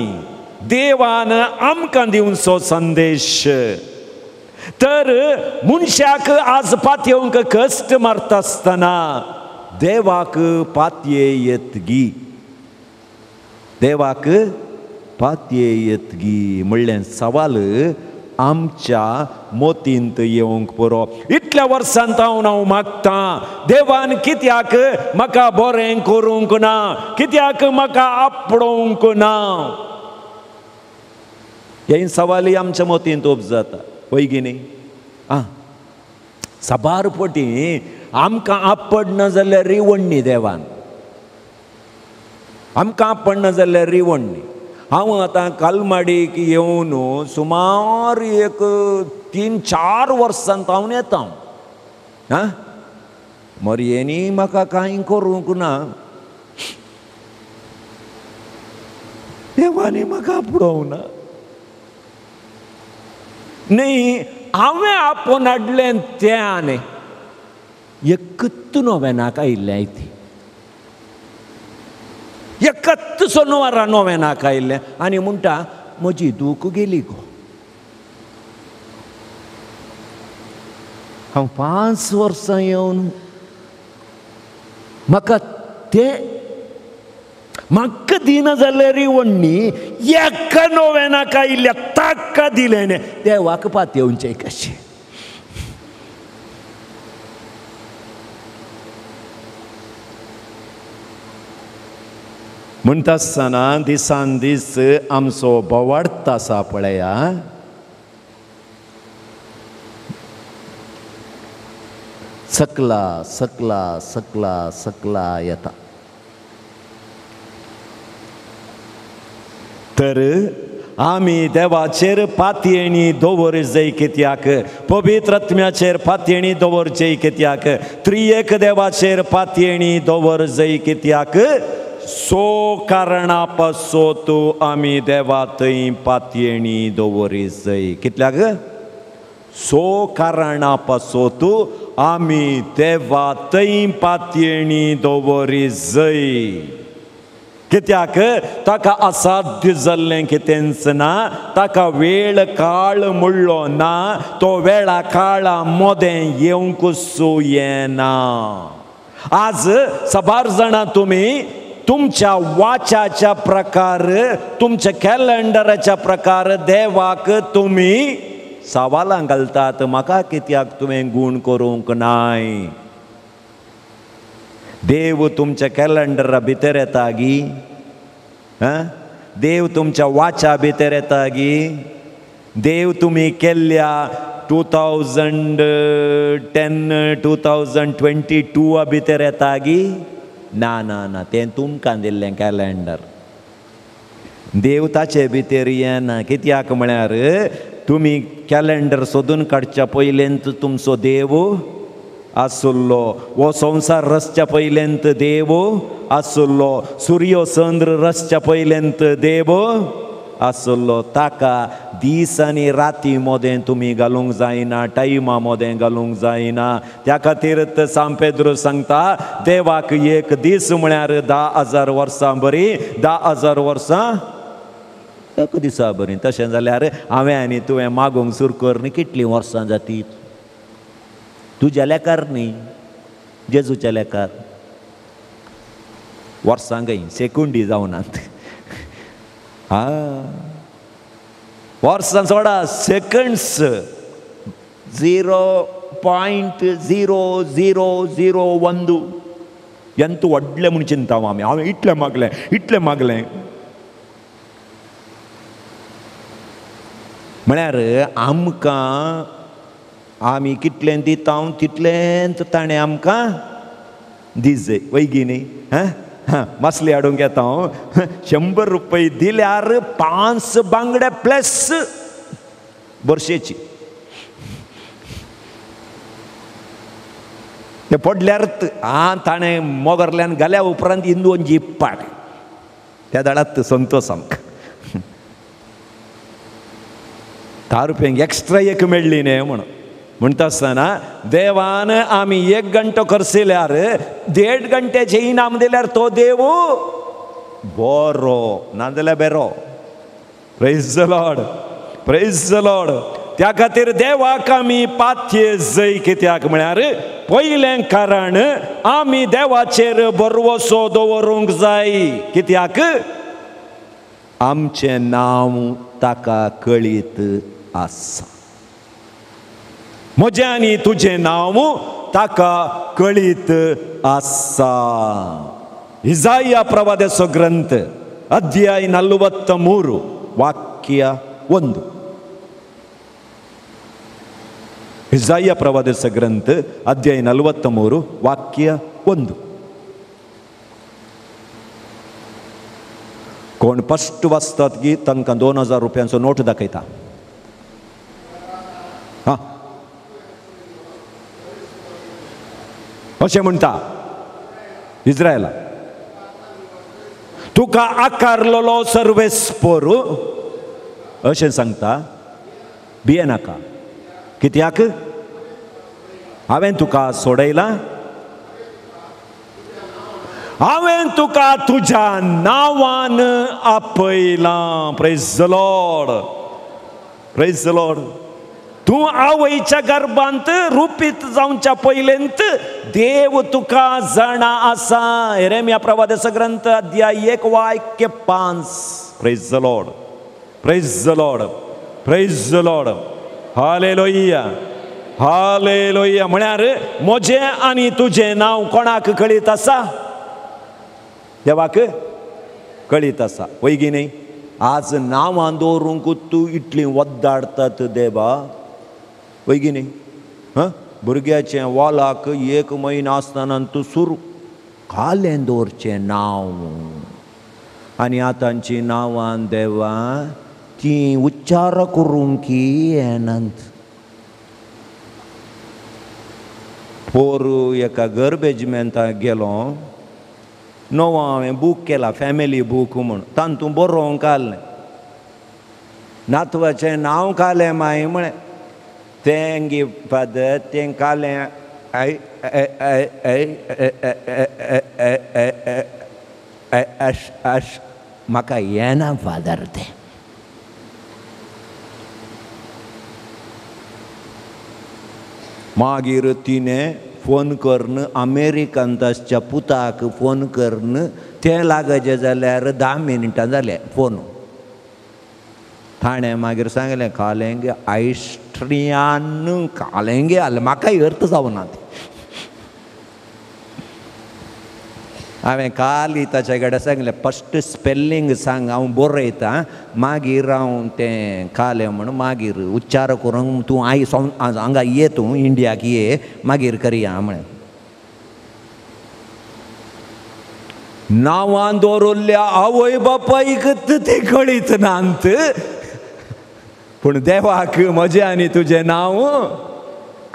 देवान आमकां दिवचो संदेश. तर मनशाक आज पातयेवंक कश्ट मारता आसतना देवाक पातये येतगी, देवाक पातये येतगी म्हणलें सवाल आमच्या मोतींत येवंक पुरो. इतल्या वर्सांत हांव मागतां देवान कित्याक म्हाका बरें करूंक ना, कित्याक म्हाका आपडोवंक ना. हे सवाली आमच्या मोतींत उपजाता वय की न्ही. आं साबार पटी आमकां आपडना जाल्यार रिवण्णी देवान, आमकां आपडना जाल्यार रिवण्णी. हांव आतां कालमाडीक येवन सुमार एक 3-4 वर्सांत हांव येता. आं मरयेनी म्हाका कांय करूंक ना, देवानी म्हाका आपडोवंक ना. न्ही हांवें आपोवन हाडलें तें आनी एकूच नोवेनाक आयिल्लें ती एकच सोनवारा नोवेनाक आयिल्लें आनी म्हणटा म्हजी दूख गेली गो. हांव 5 वर्सां येवन म्हाका तें म्हाका दिना जाल्यार रिवण्णी एका नोवेनाक आयिल्ल्या ताका दिलें न्ही देवाक पातयेवचें कशें. म्हणटा आसतना दिसान दीस आमचो बोवाळत आसा पळया. सकला सकला सकला सकला येता. तर आमी देवाचेर पातयेणी दवर जाय कित्याक, पवित्र आत्म्याचेर पातयेणी दवर जाय कित्याक, त्रिएक देवाचेर पातयेणी दवर जाय कित्याक. सो कारणा पासत आमी देवा थंय पातयेणी दवरी जाय. कितल्याक? सो कारणा पासत आमी देवा थंय पातयेणी दवरी जाय. कित्याक? ताका असाध्य जाल्लें कितेंच ना, ताका वेळ काळ म्हणलो ना, तो वेळा काळा मोदें येवंक सो येना. आज साबार जाणां तुमी तुमच्या वाच्याच्या प्रकार, तुमच्या कॅलेंडराच्या प्रकार देवाक तुमी सवालां घालतात, म्हाका कित्याक तुवें गूण करूंक नाय. देव तुमच्या कॅलेंडरा भितर येता गी? देव तुमच्या वाच्या भितर येता गी? देव तुमी केल्ल्या 2010 2022 भितर येता गी? ना ना ना, तें तुमकां दिल्लें कॅलेंडर. देव ताचे भितर येना. कित्याक म्हळ्यार तुमी कॅलेंडर सोदून काडच्या पयलेंत तुमचो देव आसुल्लो, हो संवसार रचच्या पयलेंत देव आसुल्लो, सुर्यो चंद्र रचच्या पयलेंत देव आसुल्लो. ताका दीस आनी राती मोदें तुमी घालूंक जायना, टायमा मोदें घालूंक जायना. त्या खातीर सांत पेद्रू सांगता देवाक एक दीस म्हळ्यार 10,000 वर्सां बरी, 10,000 वर्सां एक दिसा बरी. तशें जाल्यार हांवें आनी तुवें मागूंक सुरू कर न्ही कितलीं वर्सां जातीत? तुज्या लेकार न्ही, जेजूच्या लेकार. वर्सां गय सेकुंडी जावनात. आं वर्सां सोडा, सेकंड्स 0.0001 एंत व्हडलें म्हूण चिंता आमी. हांवें इतलें मागलें, इतलें मागलें. म्हळ्यार आमकां आमी कितलें दिता तितलेंच ताणें आमकां दिजे वय गी न्ही. हां मासली हाडूंक येता हांव, 100 रुपये दिल्यार 5 बांगडे प्लस बर्शेची. ते पडल्यार आं ताणें मोगरल्यान घाल्या उपरांत इंदोन जी पाड त्या दाडात संतोष आमकां. 10 रुपयांक एक्स्ट्रा एक मेळ्ळी न्ही म्हणून म्हणटा आसतना देवान आमी 1 घंटो खर्चिल्यार 1.5 घंट्याचें इनाम दिल्यार तो देव बरो, नाजाल्यार बेरो. Praise the Lord, praise the Lord. त्या खातीर देवाक आमी पातये जय. कित्याक म्हळ्यार पयलें कारण आमी देवाचेर भरवसो दवरूंक जाय. कित्याक? आमचें नांव ताका कळीत आसा. म्हजें आनी तुजें नांव ताका कळीत आसा. इजाया प्रवाद्याचो ग्रंथ अध्याय 43 वाक्य 1. इजाया प्रवाद्याचो ग्रंथ अध्याय 43 वाक्य 1. कोण फस्ट वाचतात की तांकां 2000 रुपयांचो नोट दाखयता. हां, अशें म्हणटा इस्रायला, तुका आकारलेलो सर्वेस्पोर अशें सांगता, भिये नाका, कित्याक हांवें तुका सोडयला, हांवें तुका तुज्या नांवान आपयलां. Praise the Lord, praise the Lord. तूं आवयच्या गर्भांत रुपीत जावच्या पयलेंत देव तुका जाणा आसा. येरेमिया प्रवाद्याचो ग्रंथ अध्याय 1 वाक्य 5. Praise the Lord, praise the Lord, praise the Lord. Hallelujah, hallelujah. म्हळ्यार म्हजें आनी तुजें नांव कोणाक कळीत आसा? देवाक कळीत आसा. वयगी न्ही? आज नांवां दवरूंक तूं इतलीं वद्दाडतात देवा, वयगी न्ही? हां, भुरग्याचें वॉलाक 1 म्हयनो आसतना तूं सुरू कालें दवरचें नांव, आनी आतांची नांवां देवा तीं उच्चार करूंक येनात. पोरू एका गर्बेजमेंटाक गेलो, नवो हांवें बूक केला, फॅमिली बूक म्हूण, तातूंत बरोवंक आसलें नातवाचें नांव कालें माई म्हळें, तेंगी फादर तें कालें I I I I अश अश म्हाका येना फादर तें. मागीर तिणें फोन करून अमेरिकन आसच्या पुताक फोन करून तें लागचें जाल्यार 10 मिनटां जालें फोन. ताणें मागीर सांगलें कालेंगे आयस्ट्रियान कालेंगे आलें, म्हाकाय अर्थ जावना तें. हांवें काली ताच्या कडेन सांगलें फस्ट स्पेल्लींग सांग, हांव बरयतां, मागीर हांव तें कालें म्हूण मागीर उच्चार करूंक तूं आयज हांगा ये, तूं इंडियाक ये, मागीर करया म्हळें. नांवां दवरिल्ल्या आवय बापायक तें कळीत नात, पूण देवाक म्हजें आनी तुजें नांव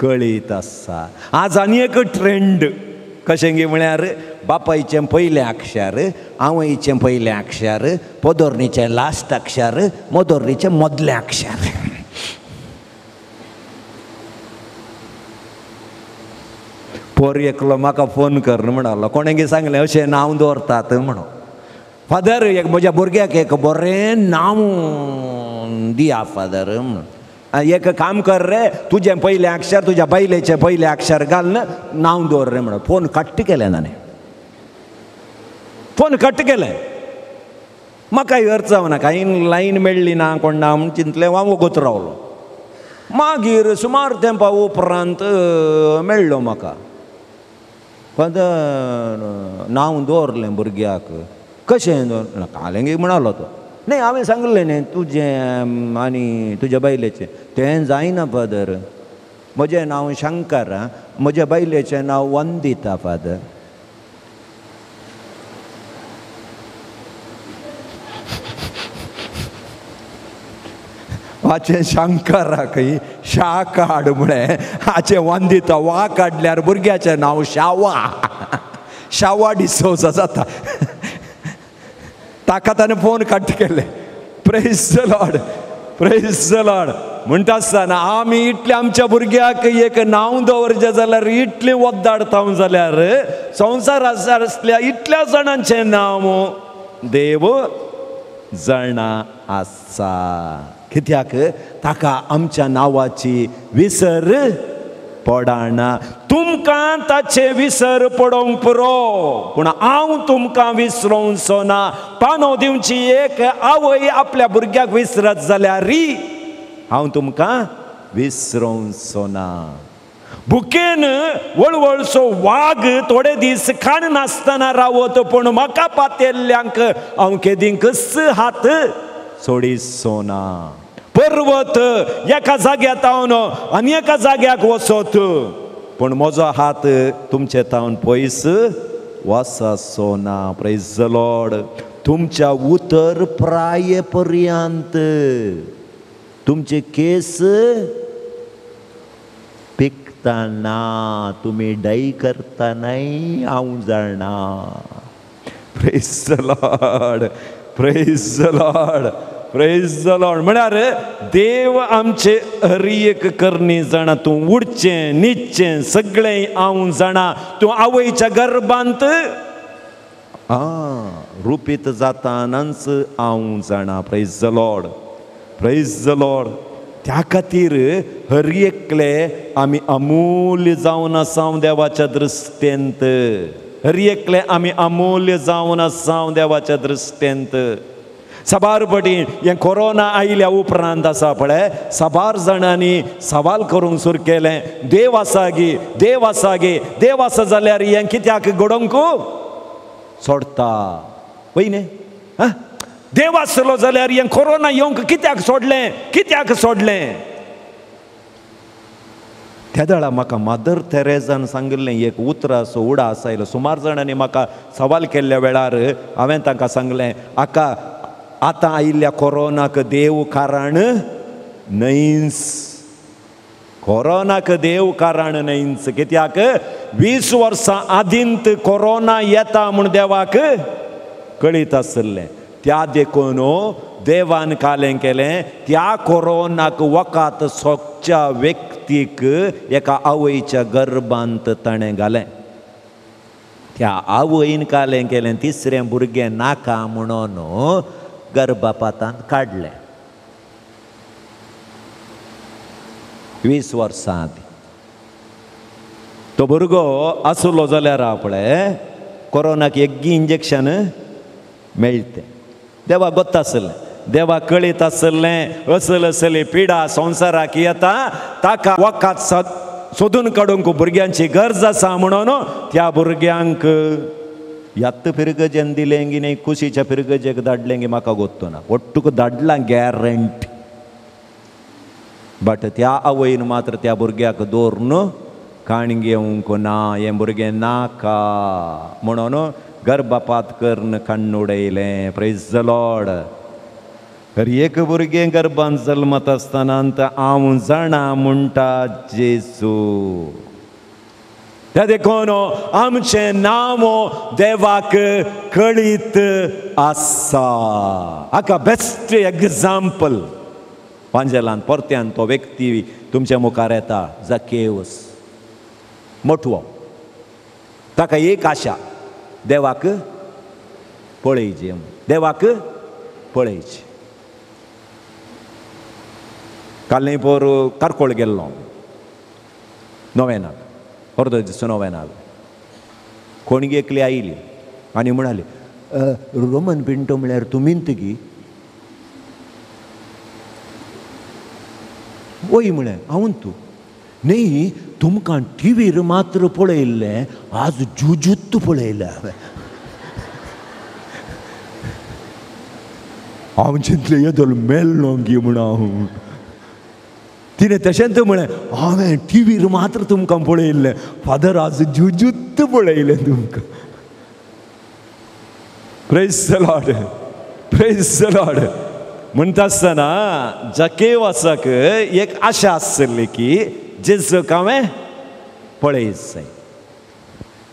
कळीत आसा. आज आनी एक ट्रेंड कशें गी म्हळ्यार बापायचें पयलें अक्षर, आवयचें पयलें अक्षर, पोदोरणीचें लास्ट अक्षर, मोदोरणीचें मदलें अक्षर. पोर एकलो म्हाका फोन कर म्हणालो, कोणें सांगलें अशें नांव दवरतात म्हणून. फादर एक म्हज्या भुरग्याक एक बरें नांव दिया फादर म्हणून. एक काम कर रे, तुजें पयलें अक्षर तुज्या बायलेचें पयलें अक्षर घालून नांव दवर रे म्हणून. फोन कट केलें ताणें, फोन कट केलें. म्हाका अर्थ जावना, कांय लायन मेळ्ळी ना कोण ना म्हूण चिंतलें, हांव वगत रावलो. मागीर सुमार तेंपा उपरांत मेळ्ळो म्हाका, फादर नांव दवरलें भुरग्याक, कशें दवरलें कालेंगे म्हणालो तो. न्ही हांवें सांगलें न्ही तुजें आनी तुज्या बायलेचें, तें जायना फादर, म्हजें नांव शंकर, म्हज्या बायलेचें नांव वंदिता फादर. हाचें शंकराक शा काड म्हळें, हाचें वंदिता वा काडल्यार भुरग्याचें नांव शावा, शावा डिसोजा जाता. ताका ताणें फोन कट केले. Praise the Lord, praise the Lord. म्हणटा आसतना आमी इतलें आमच्या भुरग्याक एक नांव दवरचें जाल्यार इतलें वद्दाडता जाल्यार संवसार आसल्या इतल्या जाणांचें नांव देव जाणा आसा. कित्याक ताका आमच्या नांवाची विसर पडना. तुमकां ताचे विसर पडोवंक पुरो, पूण हांव तुमकां विसरोवचो ना. पानो दिवची एक आवय आपल्या भुरग्याक विसरत जाल्यार री हांव तुमकां विसरोवचो ना. भुकेन वळवळचो वाग थोडे दीस खाण नासतना रावत, पूण म्हाका पातेल्ल्यांक हांव केदींकच हात सोडिचो ना. पर्वत एका जाग्या तावन आनी एका जाग्याक वचत, पूण म्हजो हात तुमचे तावन पयस वचचो ना. Praise the Lord. तुमच्या उतर प्राये पर्यंत तुमचे केस पिकतना तुमी डाय करता न्हय हांव जाणा. Praise the Lord, praise the Lord, praise the Lord. म्हळ्यार देव आमचे हर एक करणी जाणा. तूं उडचें न्हिदचें सगळें हांव जाणा. तूं आवयच्या गर्भांत रुपीत जातानाच हांव जाणा. Praise the Lord, praise the Lord. त्या खातीर हर एकले आमी अमूल्य जावन आसाव देवाच्या दृश्टेंत. हर एकले आमी अमूल्य जावन आसाव देवाच्या दृश्टेंत. साबार पटी हें कोरोना आयल्या उपरांत आसा पळय, साबार जाणांनी सवाल करूंक सुरू केलें, देव आसा गी, देव आसा गी, देव आसा जाल्यार हें कित्याक घडोवंक सोडता वय न्ही? आं, देव आसलो जाल्यार हें कोरोना येवंक कित्याक सोडलें, कित्याक सोडलें? त्या वेळार म्हाका मदर तेरेजान सांगिल्लें एक उतराचो उडास आयलो. सुमार जाणांनी म्हाका सवाल केल्ल्या वेळार हांवें तांकां सांगलें, आका आतां आयिल्ल्या कोरोनाक देव कारण न्हयच, कोरोनाक देव कारण न्हयच. कित्याक 20 वर्सां आदींत कोरोना येता म्हूण देवाक कळीत आसलें. त्या देखून देवान कालें केलें, त्या कोरोनाक वकात सोगच्या व्यक्तीक एका आवयच्या गर्भांत ताणें घालें. त्या आवयन कालें केलें, तिसरें भुरगें नाका म्हणून गर्भपातांत काडलें 20 वर्सां आदीं. तो भुरगो आसलो जाल्यार पळय कोरोनाक एग्गी इंजेक्शन मेळटें. देवा गोत्ता आसलें, देवा कळीत आसलें असल असली पिडा संवसाराक येता, ताका वकात सोदून काडूंक भुरग्यांची गरज आसा म्हणून त्या भुरग्यांक यात्त फिरगजेन दिलें गी न्ही, कुशीच्या फिरगजेक धाडलें गी म्हाका गोत्तो ना, ಒಟ್ಟುಕು धाडलां गॅरंटी. बट त्या आवयन मात्र त्या भुरग्याक दवरून काण घेवंक ना, हें भुरगें नाका म्हणून गर्भपात करून काण्ण उडयलें. Praise the Lord. हर एक भुरगें गर्भान जल्मत आसतना हांव जाणा म्हणटा जेजू. त्या देखून आमचें नांव देवाक कळीत आसा. हाका बेस्ट एग्जाम्पल पांजेलान परत्यान तो व्यक्ती तुमच्या मुखार येता, जाकेवस मोटवो. ताका एक आशा, देवाक पळयची, देवाक पळयची. काल न्ही पोर कारकोळ गेल्लो नोवेनाक, अर्दो दीस नोवेनाक. कोणगी एकली आयली आनी म्हणाली, रोमन पिंटो म्हळ्यार तुमींत गी? वय म्हळें, हांव तूं न्ही, तुमकां टिवीर मात्र पळयल्लें, आज जुजूत पळयलें हांवें. हांव चिंतलें येदोल मेल्लो गी म्हूण हांव. तिणें तशेंच म्हळें, हांवें टिवीर मात्र तुमकां पळयल्लें फादर, आज जुजूत पळयलें तुमकां. Praise the Lord, praise the Lord. म्हणटा आसतना जाकेवासाक एक आशा आसली की जेजूक हांवें पळयचें.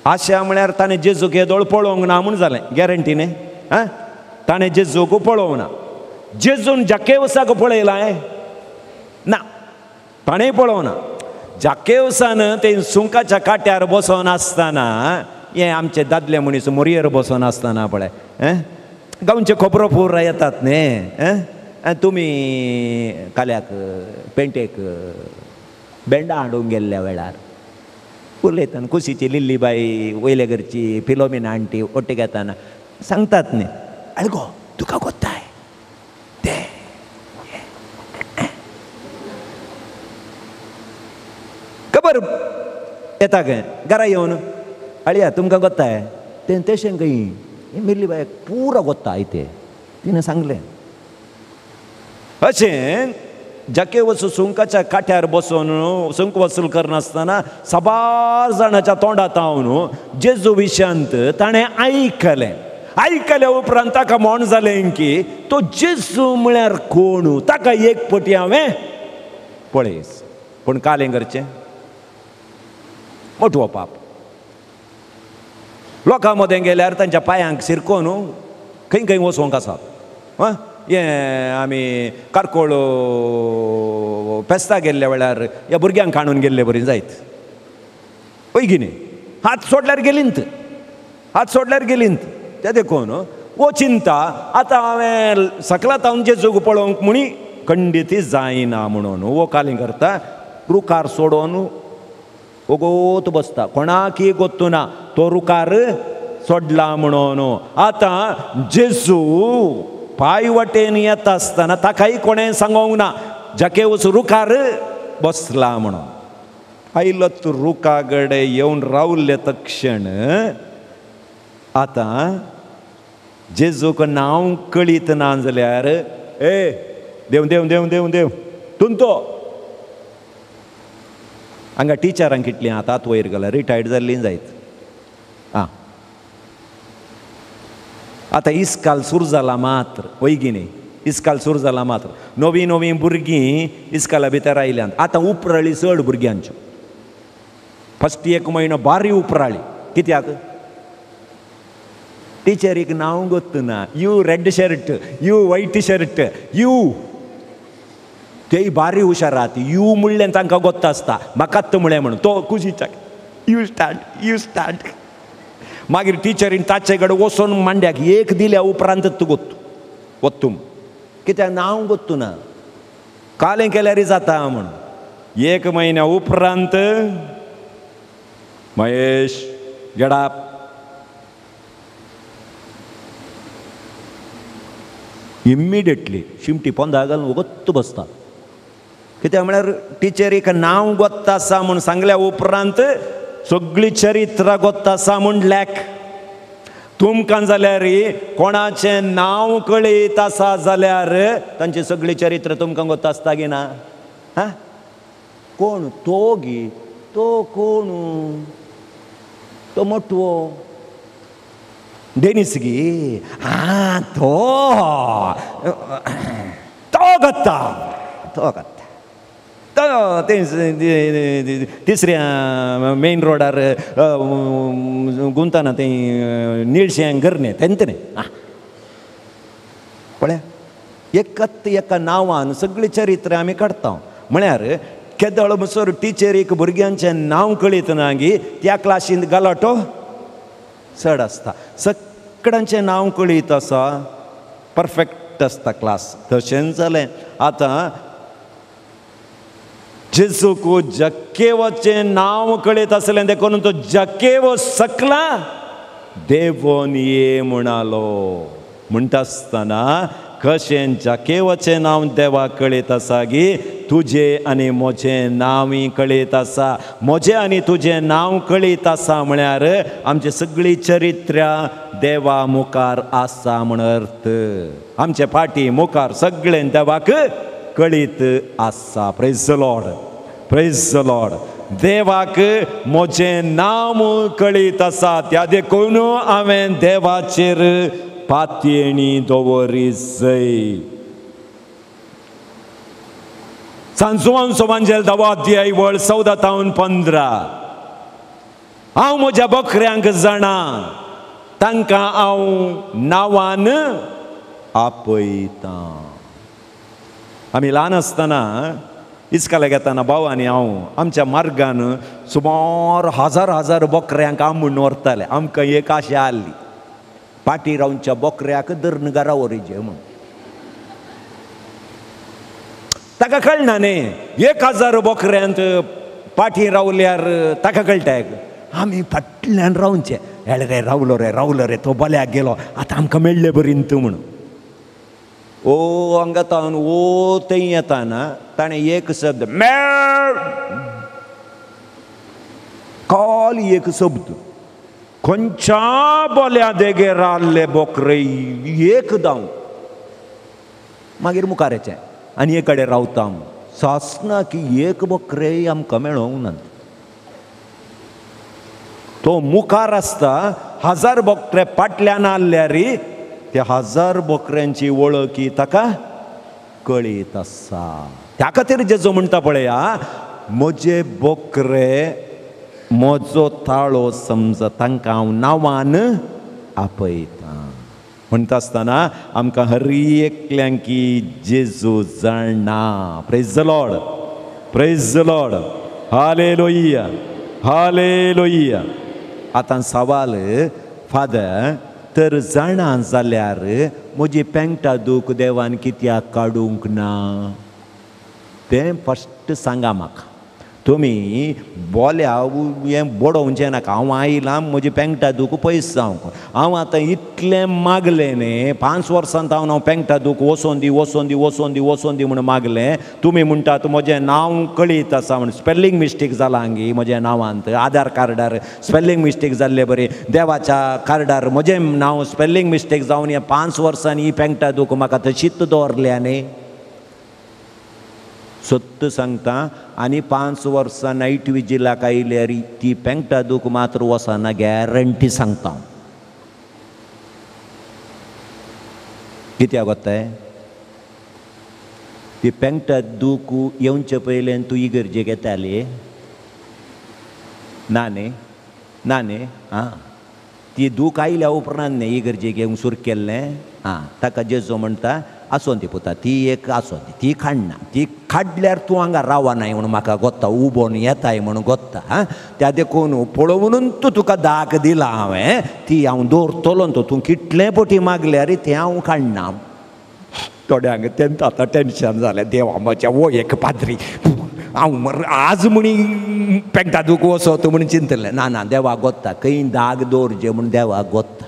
आशा म्हळ्यार ताणें जेजूक येदोळ पळोवंक ना म्हूण जालें, गॅरंटी न्ही? आं, ताणें जेजूक पळोवंक ना. जेजून जाकेवसाक पळयलां ना, ताणें पळोवंक ना. जाकेवसान ते सुंकाच्या काट्यार बसोन आसतना, हे आमचे दादले मनीस मोरयेर बसोन आसतना पळय, गांवचे खबरो पुरा येतात न्ही, तुमी काल्याक पेंटेक बेंडा हाडूंक गेल्ल्या वेळार उलयतना कुशीची लिल्लीबाई, वयल्या घरची फिलोमिना आंटी ओट्टेक येताना सांगतात न्ही, आळगो तुका गोत्ताय तें. खबर येता खंय घरा येवन अळया तुमकां गोत्ताय तें तेशें खंय मिरली बायक पुरो गोत्ता आयते तिणें सांगलें. अशें जाकेवस सुंकाच्या काट्यार बसून सुंक वसूल करनासतना साबार जाणाच्या तोंडांत हांव जेजू विशयांत ताणें आयकलें. आयकल्या उपरांत ताका म्हण जालें की तो जेजू म्हळ्यार कोण, ताका एक पटी हांवें पळयस. पूण कालें करचें मोटवो पाप. लोकां मदें गेल्यार तांच्या पांयांक शिरकोन खंय खंय वचोंक आसात. आं हें आमी कारकोळ फेस्ता गेल्ल्या वेळार ह्या भुरग्यांक काणून गेल्ले बरी जायत हय की न्ही. हात सोडल्यार गेलींत, हात सोडल्यार गेलींत. तें देखून वो चिंता आतां हांवें सकला तावन जेजूक पळोवंक म्हणी खंडीत जायना म्हणून वो कालें करता रुखार सोडून ओगोत बसता. कोणाकय गोत्तू ना तो रुखार सोडला म्हणून. आतां जेजू पांय वाटेन येता आसतना ताकाय कोणें सांगोंक ना जाकेवस रुखार बसला म्हणून. आयलो तूं रुखा कडेन येवन रावले तक्षण आतां जेजूक नांव कळीत ना जाल्यार ए देव देव देव देव देव तुमतो हांगा टिचरांक कितलीं आतां वयर गेल्या रिटायर्ड जाल्लीं जायत. आं आतां इस्काल सुरू जाला मात्र वय की न्ही, इस्काल सुरू जाला मात्र. नवीं नवीं भुरगीं इस्काला भितर आयल्यांत. आतां उपराळी चड भुरग्यांच्यो. फस्ट एक म्हयनो बारी उपराळी. कित्याक टिचरीक नांव गोत्त ना. You red shirt, you white shirt, you तेय बारी हुशारात. You म्हणलें तांकां गोत्त आसता म्हाकात म्हळें म्हणून तो कुशीच्याक you stand, you stand. मागीर टिचरीन ताचे कडेन वचून मांड्याक एक दिल्या उपरांत तूं गोत्तू वत्तूम कित्याक नांव गोत्तू ना. कालें केल्यार जाता म्हूण. एक म्हयन्या उपरांत महेश गेडाप इमिडिएटली शिमटी पोंदा घालून वगत्त बसता. कित्याक म्हळ्यार टिचरीक नांव गोत्त आसा म्हूण सांगल्या उपरांत सगळी चरित्रां गोत्त आसा म्हूण लेख. तुमकां जाल्यार कोणाचें नांव कळीत आसा जाल्यार तांची सगळी चरित्र तुमकां गोत्त आसता की ना. हां कोण तो गी, तो कोण, तो मोटवो डेनिस गी, आं तो तो गोत्ता, तो गोत्ता. तो तें तिसऱ्या मेन रोडार गुंताना तें निळशें घर न्ही तेंत न्ही. आं पळया एकत एका नांवान सगळीं चरित्रां आमी काडटा. म्हळ्यार केदळ म्हणसर टिचरीक भुरग्यांचें नांव कळीत ना गी त्या क्लासींत गलाटो चड आसता. सगळ्यांचें नांव कळीत आसा, परफेक्ट आसता क्लास. तशेंच जालें आतां जेजूक जक्केवाचें नांव कळीत आसलें देखून तो जक्केव सकला देवोन ये म्हणालो. म्हणटा आसतना कशें जक्केवाचें नांव देवाक कळीत आसा गी तुजें आनी म्हजें नांवूय कळीत आसा. म्हजें आनी तुजें नांव कळीत आसा म्हळ्यार आमचें सगळीं चरित्रां देवा मुखार आसा म्हण अर्थ. आमचे फाटी मुखार सगळें देवाक कळीत आसा. Praise the Lord, praise the Lord. देवाक म्हजें नांव कळीत आसा त्या देखून हांवें देवाचेर पातयेणी दवरी जय. सांत जुवांचो वांजेल 10 अध्याय वळ 14 तावन 15. हांव म्हज्या बकऱ्यांक जाणा, तांकां हांव नांवान आपयतां. आमी ल्हान आसतना इस्कालाक येताना भाव आनी हांव आमच्या मार्गान सुमार हजार हजार बकऱ्यांक आंबून व्हरताले. आमकां एक आशा आसली पाटी रावच्या बकऱ्याक धरून घरा व्हरिजे म्हूण. ताका कळना न्ही 1000 बकऱ्यांत पाटी रावल्यार ताका कळटा. आमी फाटल्यान रावचे, हेळ रे रावलो रे रावलो रे तो बल्याक गेलो आतां आमकां मेळ्ळे बरीन तूं म्हणून. ओ हांगा तावन ओ थंय येताना ताणें एक शब्द मेळ खाली एक शब्द खंयच्या बोल्या देगेर रावल्ले बोकरे एक दाव मागीर मुखार येचें आनी एक कडेन रावता सासना की एक बोकरे आमकां मेळोंक नात. तो मुखार आसता 1000 बोकरे फाटल्यान आसल्यार त्या 1000 बोकऱ्यांची वळखी ताका कळीत आसा. त्या खातीर जेजू म्हणटा पळया म्हजे बोकरे म्हजो ताळो समजा तांकां हांव नांवान आपयता. म्हणटा आसतना आमकां हर एकल्यांकी जेजू जाणा. Praise the Lord, praise the Lord, hallelujah, hallelujah. आतां सवाल फादर तर जाणा जाल्यार म्हजी पेंगटा दूख देवान कित्याक काडूंक ना तें फस्ट सांगा म्हाका. तुमी बोल्या हें बडोवचें नाका. हांव आयलां म्हजी पेंगटा दूख पयस जावंक. हांव आतां इतलें मागलें न्ही 5 वर्सां जावन हांव पेंगटा दूख वचोन दी वचोन दी वचोन दी वचोन दी म्हूण मागलें. तुमी म्हणटात म्हजें नांव कळीत आसा म्हूण स्पेलिंग मिस्टेक जालां गी म्हज्या नांवांत आधार कार्डार स्पेलिंग मिस्टेक जाल्ले बरी देवाच्या कार्डार म्हजें नांव स्पेलिंग मिस्टेक जावन ह्या 5 वर्सांनी ही पेंगटा दूख म्हाका तशीच दवरल्या न्ही. सत्य सांगता आनी 5 वर्सां नायट विजिलाक आयल्यार ती पेंगटा दूख मात्र वचना गॅरंटी सांगता. कित्याक वताय ती पेंगटा दूख येवचे पयल्यान तूं इगर्जेक येताली ना न्ही ना न्ही आं ती दूख आयल्या उपरांत न्ही इगर्जेक येवंक सुरू केल्लें. आं ताका जेजू म्हणटा आसोन ती पुता ती एक आसोन ती ती काडना ती काडल्यार तूं हांगा रावनाय म्हणून म्हाका गोत्ता उबोन येताय म्हणून गोत्ता. आं त्या देखून पळोवन तूं तुका दाग दिला हांवें ती हांव दवरतलो तो तूं कितलें पटी मागल्यार तें हांव काडना. थोड्यांक तेंच आतां टेंशन जालें देवा म्हज्या वो एक पाद्री हांव आज म्हणी पेंगटा दूख वचत म्हूण चिंतलें. ना ना देवाक गोत्ता खंय दाग दवरचे म्हूण देवाक गोत्ता.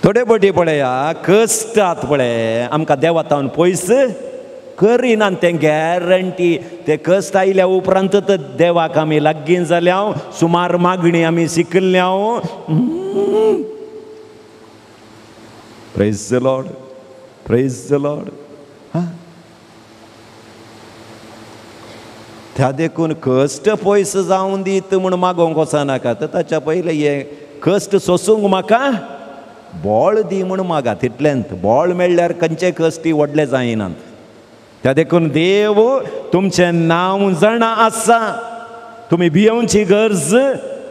थोडे पटी पळया कश्टात पळय आमकां देवा तावन पयस करिना तें गॅरंटी. ते कश्ट आयल्या उपरांत तर देवाक आमी लागीं जाल्या सुमार मागणी आमी शिकल्या. Praise the Lord, praise the Lord. त्या देखून कश्ट पयस जावन दीत म्हूण मागोवंक वचनाका. तर ताच्या पयलें हें कश्ट सोसूंक म्हाका बोळ दी म्हूण मागा तितल्यांत बोळ मेळ्ळ्यार खंयचे कश्टी व्हडले जायनात. त्या देखून देव तुमचें नांव जाणा आसा तुमी भियोवची गरज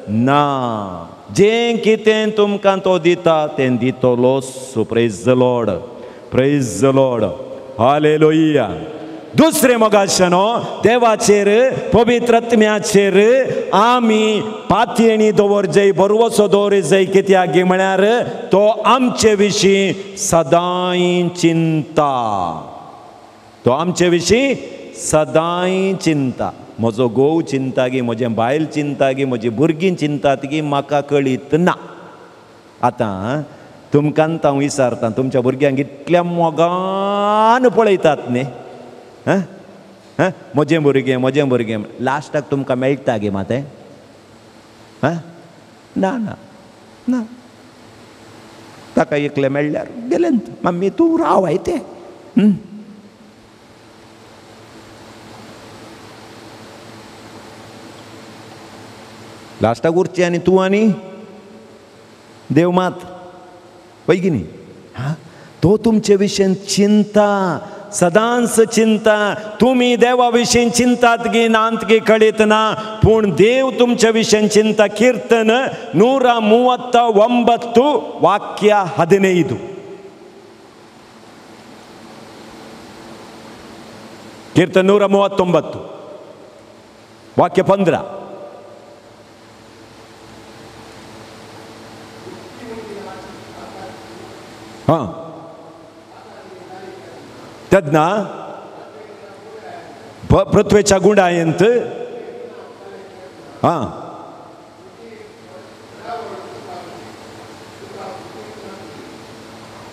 ना. जें कितें तुमकां तो दिता तें दितलो. Praise the Lord, praise the Lord, hallelujah. दुसरें मोगाशनो देवाचेर पवित्र आत्म्याचेर आमी पातयेणी दवरजय बरवसो दवरजय कित्याक गी म्हळ्यार तो आमचे विशीं सदांय चिंता. तो आमचे विशीं सदांय चिंता. म्हजो घोव चिंता गी म्हजें बायल चिंता गी म्हजी भुरगीं चिंतात गी म्हाका कळीत ना. आतां तुमकां हांव विचारता तुमच्या भुरग्यांक इतल्या मोगान पळयतात न्ही हां हां म्हजें भुरगें म्हजें भुरगें लास्टाक तुमकां मेळटा गे मातें हां ना ना ना ताका एकलें मेळ्ळ्यार गेलें मम्मी तूं राव आयतें. लास्टाक उरचें आनी तूं आनी देव मात पळय की न्ही. हां तो तुमचे विशीं चिंता सदांच चिंता. तुमी देवा विशीं चिंतात गी नात गी कळीत ना पूण देव तुमच्या विशीं चिंता. कीर्तन 139 ವಾಕ್ಯ 15. ಕೀರ್ತನೆ 139 ವಾಕ್ಯ 15. ಹಾಂ तेन्ना पृथ्वेच्या गुंडायंत हां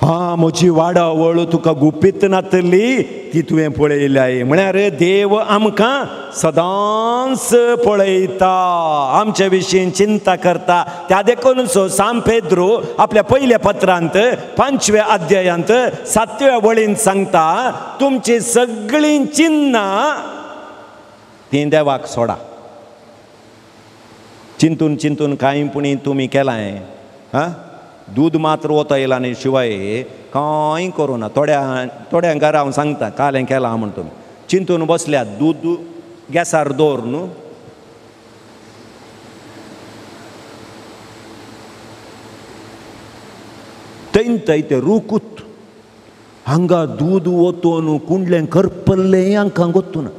हां म्हजी वाडावळ तुका गुपीत नातली ती तुवें पळयल्या. म्हळ्यार देव आमकां सदांच पळयता, आमचे विशीं चिंता करता. त्या देखून सांत पेद्रू आपल्या पयल्या पत्रांत 5व्या अध्यायांत 7व्या वळींत सांगता, तुमची सगळीं चिन्नां तीं देवाक सोडा. चिंतून चिंतून कांय पुणी तुमी केलां, हां, दूद मात्र वता न्ही शिवाय कांय करूं ना. थोड्या घरा हांव सांगता काल हें केलां म्हूण तुमी चिंतून बसल्यात, दूद गॅसार दवर न्हू, थंय थंय तें रुकूत हांगा दूद वतून कुंडलें करपल्लें हांकां गोत्तूना.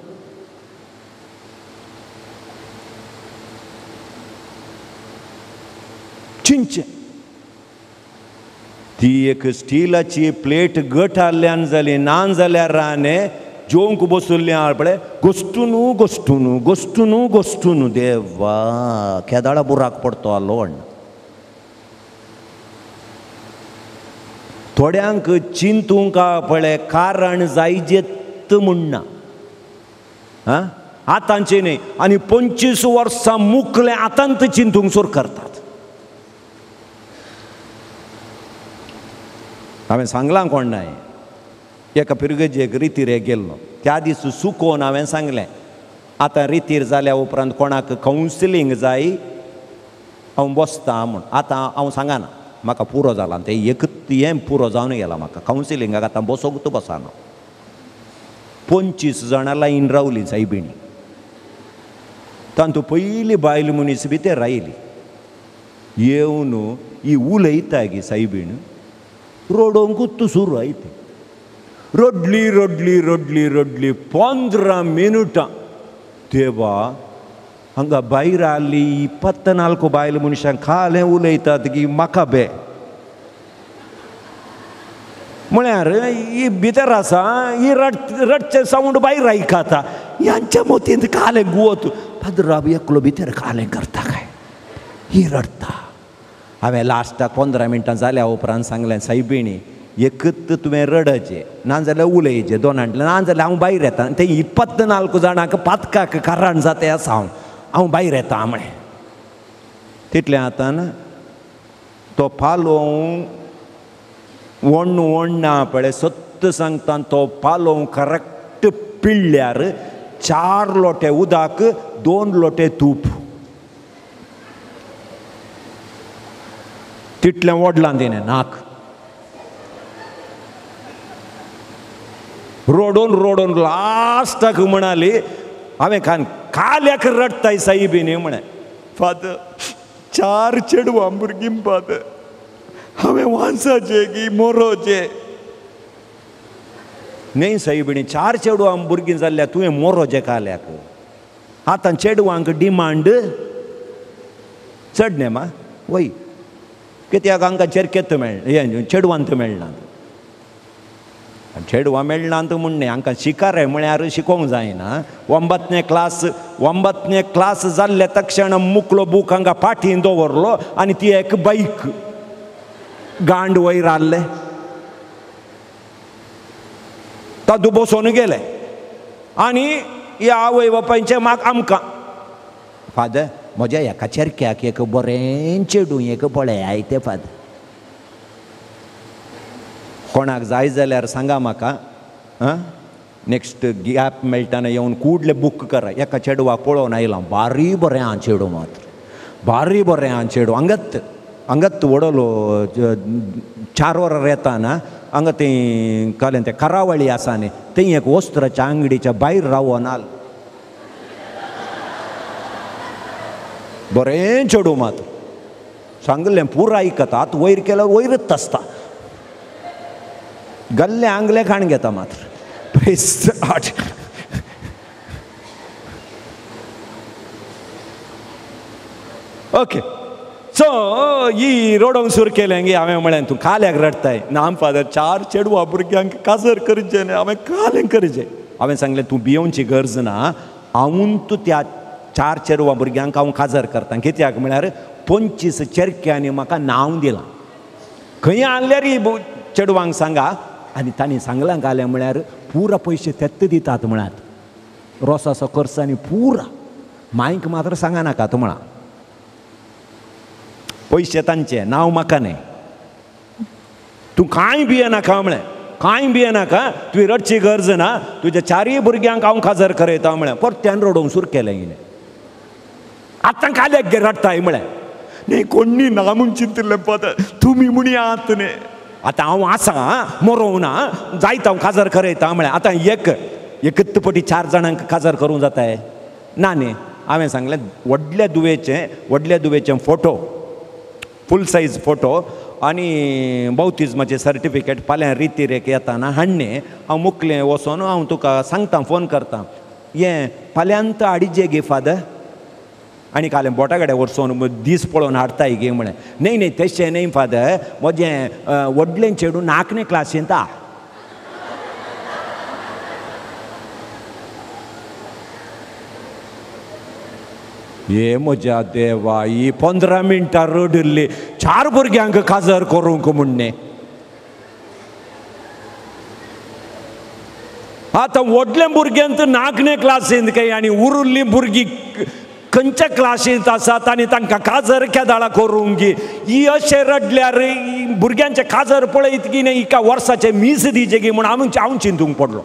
चिंचें ती एक स्टिलाची प्लेट गट आहल्यान जाली ना जाल्यार राने जेवंक बसुल्लें आहा पळय, गोश्टुनू गोश्टुनू गोश्टुनू गोश्टुनू, देवा केदाळा बुराक पडतो आहलो अण्णा. थोड्यांक चिंतूंक पळय कारण जायजेत म्हणना, आं, आतांचें न्ही, आनी 25 वर्सां मुकलें आतांत चिंतूंक सुरू करतात. हांवें सांगलां कोण नाय, एका पिरगजेक रितीर गेल्लो त्या दीस सुकोवन हांवें सांगलें, आतां रितीर जाल्या उपरांत कोणाक कावन्सिलींग जाय हांव बसता म्हूण. आतां हांव सांगना, म्हाका पुरो जालां तें एकच हें पुरो जावन गेलां म्हाका, कावन्सिलिंगाक आतां बसोंक बसना. 25 जाणां लायन रावली सायबिणी, तातूंत पयली बायल मनीस भितर आयली, येवन ही उलयता गी सायबीण, रडोवंकूच सुरू आयते, रडली रडली रडली रडली 15 मिनुटां. देवा हांगा भायर आयली 24 बायल मनशां खालें उलयतात की म्हाका बे म्हळ्यार ही भितर आसा, ही रडचें सावंड भायर आयकता, ह्यांच्या मोतींत कालें गुवत पाद्राब एकलो भितर कालें करता काय, ही रडटा. हांवें लास्टाक 15 मिनटां जाल्या उपरांत सांगलें, सायबिणी एकच तुवें रडचें ना जाल्यार उलयचें दोनांतलें, ना जाल्यार हांव भायर येता. तें 24 जाणांक पातकाक कारण जाता आसा, हांव हांव भायर येता म्हळें. तितलें आतां तो पालोवं वण्ण वण्णा पळय, सत्य सांगता, तो पालोवं करेक्ट पिळ्ळ्यार 4 लोटे उदक 2 लोटे तूप, तितलें ओडलां तिणें नाक, रडून रडून लास्टाक म्हणाली, हांवें खान काल्याक रडटाय सायबिणी म्हळें, फादर 4 चेडवां भुरगीं फादर, हांवें वांसाचें की मोरोचें न्हय सायबिणी, 4 चेडवां भुरगीं जाल्ल्या तुवें मोरोचें काल्याक, आतां चेडवांक डिमांड चड न्ही मा वय, कित्याक हांकां चेरकेत मेळ चेडवांत मेळना, चेडवां मेळना म्हूण न्ही, हांकां शिकारे म्हळ्यार शिकोवंक जायना. 9th class जाल्ले तक्षण मुकलो बूक हांकां फाटीं दवरलो आनी ती एक बायक गांड वयर आहले, तातूंत बसोवन गेले आनी ह्या आवय बापायचें म्हाका आमकां फादर म्हज्या एका चेरक्याक एक बरें चेडूं एक पळय आयतें फादर, कोणाक जाय जाल्यार सांगा म्हाका, आं, नेक्स्ट गॅप मेळटना येवन कुडले बूक करा. एका चेडवाक पळोवन आयलां, बारी बरें आहा चेडूं, मात्र बारी बरें आहा चेडूं, हांगात हांगात व्हडलो 4 वरां येताना हांगा थंय कालें तें करावळी आसा न्ही, थंय एक वस्त्राच्या आंगडीच्या भायर रावोन आल, बरें चेडूं मात, सांगलें पुरो आयकता, आतां वयर केल्यार वयरच आसता, गल्ले आंगले खाण घेता मात्र. Praise the Lord. Okay, so ही रडोवंक सुरू केलें गे, हांवें म्हळें तूं काल्याक रडटाय, ना फादर 4 चेडवां भुरग्यांक काजर करचें न्ही, हांवें कालें करचें. हांवें सांगलें तूं भियोवची गरज ना, हांवून तूं त्या 4 चेडवां भुरग्यांक हांव काजर करता, कित्याक म्हळ्यार 25 चेरक्यांनी म्हाका नांव दिलां, खंय आणल्यार चेडवांक सांगा, आनी तांणी सांगलां घालें म्हळ्यार पुरा पयशे तेत्त दितात म्हळ्यात. रोसाचो खर्च आनी पुरा मायक मात्र सांगा नाका तूं म्हणा पयशे तांचे नांव म्हाका न्हय तूं कांय भियेनाका म्हळें कांय भियेनाका तुवें रडची गरज ना तुज्या चारूय भुरग्यांक हांव काजार करयता म्हळें परत्यान रडोवंक सुरू केलें हिणें आतां काल्याक गे रडटाय म्हळें न्ही कोण्णी ना म्हूण चिंतिल्लें पद तुमी म्हणी आत न्ही आतां हांव आसा मरोवं ना जायत हांव काजार करयता म्हळें आतां एक एकच पटी 4 जाणांक काजार करूंक जाताय ना न्ही हांवें सांगलें व्हडल्या दुवेचें फोटो फूल सायज फोटो आनी बाउतीज्माचें सर्टिफिकेट फाल्यां रितीरेक येताना हाडणें हांव मुखलें वचोन हांव तुका सांगता फोन करता हें फाल्यांत हाडिजे गे फादर आनी काल बोटा कडेन वचोन दीस पळोवन हाडटाय गे म्हळें न्हय न्हय तशें न्हय फादर म्हजें व्हडलें चेडूं नाकणे क्लासींत आ हे म्हज्या देवा ही 15 मिनटां रडिल्ली 4 भुरग्यांक काजार करूंक म्हणणे आतां व्हडल्या भुरग्यांत नागणे क्लासींत काय आनी उरिल्लीं भुरगीं खंयच्या क्लासींत आसात आनी तांकां काजार केदाळा करूंक ही अशें रडल्यार भुरग्यांचें काजार पळयत की न्ही हिका वर्साचें मीस दिवचें की म्हूण हांव चिंतूंक पडलो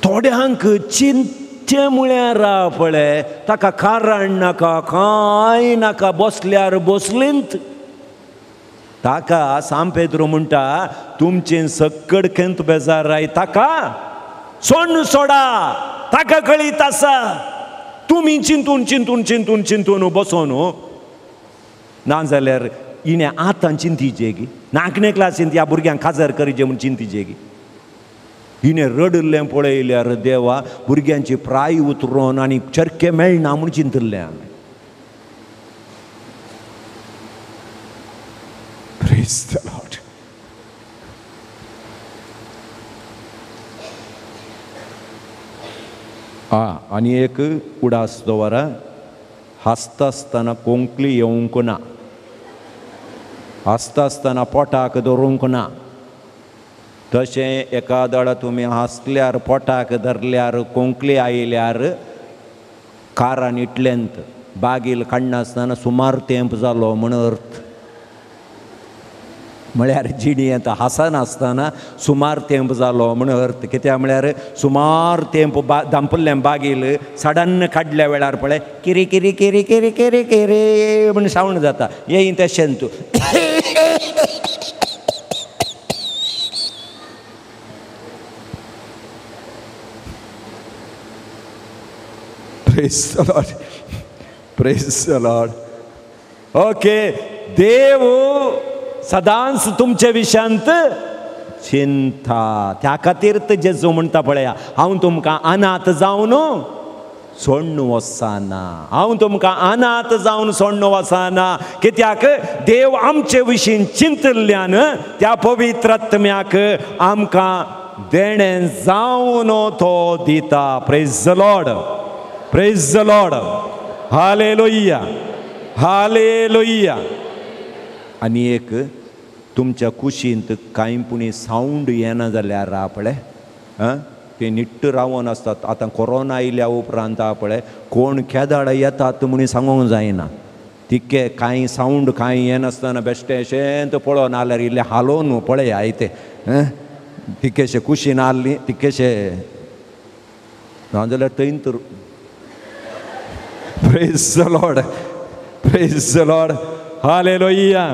थोड्यांक चिंतचें म्हळ्यार पळय ताका कारण नाका कांय नाका बसल्यार बसलींत ताका सांत पेद्रू म्हणटा तुमचें सक्कड केंत बेजार I ताका सोण्ण सोडा ताका कळीत आसा तुमी चिंतून चिंतून चिंतून चिंतून बसोन ना जाल्यार हिणें आतां चिंतीचे की नाकणे क्लासींत ह्या भुरग्यांक काजार करीचे म्हूण चिंतीचे की हिणें रडिल्लें पळयल्यार देवा भुरग्यांची प्राय उतरोन आनी चरके मेळना म्हूण चिंतिल्लें हांवें. Praise the Lord. आनी एक उडास दवरा हांसता आसतना कोंकली येवंक ना हांसता आसतना पोटाक धरूंक ना तशें एकादळा तुमी हांसल्यार पोटाक धरल्यार कोंकली आयल्यार कारान इतलेंत बागील काडनासतना सुमार तेंप जालो म्हण अर्थ म्हळ्यार जिणेंत हांसनासतना सुमार तेंप जालो म्हण अर्थ कित्याक म्हळ्यार सुमार तेंप धांपिल्लें बागील सडन काडल्या वेळार पळय किरी किरी किरी किरी किरी किरी म्हण सावंड जाता येई तशें तूं Praise the Lord. Praise the Lord. Okay, देव सदांच तुमचे विशयांत चिंता त्या खातीर जेजू म्हणटा पळया हांव तुमकां अनाथ जावन सोडून वचना हांव तुमकां अनाथ जावन सोडून वचना कित्याक देव आमचे विशीं चिंतिल्ल्यान त्या पवित्र आत्म्याक आमकां देणें जावन तो दिता. Praise the Lord. Praise the Lord. Hallelujah. Hallelujah. आनी एक तुमच्या कुशींत कांय पुणी सावंड येना जाल्यार पळय ते निट्ट रावन आसतात. आतां कोरोना आयल्या उपरांत पळय कोण केदाळ येतात म्हूण सांगूंक जायना तिके कांय सावंड कांय येनासतना बेश्टें पळोवन आल्यार इल्लें हालोवन पळय आयते तिकेशे कुशीन आहली तिकेशे ना जाल्यार थंय तर. Praise the Lord. Praise the Lord. Hallelujah.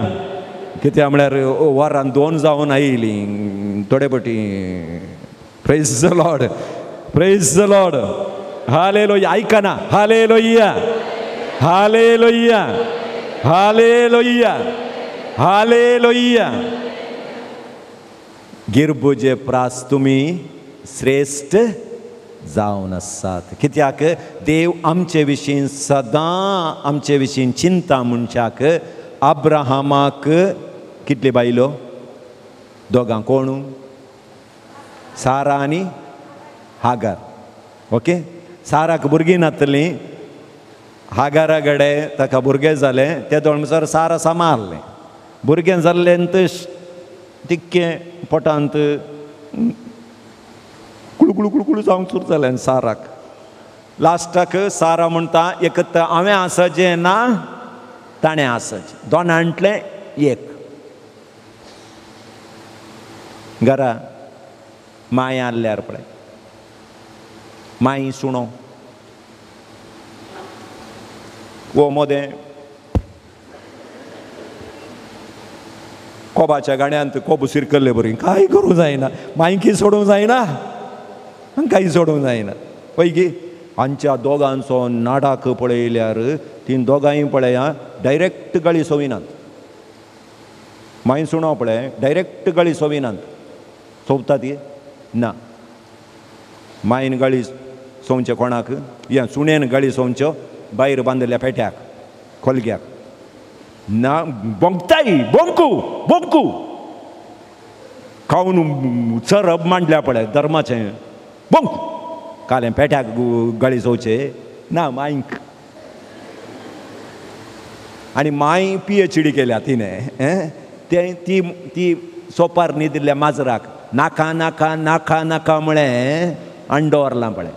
कित्याक म्हळ्यार वरान 2 जावन आयलीं थोडे पटी. Praise the Lord. Praise the Lord. Hallelujah. आयकना. Hallelujah. Hallelujah. Hallelujah. Hallelujah. गिरबुजे प्रास तुमी श्रेश्ठ जावन आसात कित्याक देव आमचे विशीं सदां आमचे विशीं चिंता मनशाक अब्राहमाक कितले बायलो दोगां कोण सारा आनी हागार. ओके साराक भुरगीं नातलीं हागारा कडेन ताका भुरगें जालें ते दोन म्हणसर सारा सामारलें भुरगें जाल्लें तिक्कें पोटांत कुळकुळ कुळू कुळू कुळू जावंक सुरू जालें साराक. लास्टाक सारा म्हणटा एक तर हांवें आसचें ना ताणें आसचें, दोनांतलें एक. घरा माय आहल्यार पळय माई सुणो वो मोदें कोबाच्या गाण्यांत कोब शिरकल्ले बरी कांय करूंक जायना, मायकी सोडूंक जायना, कांय सोडूंक जायना. पयकी आमच्या दोगांचो नाडाक पळयल्यार तीं दोगांय पळया डायरेक्ट गळी सोविनात. माय सुणो पळय डायरेक्ट गळी सोविनात, सोंपता ती ना. मायन गळी सोवचें कोणाक, या सुणेन गळी सोवच्यो भायर बांदिल्ल्या पेट्याक खोलग्याक ना, बोंकताय बोंकू बोंकू खावन चरब मांडल्या पळय धर्माचें बोंक कालें पेट्याक गळी सोवचे ना मायक. आनी my PhD केल्या तिणें, तें ती ती सोपार न्हिदिल्ल्या माजराक नाका नाका नाका नाका म्हळें आनी दवरलां पळय.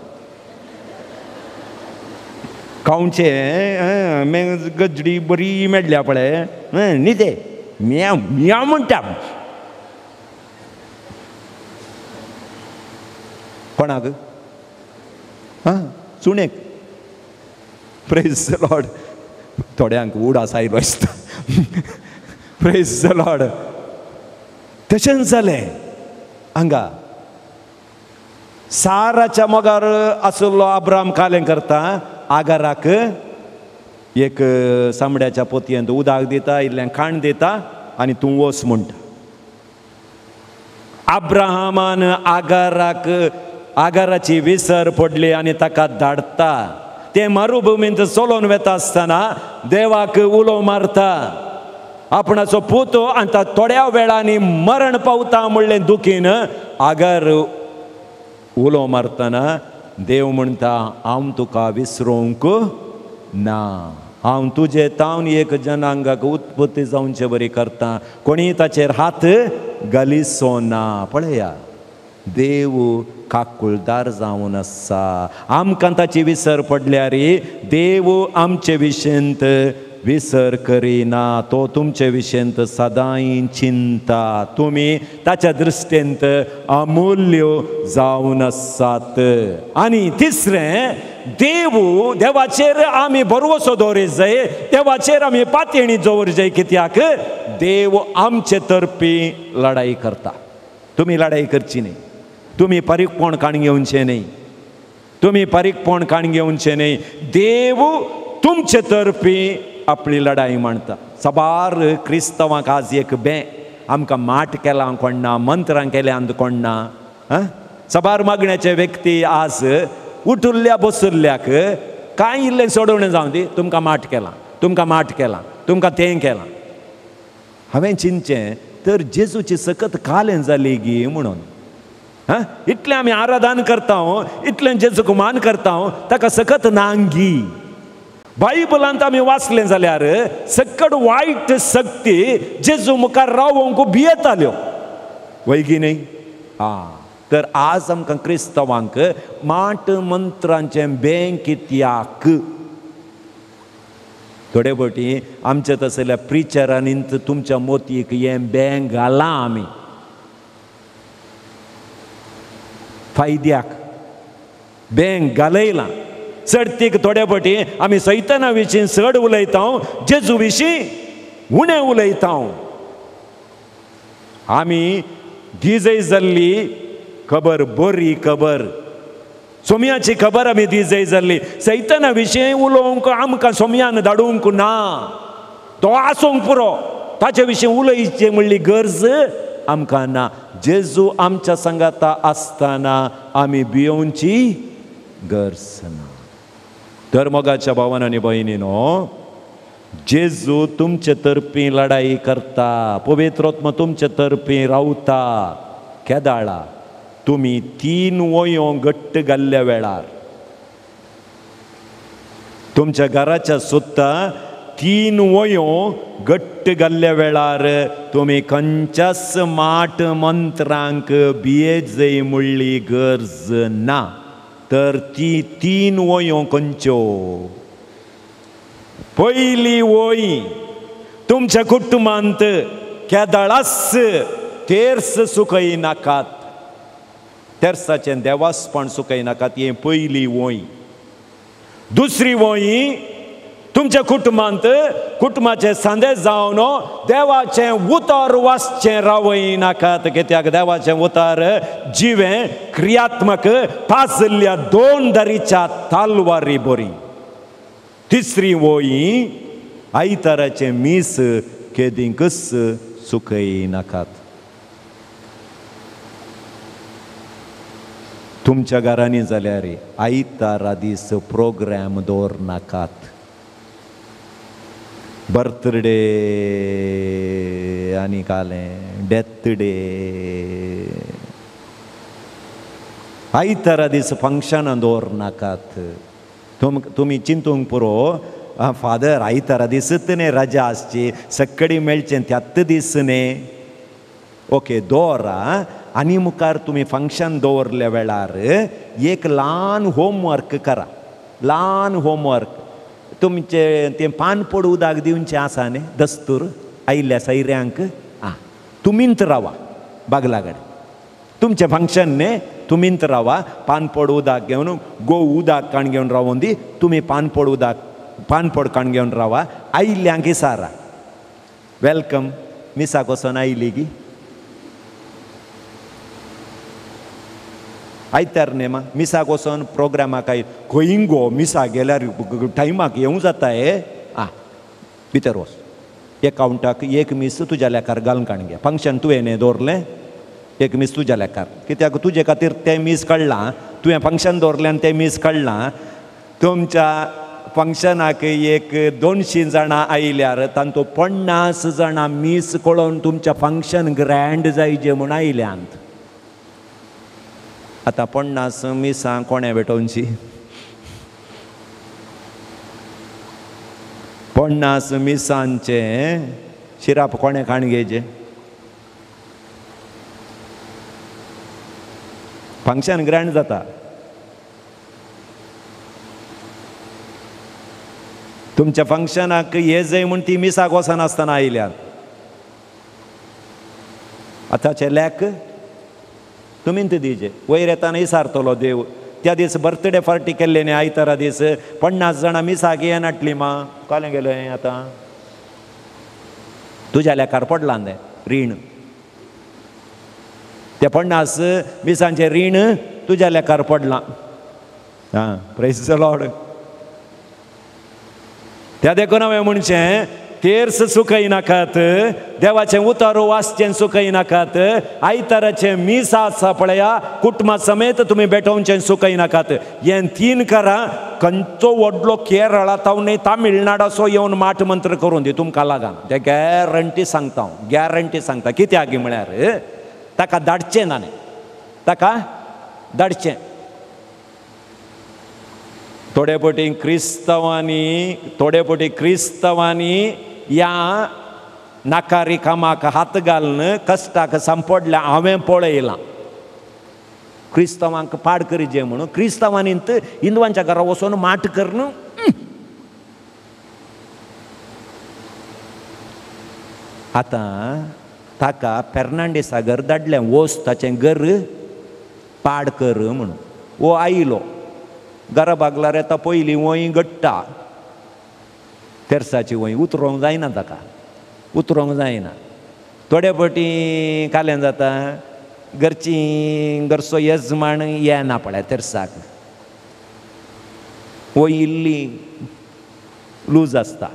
खावचें गजडी बरी मेळ्ळ्या पळय न्हिदे म्याव म्याव म्हणटा. कोणाक? हां, सुणेक. Praise the Lord. थोड्यांक उडास आयलो आसता. Praise the Lord. तशेंच जालें हांगा. साराच्या मोगार आशिल्लो अब्राम कालें करता, आगाराक एक चामड्याच्या पोतयेंत उदक दिता, इल्लें खाण दिता आनी तूं वच म्हणटा. अब्राहमान आगाराक आगाराची विसर पडली आनी ताका धाडटा. ते मरुभुमींत चलोवन वेता आसतना देवाक उलो मारता, आपणाचो पूत आनी थोड्या वेळांनी मरण पावता म्हणलें दुखीन आगार उलो मारतना देव म्हणटा हांव तुका विसरूंक ना, हांव तुजे तावन एक जनांगाक उत्पत्ती जावचे बरी करता, कोणी ताचेर हात घालिसो ना. पळया देव काकुळदार जावन आसा. आमकां ताची विसर पडल्यार देव आमचे विशेंत विसर करिना, तो तुमचे विशेंत सदांय चिंता, तुमी ताच्या दृश्टेंत अमूल्य जावन आसात. आनी तिसरें, देव देवाचेर आमी भरवसो दवरीत जाय, देवाचेर आमी पातयेणी दवरीत जाय. कित्याक देव आमचे तर्फी लढाई करता. तुमी लढाई करची न्ही, तुमी पारीकपण काण घेवचें न्ही, तुमी पारीकपण काण घेवचें न्ही. देव तुमचे तर्फी आपली लढाई मांडटा. साबार क्रिस्तांवांक आज एक बें आमकां माट केलां कोण ना, मंत्रां केल्यां कोण ना. साबार मागण्याचे व्यक्ती आज उठुल्ल्या बसुल्ल्याक कांय इल्लें सोडोवणें जावं दी, तुमकां माट केलां, तुमकां माट केलां, तुमकां तें केलां. हांवें चिंतचें तर जेजूची सकत कालें जाली गी म्हणून. हां, इतलें आमी आराधन करता, इतलें जेजूक मान करता, ताका सकत नांगी. बायबलांत आमी वाचलें जाल्यार सकट वायट शक्ती जेजू मुखार रावोंक भियेताल्यो, वयगी न्ही? आं, तर आज आमकां क्रिस्तांवांक माट मंत्रांचें बें कित्याक? थोडे फावटी आमच्या तसल्या प्रिचरांनी तुमच्या मोतयेक हें बें घालां आमी फायद्याक बें घालयलां. चडतीक थोड्या फावटी आमी सैताना विशीं चड उलयता, जेजू विशीं उणें उलयता. आमी दिजय जाल्ली खबर बरी खबर, सोम्याची खबर आमी दिजय जाल्ली. सैताना विशीं उलोवंक आमकां सोम्यान धाडूंक ना, तो आसूंक पुरो, ताचे विशीं उलयचें म्हणली गरज आमकां ना. जेजू आमच्या सांगाता आसतना आमी भियोवची गरज ना. तर मोगाच्या भावान आनी भयणीनो, जेजू तुमचे तर्फी लढाई करता, पवित्र आत्मा तुमचे तर्फी रावता. केदाळा तुमी 3 वयो घट्ट घाल्ल्या वेळार तुमच्या घराच्या सुद्दां तीन वयो गट्ट घाल्ल्या वेळार तुमी खंयच्याच माट मंत्रांक भियेजय म्हणली गरज ना. तर ती तीन वयो खंयच्यो? पयली वय, तुमच्या कुटुंबांत केदळास तेर्स सुकय नाकात, तेर्साचें देवासपण सुकय नाकात, हें पयली वय. दुसरी वय, तुमच्या कुटुंबांत कुटुंबाचे सांदे जावन देवाचें उतर वाचचें रावय नाकात, कित्याक देवाचें उतर जिवें क्रियात्मक पाजल्ल्या दोन दरीच्या तालवारी बरी. तिसरी वय, आयताराचें मीस केदींकच सुकय नाकात. तुमच्या घरांनी जाल्यार आयतारा दीस प्रोग्राम दवर नाकात. बर्थडे आनी कालें डेथ डे, आयतारा दीस फंक्शनां दवर नाकात. तुमी चिंतूंक पुरो, फादर आयतारा दीसच न्ही रजा आसची, सकाळीं मेळचें त्याच दीस न्ही. ओके दवरा. आनी मुखार तुमी फंक्शन दवरल्या वेळार एक ल्हान होमवर्क करा, ल्हान होमवर्क. तुमचें तें पानपोड उदक दिवचें आसा न्ही दस्तूर आयिल्ल्या सैऱ्यांक, आं तुमींत रावा बागला कडेन, तुमचें फंक्शन न्ही तुमींत रावा, पानपोड उदक घेवन गो उदक काण घेवन रावोन दी, तुमी पानपोड उदक पानपोड काण घेवन रावा, आयिल्ल्यांक इसारा welcome मिसाक वचोन आयली गी. आयतार न्ही मा मिसाक वचोन प्रोग्रामाक I खंय गो मिसाक गेल्यार टायमाक येवंक जाता हे, आं भितर वच, एकावंटाक एक मीस तुज्या लेखार घालून काण घे, फंक्शन तुवें न्ही दवरलें एक मीस तुज्या लेखार, कित्याक तुजे खातीर तें मीस काडलां, तुवें फंक्शन दवरलें आनी तें मीस काडलां. तुमच्या फंक्शनाक एक 200 जाणां आयल्यार तांतूं 50 जाणां मीस कळोवन तुमच्या फंक्शन ग्रँड जायजे म्हूण आयल्यांत. आतां 50 मिसां कोणें भेटोवची? 50 मिसांचें शिराप कोणें खाण घेवचें? फंक्शन ग्रँड जाता. तुमच्या फंक्शनाक ये जाय म्हूण ती मिसाक वचनासतना आयल्यात. आतांचे लेख तुमींत दिवचे, वयर येताना इसारतलो देव. त्या दीस बर्थडे पार्टी केल्ले न्ही आयतारा दीस 50 जाणां मिसाक येनाटली मा कोलें गेलें आतां तुज्या लेखार पडलां तें रीण, ते 50 मिसांचें रीण तुज्या लेखार पडलां. आं प्रेज the Lord. त्या देखून हांवें म्हणचें तेर्स सुकय नाकात, देवाचें उतर वाचचें सुकय नाकात, आयताराचें मीस आसा पळया कुटुंबा समेत तुमी भेटोवचें सुकय नाकात. हें तीन करा, खंयचो व्हडलो केरळा तावन तामिळनाडाचो येवन माठ मंत्र करून दी तुमकां लागना, तें गॅरंटी सांगता हांव, गॅरंटी सांगता. कित्याक म्हळ्यार ताका धाडचें ना न्ही, ताका धाडचें. थोडे पटी क्रिस्तांवांनी ह्या नाकारी कामाक हात घालून कश्टाक सांपडल्या हांवें पळयलां. क्रिस्तांवांक पाड करीजे म्हणून क्रिस्तांवांनी हिंदवांच्या घरा वचून माट करून आतां ताका फेर्नांडीसा घर धाडलें, वच ताचें घर पाड कर म्हणून. वो आयलो घरा बागलार येता पयलीं वंय घडटा, तेर्साची वंय उतरोंक जायना ताका, उतरोंक जायना. थोडे फावटी काल्यान जाता घरची घरचो येजमाण येना पळय तेर्साक, वंय इल्ली लूज आसता,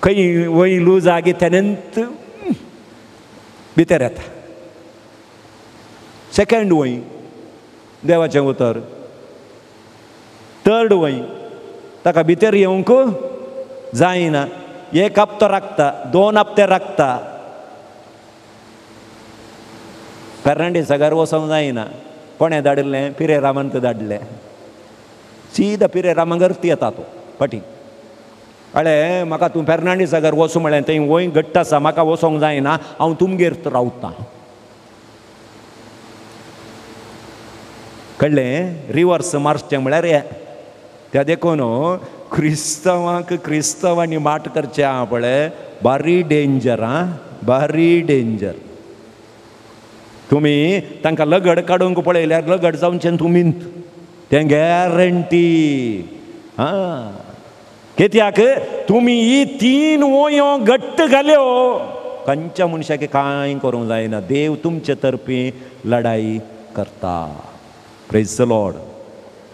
खंय वंय लूज आगी तेन्नाच भितर येता. सेकंड वंय देवाचें उतर, थर्ड वंय ताका भितर येवंक जायना. एक हप्तो राखता, 2 हप्ते राखता, फेर्नांडीसा घर वचोंक जायना. कोणें धाडिल्लें? पिरेरामान धाडलें. सीधा पिरेरामा घरती येता तो फाटीं. अळे म्हाका तूं फेर्नांडीसा घर वचूं म्हळें, थंय वंय घट्ट आसा, म्हाका वचोंक जायना, हांव तुमगेर रावतां. कळ्ळें? रिवर्स मारचें म्हळ्यार हें. त्या देखून क्रिस्तांवांक क्रिस्तांवांनी माट करचें आहा पळय, बारी डेंजर. आं, बारी डेंजर. तुमी तांकां लगड काडूंक पळयल्यार लगड जावचें तुमींत, तें गॅरंटी. आं, कित्याक तुमी ही तीन वोयो घट्ट घाल्यो, खंयच्या मनशाक कांय करूंक जायना. देव तुमचे तर्फी लढाई करता. Praise the Lord,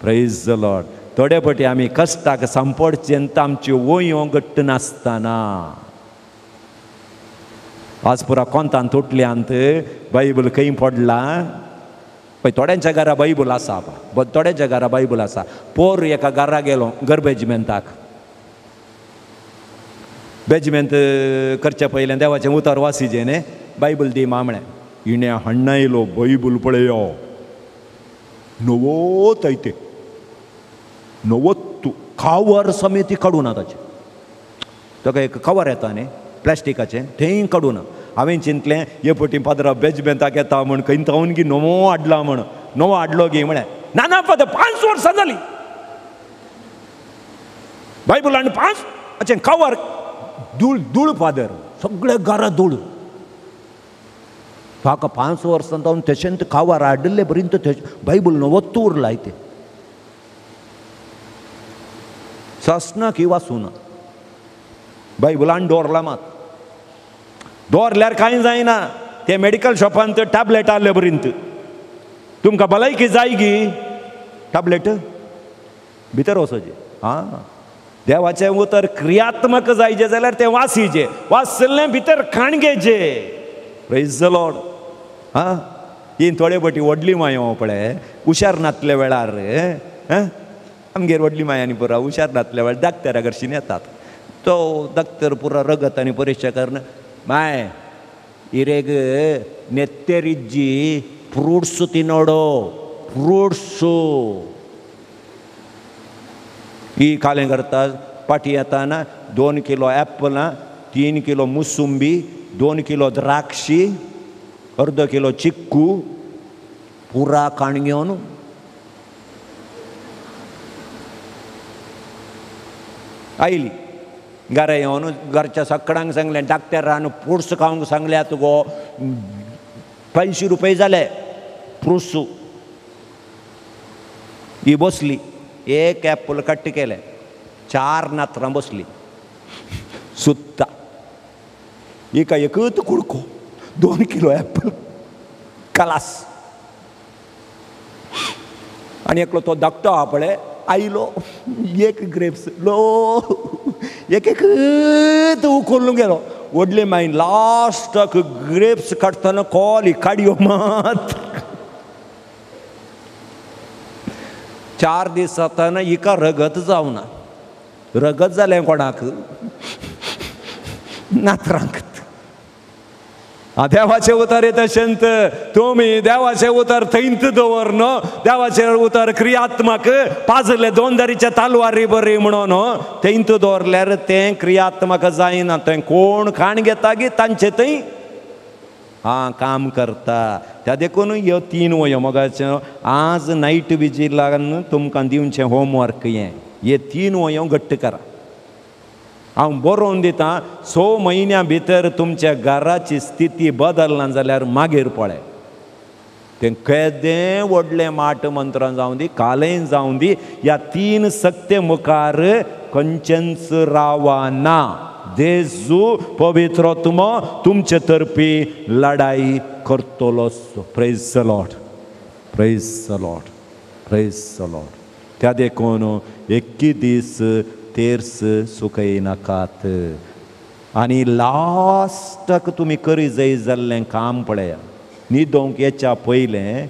praise the Lord. थोडे पटी आमी कश्टाक सांपडचें आमच्यो वोयो घट्ट नासतना. आज पुरा कोंतान तुटल्यांत बायबल खंय पडला पळय. थोड्यांच्या घरा बायबल आसा, थोड्यांच्या घरा बायबल आसा. पोर एका घरा गेलो गरबेजमेंताक, बेजमेंत करच्या पयलें देवाचें उतर वासिजें न्ही, बायबल दी मा म्हळें. हिणें हाडना येयलो बायबल पळयो, नवोत आयते नवोत कावर समेत काडूना ताचें. ताका एक कवर येता न्ही प्लास्टिकाचें, थंय काडूना. हांवें चिंतलें हे पटी पाद्रा बेजमेंताक येता म्हण खंय थावन गी नवो हाडला म्हण, नवो हाडलो गी म्हळें. ना ना फादर, 5 वर्सां जालीं बायबल आनी 5 अशें कवर धूळ धूळ फादर, सगळे घरा धूळ. ताका 5 वर्सां जावन तशेंच कावार हाडिल्ले बरीन तो बायबल नवोत उरलाय. तें सासना की वाचूना बायबलान दवरला. मात दवरल्यार कांय जायना. ते मेडिकल शॉपांत टॅबलेट आहले बरींत, तुमकां भलायकी जाय गी टॅबलेट भितर वचोचें. आं, देवाचें उतर क्रियात्मक जायचें जाल्यार तें वासीचें, वाचलें भितर खाण घेवचें. Praise the Lord. आं, ही थोडे पटी व्हडली मायो पळय हुशार नातल्या वेळार, आमगेर व्हडली माय आनी पुरा हुशार नातल्या वेळार डाक्टरा घरशीन येतात. तो डाक्टर पुरा रगत आनी परिक्षा करून माय इरेग नेत्तेरिज्जी फ्रुट्स तिनोडो, फ्रुट्सू ही कालें करता. पाटी येताना 2 किलो एप्पलां, 3 किलो मुसुंबी, 2 किलो द्राक्षी, अर्दो किलो चिक्कू, पुरा काण घेवन आयली घरा. येवन घरच्या सगळ्यांक सांगलें, डाक्टरान फ्रुट्स खावंक सांगल्यात गो, 500 रुपये जाले फ्रुट्स. ही बसली, एक एप्पल कट केलें, 4 नात्रां बसली सुत्ता. एका एकच कुडको, 2 किलो एप्पल कलास. आनी एकलो तो धाकटो आहा पळय आयलो, एक ग्रेप्स लो एक एकच उखलून गेलो. व्हडले मायन लास्टाक ग्रेप्स काडटना कोली काडयो मात. 4 दीस जातना हिका रगत जावना. रगत जालें कोणाक? नात्रांक. देवाचें उतर तशेंच तुमी देवाचें उतर थंयच दवर न्हू, देवाचें उतर क्रियात्मक पाजले 2 दारीच्या तालवारी बरी म्हणून थंयच दवरल्यार तें क्रियात्मक जायना. तें कोण खाण घेता गी तांचे थंय आं काम करता. त्या देखून ह्यो 3 वयो मोगाच्यो आज नायट विजिलान तुमकां दिवचें होमवर्क हें, हे 3 वयो घट्ट करा. हांव बरोवन दितां, 6 म्हयन्यां भितर तुमच्या घराची स्थिती बदलना जाल्यार मागीर पळय तें केदें व्हडलें माट मंत्रां जावं दी, कालें जावं दी, ह्या 3 सक्ते मुखार खंयचेंच रावना. जेजू पवित्र तुमो तुमचे तर्फी लढाई करतलो. Praise the Lord, praise the Lord, praise the Lord. त्या देखून एक्की दीस तेर्स सुकयनाकात. आनी लास्टाक तुमी करी जाय जाल्लें काम पळया. न्हिदोंक येच्या पयलें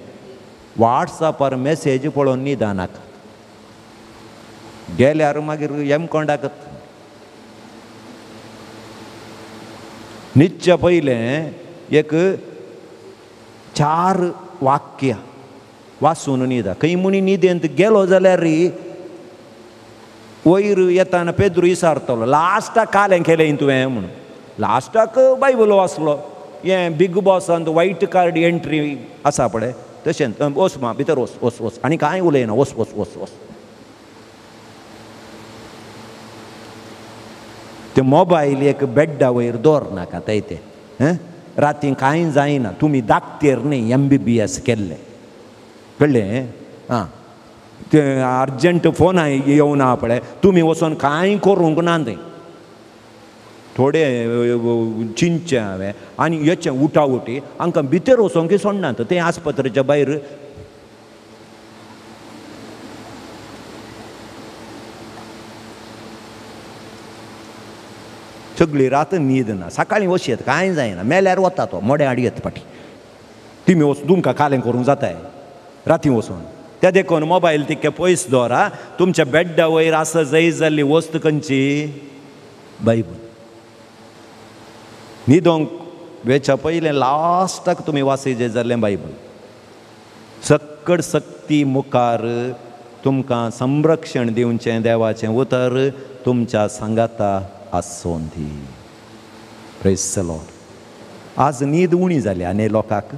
वॉट्सएपार मॅसेज पळोवन न्हिदनाकात, गेल्यार मागीर येमकोंडाकत. न्हिदच्या पयलें एक 4 वाक्यां वाचून न्हिदा. खंय म्हणी न्हिदेंत गेलो जाल्यार वयर येताना पेद्रू इसारतलो लास्टाक कालें केलें तुवें म्हणून. लास्टाक बायबल वाचलो हें बीग बॉसांत वायट कार्ड एंट्री आसा पळय तशें. वच मा भितर वच वच वच आनी कांय उलयना, वच वच वच वच. ते मोबायल एक बेड्डा वयर दवर नाका थंय ते. राती कांय जायना, तुमी दाक्तेर न्ही MBBS केल्लें कळ्ळें. आं ते अर्जंट फोन येवना पळय, तुमी वचोन कांय करूंक ना थंय. थोडे चिंतचें हांवें आनी येचें उटाउटी हांकां भितर वचोंक सोडनात, तें आस्पत्रेच्या भायर. सगळी रात न्हीद ना, सकाळीं वचयेत कांय जायना, मेल्यार वता तो मोडें हाडयेत फाटी. तुमी वच तुमकां कालें करूंक जाताय राती वचोन. त्या देखून मोबायल तितके पयस दवरा. तुमच्या बेड्डा वयर आसा जाय जाल्ली वस्त खंयची? बायबल. न्हिदोंक वेच्या पयलें लास्टाक तुमी वाचयजे जाल्लें बायबल. सक्कड सक्ती मुखार तुमकां संरक्षण दिवचें देवाचें उतर तुमच्या सांगाता आसून दी. Praise the Lord. आज न्हीद उणी जाल्या न्ही लोकांक.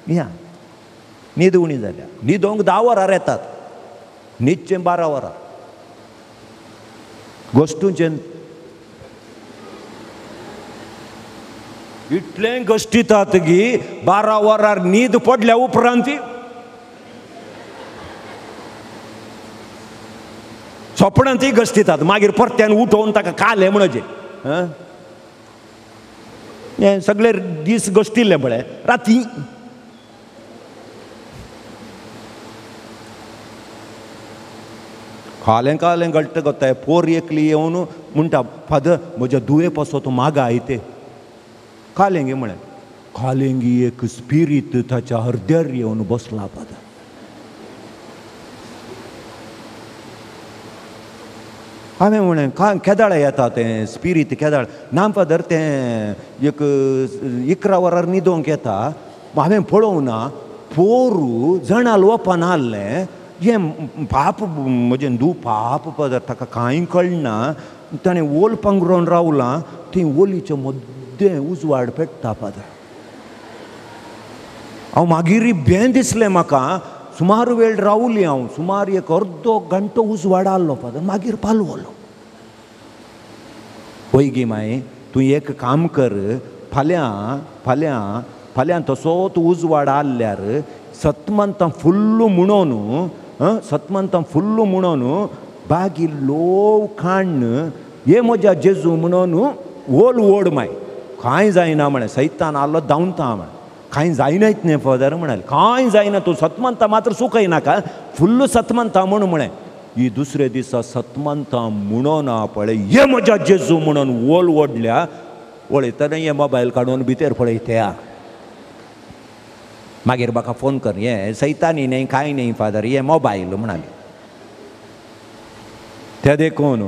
या न्हीद उणी जाल्या. न्हिदोंक 10 वरार येतात, न्हिदचें 12 वरां. गोश्टूचें इतलें गश्टितात गी 12 वरार न्हीद पडल्या उपरांत सोपणां ती गश्टितात. मागीर परत्यान उठोवन ताका कालें म्हणचें. हें सगळे दीस गश्टिल्ले पळय राती. कालें कालें गट्ट कोत्ताय. पोर एकली येवन म्हणटा, फादर म्हज्या दुये पासत मागा आयते. कालेंगी म्हळें, कालेंगी एक स्पिरीत ताच्या हरद्यार येवन बसला फादर. हांवें म्हळें, केदाळ येता तें स्पिरीत केदाळ? ना फादर, तें एक 11 वरार न्हिदोंक येता. हांवें पळोवं ना, पोरू जणाल वपन आहलें. हें पाप म्हजें दू पाप फादर, ताका कांय कळना. ताणें ओल पांगरून रावलां, थंय ओलीच्या मद्दें उजवाड पेट्टा फादर. हांव मागीर बें दिसलें म्हाका. सुमार वेळ रावली हांव, सुमार एक अर्दो घंटो उजवाड आहलो फादर. मागीर पालवलो. वय गी माय, तूं एक काम कर, फाल्यां फाल्यां फाल्यां तसोच उजवाड आहल्यार सतमंतां फुल्ल म्हणून, सतमंतां फुल्ल म्हणून बागी लोव काण्ण हे म्हज्या जेजू म्हणून ओल ओड माय. कांय जायना म्हळें, सैतान आहलो धांवता म्हळें. कांय जायनात न्ही फादर म्हणाले. कांय जायना, तूं सतमंता मात्र सुकयनाका, फुल्ल सतमंता म्हणून म्हळें. ही दुसरे दिसा सतमंता म्हणून पळय हे म्हज्या जेजू म्हणून ओल ओडल्या. वळयतना हे मोबायल काडून भितर पळयत्या. मागीर म्हाका फोन कर, हे सैतानी न्ही कांय न्ही फादर, हे मोबायल म्हणाले. त्या देखून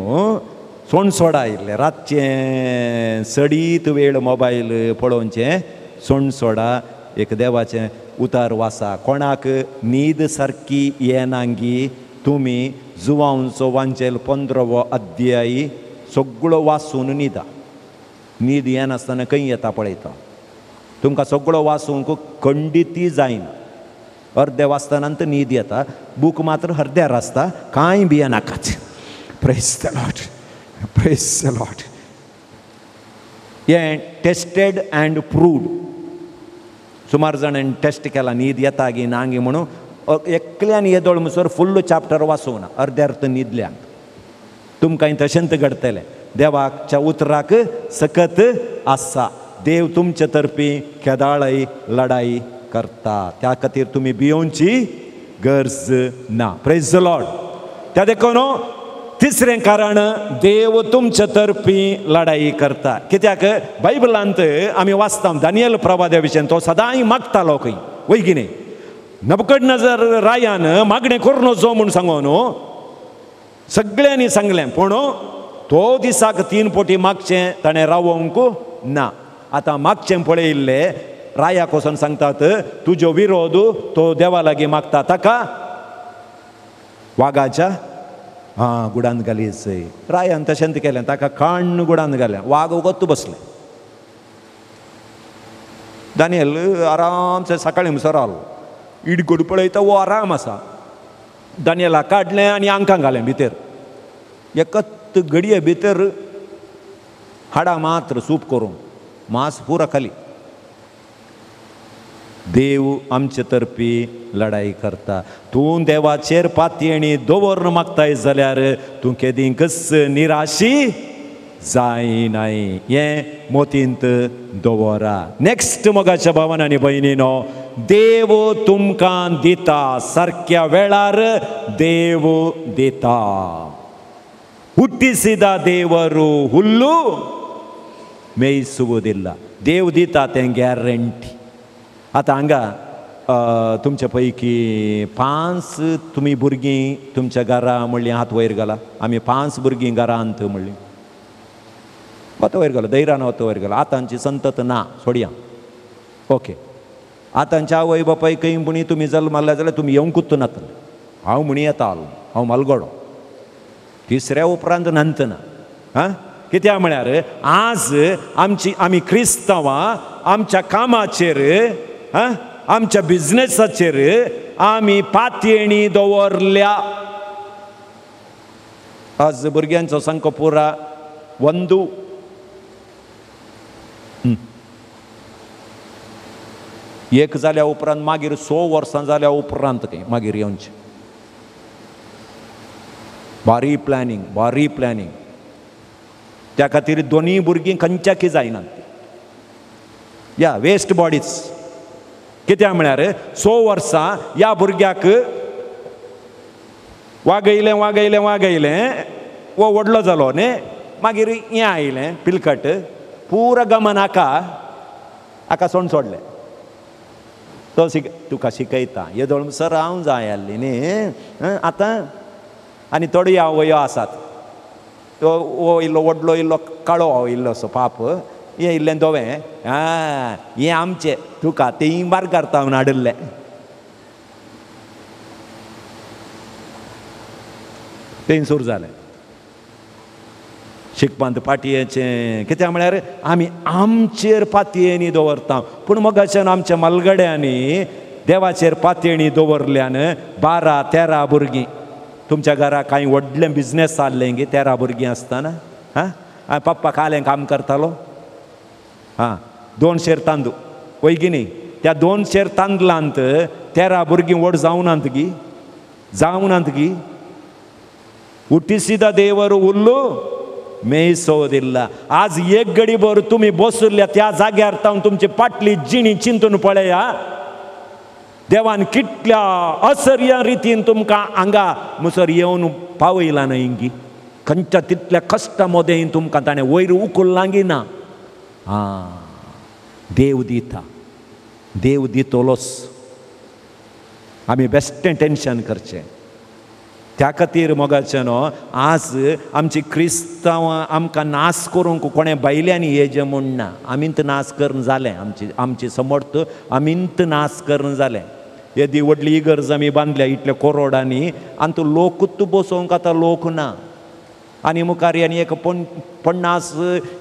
सोणसोडा आयिल्लें रातचें सडीत वेळ मोबायल पळोवचें सोणसोडा. एक देवाचें उतार वासा. कोणाक न्हीद सारकी येनांगी तुमी जुवांचो वांचेल 15वो अध्यायी सगळो वाचून न्हिदा. न्हीद येनासतना खंय येता पळयता. तुमकां सगळो वाचूंक खंडिती जायना. अर्दे वाचतना तर न्हीद येता, बूक मात्र अर्द्यार आसता, कांय भियेनाकात. Praise the Lord, praise the Lord. हें टेस्टेड अँड प्रूव्ड. सुमार जाणांनी टेस्ट केला न्हीद येता गी ना गी म्हणून. एकल्यान येदोळ म्हणसर फुल्ल चॅप्टर वाचूंक ना, अर्द्यार तर न्हिदल्यांक. तुमकां तशेंच घडटलें. देवाच्या उतराक सकत आसा. देव तुमचे तर्फी केदाळय लढाई करता. त्या खातीर तुमी भियोवची गरज ना. Praise the Lord. त्या देखून तिसरें कारण, देव तुमचे तर्फी लढाई करता. कित्याक बायबलांत आमी वाचता दानियल प्रवाद्या विशयन, तो सदांय मागतालो खंय, वय की न्ही? नबूकदनेझर रायान मागणें करूं नजो म्हूण सांगून सगळ्यांनी सांगलें, पूण तो दिसाक 3 पटी मागचें ताणें रावोवंक ना. आतां मागचें पळयिल्लें रायाक वचोन सांगतात, तुजो विरोध तो देवा लागीं मागता, ताका वागाच्या आं गुडांत घालीच रायान तशेंच केलें, ताका काण्ण गुडांत घालें, वाग वगत बसलें. दानियल आरामसे सकाळीं म्हणसर आलो, इडगोड पळयता वो आराम आसा. दानियला काडलें आनी आंकां घालें भितर, एकत घडये भितर हाडां मात्र सूप करून मांस पुरा खाली. देव आमचे तर्फी लढाई करता. तूं देवाचेर पातयेणी दवरून मागताय जाल्यार तूं केदींकच निराशी जायनाय, हें मोतींत दवरा. नेक्स्ट मोगाच्या भावान आनी भयणीनो, देव तुमकां दिता, सारक्या वेळार देव दिता. ಹುಟ್ಟಿಸಿದ ದೇವರು ಹುಲ್ಲು ಮೇಯಿಸುವುದಿಲ್ಲ. देव दिता तें गॅरंटी. आतां हांगा तुमचे पैकी 5 तुमी भुरगीं तुमच्या घरा म्हणलीं हात वयर घाला, आमी 5 भुरगीं घरांत म्हणलीं, वत वयर घालो, धैर्यान वत वयर घालो. आतांची संतत ना सोडया, ओके. आतांच्या आवय बापाय खंय पुणी तुमी जल्माल्या जाल्यार तुमी येवंकूच नातले. हांव म्हणी येता आलो, हांव मालगडो तिसऱ्या उपरांत नंतना. हां, कित्याक म्हळ्यार आज आमची आमी क्रिस्तांवां आमच्या कामाचेर, हां, आमच्या बिजनेसाचेर आमी पातयेणी दवरल्या. आज भुरग्यांचो सामको पुरा वंदू. एक जाल्या उपरांत मागीर 6 वर्सां जाल्या उपरांत खंय मागीर येवचें. भारी प्लॅनिंग, भारी प्लॅनिंग. त्या खातीर दोनूय भुरगीं खंयच्याकी जायनात, या वेस्ट बॉडीज. कित्याक म्हळ्यार 6 वर्सां ह्या भुरग्याक वागयलें वागयलें वागयलें, वो व्हडलो जालो न्ही, मागीर हें आयलें पिलकट, पुरा गमन हाका हाका सोंड सोडलें. तो तुका शिकयता येदोळ सर हांव जाय आसली न्ही आतां. आनी थोडी आवयो आसात, तो हो इल्लो व्हडलो इल्लो काळो इल्लोसो पाप, हें इल्लें धवें, आं हें आमचें, तुका तेंय मार्गार तावन हाडिल्लें. तें सुरू जालें शिकपांत पाटयेचें. कित्याक म्हळ्यार आमी आमचेर पातयेनी दवरता, पूण मगाच्यान आमच्या मालगड्यांनी देवाचेर पातयेणी दवरल्यान 12-13 भुरगीं. तुमच्या घरा कांय व्हडलें बिजनेस चाललें गी 13 भुरगीं आसतना, हां, पप्पा कालें काम करतालो, हां, 2 शेर तांदूळ वय गी न्ही, त्या 2 शेर तांदळांत 13 भुरगीं व्हड जावनात गी, जावनात गी. ಹುಟ್ಟಿಸಿದ ದೇವರು ಹುಲ್ಲು ಮೇಯಿಸೋದಿಲ್ಲ. आज एक गडीभर तुमी बसल्या त्या जाग्यार तावन तुमची पाटली जिणी चिंतून पळया, देवान कितल्या असर्या रितीन तुमकां हांगा मुसर येवन पावयला न्हय गी, खंयच्या तितल्या कश्टा मदें तुमकां ताणें वयर उखल्लां गी ना. आं, देव दिता, देव दितलोच. आमी बेश्टें टेंशन करचें. त्या खातीर मोगाचें न्हू आज आमची क्रिस्तांवां आमकां नाश करूंक कोणें भायल्यांनी येजें म्हूण ना, आमींत नाश करून जालें, आमची आमची समर्थ आमींत नाश करून जालें. येदी व्हडली इगर्ज आमी बांदल्या इतल्या करोडांनी, आनी तो लोकूच बसोवंक आतां लोक ना. आनी मुखार आनी एक 50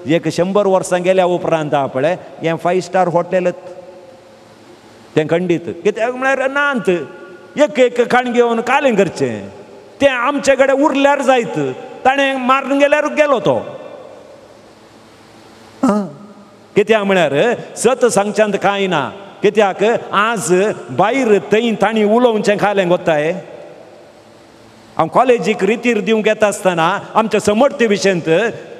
100 वर्सां गेल्या उपरांत पळय हें 5 स्टार हॉटेलच तें खंडीत. कित्याक म्हळ्यार नात, एक एक खाण घेवन कालें करचें, तें आमचे कडेन उरल्यार जायत, ताणें मारून गेल्यार गेलो तो. कित्याक म्हळ्यार सत सांगच्यांत कांय ना. कित्याक आज भायर थंय तांणी उलोवचें खालें गोताय. हांव कॉलेजीक रितीर दिवंक येता आसतना आमच्या समर्थ्य विशयंत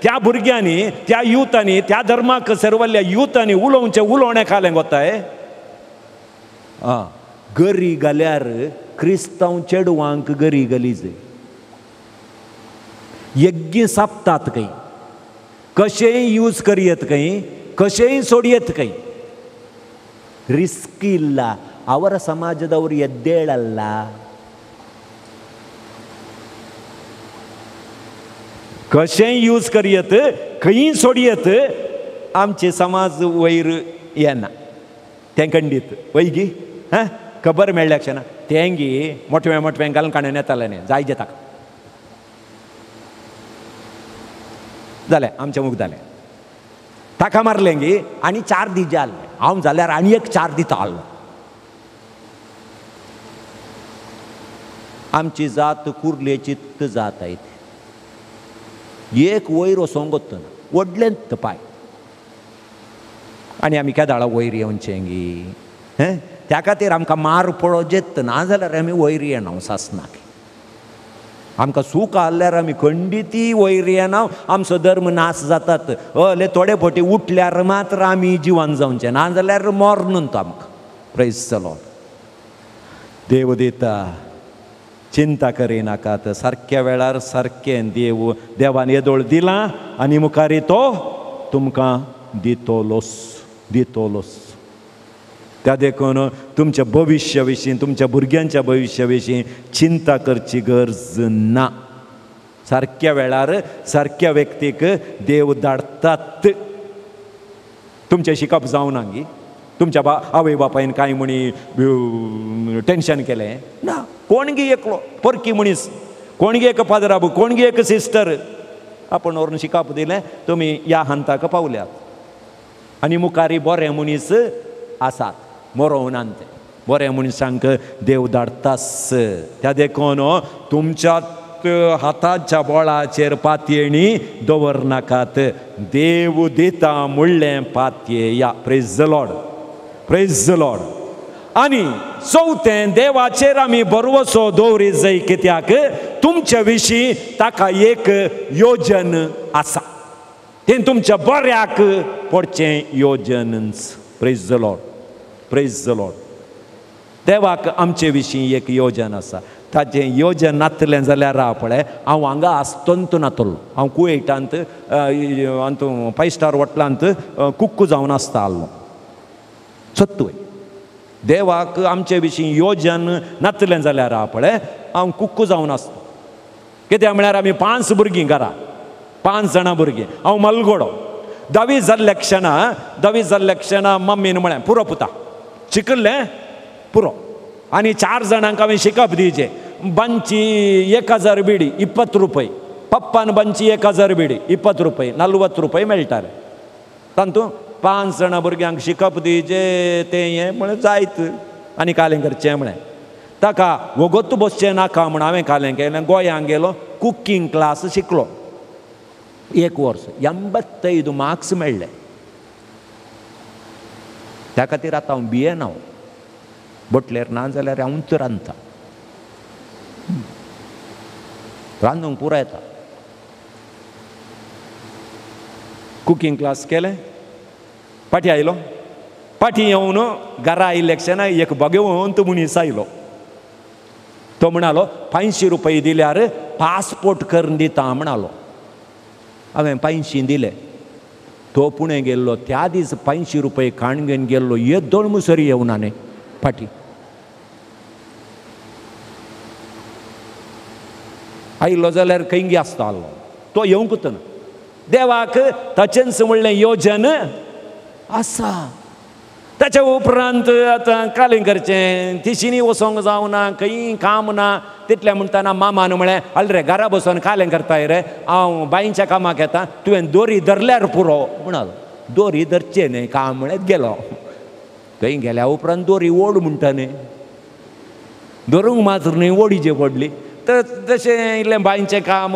त्या भुरग्यांनी, त्या युथांनी, त्या धर्माक सर्वल्ल्या युथांनी उलोवचें उलोवणें खालें गोताय. आं, गरी घाल्यार क्रिस्तांव चेडवांक गरी घाली जाय, यज्ञ सापतात खंय, कशेंय यूज करयत खंय, कशेंय सोडयत खंय, ರಿಸ್ಕ್ ಇಲ್ಲ. ಅವರ ಸಮಾಜದವರು ಎದ್ದೇಳಲ್ಲ. कशेंय यूज करयत, खंय सोडयत, आमचे समाज वयर येना तें खंडीत. वय गी, हां, खबर मेळ्ळ्या क्षणा तेंगी मोटवें मोटवें घालून काडून येतालें न्ही, जाय जे ताका. जालें आमचें मुख जालें. ताका मारलें गी आनी 4 दीस जाले हांव जाल्यार आनी एक 4 दिता आहलो. आमची जात कुर्लेची जात आयत एक वयर वचोंक वतना व्हडलें पांय आनी आमी केदाळा वयर येवचें गी हें त्या खातीर आमकां मार पळोवचें येत ना जाल्यार आमी वयर येना सासनाक. आमकां सूख आहल्यार आमी खंडिती वयर येना, आमचो धर्म नाश जातात. हले थोडे फावटी उठल्यार मात्र आमी जिवन जावचें ना जाल्यार मरण तो आमकां. प्रेज the Lord. देव दिता, चिंता करिनाकात. सारक्या वेळार सारकें देव देवान येदोळ दिलां आनी मुखार तो तुमकां दितलोस दितलोस. त्या देखून तुमच्या भविश्या विशीं तुमच्या भुरग्यांच्या भविश्या विशीं चिंता करची गरज ना. सारक्या वेळार सारक्या व्यक्तीक देव धाडटात. तुमचें शिकप जावना गी, तुमच्या आवय बापायन कांय म्हणी टेंशन केलें ना. कोण गी एकलो परकी मनीस, कोण गी एक पाद्राबू, कोण गी एक सिस्टर आपण व्हरून शिकप दिलें, तुमी ह्या हंताक पावल्यात आनी मुखारी बरे मनीस आसात मोरोवनान ते बरे मनशांक देव धाडटास. त्या देखून तुमच्या हाताच्या बोळाचेर पातयेणी दवरनाकात. देव दिता म्हणलें पातयेया. Praise the Lord, praise the Lord. आनी चवथें, देवाचेर आमी भरवसो दवरी जाय कित्याक तुमच्या विशीं ताका एक योजन आसा, तें तुमच्या बऱ्याक पडचें योजनच. Praise the Lord, praise the Lord. देवाक आमचे विशीं एक योजन आसा. ताचें योजन नातलें जाल्यार राव पळय हांव हांगा आसतंत नातलो. हांव कुवेटांत अंतू 5 स्टार हॉटेलांत कुक्कू जावन आसता आहलो. सत्तूय देवाक आमचे विशीं योजन नातलें जाल्यार राव पळय हांव कुक्कू जावन आसता. कित्याक म्हळ्यार आमी 5 भुरगीं घरा, 5 जाणां भुरगीं. हांव मलगोडो. धावी जाल्ल्या क्षणा मम्मीन म्हळें पुरो पुता शिकल्लें पुरो. आनी 4 जाणांक हांवें शिकप दिवचें. बांची 1000 बिडी 20 रुपये, पप्पान बांची 1000 बिडी 20 रुपये, 40 रुपये मेळटाले. तातूंत 5 जाणां भुरग्यांक शिकप दिवचें तें हें म्हळें जायत आनी कालें करचें म्हळें. ताका वगत बसचें नाका म्हूण हांवें कालें केलें. गोंयांक गेलो, कुकींग क्लास शिकलो 1 वर्स, 85 मार्क्स मेळ्ळे. त्या खातीर आतां हांव भियेना. हांव बोटलेर ना जाल्यार हांवूच रांदता, रांदूंक पुरो येता. कुकींग क्लास केलें, फाटीं आयलो. फाटीं येवन घरा आयिल्ले क्षणा एक भगवंत मनीस आयलो. तो म्हणालो 500 रुपये दिल्यार पासपोर्ट करून दिता म्हणालो. हांवें 500 दिले. तो पुणे गेल्लो त्या दीस 500 रुपये काण घेवन गेल्लो. येदोळ मुसरी येवना न्ही फाटीं आयिल्लो जाल्यार खंय आसता आहलो. तो येवंकूच ना. देवाक ताचेंच म्हणलें योजन आसा. ताच्या उपरांत आतां कालें करचें, तिशींनी वचोंक जावना, खंय काम ना. तितलें म्हणटना मामान म्हळें हल रे घरा बसून कालें करताय रे, हांव बांयच्या कामाक येता, तुवें दोरी धरल्यार पुरो म्हणालो. दोरी धरचें न्हय काम म्हळें गेलो. थंय गेल्या उपरांत दोरी ओड म्हणटा न्हय, धरूंक मात्र न्हय ओडीचे पडली. तर तशें इल्लें बांयचें काम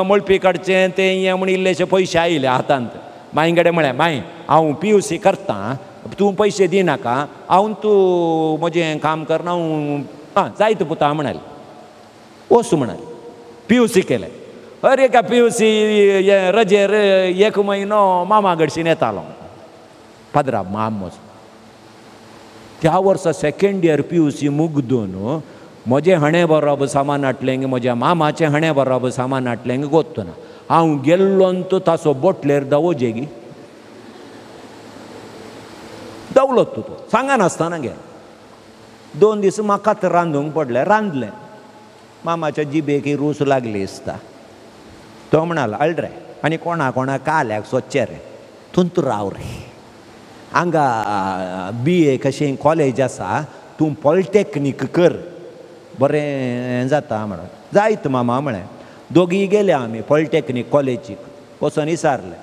मळपी काडचें तें हें म्हण इल्लेशे पयशे आयले हातांत. मांय कडेन म्हळें मांय हांव PUC करतां, तूं पयशे दिनाका, हांव तूं म्हजें काम करना, हांव आं जायत पुता म्हणालें. वच म्हणालें. PUC केलें. अरे एका PUC रजेर 1 म्हयनो मामा कडशीन येतालो पाद्रा माम म्हजो. त्या वर्सा 2nd year PUC मुगदून म्हजें हाणें बरोबर सामान हाडलें, म्हज्या मामाचें हाणें बरोबर सामान हाडलें गोत्तना हांव गेल्लो तो ताचो बोटलेर दावोजेगी दावलो तूं तो सांगनासतना गेलो. 2 दीस म्हाकाच रांदूंक पडलें. रांदलें. मामाच्या जिबेक ही रूच लागली दिसता. तो म्हणालो हळ रे आनी कोणा कोणा काल्याक सोदचें रे, तूं राव रे, हांगा BA कशें कॉलेज आसा, तूं पॉलिटॅक्नीक कर बरें जाता म्हणून. जायत मामा म्हळें. दोगीय गेले आमी पॉलिटॅक्नीक कॉलेजीक. वचोन विचारलें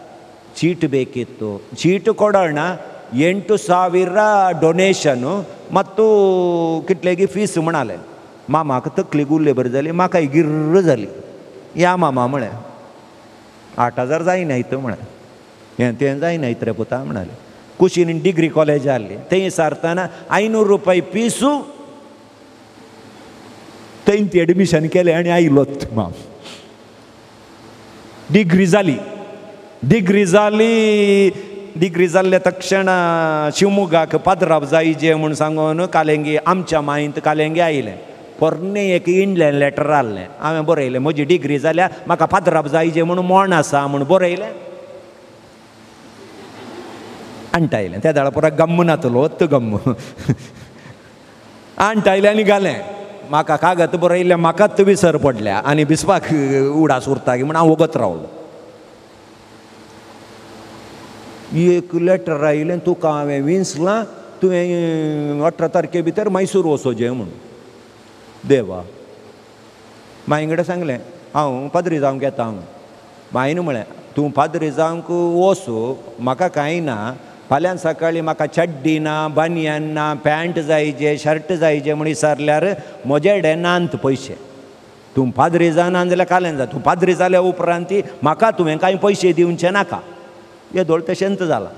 ಚೀಟ್ ಬೇಕಿತ್ತು, ಚೀಟು ಕೊಡೋಣ, 8,000 ಡೊನೇಷನು ಮತ್ತು कितलेगी फीस म्हणाले. मामाक तकली गुल्ले बरी जाली, म्हाकाय गिर्र जाली. या मामा म्हळें 8,000 जायना इतू म्हळें, हें तें जायना इतरे पुता म्हणाले. कुशीन डिग्री कॉलेज आहली, थंय सारतना 500 रुपये पीसू, थंय ती एडमिशन केलें आनी आयलोत माम. डिग्री जाली, डिग्री जाली, डिग्री जाल्ल्या तक्षण शिवमोगाक पाद्राप जायजे म्हूण सांगून कालेंगी आमच्या मायंत कालेंगी आयलें. पोरणे एक इंडल्यान लेटर आहलें, हांवें बरयलें म्हजी डिग्री जाल्या म्हाका पाद्राप जायजे म्हूण मोण आसा म्हूण बरयलें. आणटायलें त्या दाळा पुरा गम्म नातलो वत्त गम्म आणटायलें आनी घालें. म्हाका कागद बरयल्लें म्हाकाच विसर पडल्या आनी बिस्पाक उडास उरता की म्हूण हांव वगत रावलो. एक लेटर आयलें, तुका हांवें विंचलां, तुवें 18 तारखे भितर मैसूर वचोचें म्हूण. देवा, माई कडेन सांगलें हांव पाद्री जावंक येता म्हूण. माईन म्हळें तूं पाद्री जावंक वचो, म्हाका कांय ना, फाल्यां सकाळीं म्हाका चड्डी ना, बनियन ना, पॅन्ट जायजे, शर्ट जायजे म्हूण विचारल्यार म्हजे कडेन नात पयशे. तूं पाद्री जाना जाल्यार काल्यान जा, तूं पाद्री जाल्या उपरांत म्हाका तुवें कांय पयशे दिवचे नाका. येदोळ तशेंच जालां,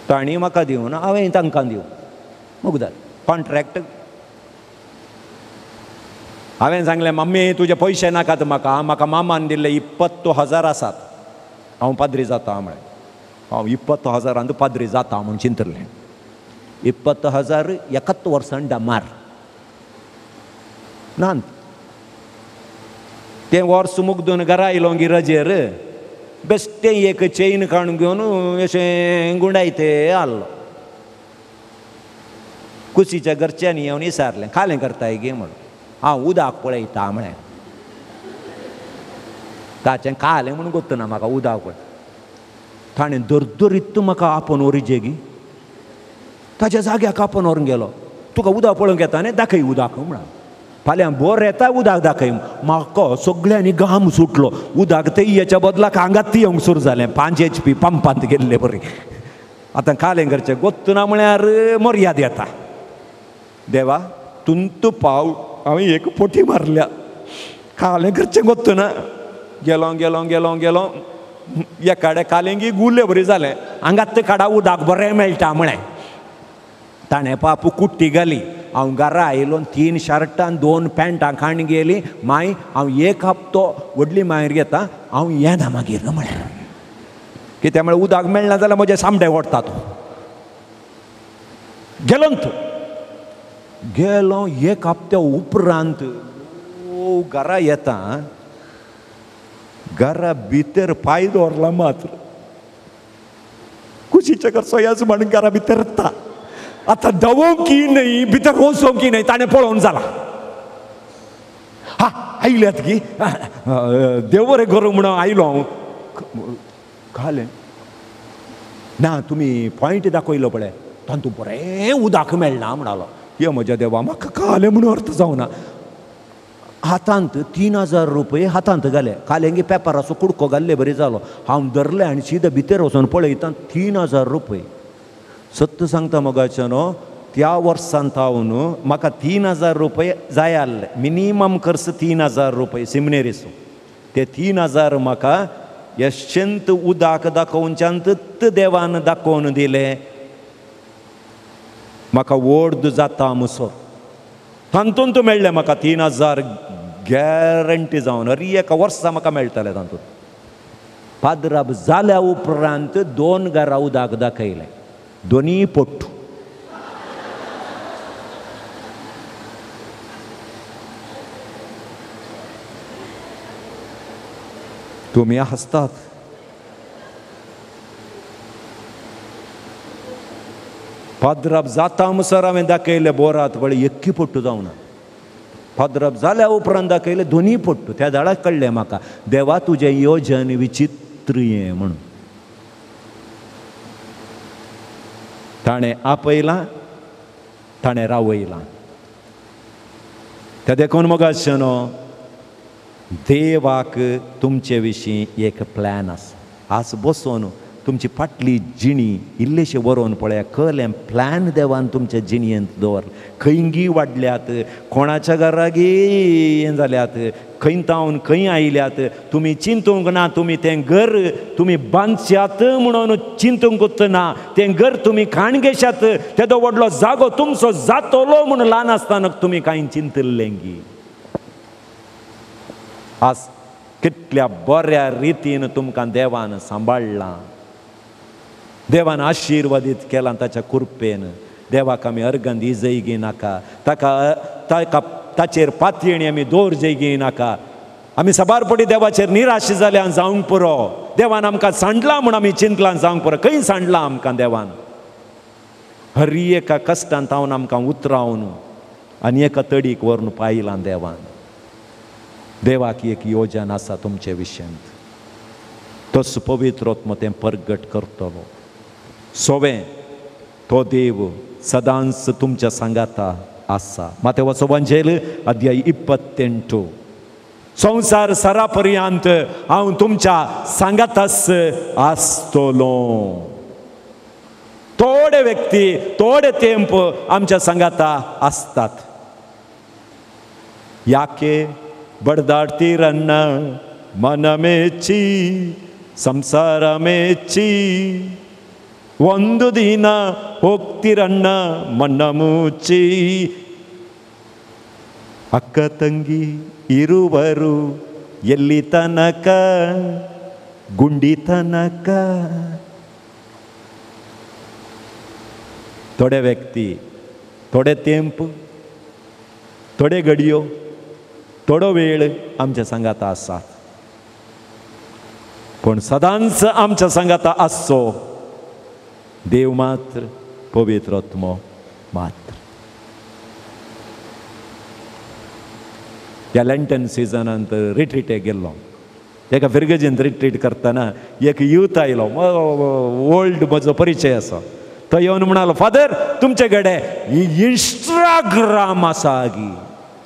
तांणी म्हाका दिवना, हांवें तांकां दिवं मुगदार कॉन्ट्रॅक्ट. हांवें सांगलें मम्मी तुजे पयशे नाकात म्हाका, म्हाका मामान दिल्ले 20,000 आसात, हांव पाद्री जाता म्हळें. हांव 20,000 पाद्री जाता म्हूण चिंतलें. 20,000 एकाच वर्सान डमार ना. तें वर्स मुगदून घरा आयलो गिरजेर बेश्टें एक चेन काडून घेवन अशें गुंडायते आहलो. कुशीच्या घरच्यांनी येवन विचारलें कालें करताय गे म्हणून. हांव उदक पळयता म्हळें. ताचें कालें म्हणून गोत्तना म्हाका उदक पळय. ताणें दरदरीत म्हाका आपोवन व्हरिजे गी, ताच्या जाग्याक आपोवन व्हरून गेलो. तुका उदक पळोवंक येता न्ही, दाखय उदक म्हणा. फाल्यां बोर येता उदक दाखय. म्हाका सगळ्यांनी घाम सुटलो. उदक तेयच्या बदलाक आंगात येवंक सुरू जालें. 5 HP पंपांत गेल्ले बरी. आतां कालें करचें गोत्तना म्हळ्यार मर्याद येता. देवा तुंत पाव हांवें एक पोटी मारल्या, कालें करचें गोत्तना. गेलो गेलो गेलो गेलो एकाडे कालेंगी गुल्ले बरी जालें. आंगात काडा उदक बरें मेळटा म्हळें. ताणें पापू कुट्टी घाली. हांव घरा आयलो, 3 शर्टां 2 पॅन्टां काण गेली. माय हांव एक हप्तो व्हडली मायर घेता, हांव येना मागीर म्हळें. कित्याक म्हळ्यार उदक मेळना जाल्यार म्हजें सामडें ओडटा तो. गेलो तूं गेलो. एक हप्त्या उपरांत घरा येता, घरा भितर पांय दवरला मात्र कुशीच्या घरचो म्हण घरा भितर येता. आतां दवोवंक की न्हय, भितर वचोंक की न्हय, ताणें पळोवन जाला. हा आयल्यात की देव बरें करूं म्हणून आयलो हांव. घालें ना तुमी पॉयंट दाखयलो पळय, तातूंत बरें उदक मेळना म्हणालो. हे म्हज्या देवा, म्हाका कालें म्हणून अर्थ जावना. हातांत 3,000 रुपये हातांत घाले. कालेंगी पेपराचो कुडको घाल्ले बरी जालो. हांव धरलें आनी सीधा भितर वचून पळयता 3,000 रुपये. सत्य सांगता मोगाच्यानो, त्या वर्सान थावन म्हाका 3,000 रुपये जाय आहले. मिनिमम खर्च 3,000 रुपये सिमनेरीचो. ते 3,000 म्हाका यशंत उदक दाखोवच्यान देवान दाखोवन दिले. म्हाका वोर्द जाता मुसो तातूंत मेळ्ळें म्हाका 3,000 गॅरंटी जावन. अरे एका वर्सा म्हाका मेळटालें तातूंत. पाद्राब जाल्या उपरांत 2 घरां उदक दाखयलें, दोनी पोट्टू. तुमी हसतात. पाद्राब जाता मुसर हांवें दाखयलें बोरात पळय एक्की पोट्टू जावना. पाद्राब जाल्या उपरांत दाखयलें दोनी पोट्टू. त्या दाळाक कळ्ळें म्हाका देवा तुजें योजन विचित्र हें म्हणून. ताणें आपयलां, ताणें रावयलां. त्या देखून मोगाच्यानो, देवाक तुमचे विशीं एक प्लॅन आसा. आज बसून तुमची फाटली जिणी इल्लेशें बरोवन पळया, कळ्ळें प्लॅन देवान तुमच्या जिणयेंत दवर. खंयगी वाडल्यात, कोणाच्या घरागी हें जाल्यात, खंय तावन खंय आयल्यात, तुमी चिंतूंक ना. तुमी तें घर तुमी बांदशात म्हणून चिंतूंकच ना. तें घर तुमी खाण घेशात, तेदो व्हडलो जागो तुमचो जातलो म्हूण ल्हान आसतना तुमी कांय चिंतिल्लें गी. आज कितल्या बऱ्या रितीन तुमकां देवान सांबाळ्ळां, देवान आशिर्वादीत केलां ताच्या कृपेन. देवाक आमी अर्गंद इजयगी नाका, ताका ताका ताचेर पातयेणी आमी दवर जयगी नाका. आमी साबारपटी देवाचेर निराश जाल्यान जावंक पुरो. देवान आमकां सांडलां म्हूण आमी चिंतलां जावंक पुरो. खंय सांडलां आमकां देवान? हरी एका कश्टान तावन आमकां उतरावन आनी एका तडीक व्हरून पायलां देवान. देवाक एक योजन आसा तुमचे विशयांत, तोच पवित्र आत्मो तें परगट करतलो. सोवें तो देव सदांच तुमच्या सांगाता आसा. मातेवाचो वांजेल अध्याय 28. संवसार सरा पर्यंत हांव तुमच्या सांगाताच आसतलो. थोडे व्यक्ती थोडे तेंप आमच्या सांगाता आसतात. याके बडदाडतीरन्न मनमेची ಸಂಸಾರಮೆಚ್ಚಿ ಒಂದು ದಿನ ಹೋಗ್ತಿರಣ್ಣ ಮಣ್ಣ ಮುಚ್ಚಿ. ಅಕ್ಕ ತಂಗಿ ಇರುವರು ಎಲ್ಲಿ ತನಕ, ಗುಂಡಿ ತನಕ. थोडे व्यक्ती थोडे तेंप थोडे घडयो थोडो वेळ आमच्या सांगाता आसात, पूण सदांच आमच्या सांगाता आसचो देव मात्र, पवित्र आत्मो मात्र. ह्या लँटन सिजनांत रिट्रीटेक गेल्लो. एका फिरगजेंत रिट्रीट करतना एक यूथ आयलो, ओल्ड म्हजो परिचय आसा. तो येवन म्हणालो, फादर तुमचे कडेन इंस्टाग्राम आसा गी.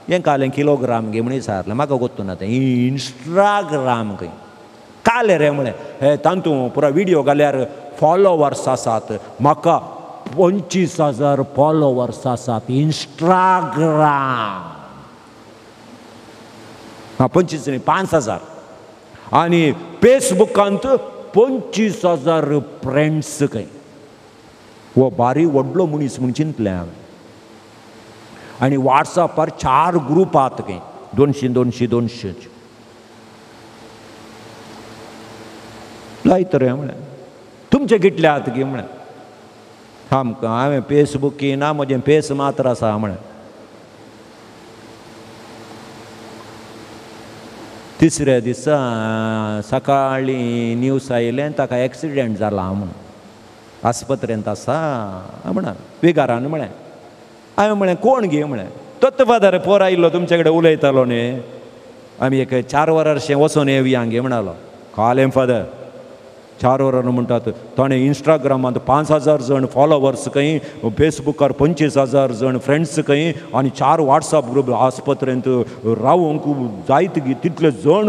हें कालें किलोग्राम गे म्हण विचारलें, म्हाका गोत्तू ना तें इंस्टाग्राम खंय. कालें रे म्हळें, हे तातूंत पुरा विडियो घाल्यार फॉलोवर्स आसात, म्हाका 25,000 फॉलोवर्स आसात इंस्टाग्राम. हां 25 न्ही 5,000. आनी फेसबुकांत 25,000 फ्रेंड्स खंय. हो बारी व्हडलो मनीस म्हूण चिंतलें हांवें. आनी वॉट्सएपार 4 ग्रूप आहात खंय, 200 200 200. लायत रे म्हळें, तुमचे कितले आहात गी म्हळें. आमकां हांवें फेसबुकी ना, म्हजें फेस मात्र आसा म्हळें. तिसऱ्या दिसा सकाळीं न्यूज आयलें ताका एक्सिडेंट जाला म्हूण, आस्पत्रेंत आसा म्हणा विगारान म्हळें. हांवें म्हळें कोण गे म्हळें. तोच फादर पोर आयिल्लो तुमचे कडेन उलयतालो न्ही, आमी एक 4 वरांशें वचोन येवया गे म्हणालो. कालें फादर 4 वरां म्हणटात, ताणें इंस्टाग्रामांत 5,000 जण फॉलोवर्स खंय, फेसबुकार 25,000 जण फ्रेंड्स खंय, आनी 4 वॉट्सएप ग्रूप. आस्पत्रेंत रावंक जायत तितले जण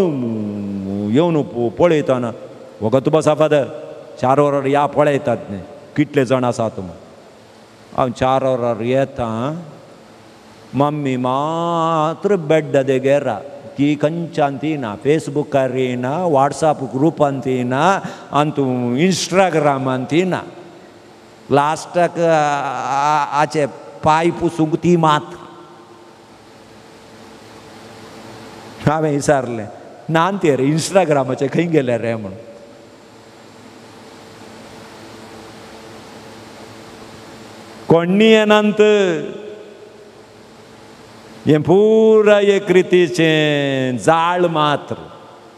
येवन पळयतना. वगत बसा फादर, 4 वरां या पळयतात न्ही कितले जाण आसात म्हूण. हांव 4 वरां येता, मम्मी मात्र बेड्डा देगेरा, ती खंयच्यान ती ना, फेसबुकार येना, वॉट्सएप ग्रुपान ती ना, आनी तूं इंस्टाग्रामान ती ना. लास्टाक आचे पांय पुसूंक ती मात. हांवें विचारलें, ना ते रे इंस्टाग्रामाचे खंय गेले रे म्हूण. कोण्णी येनात, हें पुरा एक रितीचें जाळ मात्र.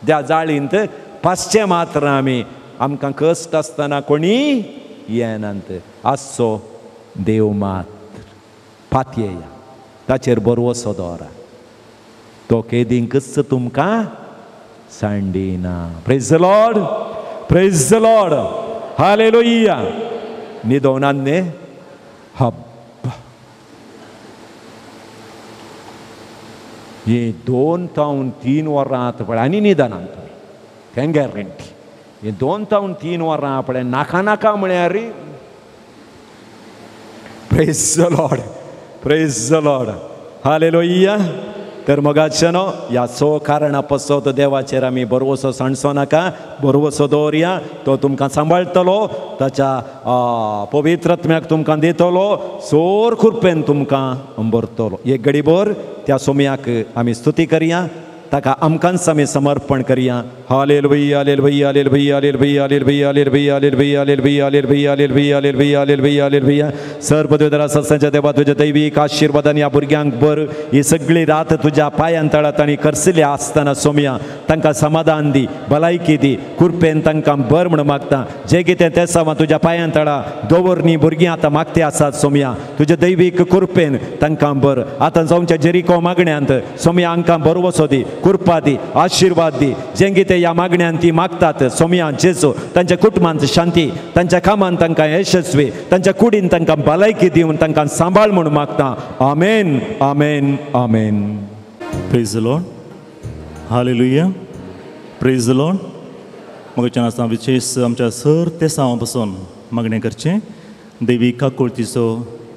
त्या जाळींत पासचें मात्र आमी, आमकां कश्ट आसतना कोणी येनात. आसचो देव मात्र, पातयेया, ताचेर बरवसो दवरा, तो केदींकच तुमकां सांडिना. Praise the Lord, praise the Lord, hallelujah. न्हिदोवनात न्ही हब्बा. ही 2 तावन 3 वरां आतां पळय आनी निदानान तुमी तें गॅरंटी. ही 2 तावन 3 वरां पळय नाका नाका म्हळ्यार praise the Lord, praise the Lord, hallelujah. तर मोगाच्यानो ह्या सो कारणा पसत देवाचेर आमी भरवसो सांडचो नाका, भरवसो दवरया. तो तुमकां सांबाळटलो, ताच्या पवित्रत्म्याक तुमकां दितलो, सोर कृपेन तुमकां अंबरतलो. एक घडीभर त्या सोम्याक आमी स्तुती करया, ताका आमकांच आमी समर्पण करया. Hallelujah, hallelujah, hallelujah, hallelujah, hallelujah, hallelujah, hallelujah, hallelujah, hallelujah, hallelujah, hallelujah, hallelujah, hallelujah. सर पदवीधरा सत्सांच्या देवा तुज्या दैवीक आशिर्वादान ह्या भुरग्यांक बर ही सगळी रात तुज्या पांयान तळात आनी करसिल्या आसतना सोम्या तांकां समाधान दी, भलायकी दी, कृपेन तांकां बर म्हूण मागता. जे कितें तें सामा तुज्या पांयान तळा दवर न्ही भुरगीं आतां मागते आसात सोम्या, तुज्या दैवीक कृपेन तांकां बर. आतां जावच्या जेरिको मागण्यांत सोम्या हांकां भरवसो दी, कृपा दी, आशिर्वाद दी. जें कितें ह्या मागण्यान ती मागतात सोम्या जेजू तांच्या कुटुंबांत शांती, तांच्या कामांत तांकां यशस्वी, तांच्या कुडीन तांकां भलायकी दिवन तांकां सांबाळ म्हूण मागता. आमेन, आमेन, आमेन. Praise the Lord, hallelujah, praise the Lord. मगच्यान आसतना विशेष आमच्या सर तेसांवा पासून मागणें करचें. देवी काकुळतीचो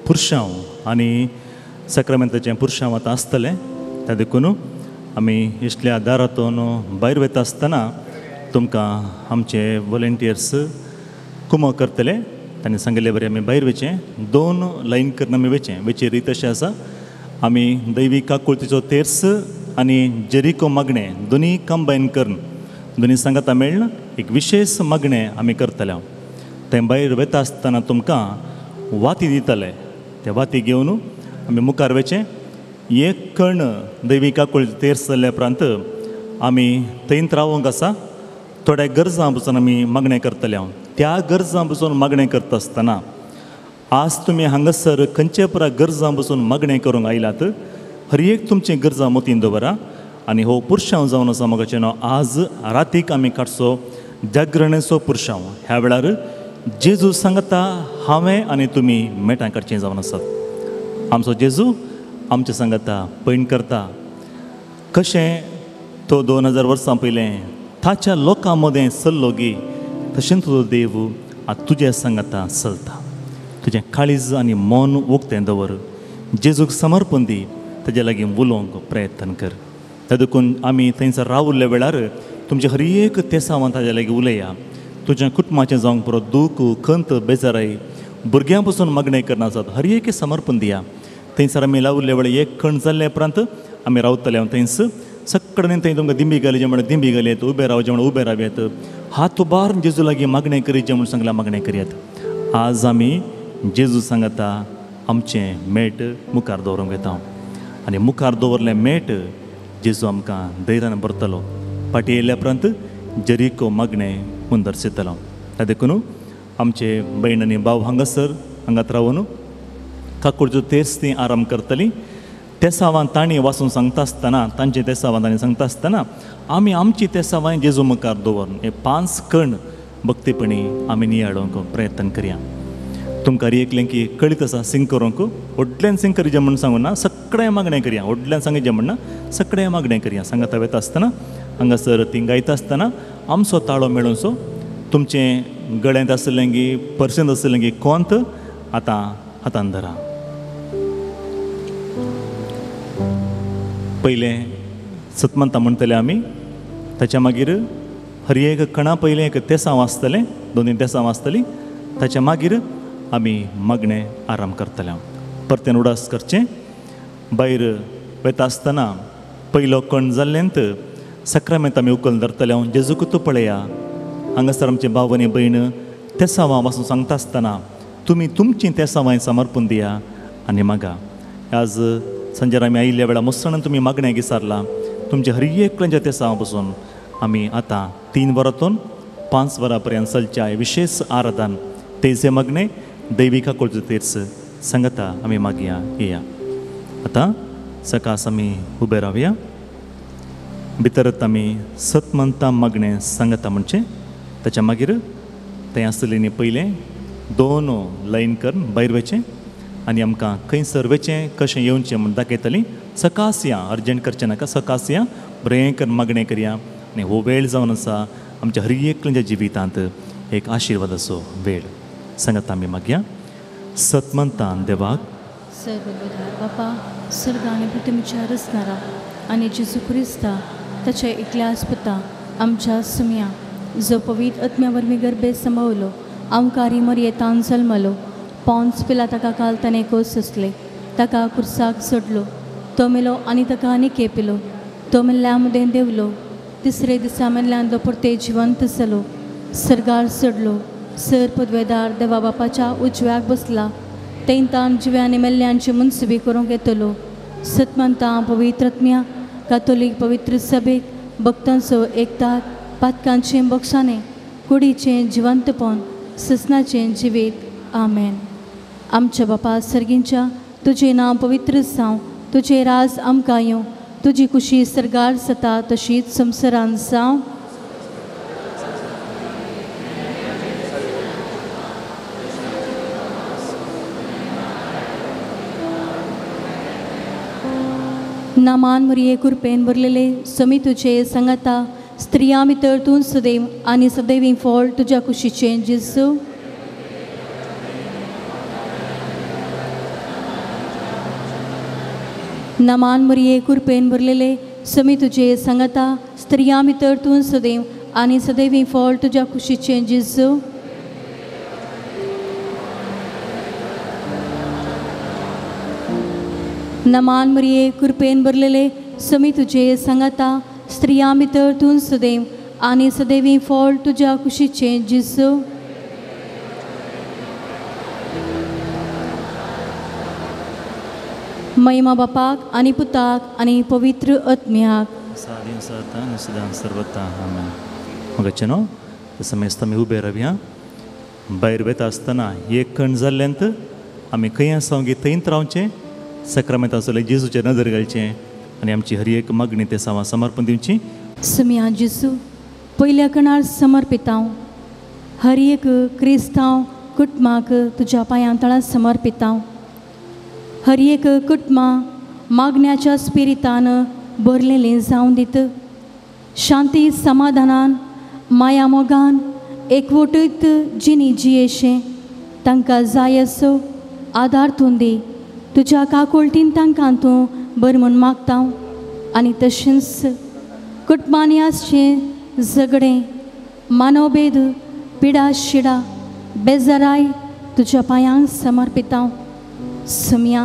पुरशांव आनी साक्रामेंताचें पुरशांव आतां आसतलें, त्या देखून आमी इश्टल्या दारांतून भायर वयता आसतना तुमकां आमचे वॉलंटियर्स कुमक करतले. तांणी सांगिल्ले बरें आमी भायर वयचें, 2 लायन करून आमी वयचें. वयची रीत अशें आसा, आमी दैवी काकुळतीचो तेर्स आनी जेरिको मागणें दोनी कंबायन करून दोनी सांगाता मेळ्ळ एक विशेष मागणें आमी करतले. तें भायर वयता आसतना तुमकां वाती दितले, ते वाती घेवन आमी मुखार वयचें. एक कण दैवी काकुळती तेर्स जाल्ल्या उपरांत आमी थंयत रावंक आसा. थोड्या गरजां पसून आमी मागणें करतले. त्या गरजां पसून मागणें करता आसतना आज तुमी हांगासर खंयचे परा गरजां पसून मागणें करूंक आयलात, हर एक तुमची गरजां मतीन दवरा. आनी हो पुरशांव जावन आसा मोगाचें न्हू, आज रातीक आमी काडचो जागरणेचो पुरशांव. ह्या वेळार जेजू सांगता हांवें आनी तुमी मेटां काडचीं जावन आसात. आमचो जेजू आमचें सांगता पयण करता. कशें तो 2000 वर्सां पयलें ताच्या लोकां मदें चल्लो गी, तशें तुजो देव आतां तुजें सांगता चलता. तुजें काळीज आनी मन उक्तें दवर, जेजूक समर्पण दी, ताजे लागीं उलोवंक प्रयत्न कर. त्या देखून आमी थंयसर रावल्ल्या वेळार तुमचे हर एक तेसांवान ताज्या लागीं उलया. तुज्या कुटुंबाचें जावंक पुरो दूख, खंत, बेजाराय, भुरग्यां पसून मागणें करना आसात, हर एक समर्पण दिया. थंयसर आमी लावल्ल्या वेळार एक खण जाल्ले उपरांत आमी रावतले. हांव थंयस सगळ्यांनी थंय तुमकां दिंबी घाली म्हण दिंबी घालयत, उबें रावचें म्हण उबें रावयात, हात उबार जेजू लागीं मागणें करीचें म्हूण सांगलां मागणें करयात. आज आमी जेजू सांगता आमचें मेट मुखार दवरूंक येता आनी मुखार दवरलें मेट जेजू आमकां धैर्यान भरतलो. फाटीं येयल्या उपरांत जेरिको मागणें मुंदरशितलो. त्या देखून आमचे भयण आनी भाव हांगासर हांगात रावून काकुळचो तेर्स ती आराम करतली. तेसांवान तांणी वाचून सांगता आसतना, तांचे तेसांवान तांणी सांगता आसतना आमी आमची तेसांवां जेजू मुखार दवरून हे 5 कण भक्तीपणी आमी नियाळोवंक प्रयत्न करया. तुमकां एकलें की कळीत आसा सिंग करूंक, व्हडल्यान सिंग करीचें म्हूण सांगूं ना, सगळें मागणें करया. व्हडल्यान सांगचें म्हण ना, सगळें मागणें करया. सांगता वयता आसतना हांगासर ती गायता आसतना आमचो ताळो मेळोवचो. तुमचें गळ्यांत आसलें की पर्सेंत आसलें की कोंत आतां हातान धरा. पयलें सतमंता म्हणटले आमी, ताच्या मागीर हर एक कणा पयलें एक तेसांव आसतलें, 2-3 तेसांव आसतलीं. ताच्या मागीर आमी मागणें आराम करतले. परतेन उडास करचें. भायर वयता आसतना पयलो कण जाल्लेंत साक्रामेंत आमी उखल धरतले. हांव जेजूक तूं पळया. हांगासर आमचे भाव आनी भयण तेसांवां वाचून सांगता आसतना तुमी तुमचीं तेसांवां समर्पण दिया आनी मागा. आज संजर आमी आयिल्ल्या वेळार मुसणान तुमी मागणें विचारलां, तुमच्या हर एकल्याच्या तेसांवां पसून आमी आतां 3 वरांतून 5 वरां पर्यंत चलच्या विशेष आराधन तेजे मागणें दैवी काकुळचो तेर्स सांगता आमी मागया येया. आतां सकास आमी उबे रावया. भितरत आमी सतमंता मागणें सांगता म्हणचें. ताच्या मागीर थंय आसतलें न्ही पयलें 2 लायन करून भायर वयचें आनी आमकां खंयसर वचें कशें येवचें म्हूण दाखयतलीं. सकास या, अर्जंट करचें नाका, सकास या, बरें करून मागणें करया. आनी हो वेळ जावन आसा आमच्या हर एकल्याच्या जिवितांत एक आशिर्वादाचो वेळ. सांगात आमी मागया सतमंतान देवाक. सर्वबुधार बापा, सर्ग आनी पृथ्वीच्या रचणारा आनी जेजू क्रिस्ता ताच्या एकल्याच पुता आमच्या सुमया, जो पवित्र आत्म्या वरवीं गर्भे समवलो, आमकारी मरयेतान जल्मलो, पॉन्स पिला ताका काल ताणें कोस सोंसले, ताका कुर्साक सोडलो, तो मेलो आनी ताका आनी केपिलो, तो मेल्ल्या मदें देंवलो, तिसरे दिसा मेल्ल्यान तो परते जिवंत जालो, सर्गार चडलो, सर पदवेदार देवा बापाच्या उजव्याक बसला, तेंतान जिव्यानी मेल्ल्यांची मुनसुबी करूंक येतलो. सतमंता पवित्र आत्म्या कातोलीक पवित्र सभेक भक्तांचो एकतार पातकांचें बक्षाणें कुडीचें जिवंतपण ससनाचें जिवीत. आमेन. आमच्या बापा सर्गींच्या, तुजें नांव पवित्र जावं, तुजें राज आमकां येवं, तुजी कुशी सर्गार जाता तशीच संवसारांत जावं. नामान मुरये कुरपेन भरलेले समी तुजे सांगाता, स्त्रियां भितर तूं सदैव आनी सदैवी फळ तुज्या कुशीचें जेजू. नामान मुरये कुरपेन भरलेले समी तुजे सांगाता, स्त्रियां भितर तूं सदैव आनी सदैवी फळ तुज्या कुशीचें जेजू. नमान मरिये कृपेन भरलेले समी तुजे सांगाता, स्त्रियां भितर तूं सदैव आनी सदैवी फळ तुज्या कुशीचें जेजू. महिमा बापाक आनी पुताक आनी पवित्र आत्म्याक. सर्वता. आमेन. मगाचे न्हू समेस्त आमी उबे रावया. भायर वता आसतना एक कण जाल्ल्यांत आमी खंय आसा गी थंयच रावचें, सक्रामेंताचो जेजूचेर नदर घालचें आनी आमची हर एक मागणी ते सावा समर्पण दिवची. सुमया जेजू पयल्या कणार समर्पितांव, हर एक क्रिस्तांव कुटुंबाक तुज्या पांयां तळा समर्पितांव. हर एक कुटुंबां मागण्याच्या स्पिरितान भरलेलें जावं दित, शांती समाधानान माया मोगान एकवटीत जिणी जियेशें तांकां जाय असो आदार तूं दी. तुज्या काकुळटीन तांकां तूं बरें म्हूण मागता. आनी तशेंच कुटुंबांनी आसचें झगडें, मानवभेद, पिडा शिडा, बेजाराय तुज्या पांयांक समर्पिता. सुमया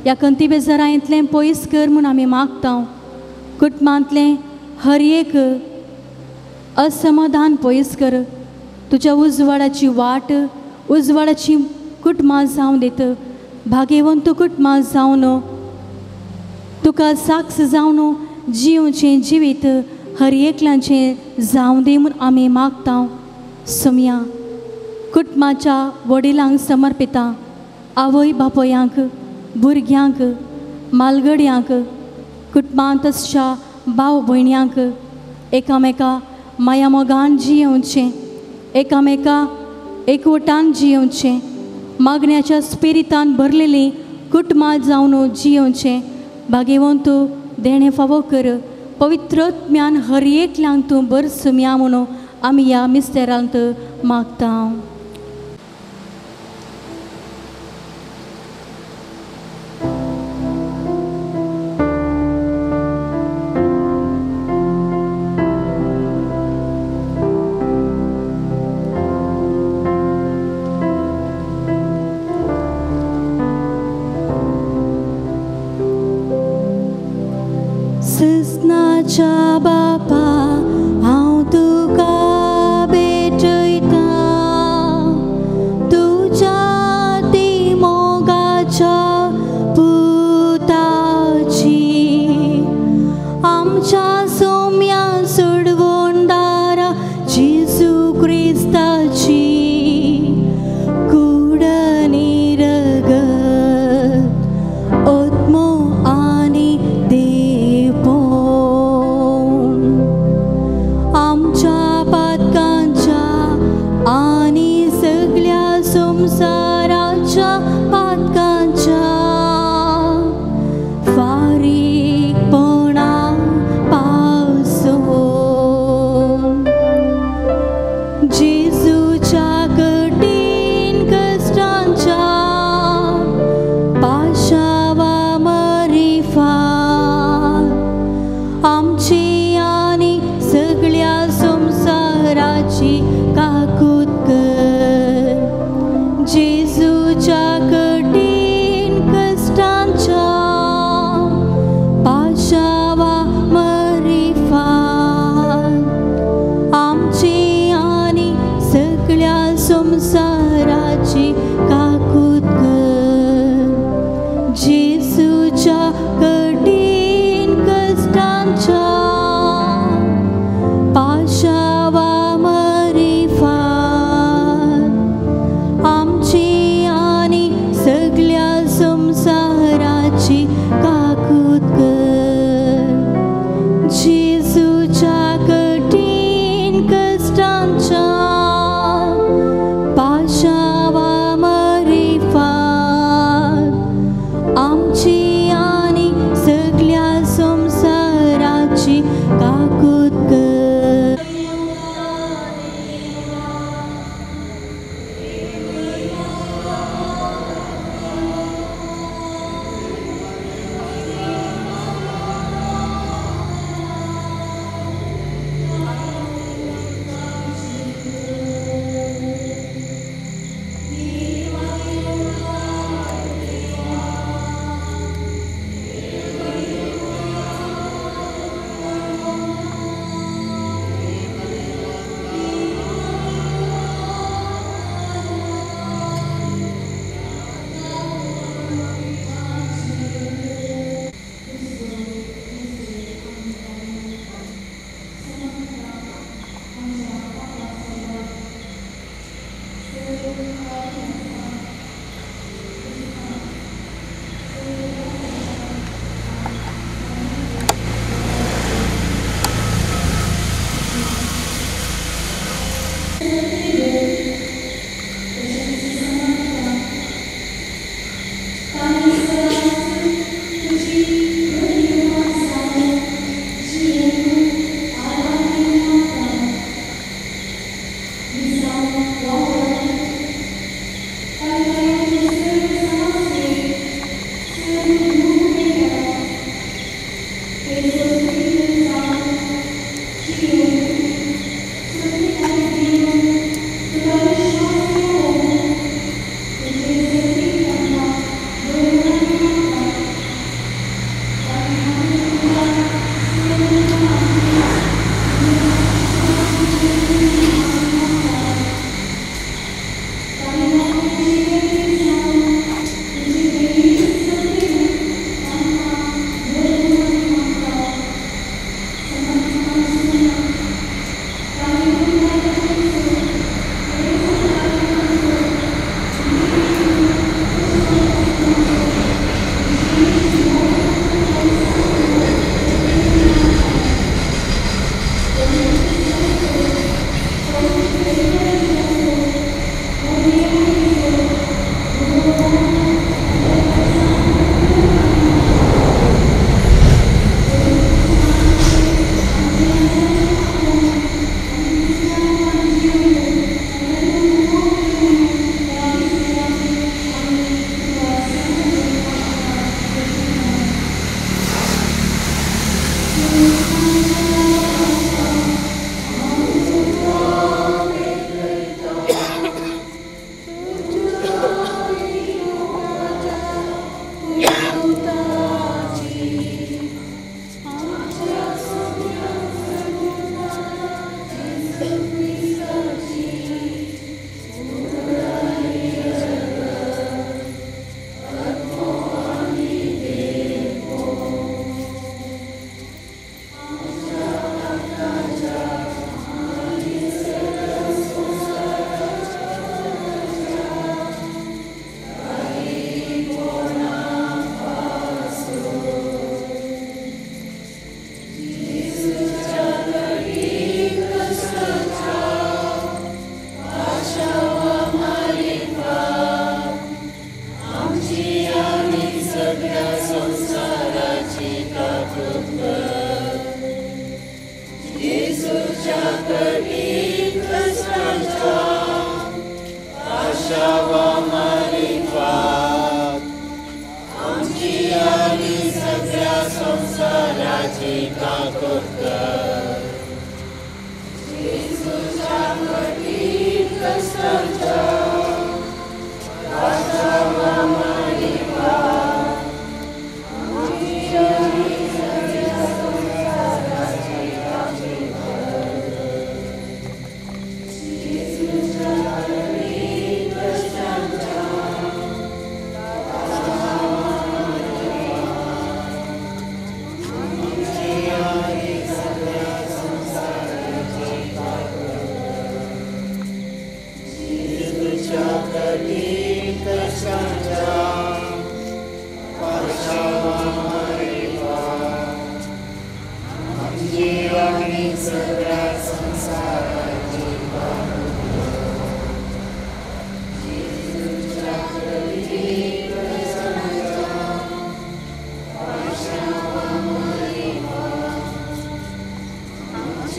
ह्या कंती बेजारायेंतलें पयस कर म्हूण आमी मागता. कुटुंबांतलें हर एक असमाधान पयस कर. तुज्या उजवाडाची वाट, उजवाडाची कुटुंबां जावं दित, भाग्यवंत कुटुंबां जावन तुका साक्ष जावन जिवचें जिवीत हर एकल्याचें जावं दी म्हूण आमी मागता. सुमया कुटुंबाच्या वडिलांक समर्पिता, आवय बापोयांक, भुरग्यांक, मालगड्यांक, कुटुंबांत आसच्या भाव भयण्यांक एकामेका माया मोगान जियेवचें, एकामेका एकवटान जियेवचें, मागण्याच्या स्पिरितान भरलेलीं कुटुंबां जावन जियेवचें भाग्यवंत देणें फावो कर. पवित्र आत्म्यान हर एकल्यांक तूं बर सुमया म्हणून आमी ह्या मिस्तेरांत मागता. सजनाच्या बापा हांव तुका भेटयतां, संवसाराची काकूत कर. जेजूच्या कठीण कश्टांच्या पाशावा मरिफात आमची आनी सगळ्या संवसाराची काकूत कर. जेजूच्या कठीण कश्टांच्या पाशावा मरिफात आमची आनी सगळ्या संवसाराची काकूत कर.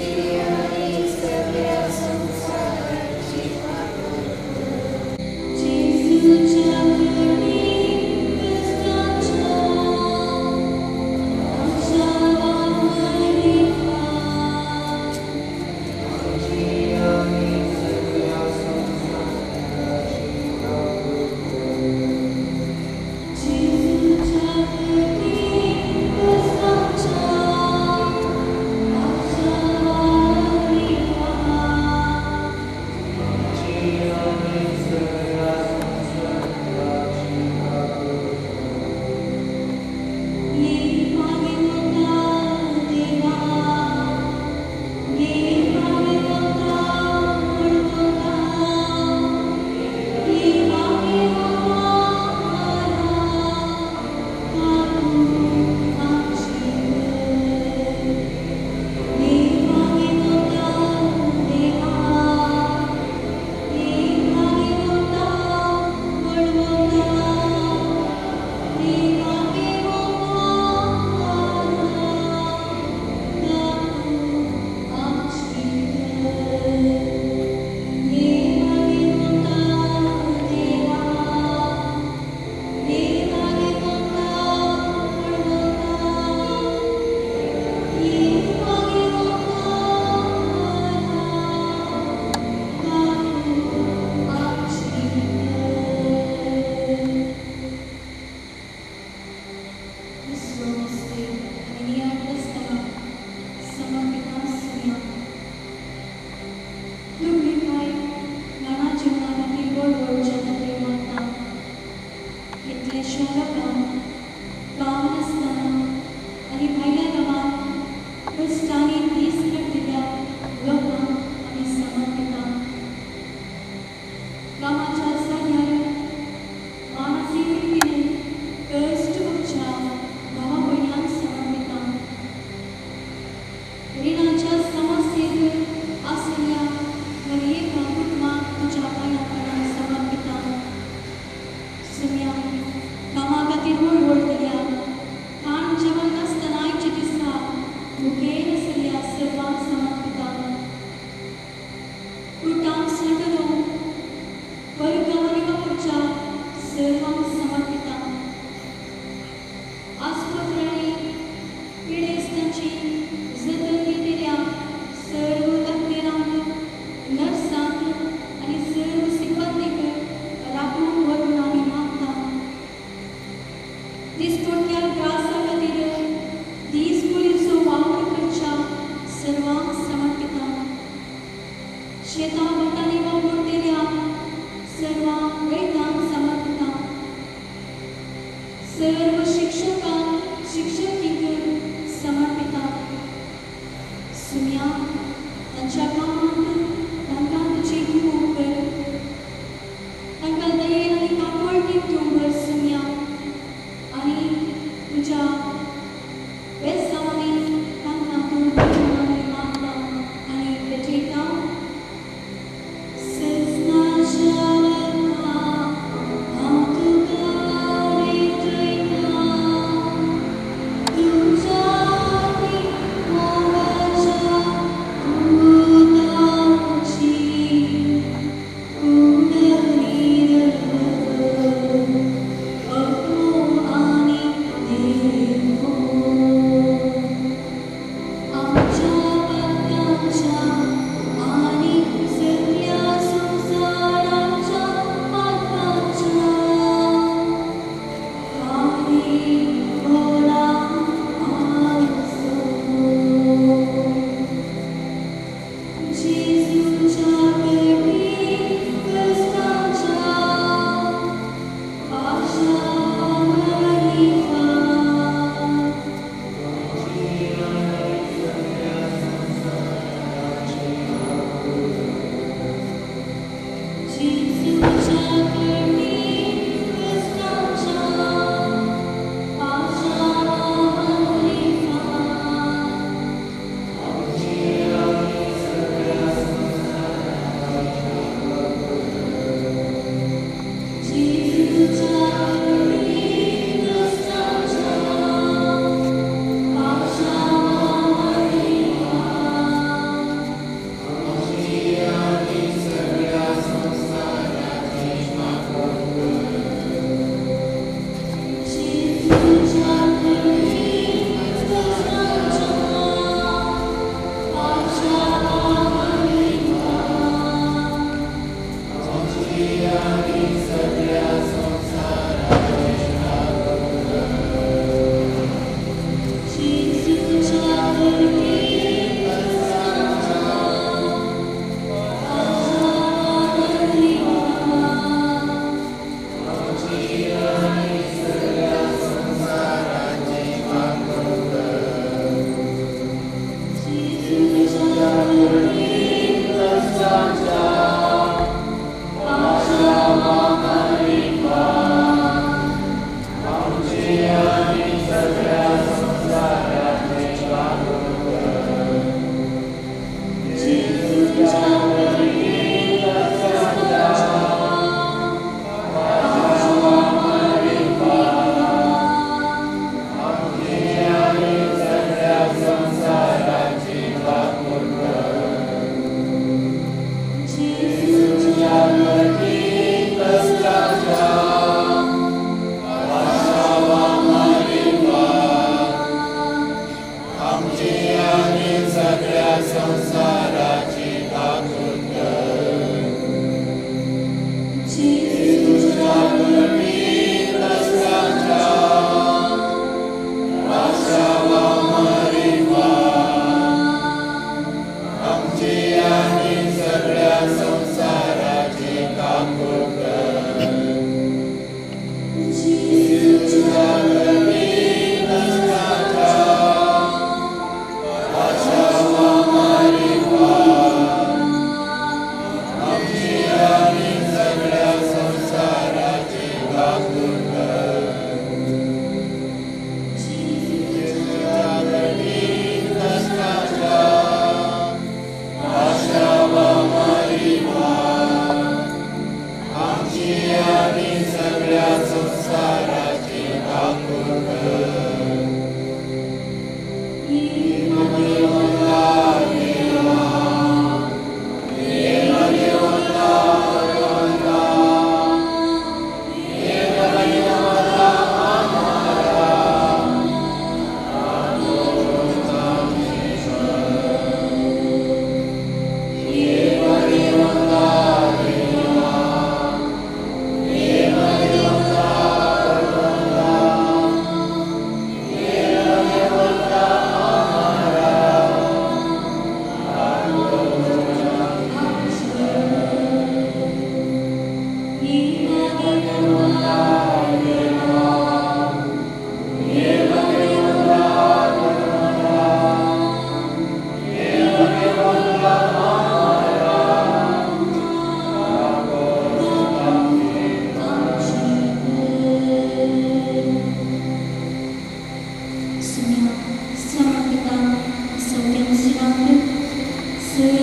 आमची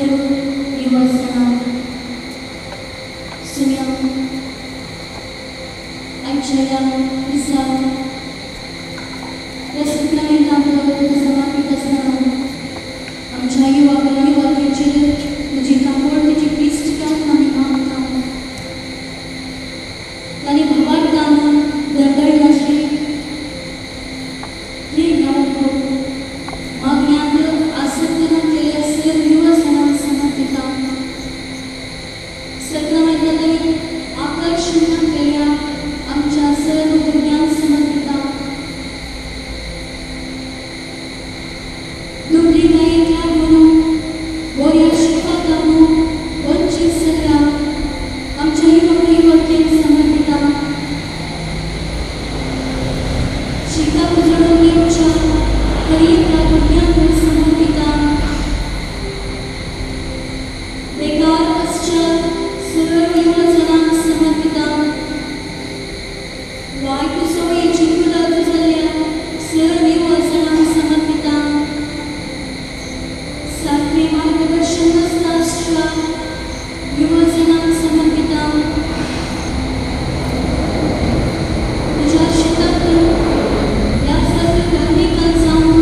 सर्व युवाजणांक सुन्या आयच्या ह्या दिसा ह्या सक्रामेंतांत तुका समर्पीत आसतना आमच्या युवक युवतींचेर तुजी काकूळ तुजी क्रिस्तान आमी मागता. तांणी भावार्थान दळदळनासली थीर रावंक मागण्यांत आसक्त नासलेल्या सर्व युवजणांक समर्पिता. सक्रामेंतांत आकर्शण नासलेल्या आमच्या सर्व भुरग्यांक समर्पिता. दुबळीकायेक लागून बऱ्या शिकपाक लागून वंचीत जाल्ल्या आमच्या युवक युवतींक समर्पिता. शिकपाक जोडून घेवच्या हर एका भुरग्यांक समर्पिता. बेकार आसच्या सर्व युवजणांक समर्पिता. वायट सवयेची कुलत जाल्ल्या सर्व युवजणांक समर्पिता. सारकें मार्गदर्शन नासता आसच्या युवजणांक समर्पिता. तुज्या शेतांत ह्या सर्व धार्मिकांत जावन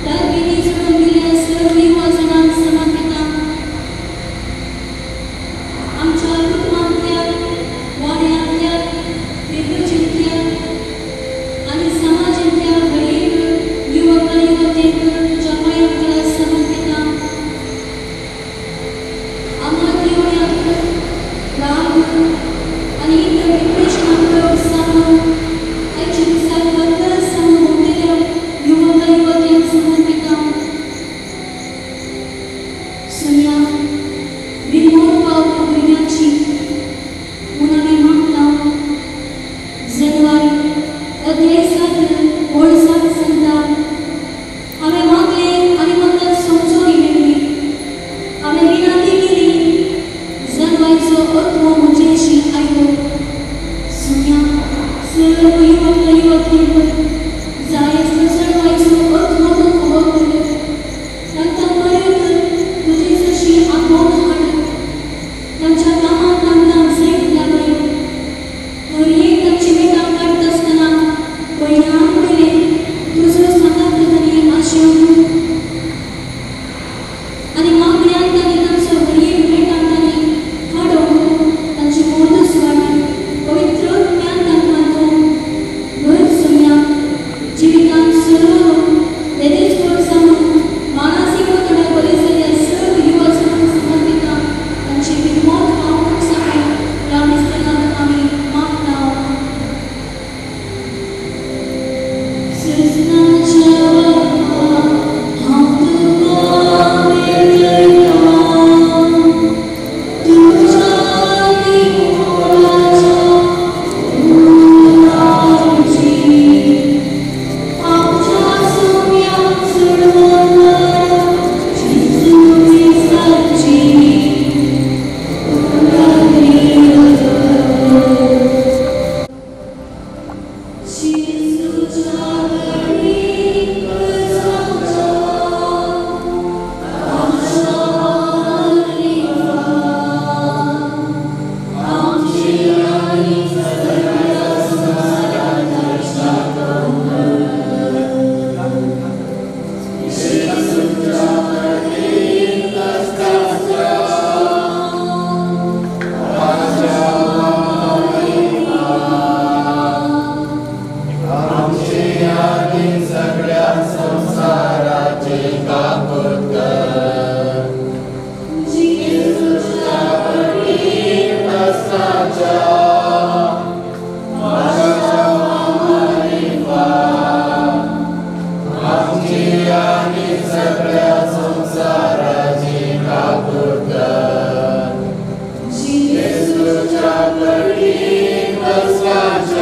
तरबेती जोडून गेल्ल्या सर्व युवजणांक समर्पिता. आमच्या कुटुंबांतल्या, वाड्यांतल्या, इगर्जेंतल्या आनी समाजांतल्या हर एक युवक युवतींक तुज्या पांयां कडेन समर्पिता. आमकां येवण्याक राग आनी इतर डिप्रेशनाक जावन आयच्या दिसाक खरखरत जावन भोंवतल्या युवक युवतींक समर्पिता. सुन्या विमोद पावपी भुरग्यांची म्हूण आमी मागता. जनवारी अध्याय 7 ओळ 7 सांगता, हांवें मागलें आनी म्हाका समजोणी मेळ्ळी. हांवें विनंती केली, जनवायचो आत्मो म्हजेशी आयलो. सुन्या सर्व युवक युवतींक जाय आसलो जनवायचो आत्मो तूं उबो कर. तांकां परत तुजे जशी आपोवन हाड. तांच्या कामाक तांकां जैत लागय. हर एक तांची मेटां काडटा आसतना पयल्यान पयलें तुजो सांगात तांणी आशेवन आनी मागण्यान तांणी तांचो हर एक मेटां तांणी काडून तांची मोदस वाड पवित्र ज्ञान तांकां तूं भर. सुन्या जिवितांत सरोवन तेदेच भर जावन मानसीक वतडा बरे जाल्ल्या सर्व युवजणांक समर्पिता. तांची विमोद पावूंक जाय ह्या मिस्तरांत आमी मागता. सृजनाच्या बाबा हांव तुका मेळयतां, तुज्या निमोलाच्या उलाची आमच्या सुम्याक चडवणाऱ्या जेजू क्रिस्ताची जेजूच्या कडेन जावच्या आमच्या आनी सगळ्या संवसाराच्या जेजूच्या कडेन जावच्या जेजूच्या कडेन जेजूच्या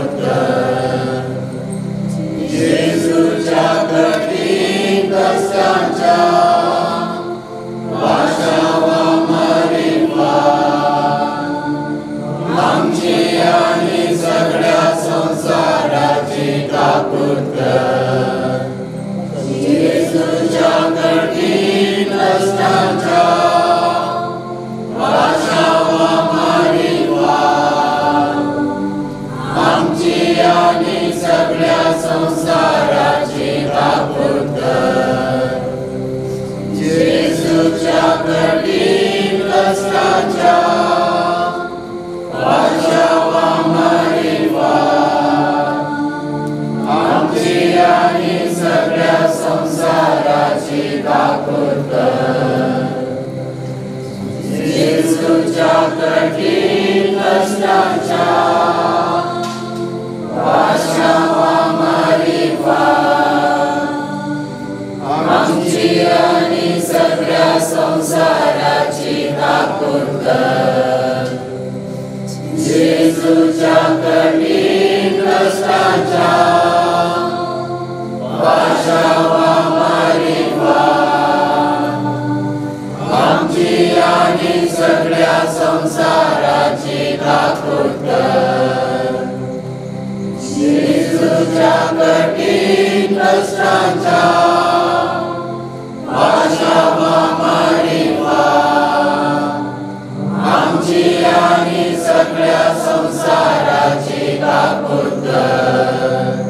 कडेन जेजूच्या कठीण कश्टांच्या जेजूच्या कठीण कश्टांच्या पाशावा मारिफात आमची आनी सगळ्या संवसाराची काकूट कर. जेजूच्या कठीण कश्टांच्या पाशावा मारिफात आमची आनी सगळ्या संवसाराची काकूट कर.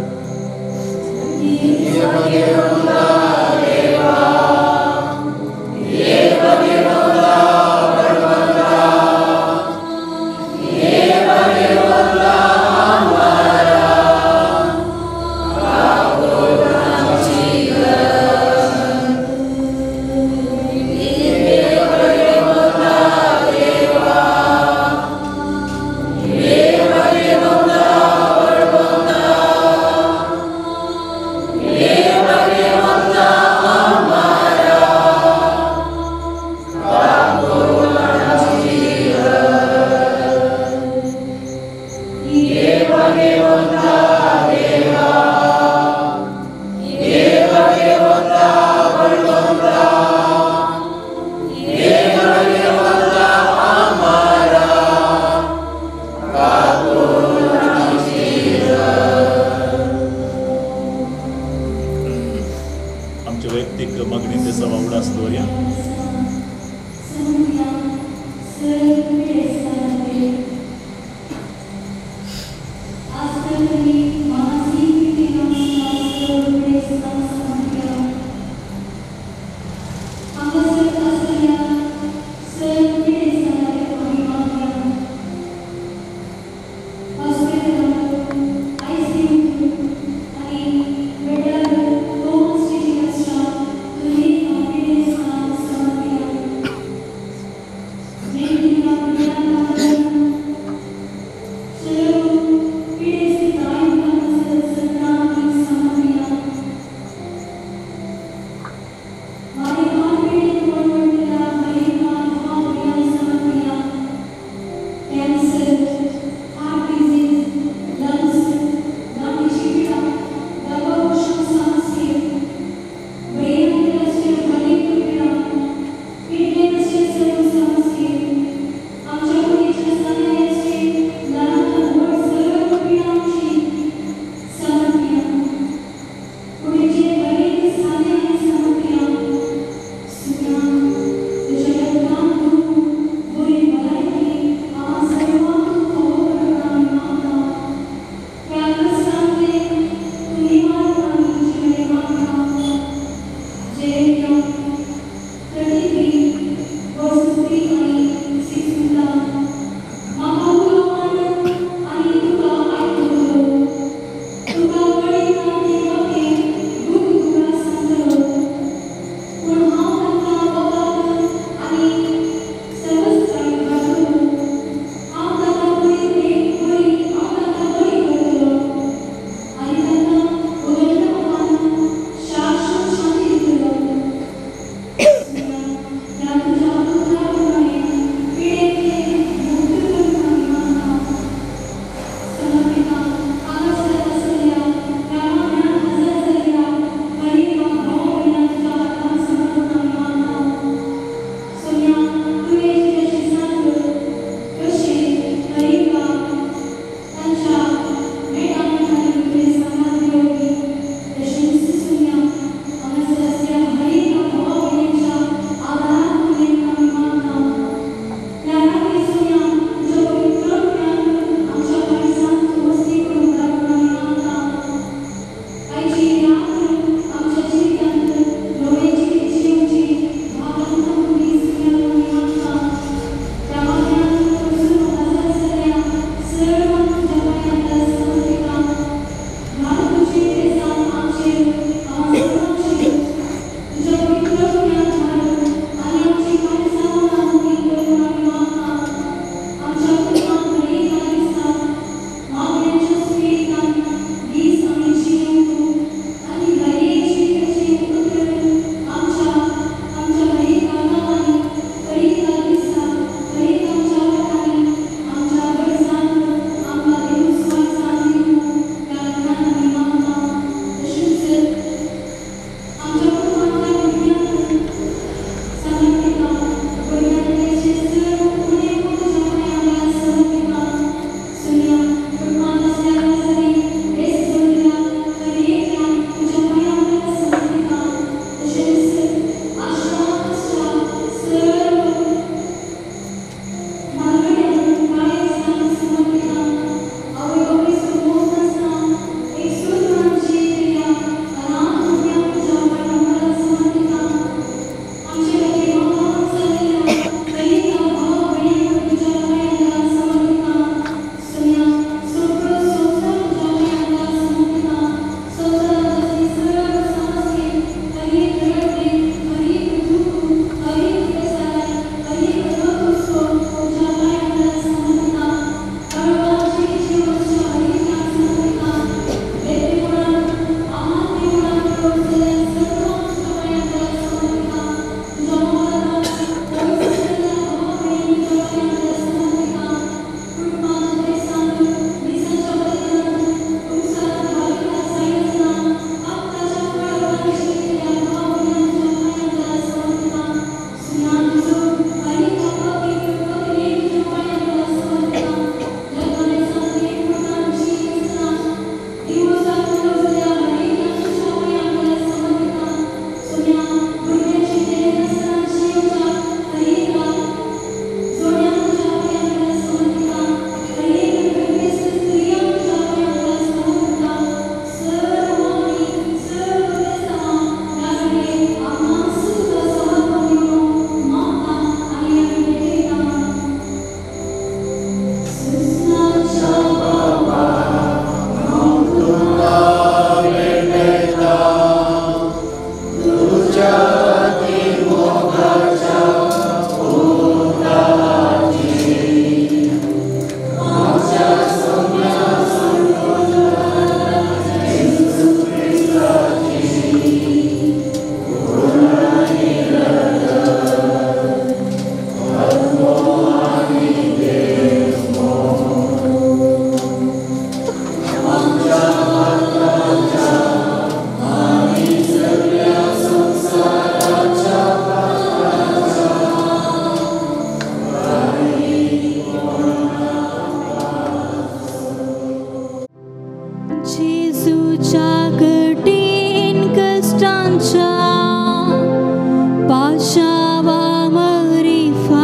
कश्टांच्या पाशावा मरिफात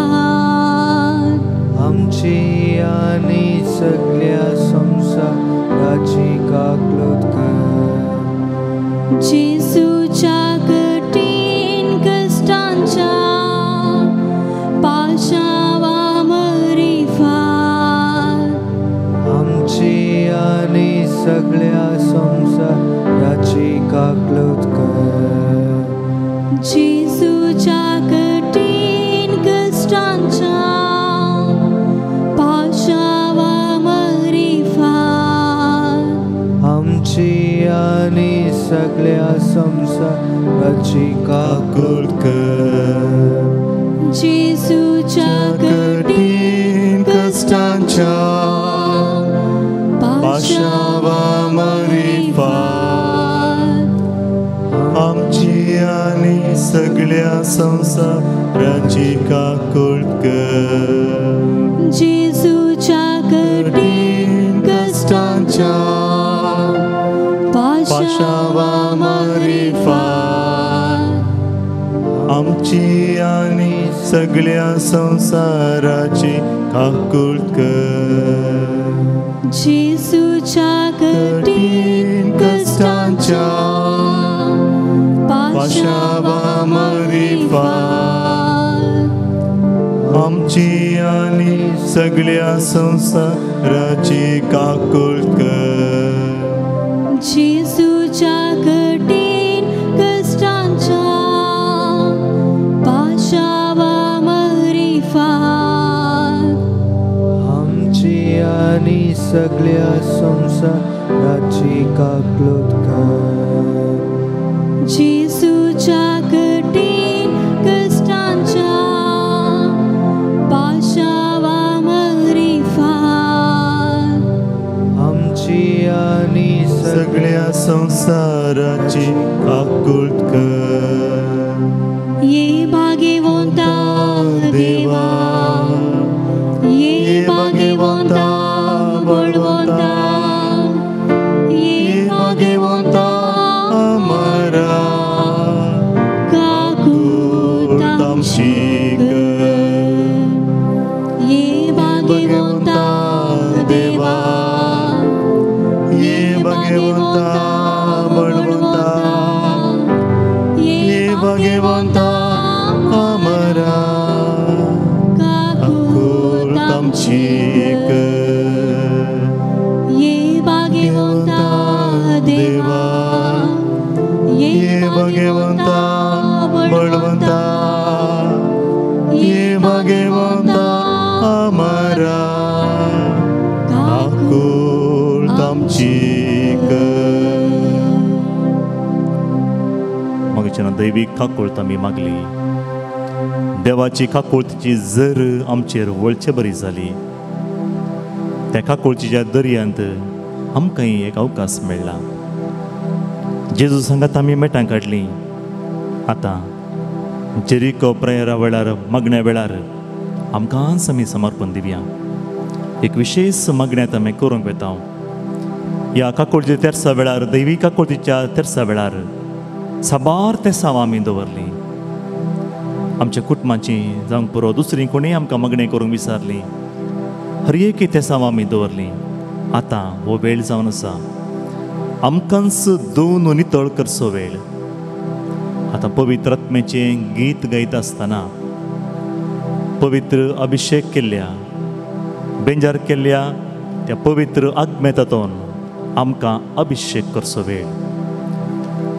आमची आनी सगळ्या संवसाराची काकळूत कर. जेजूच्या कठीण कश्टांच्या पाशावा मरिफात आमची आनी सगळ्या संवसाराची काकळूत कर. जेजूच्या कठीण कश्टांच्या पाशावा मरिफात आमची आनी सगळ्या संवसाराची काकळूत कर. जेजूच्या कठीण कश्टांच्या पाशावा मरिफात आमची आनी सगळ्या संवसाराची काकूळट कर. जेजूच्या कठीण कश्टांच्या पाशावा मरिफात आमची आनी सगळ्या संवसाराची काकूळट कर. जेजूच्या कठीण कश्टांच्या पाशावा मरिफात आमची आनी सगळ्या संवसाराची काकूळट कर. जेजूच्या कठीण कश्टांच्या पाशावा मरिफात आमची आनी सगळ्या संवसाराची काकळूत कर. जेजूच्या कठीण कश्टांच्या पाशावा मरिफात आमची आनी सगळ्या संवसाराची काकूळट कर. ये भाग्यवंता देवा, ये भाग्यवंता बळवंता, ये भाग्यवंता अमरा काकूट आमची कर. ये भाग्यवंता देवा, ये भाग्यवंता बळवंता, ये भाग्यवंता अमरा काकूट आमची कर. ये भाग्यवंता देवा, ये भाग्यवंता बळवंता, ये भाग्यवंता अमरा काकूट आमची कर. मागीर दैवीक काकूळत आमी मागली. देवाची काकूळतीची जर आमचेर वळचे बरी जाली. त्या काकूळतीच्या दर्यांत आमकांय एक अवकाश मेळ्ळा. जेजू सांगात आमी मेटां काडलीं. आतां जेरिको प्रेयरा वेळार मागण्या वेळार आमकांच आमी समर्पण दिवया. एक विशेष मागण्यांत आमी करूंक वता. ह्या काकुळती तेर्सा वेळार दैवी काकुळतीच्या तेर्सा वेळार साबार तेसांव आमी दवरलीं. आमच्या कुटुंबाची जावंक पुरो दुसरी कोणीय आमकां मागणें करूंक विचारलीं. हर एक तेसांव आमी दवरलीं. आतां हो वेळ जावन आसा आमकांच दोन नितळ करचो वेळ. आतां पवित्र आत्म्याचें गीत गायता आसतना पवित्र अभिशेक केल्ल्या बेंजार केल्ल्या त्या पवित्र आत्म्यातून आमकां अभिशेक करचो वेळ.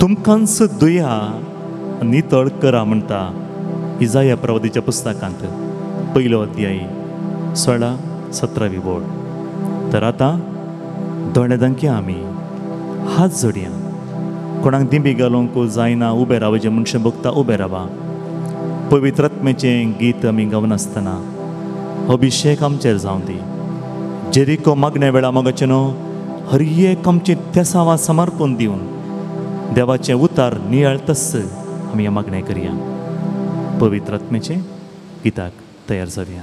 तुमकांच दुया नितळ करा म्हणटा इजाया प्रवादीच्या पुस्तकांत पयलो अध्याय 16-17 बोर्ड. तर आतां दोळे दांकी आमी हात जोडया. कोणाक दिंबी घालूंक जायना उबें रावचें मनशां भोगता उबें रावा. पवित्र आत्म्याचें गीत आमी गावनासतना अभिशेक आमचेर जावं दी. जेरिको मागण्या वेळा मागचें न्हू हर एक आमचें तेसांवां समर्पण दिवन देवाचें उतार नियाळतस आमी ह्या मागणें करया. पवित्र आत्म्याचें गिताक तयार जावया.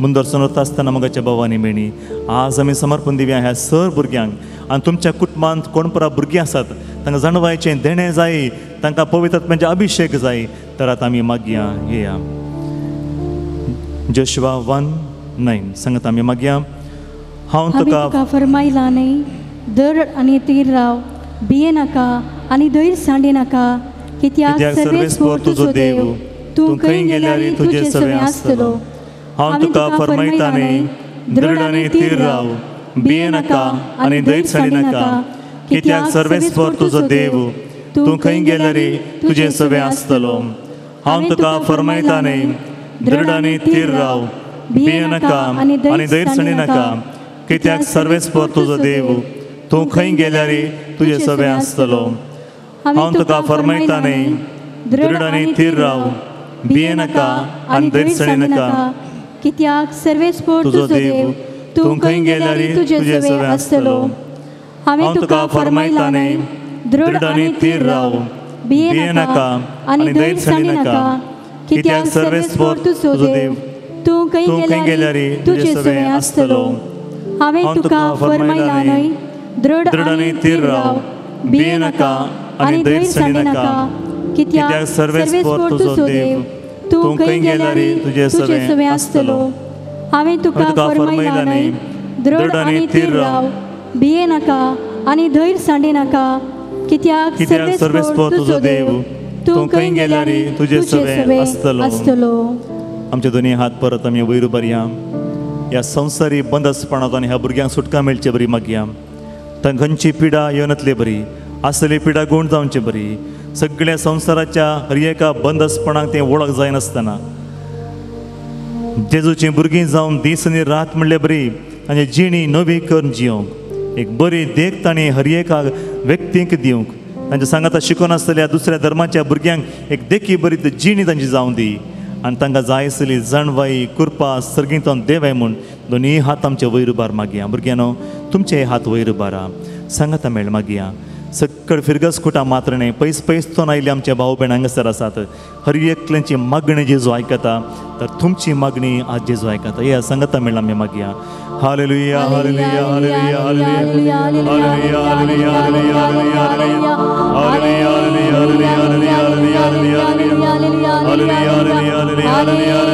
मुंदर वता आसतना मोगाच्या भावांनी भयणी आज आमी समर्पण दिवया ह्या सर भुरग्यांक आनी तुमच्या कुटुंबांत कोण परा भुरगीं आसात तांकां जाणवायचें देणें जाय, तांकां पवित्र आत्म्याचें अभिशेक जाय. तर आतां आमी मागया येया जोशुआ 1:9 सांगत आमी मागया. हांव तुका फरमायला न्हय, दर आनी तीर राव, भिये नाका आनी धैर्य सांडी नाका, कित्याक सर्वेस्पर तुजो देव तूं खंय गेल्यार तुजे सवें आसतलो. हांव तुका फरमायता न्हय, दृढ आनी थीर राव, भिये नाका आनी धैर्य सांडी नाका, कित्याक सर्वेस्पर तुजो देव तूं खंय गेल्यार तुजे सवें आसतलो. हांव तुका फरमायता न्हय, दृढ आनी थीर राव, भिये नाका आनी धैर्य सांडी नाका, कित्याक सर्वेस्पर तुजो देव तूं खंय गेल्यार तुजे सवें आसतलो. हांव तुका फरमायता न्हय, दृढ आनी थीर राव, भिये नाका आनी धैर्य सांडी नाका, कित्याक सर्वेस्पर तुजो देव तूं खंय गेल्यार तुजे सवें आसतलो. हांव तुका फरमायता न्हय, दृढ आनी थीर राव, भिये नाका आनी धैर्य सांडी नाका, कित्याक सर्वेस्पर तुजो देव तूं खंय गेल्यार तुजे सवें आसतलो. हांवें तुका फरमायला न्हय, दृढ आनी थीर राव, भिये नाका आनी धैर्य सांडी नाका, कित्याक सर्वेस्पर तुजो देव तूं खंय गेल्यार तुजे सवें आसतलो. हांवें तुका फरमायला न्हय, दृढ आनी थीर राव, भिये नाका आनी धैर्य सांडी नाका, कित्याक सर्वेस्पर तुजो देव तूं खंय गेल्यार तुजे सवें आसतलो. आमचे दोनी हात परत आमी वयर उबारया. ह्या संवसारी बंदसपणांत आनी ह्या भुरग्यांक सुटका मेळचे बरी मागया. तांकां खंयची पिडा येवनातली बरी, आसली पिडा गूण जावचे बरी, सगळ्या संवसाराच्या हर एका बंदसपणाक तें वळख जायनासतना जेजूचीं भुरगीं जावन दीस आनी रात म्हणले बरी तांची जिणी नवी करून जिवंक एक बरी देख तांणी हर एका व्यक्तींक दिवंक, तांच्या सांगाता शिकोन आसतल्या दुसऱ्या धर्माच्या भुरग्यांक एक देखी बरी जिणी तांची जावं दी आनी तांकां जाय आसली जाणवाई कृपा सर्गींतल्यान देवाय म्हूण दोनूय हात आमचे वयर उबार मागया. भुरग्यांनो तुमचे हात वयर उबारा, सांगाता मेळ मागया. सक्कड फिरगस कुटां मात्र न्हय, पयस पयस तोन आयिल्ले आमचे भाव भयण हांगासर आसात. हर एकल्यांची मागणी जेजू आयकता, तर तुमची मागणी आज जेजू आयकता. या सांगाता मेळ आमी मागया. Hallelujah hallelujah hallelujah hallelujah hallelujah hallelujah hallelujah hallelujah hallelujah hallelujah hallelujah hallelujah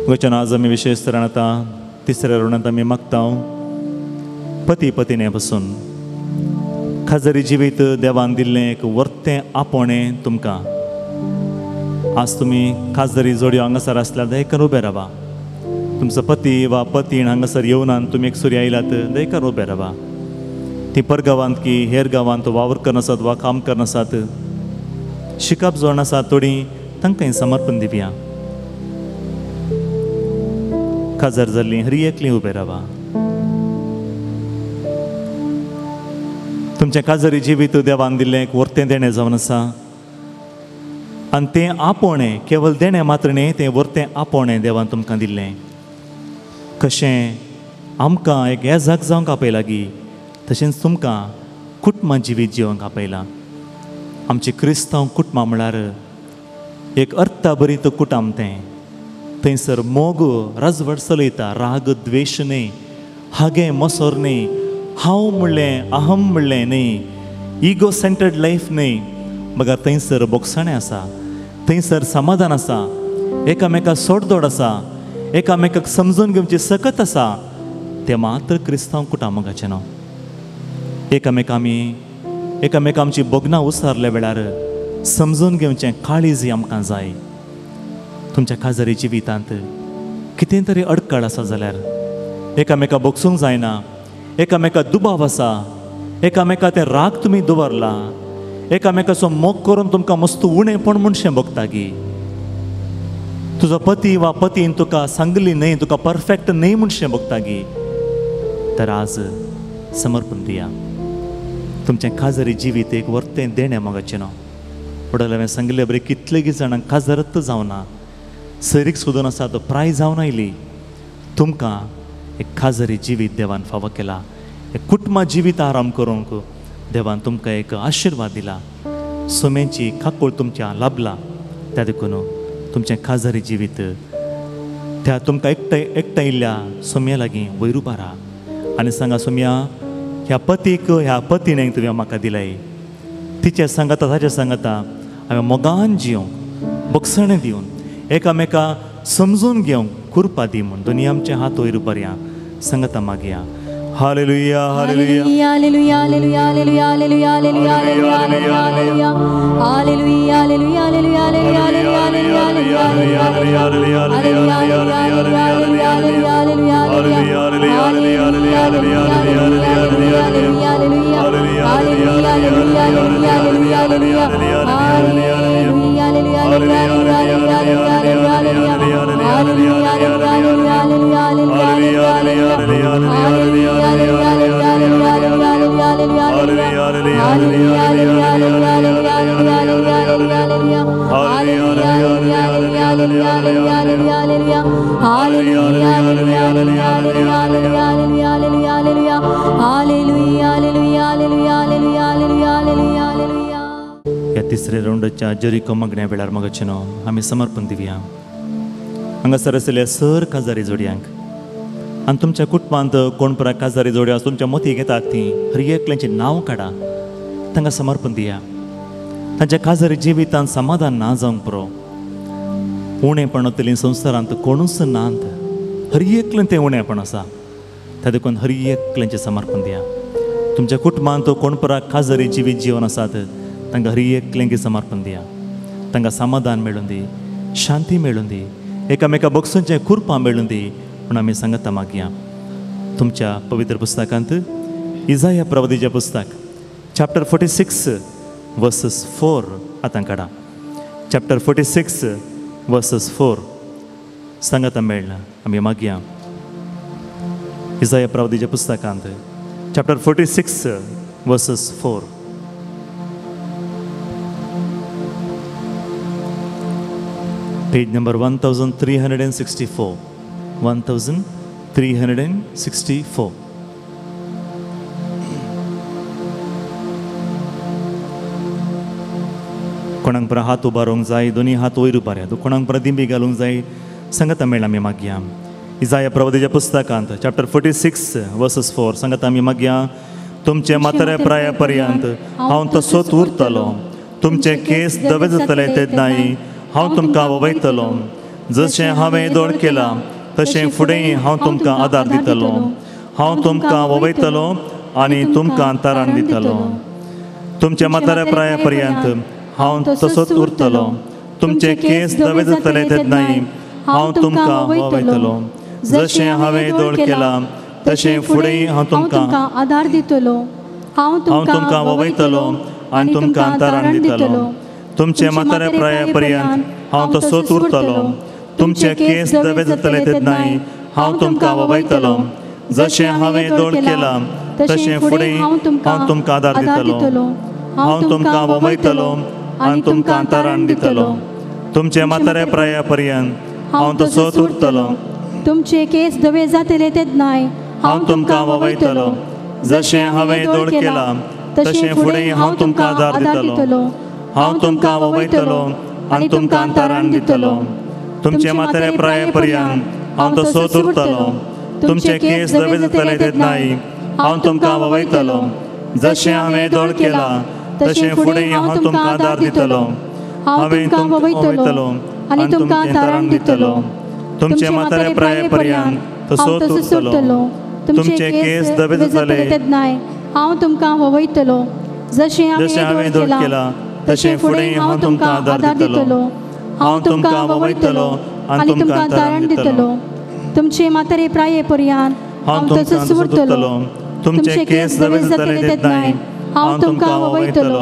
वचन आज आमी विशेष तरान आतां तिसऱ्या ऋणांत आमी मागता पती पतीने पसून खाजरी जिवीत देवान दिल्लें एक वर्तें आपोणें तुमकां. आज तुमी खाजरी जोडयो हांगासर आसल्यार दयेकर उबे रावा. तुमचो पती वा पतीण हांगासर येवनान तुमी एक सुरी आयलात, दयेकर उबे रावा. ती परगांवांत की हेर गांवांत वावर करनासात वा काम करनासात, शिकप जोड आसा थोडी, तांकां समर्पण दिवया. खाजर जाल्ली हरी एकली उबे रावा. तुमचें काजरी जिवीत देवान दिल्लें एक वर्तें देणें जावन आसा आनी तें आपोवणें केवल देणें मात्र न्ही, तें वर्तें आपोवणें देवान तुमकां दिल्लें. कशें आमकां एक येजाक जावंक आपयला गी, तशेंच तुमकां कुटुंबां जिवीत जिवंक आपयलां. आमचें क्रिस्तांव कुटुंबां म्हळ्यार एक अर्था बरी तो कुटुंब तें. थंयसर मोग राजवट चलयता, राग द्वेश न्हय, हागें मसोर न्हय, हांव म्हणलें अहम म्हणलें न्हय, इगो सेंटर्ड लायफ न्हय, मगर थंयसर बोगसाणें आसा, थंयसर समाधान आसा, एकामेका सोडदोड आसा, एकामेकाक समजून घेवची सकत आसा. तें मात्र क्रिस्तांव कुटुंबाचें न्हू. एकामेका आमी एकामेका आमची भोगणां उसारल्या वेळार समजून घेवचें काळीज आमकां जाय. तुमच्या खाजरी जिवितांत कितें तरी अडकळ आसा जाल्यार एकामेका बोगसूंक जायना, एकामेका दुबाव आसा, एकामेका तें राग तुमी दवरला, एकामेकाचो मोग करून तुमकां मस्त उणेपण म्हणशें भोगता गी? तुजो पती वा पतीन तुका सांगली न्हय, तुका परफेक्ट न्हय म्हणशें भोगता गी? तर आज समर्पण दिया. तुमचें काजारी जिवीत एक वर्तें देणें मोगाचें न्हू. वडील हांवें सांगिल्ले बरें कितलेगी जाणांक काजारत जावना, सैरीक सोदून आसा तो प्राय जावन आयली. तुमकां एक काजारी जिवीत देवान फावो केला, एक कुटुंबा जिवीत आराम करूंक देवान तुमकां एक आशिर्वाद दिला, सुमेची काकूळ तुमच्या लाभला. त्या देखून तुमचें काजारी जिवीत त्या तुमकां एकठांयल्ल्या सोम्या लागीं वयर उबारा आनी सांगा, सोम्या ह्या पतीक ह्या पतीणेक तुवें म्हाका दिलाय, तिचे सांगाता ताचे सांगाता हांवें मोगान जिवंक, बक्षणें दिवन एकामेका समजून घेवंक कृपा दी म्हूण दोनी आमचे हात वयर उबारया, सांगाता मागया. Hallelujah, hallelujah, hallelujah, hallelujah, hallelujah, hallelujah, hallelujah, hallelujah, hallelujah, hallelujah, hallelujah, hallelujah, hallelujah, hallelujah, ह्या तिसऱ्या रावंडाच्या जरिको मागण्या वेळार मागचें न्हू आमी समर्पण दिवया. हांगासर आशिल्ल्या सर काजारी जोडयांक आनी तुमच्या कुटुंबांत कोण परा काजारी जोड्या तुमच्या मती घेतात ती हर एकल्यांचें नांव काडा, तांकां समर्पण दिया. तांच्या काजारी जिवितांत समाधान ना जावंक पुरो, उणेपण वतलीं संवसारांत कोणूच नात, हर एकलें तें उणेपण आसा. त्या देखून हर एकल्यांचें समर्पण दिया. तुमच्या कुटुंबांत कोण परा काजारी जिवीत जिवन आसात तांकां हर एकल्यांक समर्पण दिया. तांकां समाधान मेळून दी, शांती मेळून दी, एकामेका बक्षूंचें कृपा मेळून दी म्हूण आमी सांगता मागया. तुमच्या पवित्र पुस्तकांत इजाया प्रवादीचें पुस्तक चॅप्टर 46 वर्सस 4 आतां काडा. चॅप्टर 46 वर्सस 4 सांगता मेळना आमी मागया. इजाया प्रवादीच्या पुस्तकांत चॅप्टर 46 वर्सस 4. Page number 1364. 1364. कोणाक परा हात उबारूंक जाय, दोनी हात वयर उबारया. कोणाक परा दिंबी घालूंक जाय, सांगता मेळ्ळा आमी मागया. इजाया प्रवादीच्या पुस्तकांत चॅप्टर 46 वर्सस 4 सांगता आमी मागया. तुमचे म्हातारे प्राया पर्यंत हांव तसोच उरतलो, तुमचे केस धवे जातले तेन्नाय हांव तुमकां वयतलो. जशें हांवें दोळ केला तशें फुडें हांव तुमकां आदार दितलो, हांव तुमकां वयतलो आनी तुमकां तारण दितलो. तुमच्या म्हाताऱ्या प्राया पर्यंत हांव तसोच उरतलो, तुमचे केस धवे जातले तेन्नाय हांव तुमकां वयतलो. जशें हांवें दोळ केला तशें फुडें हांव तुमकां आदार दितलो, हांव तुमकां वयतलो आनी तुमकां तारण दितलो. तुमचे म्हाताऱ्या प्राया पर्यंत हांव तसोच उरतलो, तुमचे केस धवे जातले तेन्नाय हांव तुमकां वयतलो. जशें हांवें दोळ केला तशें फुडें हांव तुमकां आदार दितलो, हांव तुमकां वयतलो आनी तुमकां तारण दितलो. तुमचे म्हाताऱ्या प्राया पर्यंत हांव तसोच उरतलो, तुमचे केस धवे जातले तेन्नाय हांव तुमकां वयतलो. जशें हांवें दोळ केला तशें फुडें हांव तुमकां आदार दितलो, हांव तुमकां वयतलो आनी तुमकां तारण दितलो. तुमचे म्हाताऱ्या प्राया पर्यंत हांव तसोच उरतलो, तुमचे केस धवे जातले तेन्नाय हांव तुमकां वयतलो. जशें हांवें दोळ केला तशें फुडें हांव तुमकां आदार दितलो, हांवें तुमकां वयतलो आनी तुमकां तारण दितलो. तुमचे म्हाताऱ्या प्राया पर्यंत तसोच उरतलो, तुमचे केस धवे जातले तेन्नाय हांव तुमकां वयतलो. जशें हांवें दोळ केला तशें फुडें हांव तुमकां आदार दितलो, हांव तुमकां वयतलो आनी तुमकां तारण दितलो. तुमचे म्हातारे प्राये पर्यंत हांव तसोच उरतलो, तुमचे केस धवे जातले तेन्नाय हांव तुमकां वयतलो.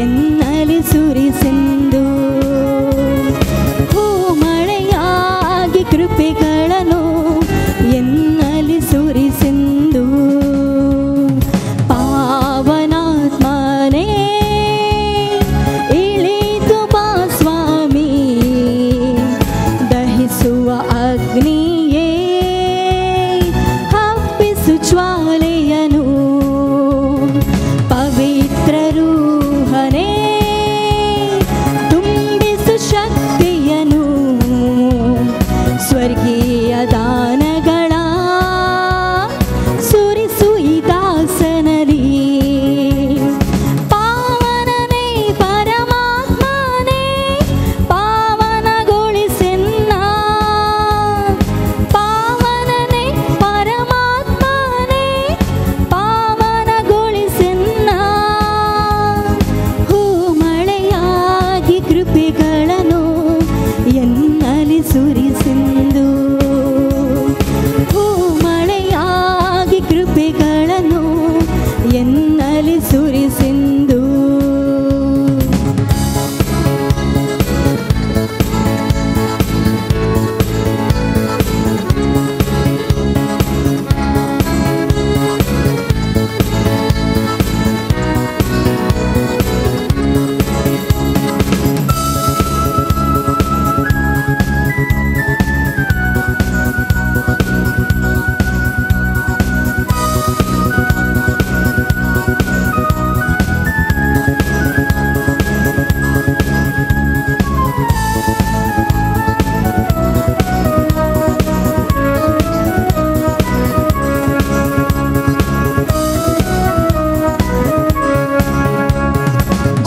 ಎನ್ನಲಿ ಸುರಿಸೆಂದು. ಹೂ ಮಳೆಯಾಗಿ ಕೃಪೆಗಳನ್ನು ಎನ್ನಲಿ ಸುರಿಸೆಂದು. ಪಾವನಾತ್ಮನೇ ಇಳಿದು ಬಾ ಸ್ವಾಮಿ, ದಹಿಸುವ ಅಗ್ನಿಯೇ ಹಬ್ಬಿಸು ಜ್ವಾಲೆಯನು. ಪವಿತ್ರ ರೂಹನೇ ತುಂಬಿಸು ಶಕ್ತಿಯನು, ಸ್ವರ್ಗೀಯ ದಾನಗಳ ಸುರಿಸು ಈ ದಾಸನಲ್ಲಿ. ಪಾವನನೇ ಪರಮಾತ್ಮನೇ ಪಾವನಗೊಳಿಸೆನ್ನ, ಪಾವನನೇ ಪರಮಾತ್ಮನೇ ಪಾವನಗೊಳಿಸೆನ್ನ. ಹೂ ಮಳೆಯಾಗಿ ಕೃಪೆಗಳನ್ನು ಎನ್ನಲಿ ಸುರಿಸೆಂದು. ಹೂ ಮಳೆಯಾಗಿ ಕೃಪೆಗಳನ್ನು ಎನ್ನಲಿ ಸುರಿಸೆಂದು.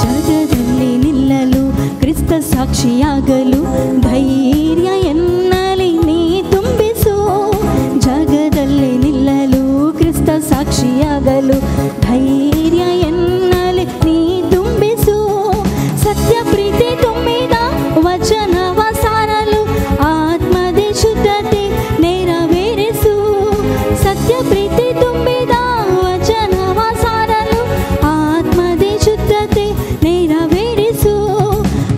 ಜಗದಲ್ಲಿ ನಿಲ್ಲಲು ಕ್ರಿಸ್ತ ಸಾಕ್ಷಿಯಾಗಲು ಧೈರ್ಯ ಎನ್ನಲಿ ನೀ ತುಂಬಿಸು. ಜಗದಲ್ಲಿ ನಿಲ್ಲಲು ಕ್ರಿಸ್ತ ಸಾಕ್ಷಿಯಾಗಲು ಧೈರ್ಯ ಎನ್ನಲಿ ನೀ ತುಂಬಿಸು. ಸತ್ಯ ಪ್ರೀತಿ ತುಂಬಿದ ವಚನವ ಸಾರಲು ಆತ್ಮದ ಶುದ್ಧತೆ ನೆರವೇರಿಸು. ಸತ್ಯ ಪ್ರೀತಿ ತುಂಬಿದ ವಚನವ ಸಾರಲು ಆತ್ಮದ ಶುದ್ಧತೆ ನೆರವೇರಿಸು.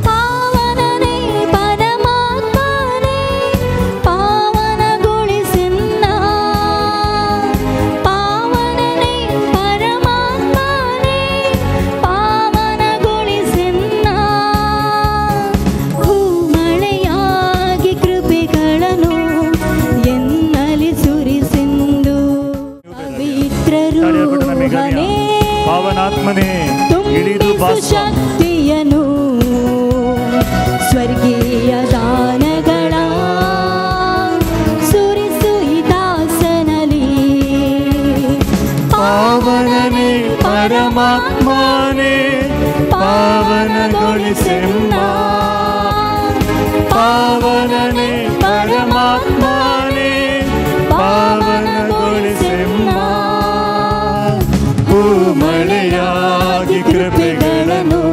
ಪಾವನನೇ ಪರಮಾತ್ಮನೇ ಪಾವನಗೊಳಿಸೆನ್ನ, ಪಾವನನೇ ಪರಮಾತ್ಮನೇ ಪಾವನಗೊಳಿಸೆನ್ನ. ಹೂ ಮಳೆಯಾಗಿ ಕೃಪೆಗಳನ್ನು ಎನ್ನಲಿ ಸುರಿಸೆಂದು. ಪವಿತ್ರ ರೂಹನೇ ಪಾವನಾತ್ಮನೇ ಇಳಿದು ಬಾ ತುಂಬಿಸು ಸ್ವಾಮಿ. ಶಕ್ತಿಯನು, ಸ್ವರ್ಗೀಯ ದಾನಗಳ ಸುರಿಸು ಈ ದಾಸನಲ್ಲಿ. ಪಾವನನೇ ಪರಮಾತ್ಮನೇ ಪಾವನಗೊಳಿಸೆನ್ನ, ಪಾವನನೇ ಪರಮಾತ್ಮನೇ ಪಾವನಗೊಳಿಸೆನ್ನ. ಹೂ ಮಳೆಯಾಗಿ ಕೃಪೆಗಳನ್ನು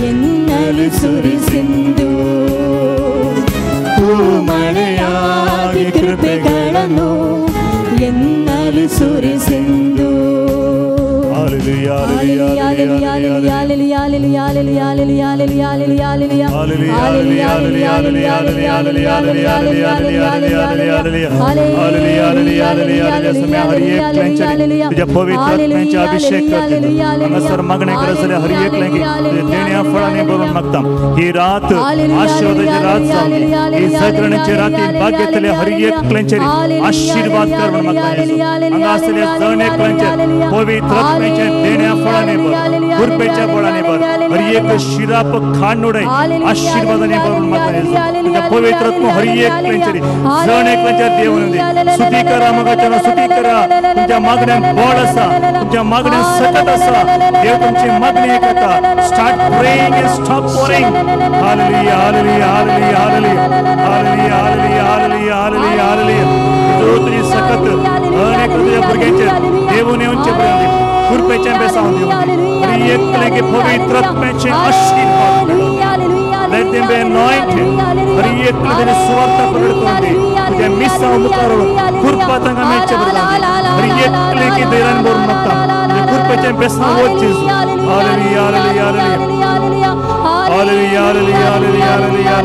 ಎನ್ನಲು ಸುರಿಸೆಂದು. ಹೂ ಮಳೆಯಾಗಿ ಕೃಪೆಗಳನ್ನು ಎನ್ನಲು ಸುರಿಸೆಂದು. Hallelujah, hallelujah, hallelujah, hallelujah. Hallelujah, hallelujah, hallelujah, hallelujah, hallelujah, hallelujah, hallelujah, hallelujah. Hallelujah, hallelujah, hallelujah, hallelujah. समय हर एक क्लेंचरी तुझ्या पवित्र आत्म्याचे अभिषेक करते. हांगासर मागणें करसले हर एक क्लेंकी तुझ्या देण्या फळांनी भरून मागता. ही रात आशीर्वादाची रात जावंदी. ही जागरणाची राती भाग्यतले हर एक क्लेंचरी आशीर्वाद कर म्हणून मागता येसू. हांगा आसलेल्या जण एक क्लेंचर पवित्र आत्म्याच्या देण्या फळांनी भर, कृपेच्या बळाने भर, हर एक शिराप खांड उडय आशीर्वादाने भरून मागता येसू. तुझ्या पवित्र आत्मा हर एक क्लेंचरी जण एक क्लेंचर देवून दी. सुती करा मगाच्यानं, सुती करा. तुमच्या मागण्यांत बळ आसा, तुमच्या मागण्यांत सकत आसा. देव तुमची मागणी ऐकता. Start praying and stop worrying. Hallelujah, hallelujah, hallelujah, hallelujah, hallelujah, hallelujah, hallelujah, hallelujah, hallelujah. तुझी सकत अनेक तुझ्या भुरग्यांचेर देवून येवचे पर्यंत कृपेच्या बेसावन दिवं. हर एक क्लेंकी पवित्र आत्म्याचे आशीर्वाद मेळूं. Let them be anointed. हर एक क्लेंकी सुवार्ता प्रगट करून दी. तुझ्या मिसाव मुखार कृपा तांकां मेळचे बरं. हर एक क्लेंकी धैर्यान भरून मागता. कृपेचें बेसना वच जेजू. Hallelujah, hallelujah, hallelujah. Hallelujah, hallelujah, hallelujah, hallelujah,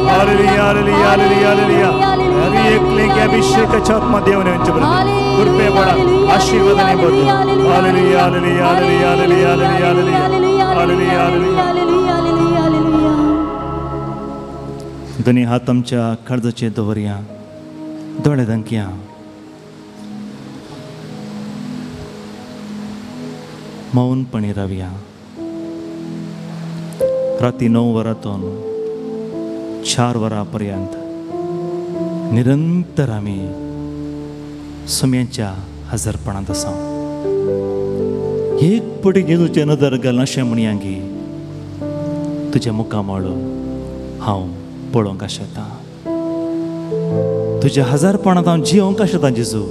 hallelujah, hallelujah, hallelujah, hallelujah. हर एकले की अभिषेकाच्या आत्मा देव यांच्या बरोबर कृपे पडा आशीर्वादाने भरतो. Hallelujah, hallelujah, hallelujah, hallelujah, hallelujah, hallelujah, hallelujah, hallelujah. दोन्ही हात आमच्या काळजाचेर दवरया, दोळे धांकया. मौनपणे रावया. राती 9 वरांतून 4 वरां पर्यंत निरंतर आमी सुम्यांच्या हजरपणांत आसा. एक पटी जेजूचे नदर घाल अशें म्हणया की तुज्या मुखामळ हांव पळोवंक आशेता, तुज्या हजारपणांत हांव जियोंक आशेता जेजू.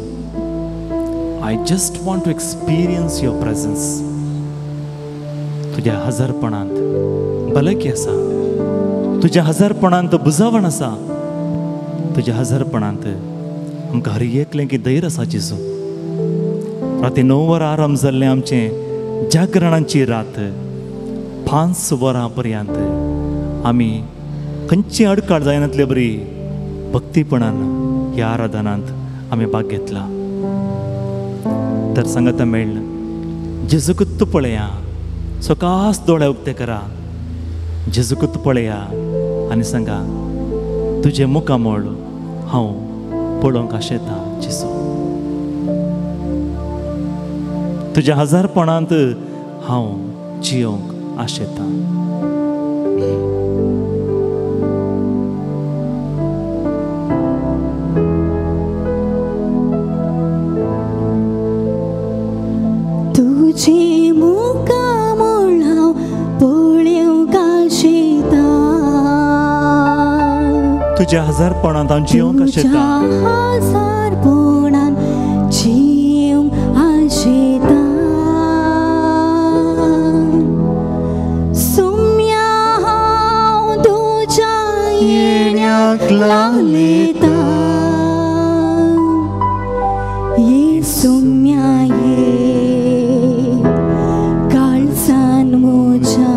I just want to experience your presence. तुज्या हजारपणांत भलायकी आसा, तुज्या हजारपणांत बुजावण आसा, तुज्या हजारपणांत आमकां हर एकलें की धैर्य आसा जेजू. राती 9 वरां आराम जाल्लें आमचें जागरणांची रात 5 वरां पर्यंत आमी खंयची अडकाळ जायनातले बरी भक्तीपणान ह्या आराधनांत आमी भाग घेतला. तर सांगाता मेळ्ळें जेजूकूच पळया, सकास दोळे उक्ते करा, जेजूकूच पळया आनी सांगा तुजें मुखामळ हांव पळोवंक आशेता जेजू. तुज्या हजारपणांत हांव जियोंक आशेता. तुझे मुखामळ हांव पळोवंक आशेता, तुज्या हजारपणांत हांव जियोंक आशेता, हजारपणांत जियोंक आशेता. सुम्या हांव तुज्या येण्याक लागलेता, ये सुम्या ये काळजान म्हज्या.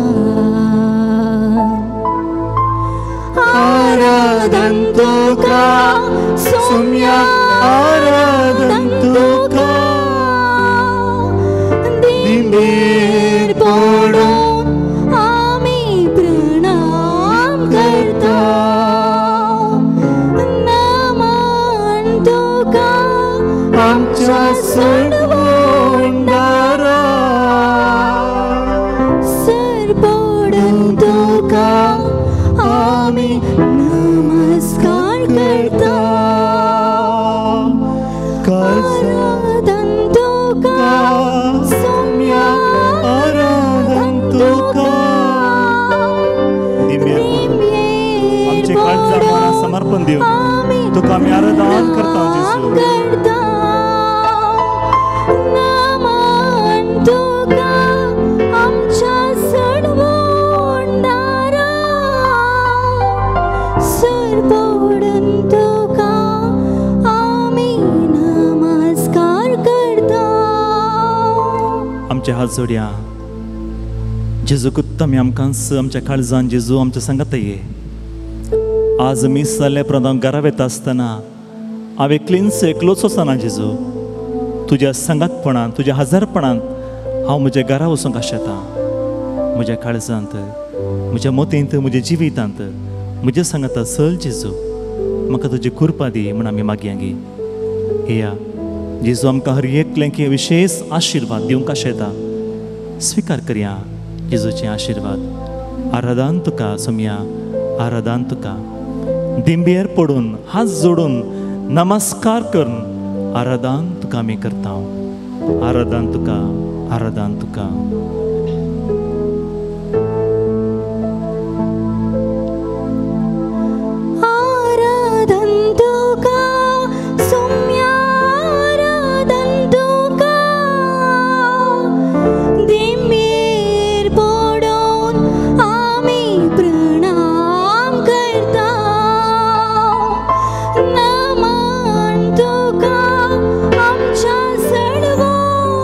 आराधन तुका सुम्या, आराधन तुका, दिंबेर पडून आमी प्रणाम करता, नमन तुका आमच्या सणवंडारा, सर पडून तुका आमी नमस्कार करता, आराधन तुका सुम्या, आराधन तुका. आमचे काळजा मनां समर्पण दिवन तुका आमी आराधन करता जेजू. नमन तुका आमच्या सणवंडारा, सर पडून तुका आमी नमस्कार करता. आमचे हात जोडया जेजूकूच आमी आमकांच आमच्या काळजान जेजू आमच्या सांगात ये. आज मीस जाल्ल्या उपरांत हांव घरा वता आसतना हांव एकलींच एकलोच वचना जेजू, तुज्या सांगातपणान तुज्या हजारपणान हांव म्हज्या घरा वचूंक आशेता. म्हज्या काळजांत, म्हज्या मतींत, म्हज्या जिवितांत म्हज्या सांगाता चल जेजू, म्हाका तुजी कृपा दी म्हूण आमी मागया गी. येया जेजू आमकां हर एकलें की विशेष आशिर्वाद दिवंक आशेता. स्विकार करया जेजूचे आशिर्वाद. आराधन तुका सोमया, आराधन तुका. दिंबेर पडून हात जोडून नमस्कार करून आराधन तुका आमी करता. आराधन तुका, आराधन तुका. आराधन तुका सुम्या, आराधन तुका, दिंबेर पडून आमी प्रणाम करता, नमन तुका आमच्या सणवंडारा,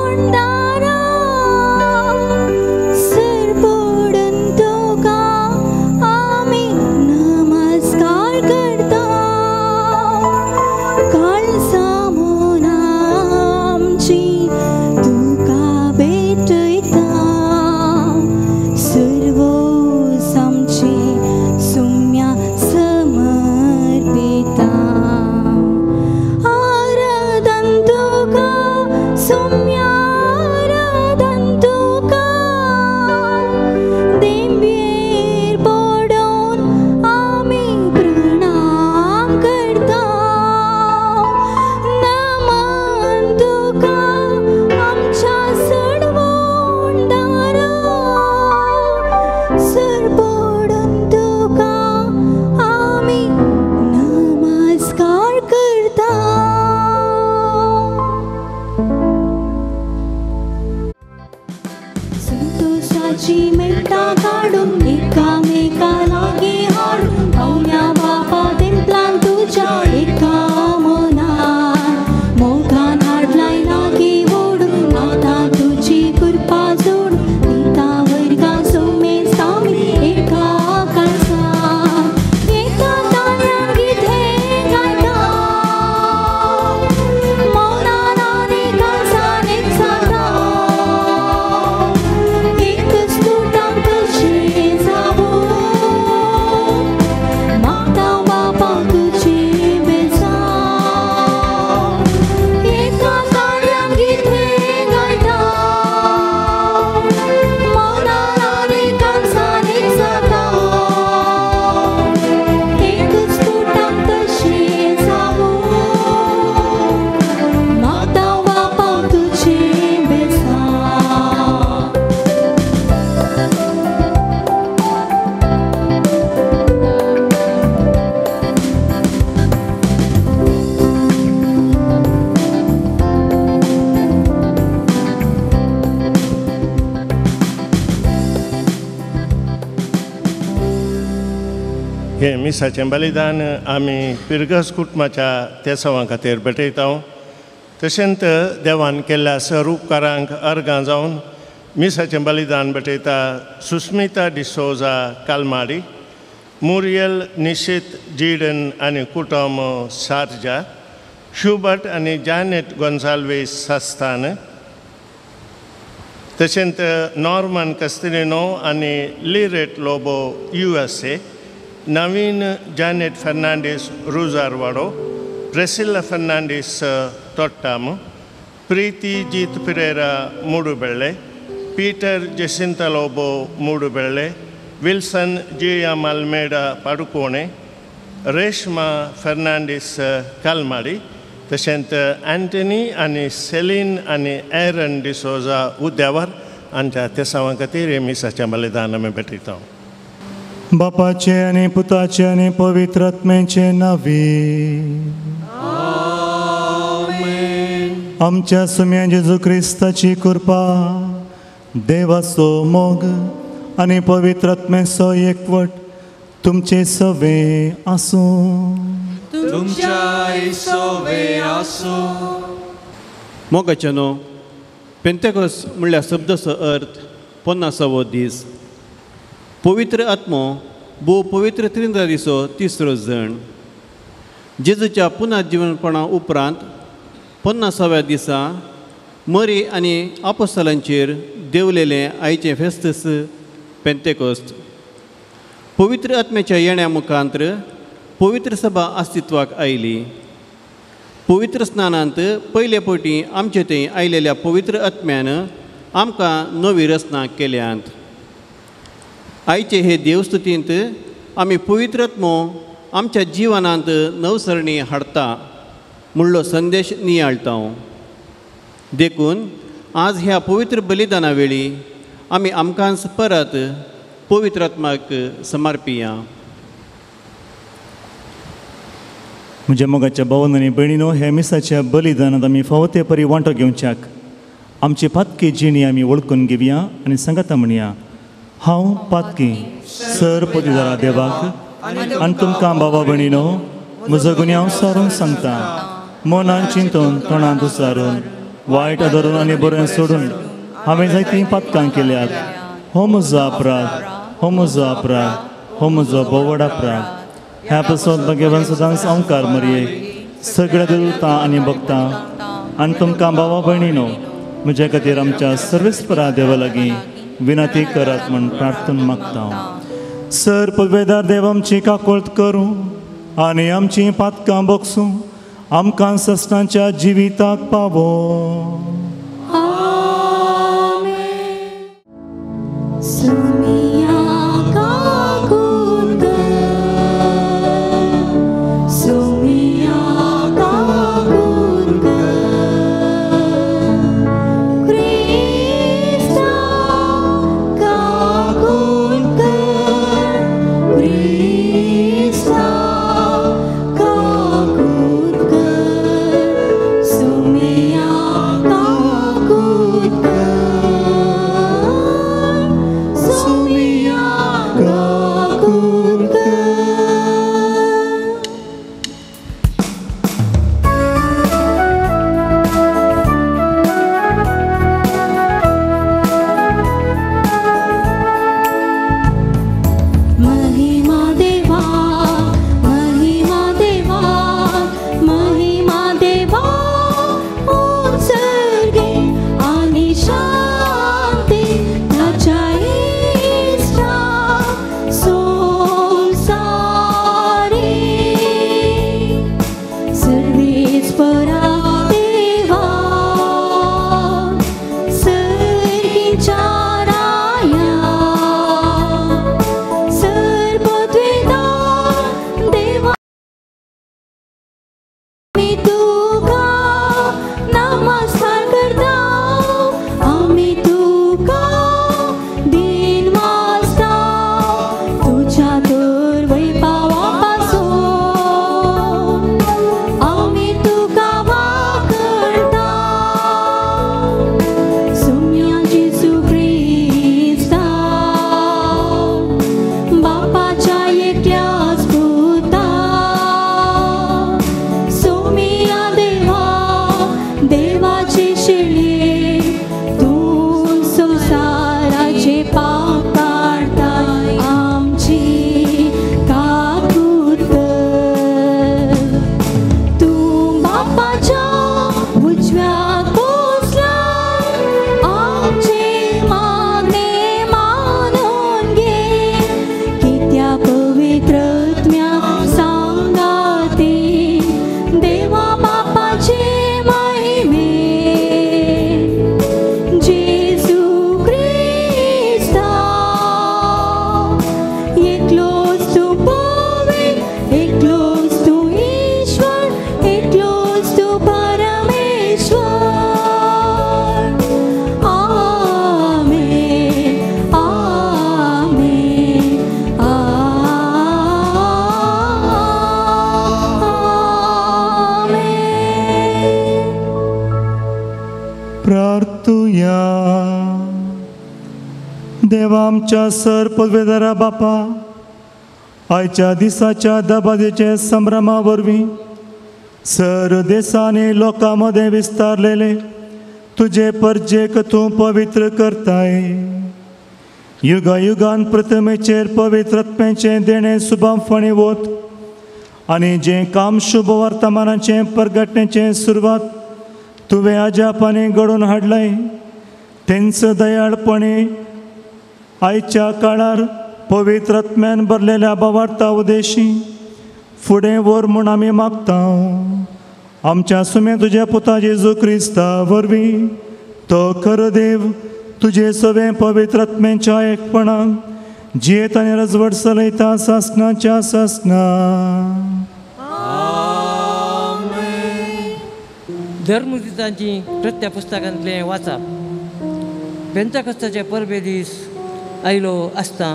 पडून तुका आमी नमस्कार करता. संतोषाची मेटा काडून एकामेका लागीं हाडून पावया बापा तेंपलान तुज्या एका मनान मोगान हाडलाय लागीं ओडून आतां तुजी कृपा जोडून दिता वर्गा सुमेस्त आमी एका काळजान एका ताळ्यान गीत हें गायता मौनान आनी काळजान एक जाता एकच तुटाक कशें जावूं मागता बापा तुजें बेजाव एका ताळ्यान गीत हें गायता मौनान आनी काळजान एक जाता एकच तुटाक तशें जावूं मागता बापा तुजें बेजाव. हें मिसाचें बलिदान आमी पिरगस कुटुंबाच्या तेसांवा खातीर भेटयता. तशेंच देवान केल्ल्या सर उपकारांक अर्गां जावन मिसाचें बलिदान भेटयता सुस्मिता डिसोजा कालमाडी, मुरियल निशीत जीडन आनी कुटुंब सारजा, शुबर्ट आनी जॅनेट गोन्साल्वीस सास्तान, तशेंच नॉर्मन कस्तिलिनो आनी Liret Lobo USA, Naveen Janet Fernandes Rujarwado, Priscilla Fernandes Thottam, Preethi Jeet Pereira Moodubelle, Peter Jacinta Lobo Moodubelle, Wilson G M Almeida Padukone, Reshma Fernandes Kalmadi, तशेंच अँटनी आनी सेलीन आनी एरन डिसोजा उद्यावर हांच्या तेसांवा खातीर हें मिसाचें बलिदान आमी भेटयता. बापाचे आनी पुताचे आनी पवित्र आत्म्याचे नांवी आमच्या सुम्या जेजू क्रिस्ताची कृपा, देवाचो मोग आनी पवित्र आत्म्याचो एकवट तुमचे सवे आसूं. तुमच्याय सवे आसूं. मोगाच्यानो, पेंतेकोस म्हणल्यार शब्दाचो अर्थ 50वो दीस. पवित्र आत्मो भोव पवित्र त्रिंद्रादीचो तिसरो जण. जेजूच्या पुनर्जीवनपणा उपरांत 50व्या दिसा मरी आनी आपोस्तलांचेर देंवलेलें आयचें फेस्तस पेंतेकोस्त. पवित्र आत्म्याच्या येण्या मुखांत्र पवित्र सभा अस्तित्वाक आयली. पवित्र स्नानांत पयले पटी आमचे थंय आयलेल्या पवित्र आत्म्यान आमकां नवी रचना केल्यांत. आयचे हे देवस्तुतींत आमी पवित्र आत्मो आमच्या जिवनांत नवसरणी हाडता म्हणलो संदेश नियाळटा. देखून आज ह्या पवित्र बलिदाना वेळी आमी आमकांच परत पवित्र आत्माक समर्पिया. म्हज्या मोगाच्या भावन आनी भयणीनो, ह्या मिसाच्या बलिदानांत आमी फावो ते परी वांटो घेवच्याक आमची पातकी जिणी आमी वळखून घेवया आनी सांगाता म्हणया, हांव पातकी सर पदवीदारा देवाक आनी तुमकां बाबा भयणीनो म्हजो गुन्यांव सारून सांगता. मनान चिंतून, तोंडांत उचारून, वायट धरून आनी बरें सोडून हांवें जायतीं पातकां केल्यात. हो म्हजो अपराध, हो म्हजो अपराध, हो म्हजो भोव व्हड अपराध. ह्या पासत भगवान सदांच ओंकार मरये सगळ्या देवता आनी भक्तां आनी तुमकां भावा भयणीनो म्हज्या खातीर आमच्या सर्वेस्परा देवा लागीं विनंती करात म्हूण प्रार्थना मागता. सर पदवेदार देव आमची काकोळत करूं आनी आमची पातकां बगसूं, आमकां सस्नाच्या जिविताक पावो. Krista, kagun ka. आमच्या सर पदवेदारा बापा, आयच्या दिसाच्या दबाजेचे संभ्रमा वरवीं सर देसांनी लोकां मदें विस्तारलेले तुजे परजेक तूं पवित्र करताय. युगा युगान प्रथमेचेर पवित्र आत्म्याचें देणें सुबामफणी वत आनी जें काम शुभ वर्तमानाचें परगटण्याचें सुरवात तुवें अजापांनी घडोवन हाडलें तेंच दयाळपणी आयच्या काळार पवित्र आत्म्यान भरलेल्या बावार्ता उदेशी फुडें व्हर म्हूण आमी मागता. आमच्या सुम्या तुज्या पुता जेजू क्रिस्ता वरवीं तो खरो देव तुजे सगळें पवित्र आत्म्याच्या एकपणान जियेत आनी रजवट चलयता सासणाच्या सासणा. धर्मदितांची प्रत्या पुस्तकांतलें वाचप. पेंताकस्ताचे परबे दीस आयलो आसता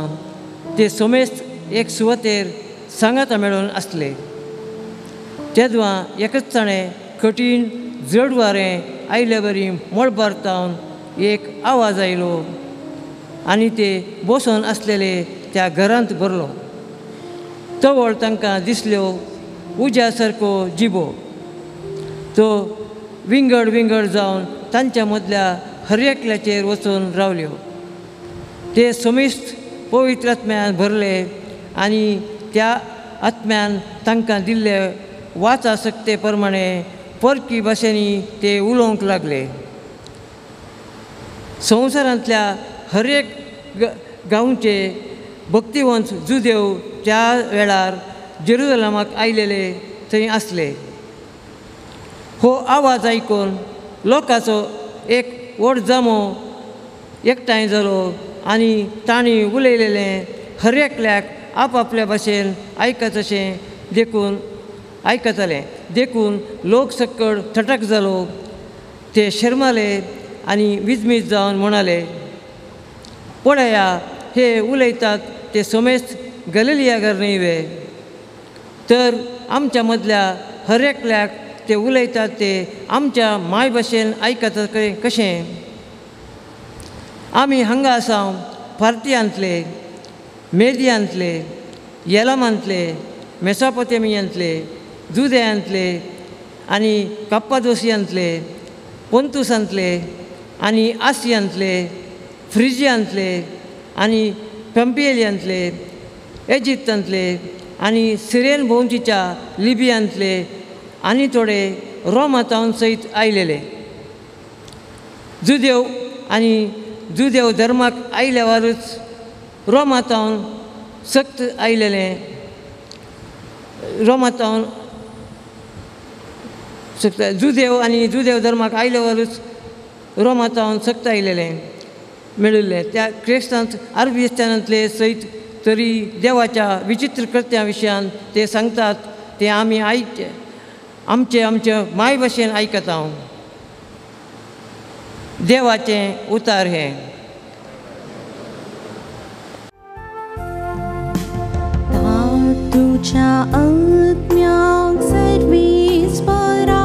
ते सोमेस्त एक सुवातेर सांगाता मेळून आसले. तेदवां एकच ताणें कठीण जड वारें आयले बरी मळबार तावन एक आवाज आयलो आनी ते बसून आसलेले त्या घरांत भरलो. तवळ तांकां दिसल्यो उज्या सारको जिबो तो विंगड विंगड जावन तांच्या मदल्या हर एकल्याचेर वचून रावल्यो. ते समेस्त पवित्र आत्म्यान भरले आनी त्या आत्म्यान तांकां दिल्ले वाचा सक्ते प्रमाणे परकी भाशेंनी ते उलोवंक लागले. संवसारांतल्या हर एक गांवचे भक्तिवंत जुदेव त्या वेळार जेरुजलमाक आयलेले थंय आसले. हो आवाज आयकून लोकांचो एक व्हड जमो एकठांय जालो आनी तांणी उलयलेलें हर एकल्याक आपआपल्या भाशेन आयकतशें देखून आयकतालें. देखून लोक सक्कड थटक जालो. ते शर्माले आनी विजमीत जावन म्हणाले, पळया हे उलयतात ते समेस्त गलिलियागर न्हय वे? तर आमच्या मदल्या हर एकल्याक ते उलयतात ते आमच्या माय भाशेन आयकतात कशें? आमी हांगा आसा फार्तियांतले, मेदियांतले, येलामांतले, मेसोपोटेमियांतले, जुदयांतले आनी कप्पादोसियांतले, पोंतुसांतले आनी आसियांतले, फ्रिजियांतले आनी पंपियलियांतले, एजिप्तांतले आनी सिरेन भोंवतीच्या लिबियांतले आनी थोडे रोमातावन सयत आयलेले. जुदेव आनी जुदेव धर्माक आयल्यावरच रोमातावन सक्त आयलेले रोमातावन सक्त जुदेव आनी जुदेव धर्माक आयल्यावरच रोमातावन सक्त आयलेले मेळिल्ले. त्या क्रिस्तांत अरबिस्तानांतले सयत तरी देवाच्या विचित्र कृत्या विशयान ते सांगतात ते आमी आयक आमचे आमचे माय भाशेन आयकता. देवाचें उतार हें. तुझ्या आत्म्याक सर्वेस्परा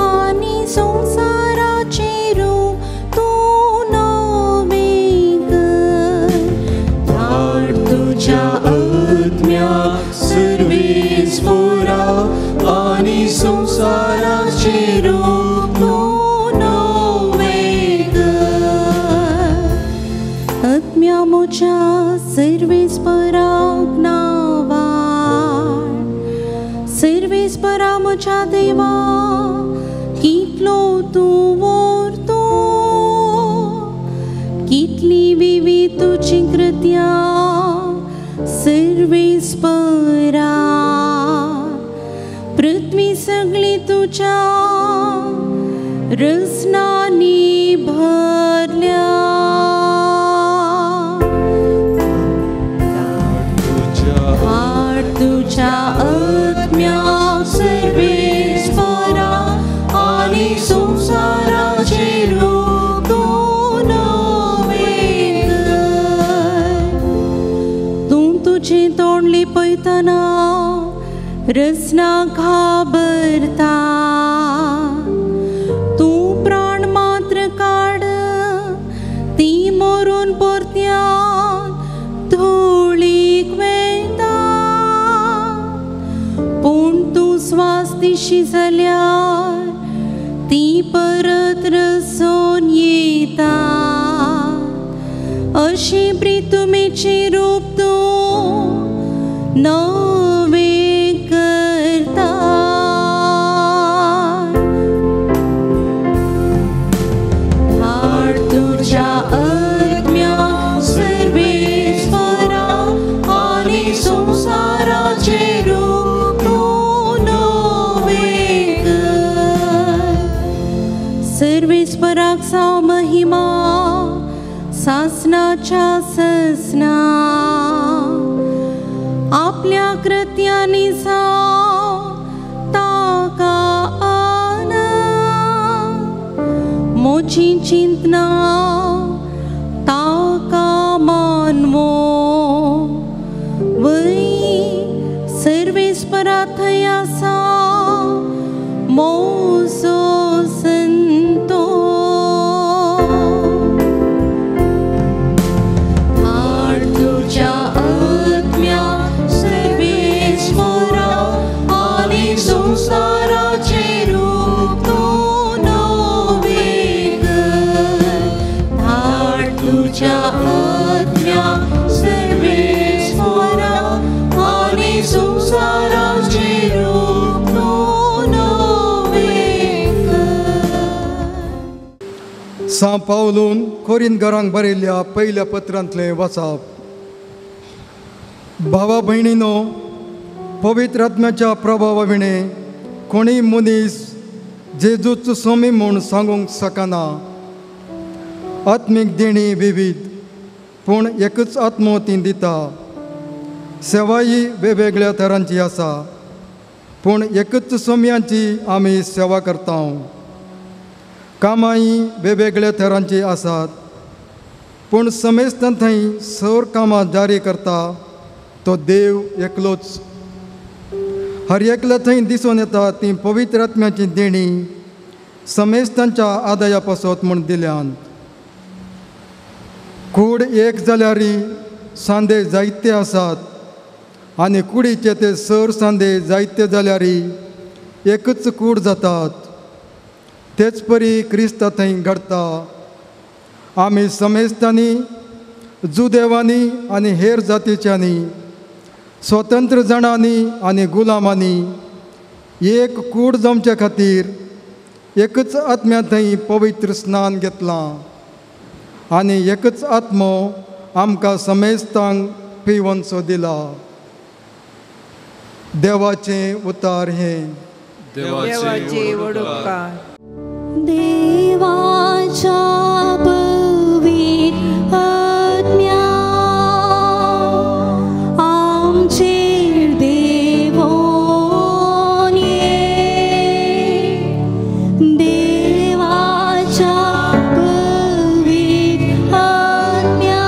आनी संवसाराचें रूप तूं नवें कर. धाड तुझ्या आत्म्याक सर्वेस्परा आनी संवसाराचें रूप तूं नवें कर. आत्म्या म्हज्या सर्वेस्पराक नांवार, सर्वेस्परा म्हज्या देवा कितलो तूं व्हरतो, कितली विविध तुजी कृत्या सर्वेस्परा. पृथ्वी सगळी तुज्या रसनांनी भरल्या. तुझ्या आत्म्याक सर्वेस्परा आनी संवसाराचें रूप तूं नवें कर. तूं तुजें तोंड लिपयतना रसना घाबरता. तूं प्राण मात्र काड ती मरून परत्या दिशी जाल्यार ती परत रसोन येता अशी प्रितुमेचें रूप तूं नवें करता. धाड तुज्या आत्म्याक सर्वेस्परा आनी संवसाराचें रूप तूं नवें कर. सर्वेस्पराक जावं महिमा सासनाच्या ससना आपल्या कृत्यांनी जावं ताका आनंद मोची चिंतना ताका मानवो वय सर्वेस्परा थंय आसा मोजो संतो. धाड तुज्या आत्म्याक सर्वेस्परा आनी संवसाराचें रूप तूं नवें कर. धाड तुज्या आत्म्याक सर्वेस्परा आनी संवसाराचें रूप तूं नवें कर. सां पावलून कोरिंथकारांक बरयल्ल्या पयल्या पत्रांतलें वाचप. भावा भयणीनो, पवित्र आत्म्याच्या प्रभावा विणें कोणीय मनीस जेजूच स्वामी म्हूण सांगूंक शकना. आत्मीक देणी विविध पूण एकच आत्मो ती दिता. सेवाय वेगवेगळ्या तरांची आसा पूण एकच स्वाम्यांची आमी सेवा करता. कामांय वेगवेगळ्या तरांची आसात पूण समेस्तां थंय सर कामां जारी करता तो देव एकलोच. हर एकल्या थंय दिसून येता ती पवित्र आत्म्याची देणी समेस्तांच्या आदाया पासत म्हूण दिल्यान. कूड एक जाल्यार सांदे जायते आसात आनी कुडीचे ते सर सांदे जायते जाल्यार एकच कूड जातात. तेच परी क्रिस्ता थंय घडता. आमी समेस्तांनी जुदेवांनी आनी हेर जातीच्यांनी स्वतंत्र जाणांनी आनी गुलामांनी एक कूड जमचे खातीर एकच आत्म्या थंय पवित्र स्नान घेतलां आनी एकच आत्मो आमकां समेस्तांक पिवनसो दिला. देवाचें उतार हें. देवाचे वडोकार. देवाच्या पवित्र आत्म्या आमचेर देवोन ये. देवाच्या पवित्र आत्म्या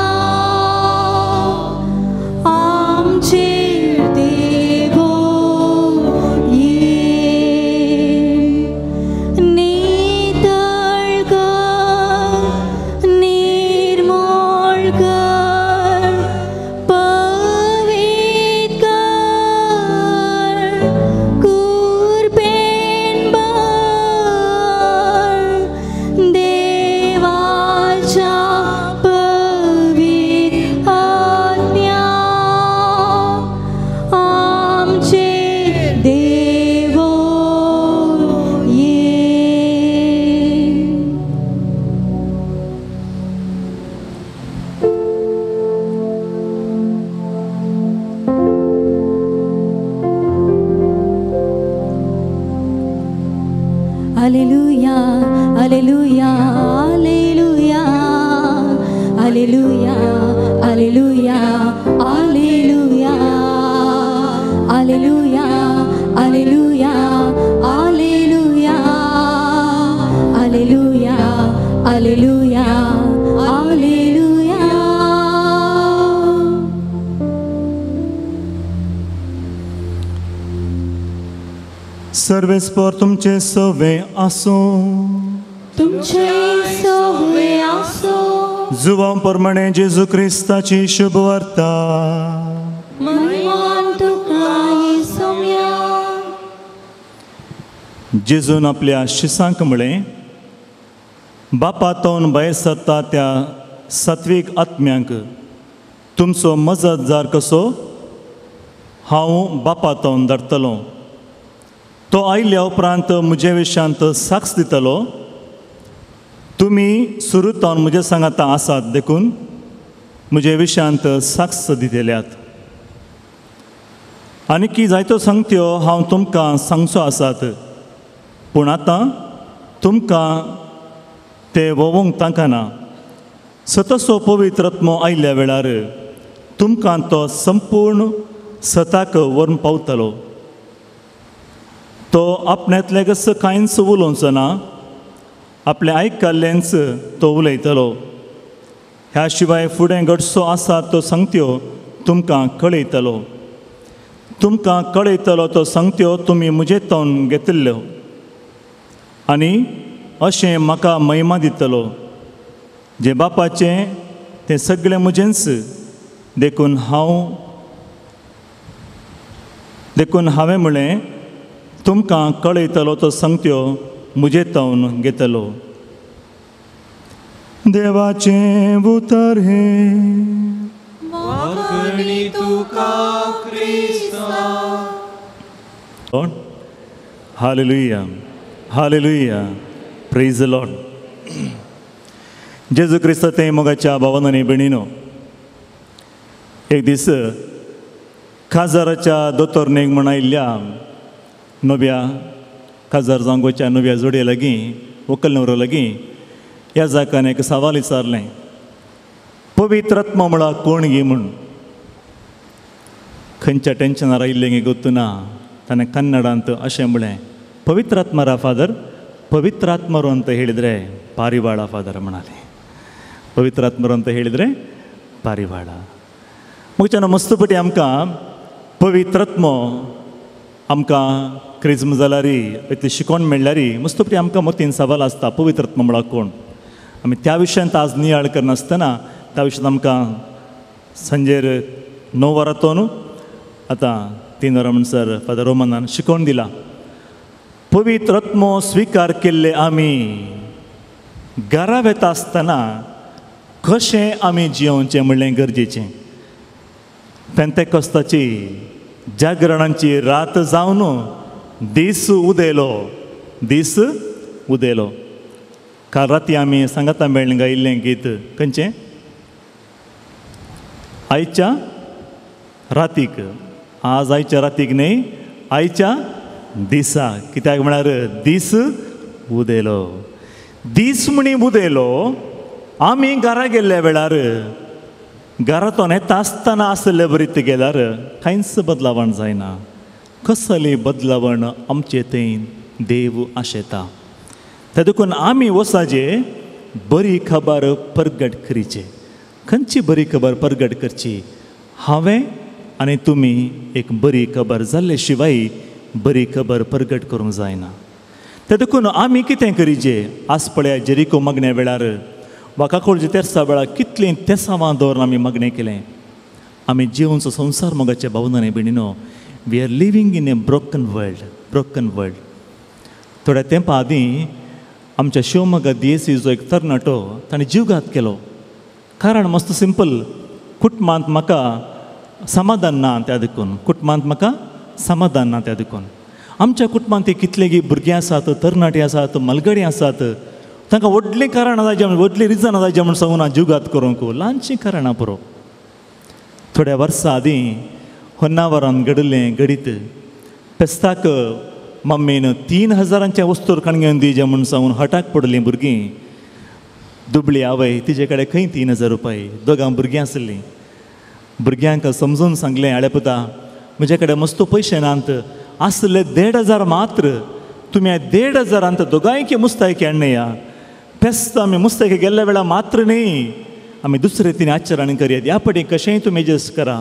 आमचेर देवोन ये. नितळ कर, निर्मळ कर, पवित्र कर, कृपेन भर. देवाच्या पवित्र आत्म्या आमचेर देवोन ये. Alleluia, alleluia, alleluia, alleluia, alleluia, alleluia, alleluia, alleluia, alleluia, alleluia, alleluia, alleluia. सर्वेस्पर तुमचे सवे आसूं. तुमचे सवे आसूं. जुवां प्रमाणे जेजू क्रिस्ताची शुभवार्ता. महिमा तुका येसुम्या. जेजून आपल्या शिसांक म्हळें, बापा तोन भायर सरता त्या सात्वीक आत्म्यांक तुमचो मजतजार कसो हांव बापा तोन धाडटलो. तो आयल्या उपरांत म्हजे विशयांत साक्ष दितलो. तुमी सुरू तावन म्हजे सांगाता आसात देखून म्हजे विशयांत साक्ष दितल्यात. आनी की जायत्यो सांगत्यो हांव तुमकां सांगचो आसात, पूण आतां तुमकां ते वोवंक तांकां. सतसो पवित्र आत्मो आयिल्ल्या वेळार तुमकां तो संपूर्ण सताक व्हरून पावतलो. तो आपणांतलें कसो कांयच उलोवचो ना, आपलें आयकल्लेंच तो उलयतलो. ह्या शिवाय फुडें घडचो आसा तो सांगत्यो तुमकां कळयतलो. तुमकां कळयतलो तो सांगत्यो तुमी म्हजे तोंड घेतिल्ल्यो आनी अशें म्हाका महिमा दितलो. जें बापाचें तें सगळें म्हजेंच, देखून हांवें म्हणलें तुमकां कळयतलो तो सांगत्यो म्हजे तोंड घेतलो. देवाचें उतर हें. वाखणी तुका क्रिस्ता. Hallelujah, hallelujah, praise the Lord. जेजू क्रिस्त ते मोगाच्या भावांनी भयणीनो, एक दीस खाजाराच्या दोतोरणेक म्हण आयिल्ल्या नव्या खाजार जावंक नव्या जोडये लागीं व्हंकल न्हवरो लागीं ह्या जाकान एक सवाल विचारलें, पवित्र आत्मो म्हळ्यार कोण गी म्हूण. खंयच्या टेन्शनार आयिल्लें गी गोत्तू ना, ताणें कन्नडांत अशें म्हळें, ಪವಿತ್ರಾತ್ಮರ ಫಾದರ್, ಪವಿತ್ರಾತ್ಮರು ಅಂತ ಹೇಳಿದರೆ ಪಾರಿವಾಳ ಫಾದರ್ म्हणाले. ಪವಿತ್ರಾತ್ಮರು ಅಂತ ಹೇಳಿದರೆ ಪಾರಿವಾಳ. मुगच्यान मस्तपटी आमकां पवित्रात्मो आमकां क्रिज्म जाल्यारी ते शिकोवन मेळ्ळ्यारी मस्तपटी आमकां मतीन सवाल आसता पवित्रात्मो म्हळ्यार कोण. आमी त्या विशयांत आज नियाळ करनासतना त्या विशयांत आमकां सांजेर 9 वरां न्हू आतां 3 वरां म्हणसर फादर रोमनान शिकोवन दिला. पवित्र आत्मो स्विकार केल्ले आमी घरा वेता आसतना कशें आमी जियोवचें म्हणलें गरजेचें. पेंतेकोस्ताची जागरणांची रात जावन दीस उदेलो, दीस उदेलो. काल राती आमी सांगाता मेळ्ळें गायिल्लें गीत खंयचें? आयच्या रातीक. आज आयच्या रातीक न्हय, आयच्या दिसा. कित्याक म्हळ्यार दीस उदेलो. दीस म्हणी उदेलो. आमी घरा गेल्ल्या वेळार घरांतून येता आसतना आसले बरी गेल्यार कांयच बदलावण जायना. कसली बदलावण आमचे थंय देव आशेता. ते देखून आमी वसाजे बरी खबर परगट करची. खंयची बरी खबर परगट करची? हांवें आनी तुमी एक बरी खबर जाल्ले शिवाय बरी खबर परगट करूंक जायना. ते देखून आमी कितें करीजे? आज पळया जेरिको मागण्या वेळार वा काकोळचे तेर्सा वेळार कितलीं तेसावां दवरून आमी मागणें केलें. आमी जिवनचो संवसार मोगाच्या भावनांनी भयणीनो, we are living in a broken world, broken world. थोड्या तेंपा आदीं आमच्या शिवमोगा दियेसीचो एक तरणाटो ताणें जीवघात केलो. कारण मस्त सिंपल, कुटुंबांत म्हाका समाधान ना त्या देखून, कुटुंबांत म्हाका समाधान ना त्या देखून. आमच्या कुटुंबांत ते कितलेगी भुरगीं आसात, तरणाटे आसात, मलगडी आसात, तांकां व्हडलीं कारणां जाय, व्हडलीं रिजनां जाय म्हूण सांगूना जीवघात करूंक, ल्हानशीं कारणां पुरो. थोड्या वर्सां आदीं होन्नावरान घडिल्लें घडीत पेस्ताक मम्मीन 3000 वस्तूर काणगेवन दिजे म्हूण सांगून हटाक पडलीं भुरगीं. दुबळी आवय, तिजे कडेन खंय 3000 रुपये, दोगां भुरगीं आसलीं. भुरग्यांक समजून सांगलें, आळे पुता म्हजे कडेन मस्त पयशे नात, आसले 1500 मात्र, तुमी 1500 दोगांयकी मुस्तायकी हाडया. पेस्त आमी मुस्तायकी गेल्ल्या वेळार मात्र न्ही, आमी दुसरे तीन आचरण करया, ह्या पटी कशेंय तुमी एडजस्ट करा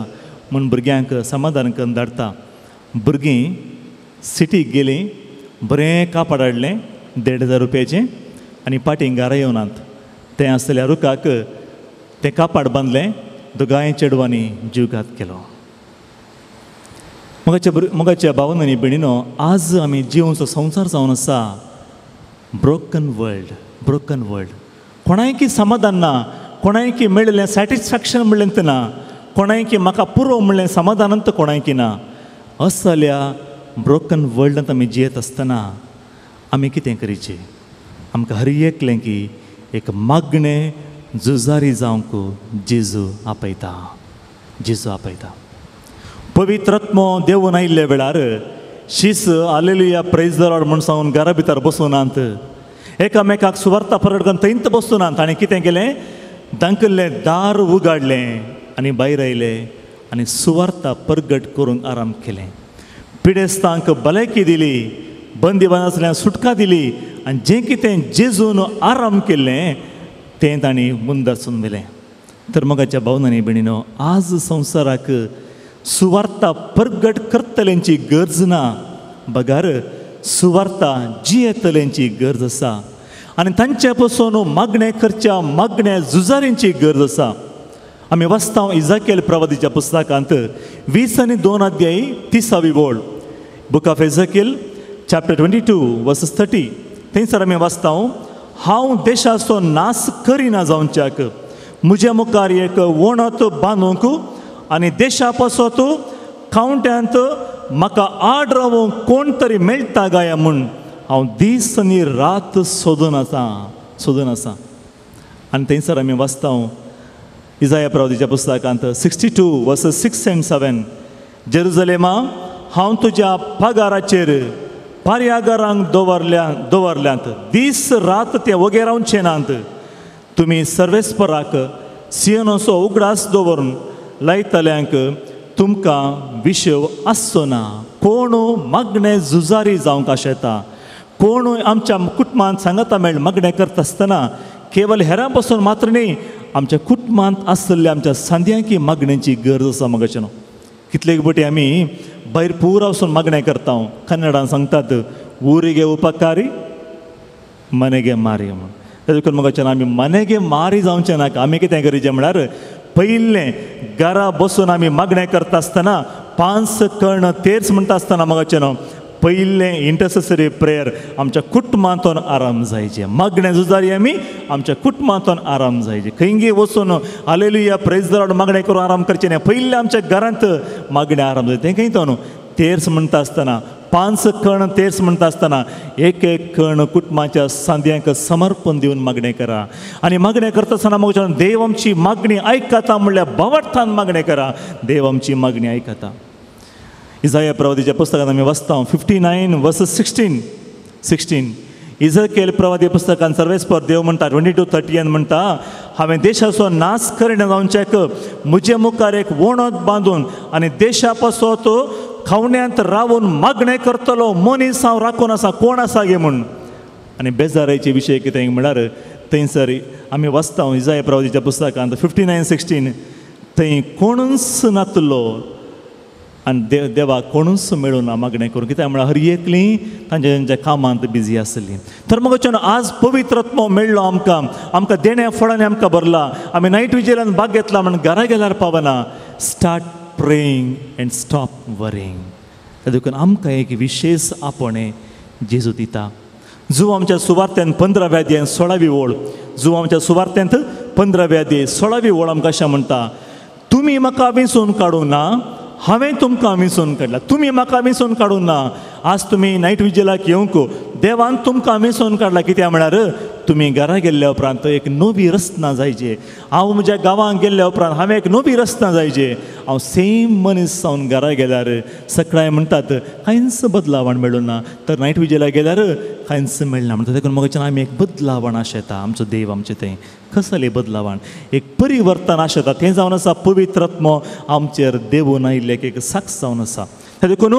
म्हूण भुरग्यांक समाधान करून धाडटा. भुरगीं सिटीक गेलीं, बरें कापड हाडलें 1500 रुपयाचें आनी पाटीं घरा येवनात. तें आसलेल्या रुखाक तें कापाड बांदलें, दोगांय चेडवांनी जीवघात केलो. मोगाच्या भावान आनी भयणीनो, आज आमी जिवनचो संवसार जावन आसा ब्रोकन वर्ल्ड. ब्रोकन वर्ल्ड, कोणायकी समाधान ना, कोणायकी मेळिल्लें सॅटिस्फॅक्शन म्हणलें ना, कोणायकी म्हाका पुरो म्हणलें समाधानांत कोणायकी ना. असल्या ब्रोकन वर्ल्डांत आमी जियेत आसतना आमी कितें करीचें? आमकां हर एकलें की एक मागणें झुजारी जावंक जेजू आपयता, जेजू आपयता. पवित्र आत्मो देवून आयिल्ल्या वेळार शीस हालेलुया प्रेज the Lord म्हूण सांगून घरा भितर बसूनात, एकामेकाक सुवार्ता परगट करून थंयच बसूनात. ताणें कितें केलें? दांकल्लें दार उगाडलें आनी भायर आयले आनी सुवार्ता परगट करूंक आराम केलें. पिडेस्तांक भलायकी दिली, बंदीबान आसल्यार सुटका दिली आनी जें कितें जेजून आराम केल्लें तें तांणी मुंदासून दिलें. तर मोगाच्या भावनांनी आनी भयणीनो, आज संवसाराक सुवार्ता परगट करतल्यांची गरज ना, बगर सुवार्ता जियेतल्यांची गरज आसा आनी तांचे पसून मागणें करच्या मागण्या झुजाऱ्यांची गरज आसा. आमी वाचता इजाकेल प्रवादीच्या पुस्तकांत 20 आनी 2 अध्याय 30वी ओळ, Book of Ezekiel chapter 22 verses 30. थंयसर आमी वाचता, हांव देशाचो नाश करिना जावच्याक म्हज्या मुखार एक वणत बांदूंक आनी देशा पासत कावंट्यांत म्हाका आड रावूंक कोण तरी मेळटा गाया म्हूण हांव दीस आनी रात सोदून आसा, सोदून आसा. आनी थंयसर आमी वाचता इजाया प्रवादीच्या पुस्तकांत 62 verses 6 and 7, जेरुजलेमा हांव तुज्या पगाराचेर पार्यागारांक दवरल्यांत, दीस रात ते वगेर रावचे नात. तुमी सर्वेस्पराक सियोनाचो उगडास दवरून लायतल्यांक तुमकां विशव आसचो ना. कोण मागणें झुजारी जावंक आशेता, कोणूय आमच्या कुटुंबांत सांगाता मेळ मागणें करता आसतना केवल हेरां पासून मात्र न्ही, आमच्या कुटुंबांत आसलेल्या आमच्या सांद्यांकी मागण्यांची गरज आसा. मगाचे न्हू कितले पटी आमी भायर पुरा वचून मागणें करता. कन्नडान सांगतात ऊरिगे उपकारी मनेगे मारी म्हूण. तेजे मगाचे आमी मनेगे मारी जावचें नाका. आमी कितें करीचें म्हळ्यार पयलें घरा बसून आमी मागणें करता आसतना 5 कर्ण तेर्स म्हणटा आसतना मगाचे न्हू पयलें इंटरसेसरी प्रेयर आमच्या कुटुंबांतून आराम जायचें. मागणें झुजारी आमी आमच्या कुटुंबांतून आराम जायचें. खंयगी वचून हालेलुया प्रेज the Lord मागणें करून आराम करचें न्ही, पयलें आमच्या घरांत मागणें आराम जाय. तें खंय तो न्हू तेर्स म्हणटा आसतना 5 कर्ण तेर्स म्हणटा आसतना एक एक कर्ण कुटुंबाच्या सांद्यांक समर्पण दिवन मागणें करा. आनी मागणें करता आसतना मग देव आमची मागणी आयकता म्हणल्यार भावार्थान मागणें करा, देव आमची मागणी आयकता. इजाया प्रवादीच्या पुस्तकांत आमी वाचता 59 verses 16. इजकेल प्रवादी पुस्तकान सर्वेस्पर देव म्हणटा 22:30 म्हणटा, हांवें देशाचो नाश करिना जावच्याक म्हजे मुखार एक वणत बांदून आनी देशा पासत खावण्यांत रावून मागणें करतलो मनीस हांव राखून आसा, कोण आसा गे म्हूण. आनी बेजारायचे विशय कितें म्हळ्यार थंयसर आमी वाचता इजाया प्रवादीच्या पुस्तकांत 59:16 थंय कोणूच नातलो आनी देवाक कोणूच मेळूं ना मागणें करूं. कित्याक म्हळ्यार हर एकली तांच्या तांच्या कामांत बिजी आसली. तर मग आज पवित्र आत्मो मेळ्ळो आमकां, आमकां देण्या फळांनी आमकां भरला, आमी नायट विजेलान भाग घेतला म्हण घरा गेल्यार पावना. Start praying and stop worrying. देखून आमकां एक विशेष आपणें जेजू दिता. जुंव आमच्या सुवार्थ्यान 15व्या अध्याय 16वी ओळ, जुंव आमच्या सुवार्थ्यांत 15व्या अध्याय 16वी ओळ आमकां अशें म्हणटा, तुमी म्हाका वेंचून काडूंक ना, हांवें तुमकां वेंचून काडला. तुमी म्हाका वेंचून काडूंक ना. आज तुमी नायट विजेलाक येवंक देवान तुमकां वेंचून काडला. कित्याक म्हळ्यार तुमी घरा गेल्ल्या उपरांत एक नवी रचना जायची. हांव म्हज्या गांवांत गेल्ल्या उपरांत हांवें एक नवी रचना जायची. हांव सेम मनीस जावन घरा गेल्यार सकाळी म्हणटात कांयच बदलावण मेळूं ना, तर नायट विजेलाक गेल्यार कांयच मेळना म्हणटा. देखून मगाच्यान आमी एक बदलावण आशेता. आमचो देव आमचें थंय कसलें बदलावण, एक परिवर्तन आशेता. तें जावन आसा पवित्र आत्मो आमचेर देवून आयिल्लें एक साक्ष जावन आसा. देखून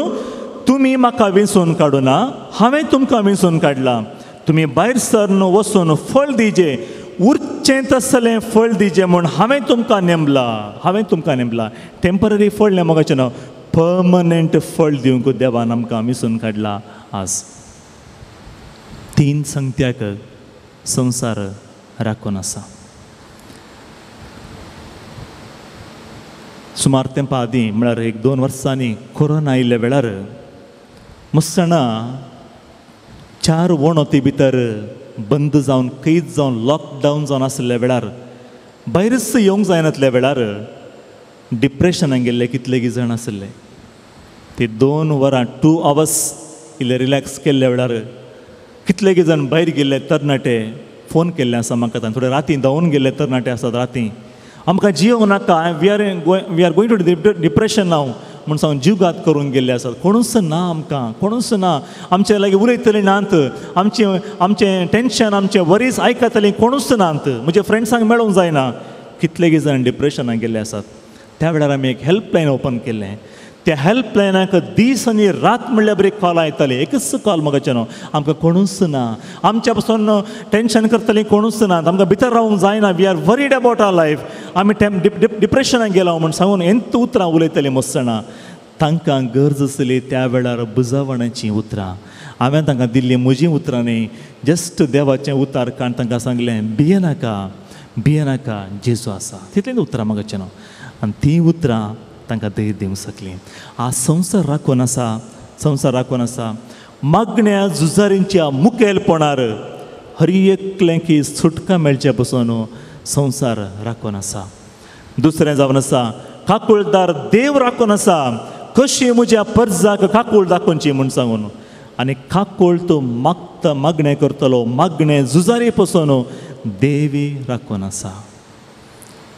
तुमी म्हाका वेंचून काडूं ना, हांवें तुमकां वेंचून काडला. तुमी भायर सरन वचून फळ दिजे, उरचें तसलें फळ दिजे म्हूण हांवें तुमकां नेमला, हांवें तुमकां नेमला. टेंपररी फळ न्ही मगाचें न्हू, पर्मनंट फळ दिवंक देवान आमकां वेंचून काडला. आज 3 संगत्याक संवसार राखून आसा. सुमार तेंपा आदीं म्हळ्यार 1-2 वर्सांनी कोरोना आयिल्ल्या वेळार मस्सणां 4 वणती भितर बंद जावन कैद जावन लॉकडावन जावन आशिल्ल्या वेळार भायरच येवंक जायनातल्या वेळार डिप्रेशनान गेल्ले कितलेगी जाण आशिल्ले. ते 2 वरां 2 आवर्स इल्ले रिलॅक्स केल्ल्या वेळार कितलेगी जाण भायर गेल्ले तरणाटे फोन केल्ले आसा म्हाका. थोडे राती धांवून गेल्ले तरणाटे आसात राती आमकां जियोंक नाका, we are going to depression now म्हूण सांगून जिवघात करून गेल्ले आसात. कोणूच ना आमकां, कोणूच ना, आमचे लागीं उलयतलीं नात, आमचें आमचें टेंशन आमचें वरीस आयकतलीं कोणूच नात, म्हज्या फ्रेंड्सांक मेळोंक जायना. कितलेगी जाण डिप्रेशनाक गेल्ले आसात. त्या वेळार आमी एक हेल्पलायन ओपन केल्लें. त्या हेल्पलायनाक दीस आनी रात म्हणल्यार बरी कॉलां येताली. एकच कॉल म्हाका न्हू, आमकां कोणूच ना, आमच्या पासून टेंशन करतलीं कोणूच ना, आमकां भितर रावंक जायना, we are worried about our life, आमी डिप्रेशनाक गेला म्हूण सांगून एंत उतरां उलयतलीं मस्सणां. तांकां गरज आसली त्या वेळार बुजावणाचीं उतरां. हांवें तांकां दिल्लीं म्हजीं उतरां न्ही, जस्ट देवाचें उतार काण तांकां सांगलें, भियेनाका भियेनाका, जेजू आसा. तितलीं उतरां म्हाका न्हू, आनी तीं उतरां तांकां धैर्य दिवंक शकलीं. आज संवसार राखून आसा, संवसार राखून आसा. मागण्या झुजारींच्या मुखेलपणार हर एकलें की सुटका मेळचे पसून संवसार राखून आसा. दुसरें जावन आसा काकुळदार देव राखून आसा, कशी म्हज्या परजाक काकूळ दाखोवची म्हूण सांगून. आनी काकूळ तो मागता, मागणें करतलो, मागणें झुजारी पसून देवी राखून आसा.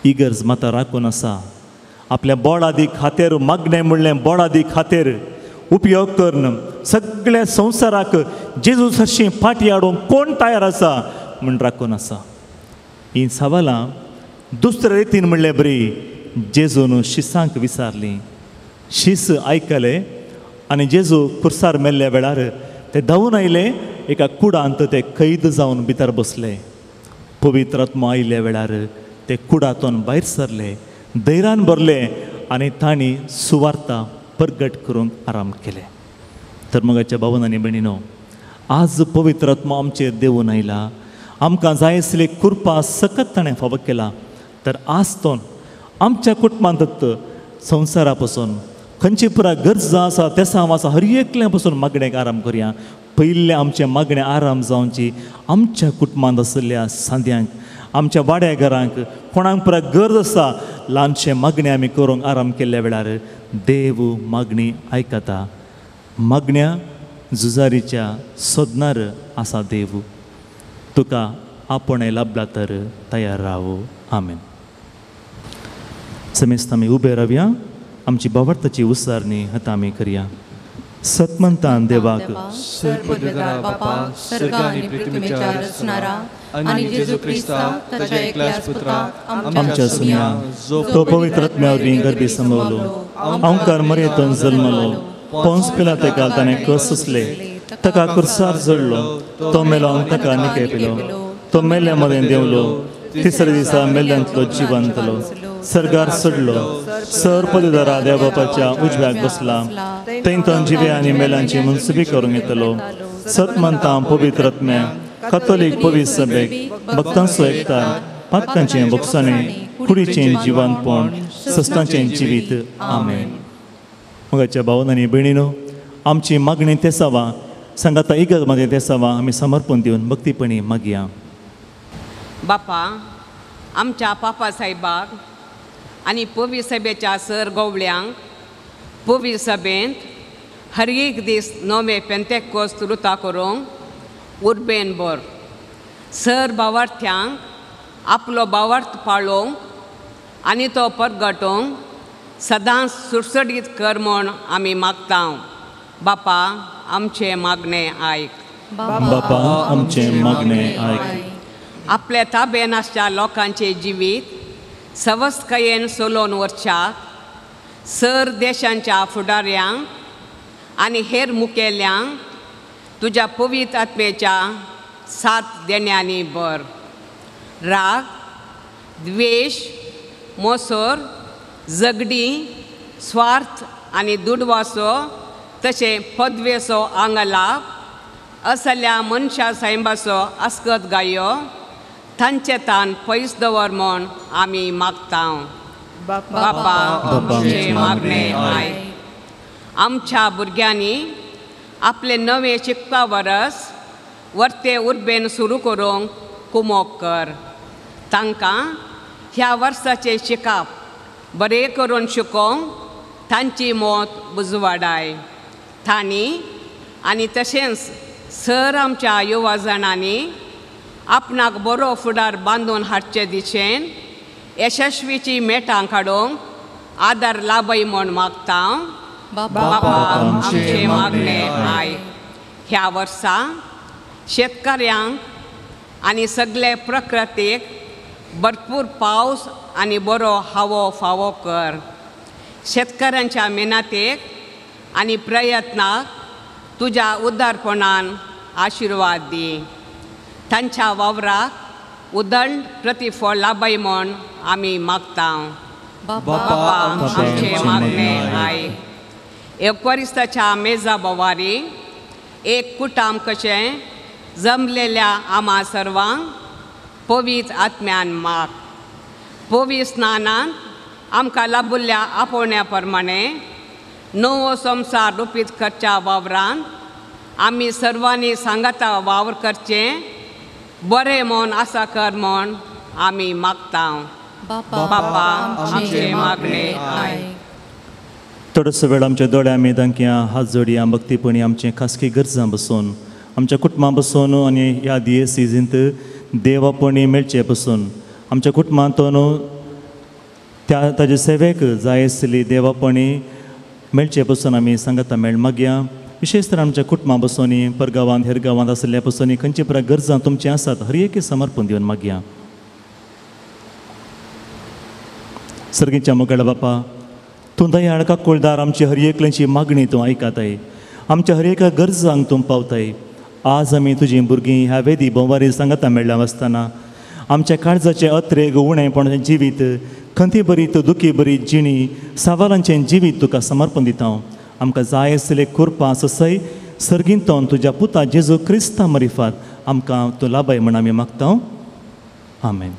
इगर्ज माता राखून आसा. आपल्या बोळादी खातीर मागणें म्हणलें बोळादी खातीर उपयोग करून सगळ्या संवसाराक जेजू सरशी फाटी हाडूंक कोण तयार आसा म्हूण राखून आसा. ही सवालां दुसरे रितीन म्हणलें बरी जेजून शिसांक विचारलीं. शीस आयकले आनी जेजू कुर्सार मेल्ल्या वेळार ते धांवून आयले, एका कुडांत ते कैद जावन भितर बसले. पवित्र आत्मो आयिल्ल्या वेळार ते कुडांतून भायर सरले, धैर्यान भरले आनी तांणी सुवार्ता परगट करूंक आराम केले. तर मगाच्या भावन आनी भयणीनो, आज पवित्र आत्मो आमचेर देवून आयला, आमकां जाय आसली कृपा सकत ताणें फावो केला. तर आज तो आमच्या कुटुंबांत संवसारा पासून खंयची पुरा गरज आसा तेसांव आसा हर एकल्या पासून मागणेक आराम करया. पयलें आमचें मागणें आराम जावची आमच्या कुटुंबांत आशिल्ल्या सांद्यांक, आमच्या वाड्या घरांक, कोणाक पुरा गरज आसा ल्हानशें मागणें आमी करूंक आराम केल्ल्या वेळार देव मागणी आयकता. मागण्या झुजारीच्या सोदनार आसा देव. तुका आपणें लाभला तर तयार राव. आमेन. समेस्त आमी उबे रावया, आमची बावडताची उसारणी आतां आमी करया. सतमंतान देवाक बापा सर्ग आनी पृथ्वीच्या रचणारा आनी जेजू क्रिस्ता ताच्या एकल्याच पुत्राक आमच्या सुन्या तो पवित्र आत्म्या वरवीं गर्भी संभवलो, अंकार मरेतून जल्मलो, पोंस पिलातेका ताणें कस सोंसले, ताका कुर्सार जडलो, तो मेलो आनी ताका निके पिलो, तो मेल्ल्या मदें देंवलो, तिसऱ्या दिसा मेल्ल्यांतलो जिवंतलो, सर्गार चडलो, सर पदवीधरा देव बापाच्या उजव्याक बसला, थंय जिवे आनी मेल्यांची मनसुबी करूंक येतलो. सतमंतां पवित्र आत्म्या कथोलीक पवित्र सभेक भक्तांचो एकतार, पातकांचें भोगसणें, कुडीचें जिवंतपण, सस्तांचें जिवीत. आमेन. मगाच्या भावन आनी भयणीनो, आमची मागणी तेसावा सांगाता इगर्ज मध्ये तेसावा आमी समर्पण दिवन भक्तीपणी मागया. बापा, आमच्या पापा साहेबाक आनी पवी सभेच्या सर गोवळ्यांक पवी सभेंत हर एक दीस नवे पेंतेकोस्त रुता करूंक उर्बेन बर सर बावार्थ्यांक आपलो बावार्थ पाळोवंक आनी तो परगटोवंक सदांच सुडसुडीत कर म्हूण आमी मागता. बापा, आमचें मागणें आयक. बापा, आमचें मागणें आयक. आपल्या ताबेन आसच्या लोकांचें जिवीत सवस्तकायेन चलोवन व्हरच्याक सर देशांच्या फुडाऱ्यांक आनी हेर मुखेल्यांक तुज्या पवित्र आत्मेच्या साथ देण्यांनी बर. राग, द्वेश, मोसर, झगडीं, स्वार्थ आनी दुडवाचो तशें पदवेचो आंगलाप असल्या मनशा सायबाचो आस्कत गायो तांचे तान पयस दवर म्हूण आमी मागता. बापा आमचें मागणें आयक. आमच्या भुरग्यांनी आपले नवे शिकपा वरस वर्ते उर्बेन सुरू करूंक कुमोक कर. तांकां ह्या वर्साचें शिकप बरें करून शिकोवंक तांची मत उजवाडाय. तांणी आनी तशेंच सर आमच्या युवा जाणांनी आपणाक बरो फुडार बांदून हाडचे दिशेन यशस्वीची मेटां काडूंक आदार लाभय म्हूण मागता. बापा आमचें मागणें आयक. ह्या वर्सा शेतकाऱ्यांक आनी सगळे प्रकृतीक भरपूर पावस आनी बरो हावो फावो कर. शेतकारांच्या मेहनतेक आनी प्रयत्नाक तुज्या उदारपणान आशिर्वाद दी. तांच्या वावराक उदंड प्रतिफळ लाभय म्हूण आमी मागता. बापा आमचें मागणें आयक. एवक्वारिस्ताच्या मेजा बोवारी एक कुटाम कशें जमलेल्या आमा सर्वांक पवित्र आत्म्यान माग. पवित्र स्नानान आमकां लाभुल्ल्या आपोवण्या प्रमाणे नवो संवसार रुपीत करच्या वावरान आमी सर्वांनी सांगाता वावर करचें बरें म्हूण आसा कर म्हूण आमी मागता. बापा आमचें मागणें आयक. थोडोसो वेळ आमच्या दोळ्या आमी तांकां हात जोडया भक्तीपणी आमचें खासगी गरजां बसून आमच्या कुटुंबां बसून आनी ह्या दियसिजींत देवापणी मेळचे पसून आमच्या कुटुंबांतून त्या ताजे सेवेक जाय आसली देवापणी मेळचे पसून आमी सांगता मेळ मागया. विशेष तर आमच्या कुटुंबां बसून परगांवांत हेर गांवांत आशिल्ल्या पसून खंयचे परा गरजां तुमचीं आसात हर एक समर्पण दिवन मागया. सर्गीच्या मोगाळ बापा, तूं दयाळ काकुळदार आमची हर एकल्याची मागणी तूं आयकताय, आमच्या हर एका गरजांक तूं पावताय. आज आमी तुजीं भुरगीं ह्या वेदी भोंवारी सांगाता मेळ्ळ्या आसतना आमच्या काळजाचें अत्रेग उणेपण जिवीत खंती बरी दुखी बरी जिणी सवालांचें जिवीत तुका समर्पण दिता. आमकां जाय आसले कृपा ससय सर्गींतून तुज्या पुता जेजू क्रिस्ता मरिफात आमकां तूं लाभय म्हण आमी मागता. आमेन.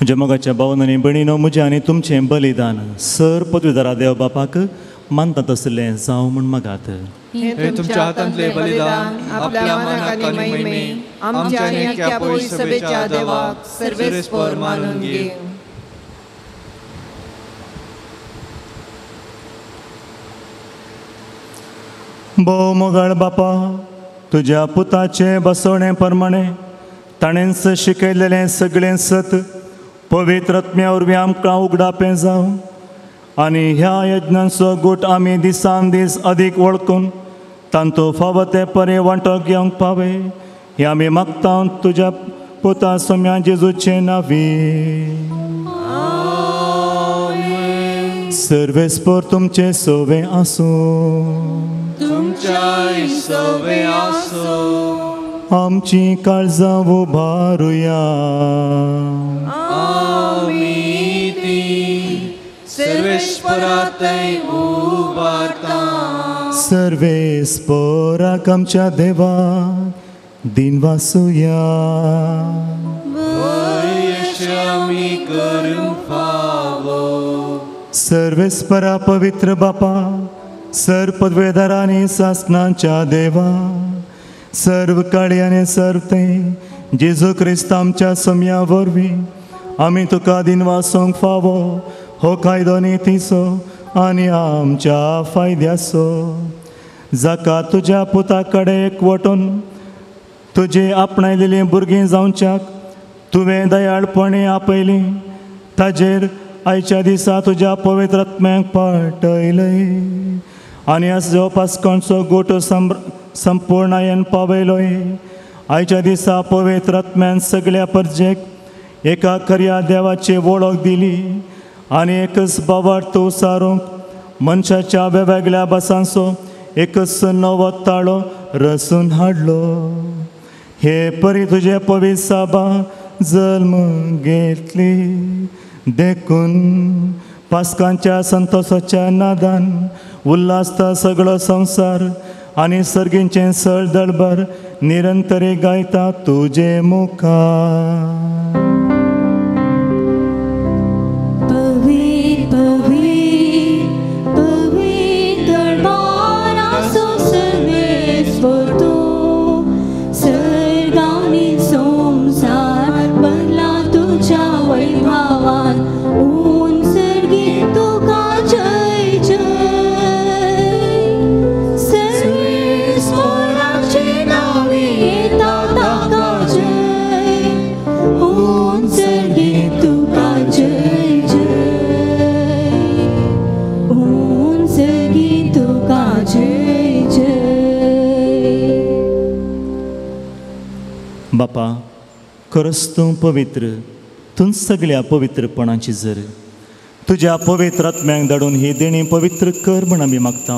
म्हज्या मोगाच्या भावन आनी भयणीनो, म्हजें आनी तुमचें बलिदान सर पदवीधरा देव बापाक मानतात आसलें जावं म्हूण मागात. हे तुमच्या हातांतले बलिदान आपल्या मानाक आनी महिमे आमच्या आनी एका पवित्र सभेच्या देवाक सर्वेस्पर मानून घे. भोव मोगाळ बापा, तुज्या पुताचे बसवणे प्रमाणे ताणेंच शिकयलेलें सगळें सत पवित्र आत्म्या वरवीं आमकां उगडापें जावं आनी ह्या यज्ञांचो गूट आमी दिसान दीस अदीक वळखून तांतू फावो ते परे वांटो घेवंक पावे हें आमी मागता तुज्या पुता सोम्या जेजूचे नांवी. सर्वेस्पर तुमचें सवें आसूं. तुमच्याय सवे आसो. आमची काळजां उबारुया. आमी ती सर्वेस्परातय उबारता. सर्वेस्पराक आमच्या देवा दिनवासुया. आमी करूंक फावो. सर्वेस्परा पवित्र बापा, सर्व पदवेदारांनी सासनाच्या देवा, सर्व काळी आनी सर्व ते जेजू क्रिस्त आमच्या सम्या वरवीं आमी तुका दिनवासूंक फावो हो कायदो नितीचो आनी आमच्या फायद्याचो, जाका तुज्या पुता कडेन एकवटून तुजी आपणायलेलीं भुरगीं जावच्याक तुवें दयाळपणी आपयली, ताजेर आयच्या दिसा तुज्या पवित्र आत्म्याक पाठयलय आनी आजो पास्कांचो गोटो संपूर्णायन पावयलोय. आयच्या दिसा पवित्र आत्म्यान सगळ्या परजेक एका खऱ्या देवाची वळख दिली आनी एकच बावार्थ उसारूंक मनशाच्या वेगवेगळ्या भासांचो एकच नवो ताळो रसून हाडलो. हे परी तुजे पवित्र साबा जल्म घेतली, देखून पास्कांच्या संतोषाच्या नादान उल्हासता सगळो संवसार आनी सर्गींचें सळ दळभर निरंतरी गायता तुजे मुखार. बापा, खरंच तूं पवित्र, तूं सगळ्या पवित्रपणाची जर तुज्या पवित्र आत्म्यांक धाडून ही देणी पवित्र कर म्हण आमी मागता.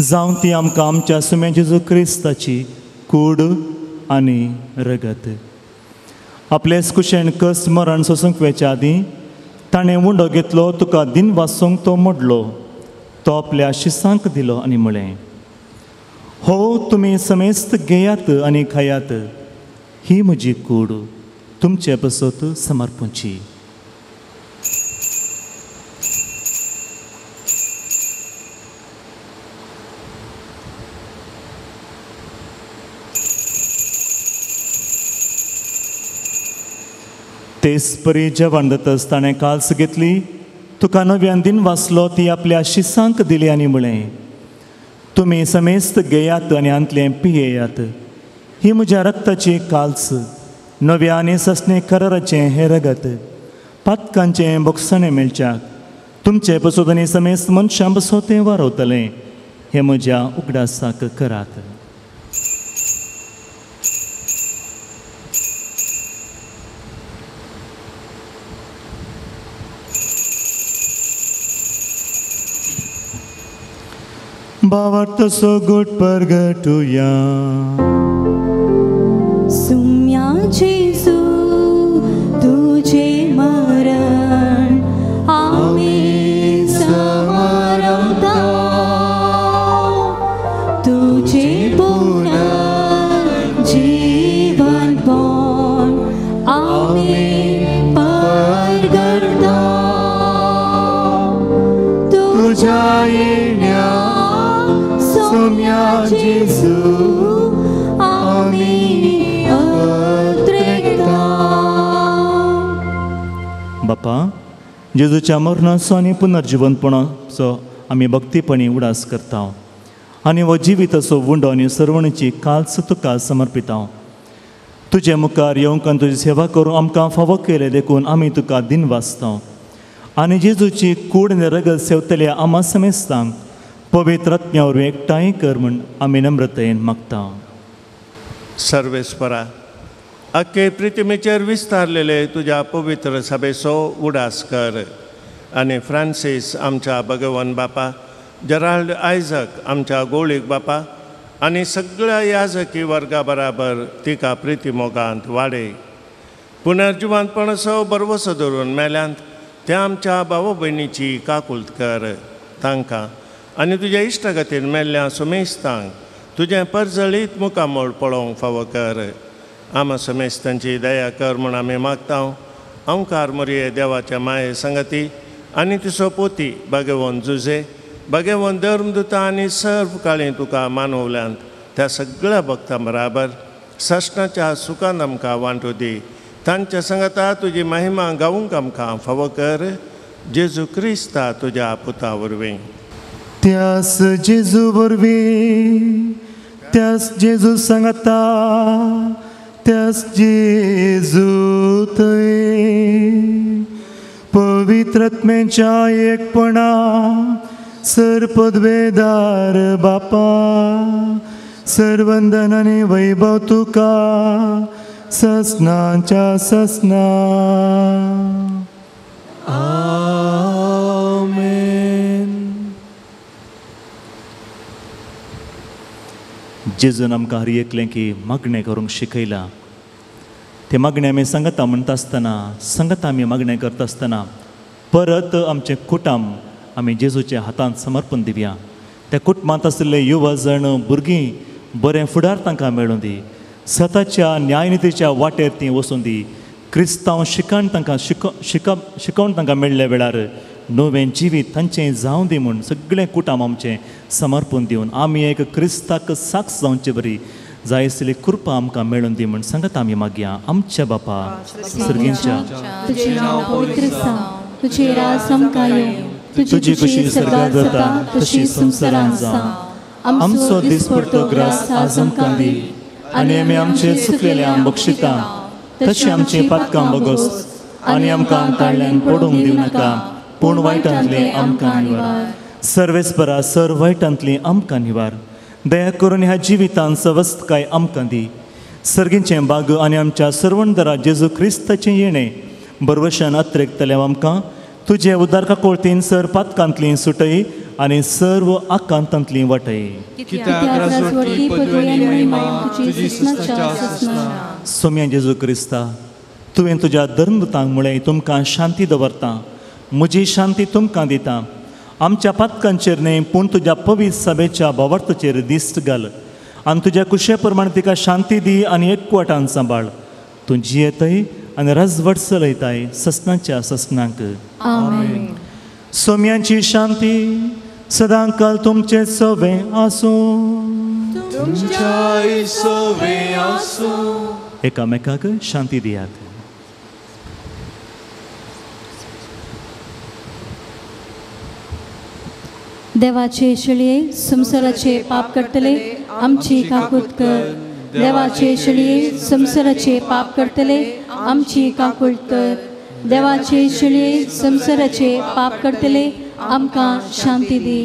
जावं ती आमकां आमच्या सुम्या जेजू क्रिस्ताची कूड आनी रगत. आपले कुशेन कस मरण सोसूंक वेच्या आदीं ताणें उंडो घेतलो, तुका दिन वासूंक तो मोडलो, तो आपल्या शिसांक दिलो आनी म्हळें, हो तुमी समेस्त घेयात आनी खायात, ही म्हजी कूड तुमचे पसत समर्पणची. तेच परी जेवण जातच ताणें काल्स घेतली, तुका नव्यान दिन वाचलो, ती आपल्या शिसांक दिली आनी म्हळें, तुमी समेस्त घेयात आनी हांतलें पियेयात, ही म्हज्या रक्ताची काल्स, नव्या आनी ससणे कराराचें हें रगत, पातकांचें बोगसणें मेळच्याक तुमचे पसोत आनी समेस्त मनशां पसोत तें वारवतलें, हें म्हज्या उगडासाक करात. बावार्थ सगोट परगटुया. सुम्या जेजू तुझे मरण आम्ही समारंभता, तुझे पुनर्जीवन पण आम्ही परगटता, तुझ्या येण्या सुम्या जेजू आम्ही अत्रेकता. बापा, जेजूच्या मरणाचो आनी पुनर्जिवनपणाचो आमी भक्तीपणी उडास करता आनी हो जिविताचो उंडो आनी सर्वणीची काल्स तुका समर्पिता. तुजे मुखार येवंक आनी तुजी सेवा करूंक आमकां फावो केलें देखून आमी तुका दिन वाचता आनी जेजूची कूड आनी रगत सेवतल्या आमा समेस्तांक पवित्र आत्म्या वरवीं एकठांय कर म्हूण आमी नम्रतायेन मागता. सर्वेस्परा, अख्खे पृथ्वीचेर विस्तारलेले तुज्या पवित्र सभेचो उडास कर आनी फ्रांसीस आमच्या भगवान बापा जेराल्ड आयजक आमच्या गोळीक बापा आनी सगळ्या याजकी वर्गा बराबर तिका प्रिती मोगांत वाडय. पुनर्जिवंतपणाचो भरवसो धरून मेल्यांत त्या आमच्या भाव भयणीची काकुळट कर. तांकां आनी तुज्या इश्टागतीन मेल्ल्या सुमेस्तांक तुजें परजळीत मुखामळ पळोवंक फावो कर. आमा समेस्तांची दया कर म्हूण आमी मागता. अंकार मोरये देवाच्या माये संगती आनी तिचो पोती बागेवन जुजे बागेवन धर्मदुता आनी सर्व काळी तुका मानवल्यांत त्या सगळ्या भक्तां बराबर सश्णाच्या सुखान आमकां वांटू दी. तांच्या संगता तुजी महिमा गावूंक आमकां फावो कर. जेजू क्रिस्ता तुज्या पुता वरवीं. त्यास जेजू वरवीं, त्यास जेजू सांगता, त्यास जेजू थंय पवित्रत्मेच्या एकपणा सर पदवेदार बापा सरवंदन आनी वैभव तुका ससनाच्या ससना. आमेन. जेजून आमकां हर एकलें की मागणें करूंक शिकयलां. तें मागणें आमी सांगता म्हणटा आसतना, सांगता आमी मागणें करता आसतना परत आमचें कुटुंब आमी जेजूच्या हातांत समर्पण दिवया. त्या कुटुंबांत आशिल्ले युवा जण भुरगीं बरें फुडार तांकां मेळूं दी. सताच्या न्यायनितीच्या वाटेर तीं वचूं दी. क्रिस्तांव शिकण तांकां शिकोवन तांकां मेळ्ळ्या वेळार नवें जिवीत तांचें जावं दी म्हूण सगळें कुटुंब आमचें समर्पण दिवन आमी एक क्रिस्ताक साक्ष जावचे बरी जाय आसली कृपा आमकां मेळून दी म्हूण सांगता आमी मागया. आमच्या बापा सर्गींच्या, तुजें नांव पवित्र जावं, तुजें राज आमकां येवं, तुजी खुशी स्वर्गांत जाता तशी संवसारांत जावं. आमचो दिसपडतो ग्रास आज आमकां दी आनी आमी आमचे चुकलेल्यांक बक्षिता तशें आमचीं पातकां बगोस आनी आमकां ताळ्यान पडूंक दिवं नाका, पूण वायटांतलें आमकां निवार. सर्वेस्परा सर वायटांतलीं आमकां निवार. दया करून ह्या जिवितान सवस्तकाय आमकां दी. सर्गींचें बाग आनी आमच्या सर्वणदरा जेजू क्रिस्ताचें येणें बरवशान अत्रेकतल्या आमकां तुजे उदार काकोळतीन सर पातकांतलीं सुटय आनी सर्व आकांतांतलीं वाटय. सोम्या जेजू क्रिस्ता, तुवें तुज्या धर्मदूतांक म्हळें तुमकां शांती दवरता, म्हजी शांती तुमकां दिता. आमच्या पातकांचेर न्हय पूण तुज्या पवित्र सभेच्या भावार्थाचेर दिश्ट घाल आनी तुज्या कुशे प्रमाण तिका शांती दी आनी एकवटान सांबाळ. तूं जियेतय आनी राजवट चलयताय ससनाच्या ससनांक. सोम्यांची शांती सदांकाल तुमचे सवे आसूं. एकामेकाक शांती दियात. देवाचे शेळये संवसाराचे पाप करतले आमची काकूत कर. देवाचे शेळये संवसाराचे पाप करतले आमची काकूत कर. देवाचे शेळये संवसाराचे पाप करतले आमकां शांती दी.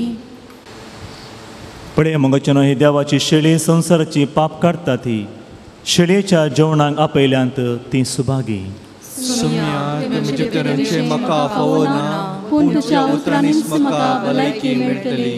पळय मंगचनो, ही देवाची शेळी संवसाराची पाप काडटा. ती शेळयेच्या जेवणाक आपयल्यांत ती सुभागी. पूण तुज्या उतरांनीच म्हाका भलायकी मेळटली.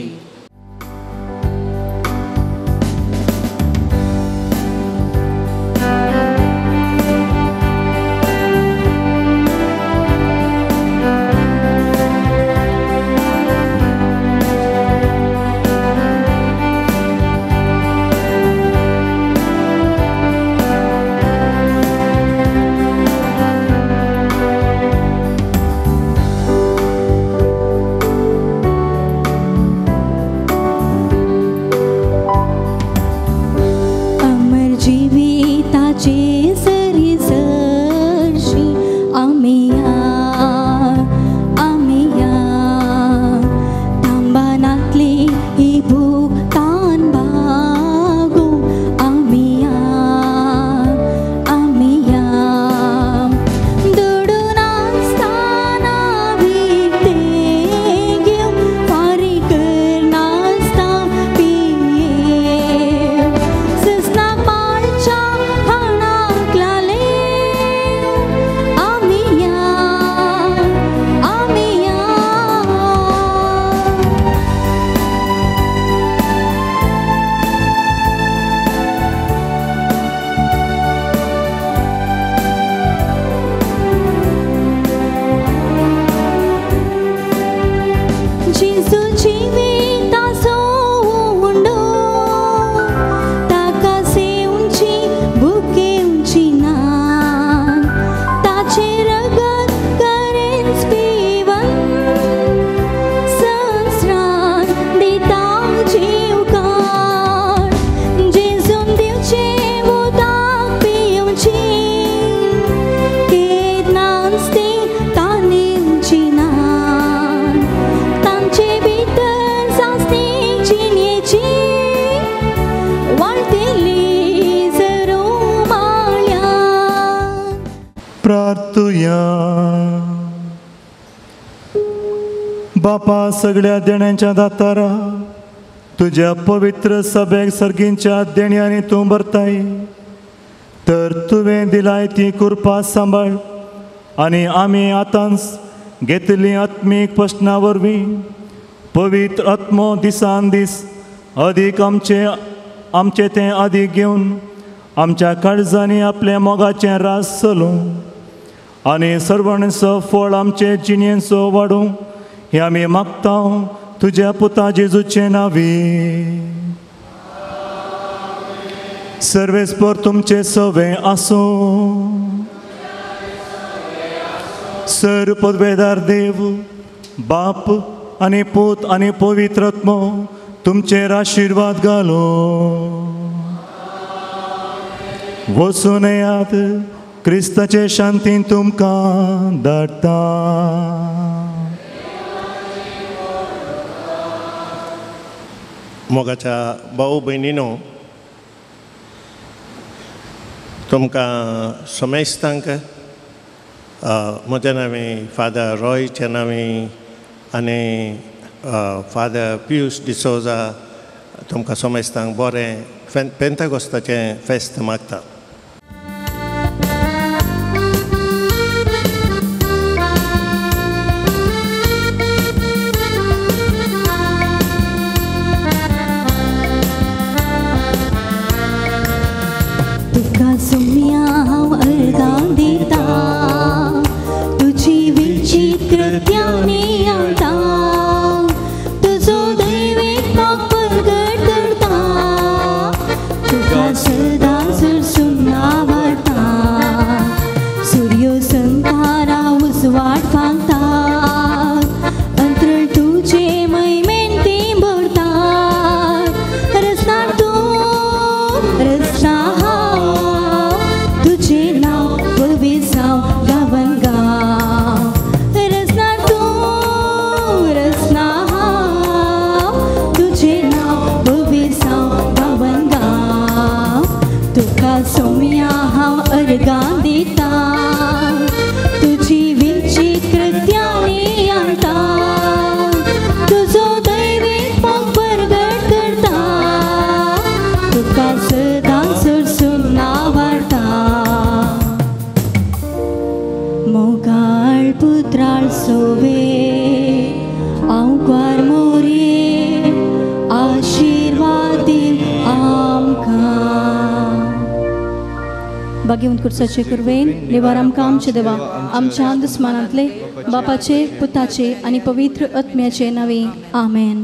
प्रार्थुया. बापा सगळ्या देण्यांच्या दातारा, तुज्या पवित्र सभेक सर्गींच्या देण्यांनी तूं भरताय, तर तुवें दिलाय ती कृपा सांबाळ आनी आमी आतांच घेतली आत्मीक प्रश्ना वरवीं पवित्र आत्मो दिसान दीस अदीक आमचे आमचे तें अदीक घेवन आमच्या काळजांनी आपल्या मोगाचें रास चलूं आनी सर्वणचो फळ आमचे जिणेचो वाडूं हें आमी मागता तुज्या पुता जेजूचे नांवी. सर्वेस्पर तुमचे सवे आसूं. सर पदवेदार देव बाप आनी पूत आनी पवित्र आत्मो तुमचेर आशिर्वाद घालो. वचून येयात, क्रिस्ताचे शांतीन तुमकां धाडटा. मोगाच्या भाऊ भयणीनो, तुमकां समेस्तांक म्हज्या नांवी फादर रॉयच्या नांवी आनी फादर पियूस डिसोजा तुमकां समेस्तांक बरें पेंताकोस्ताचें फेस्त मागता. तुका सुम्या हांव अर्दां दिता, तुजी विचित्र कृत्यांनी आणता, तुजो दैवीक मोग परगट करता, तुका सदां सुरसून आवडटा, सुर्यो संतारा उजवाड फांकता, अंतरळ तुजे मैमेन ती भरता, रसना तूं रसना हांव, तुजें नांव पविसांव गावन गाव, रसना तूं रसना हांव, तुजें नांव पविसांव गावन गाव, तुका सोम्या हांव अर्गां दिता, तुजी विचित्र कृत्यांनी आणता, तुजो दैवीक मोग परगट करता, तुका सदां सुरसून आवडटा. मोगाळ पुत्राळ सोवे आंकवार मोरये आशिर्वाद दी आमकां. भाग्यवंत कुर्साचे कुरवेन निवार आमकां आमचे देवा आमच्या दुस्मानांतले बापाचे पुताचे आनी पवित्र आत्म्याचे नांवे आमेन.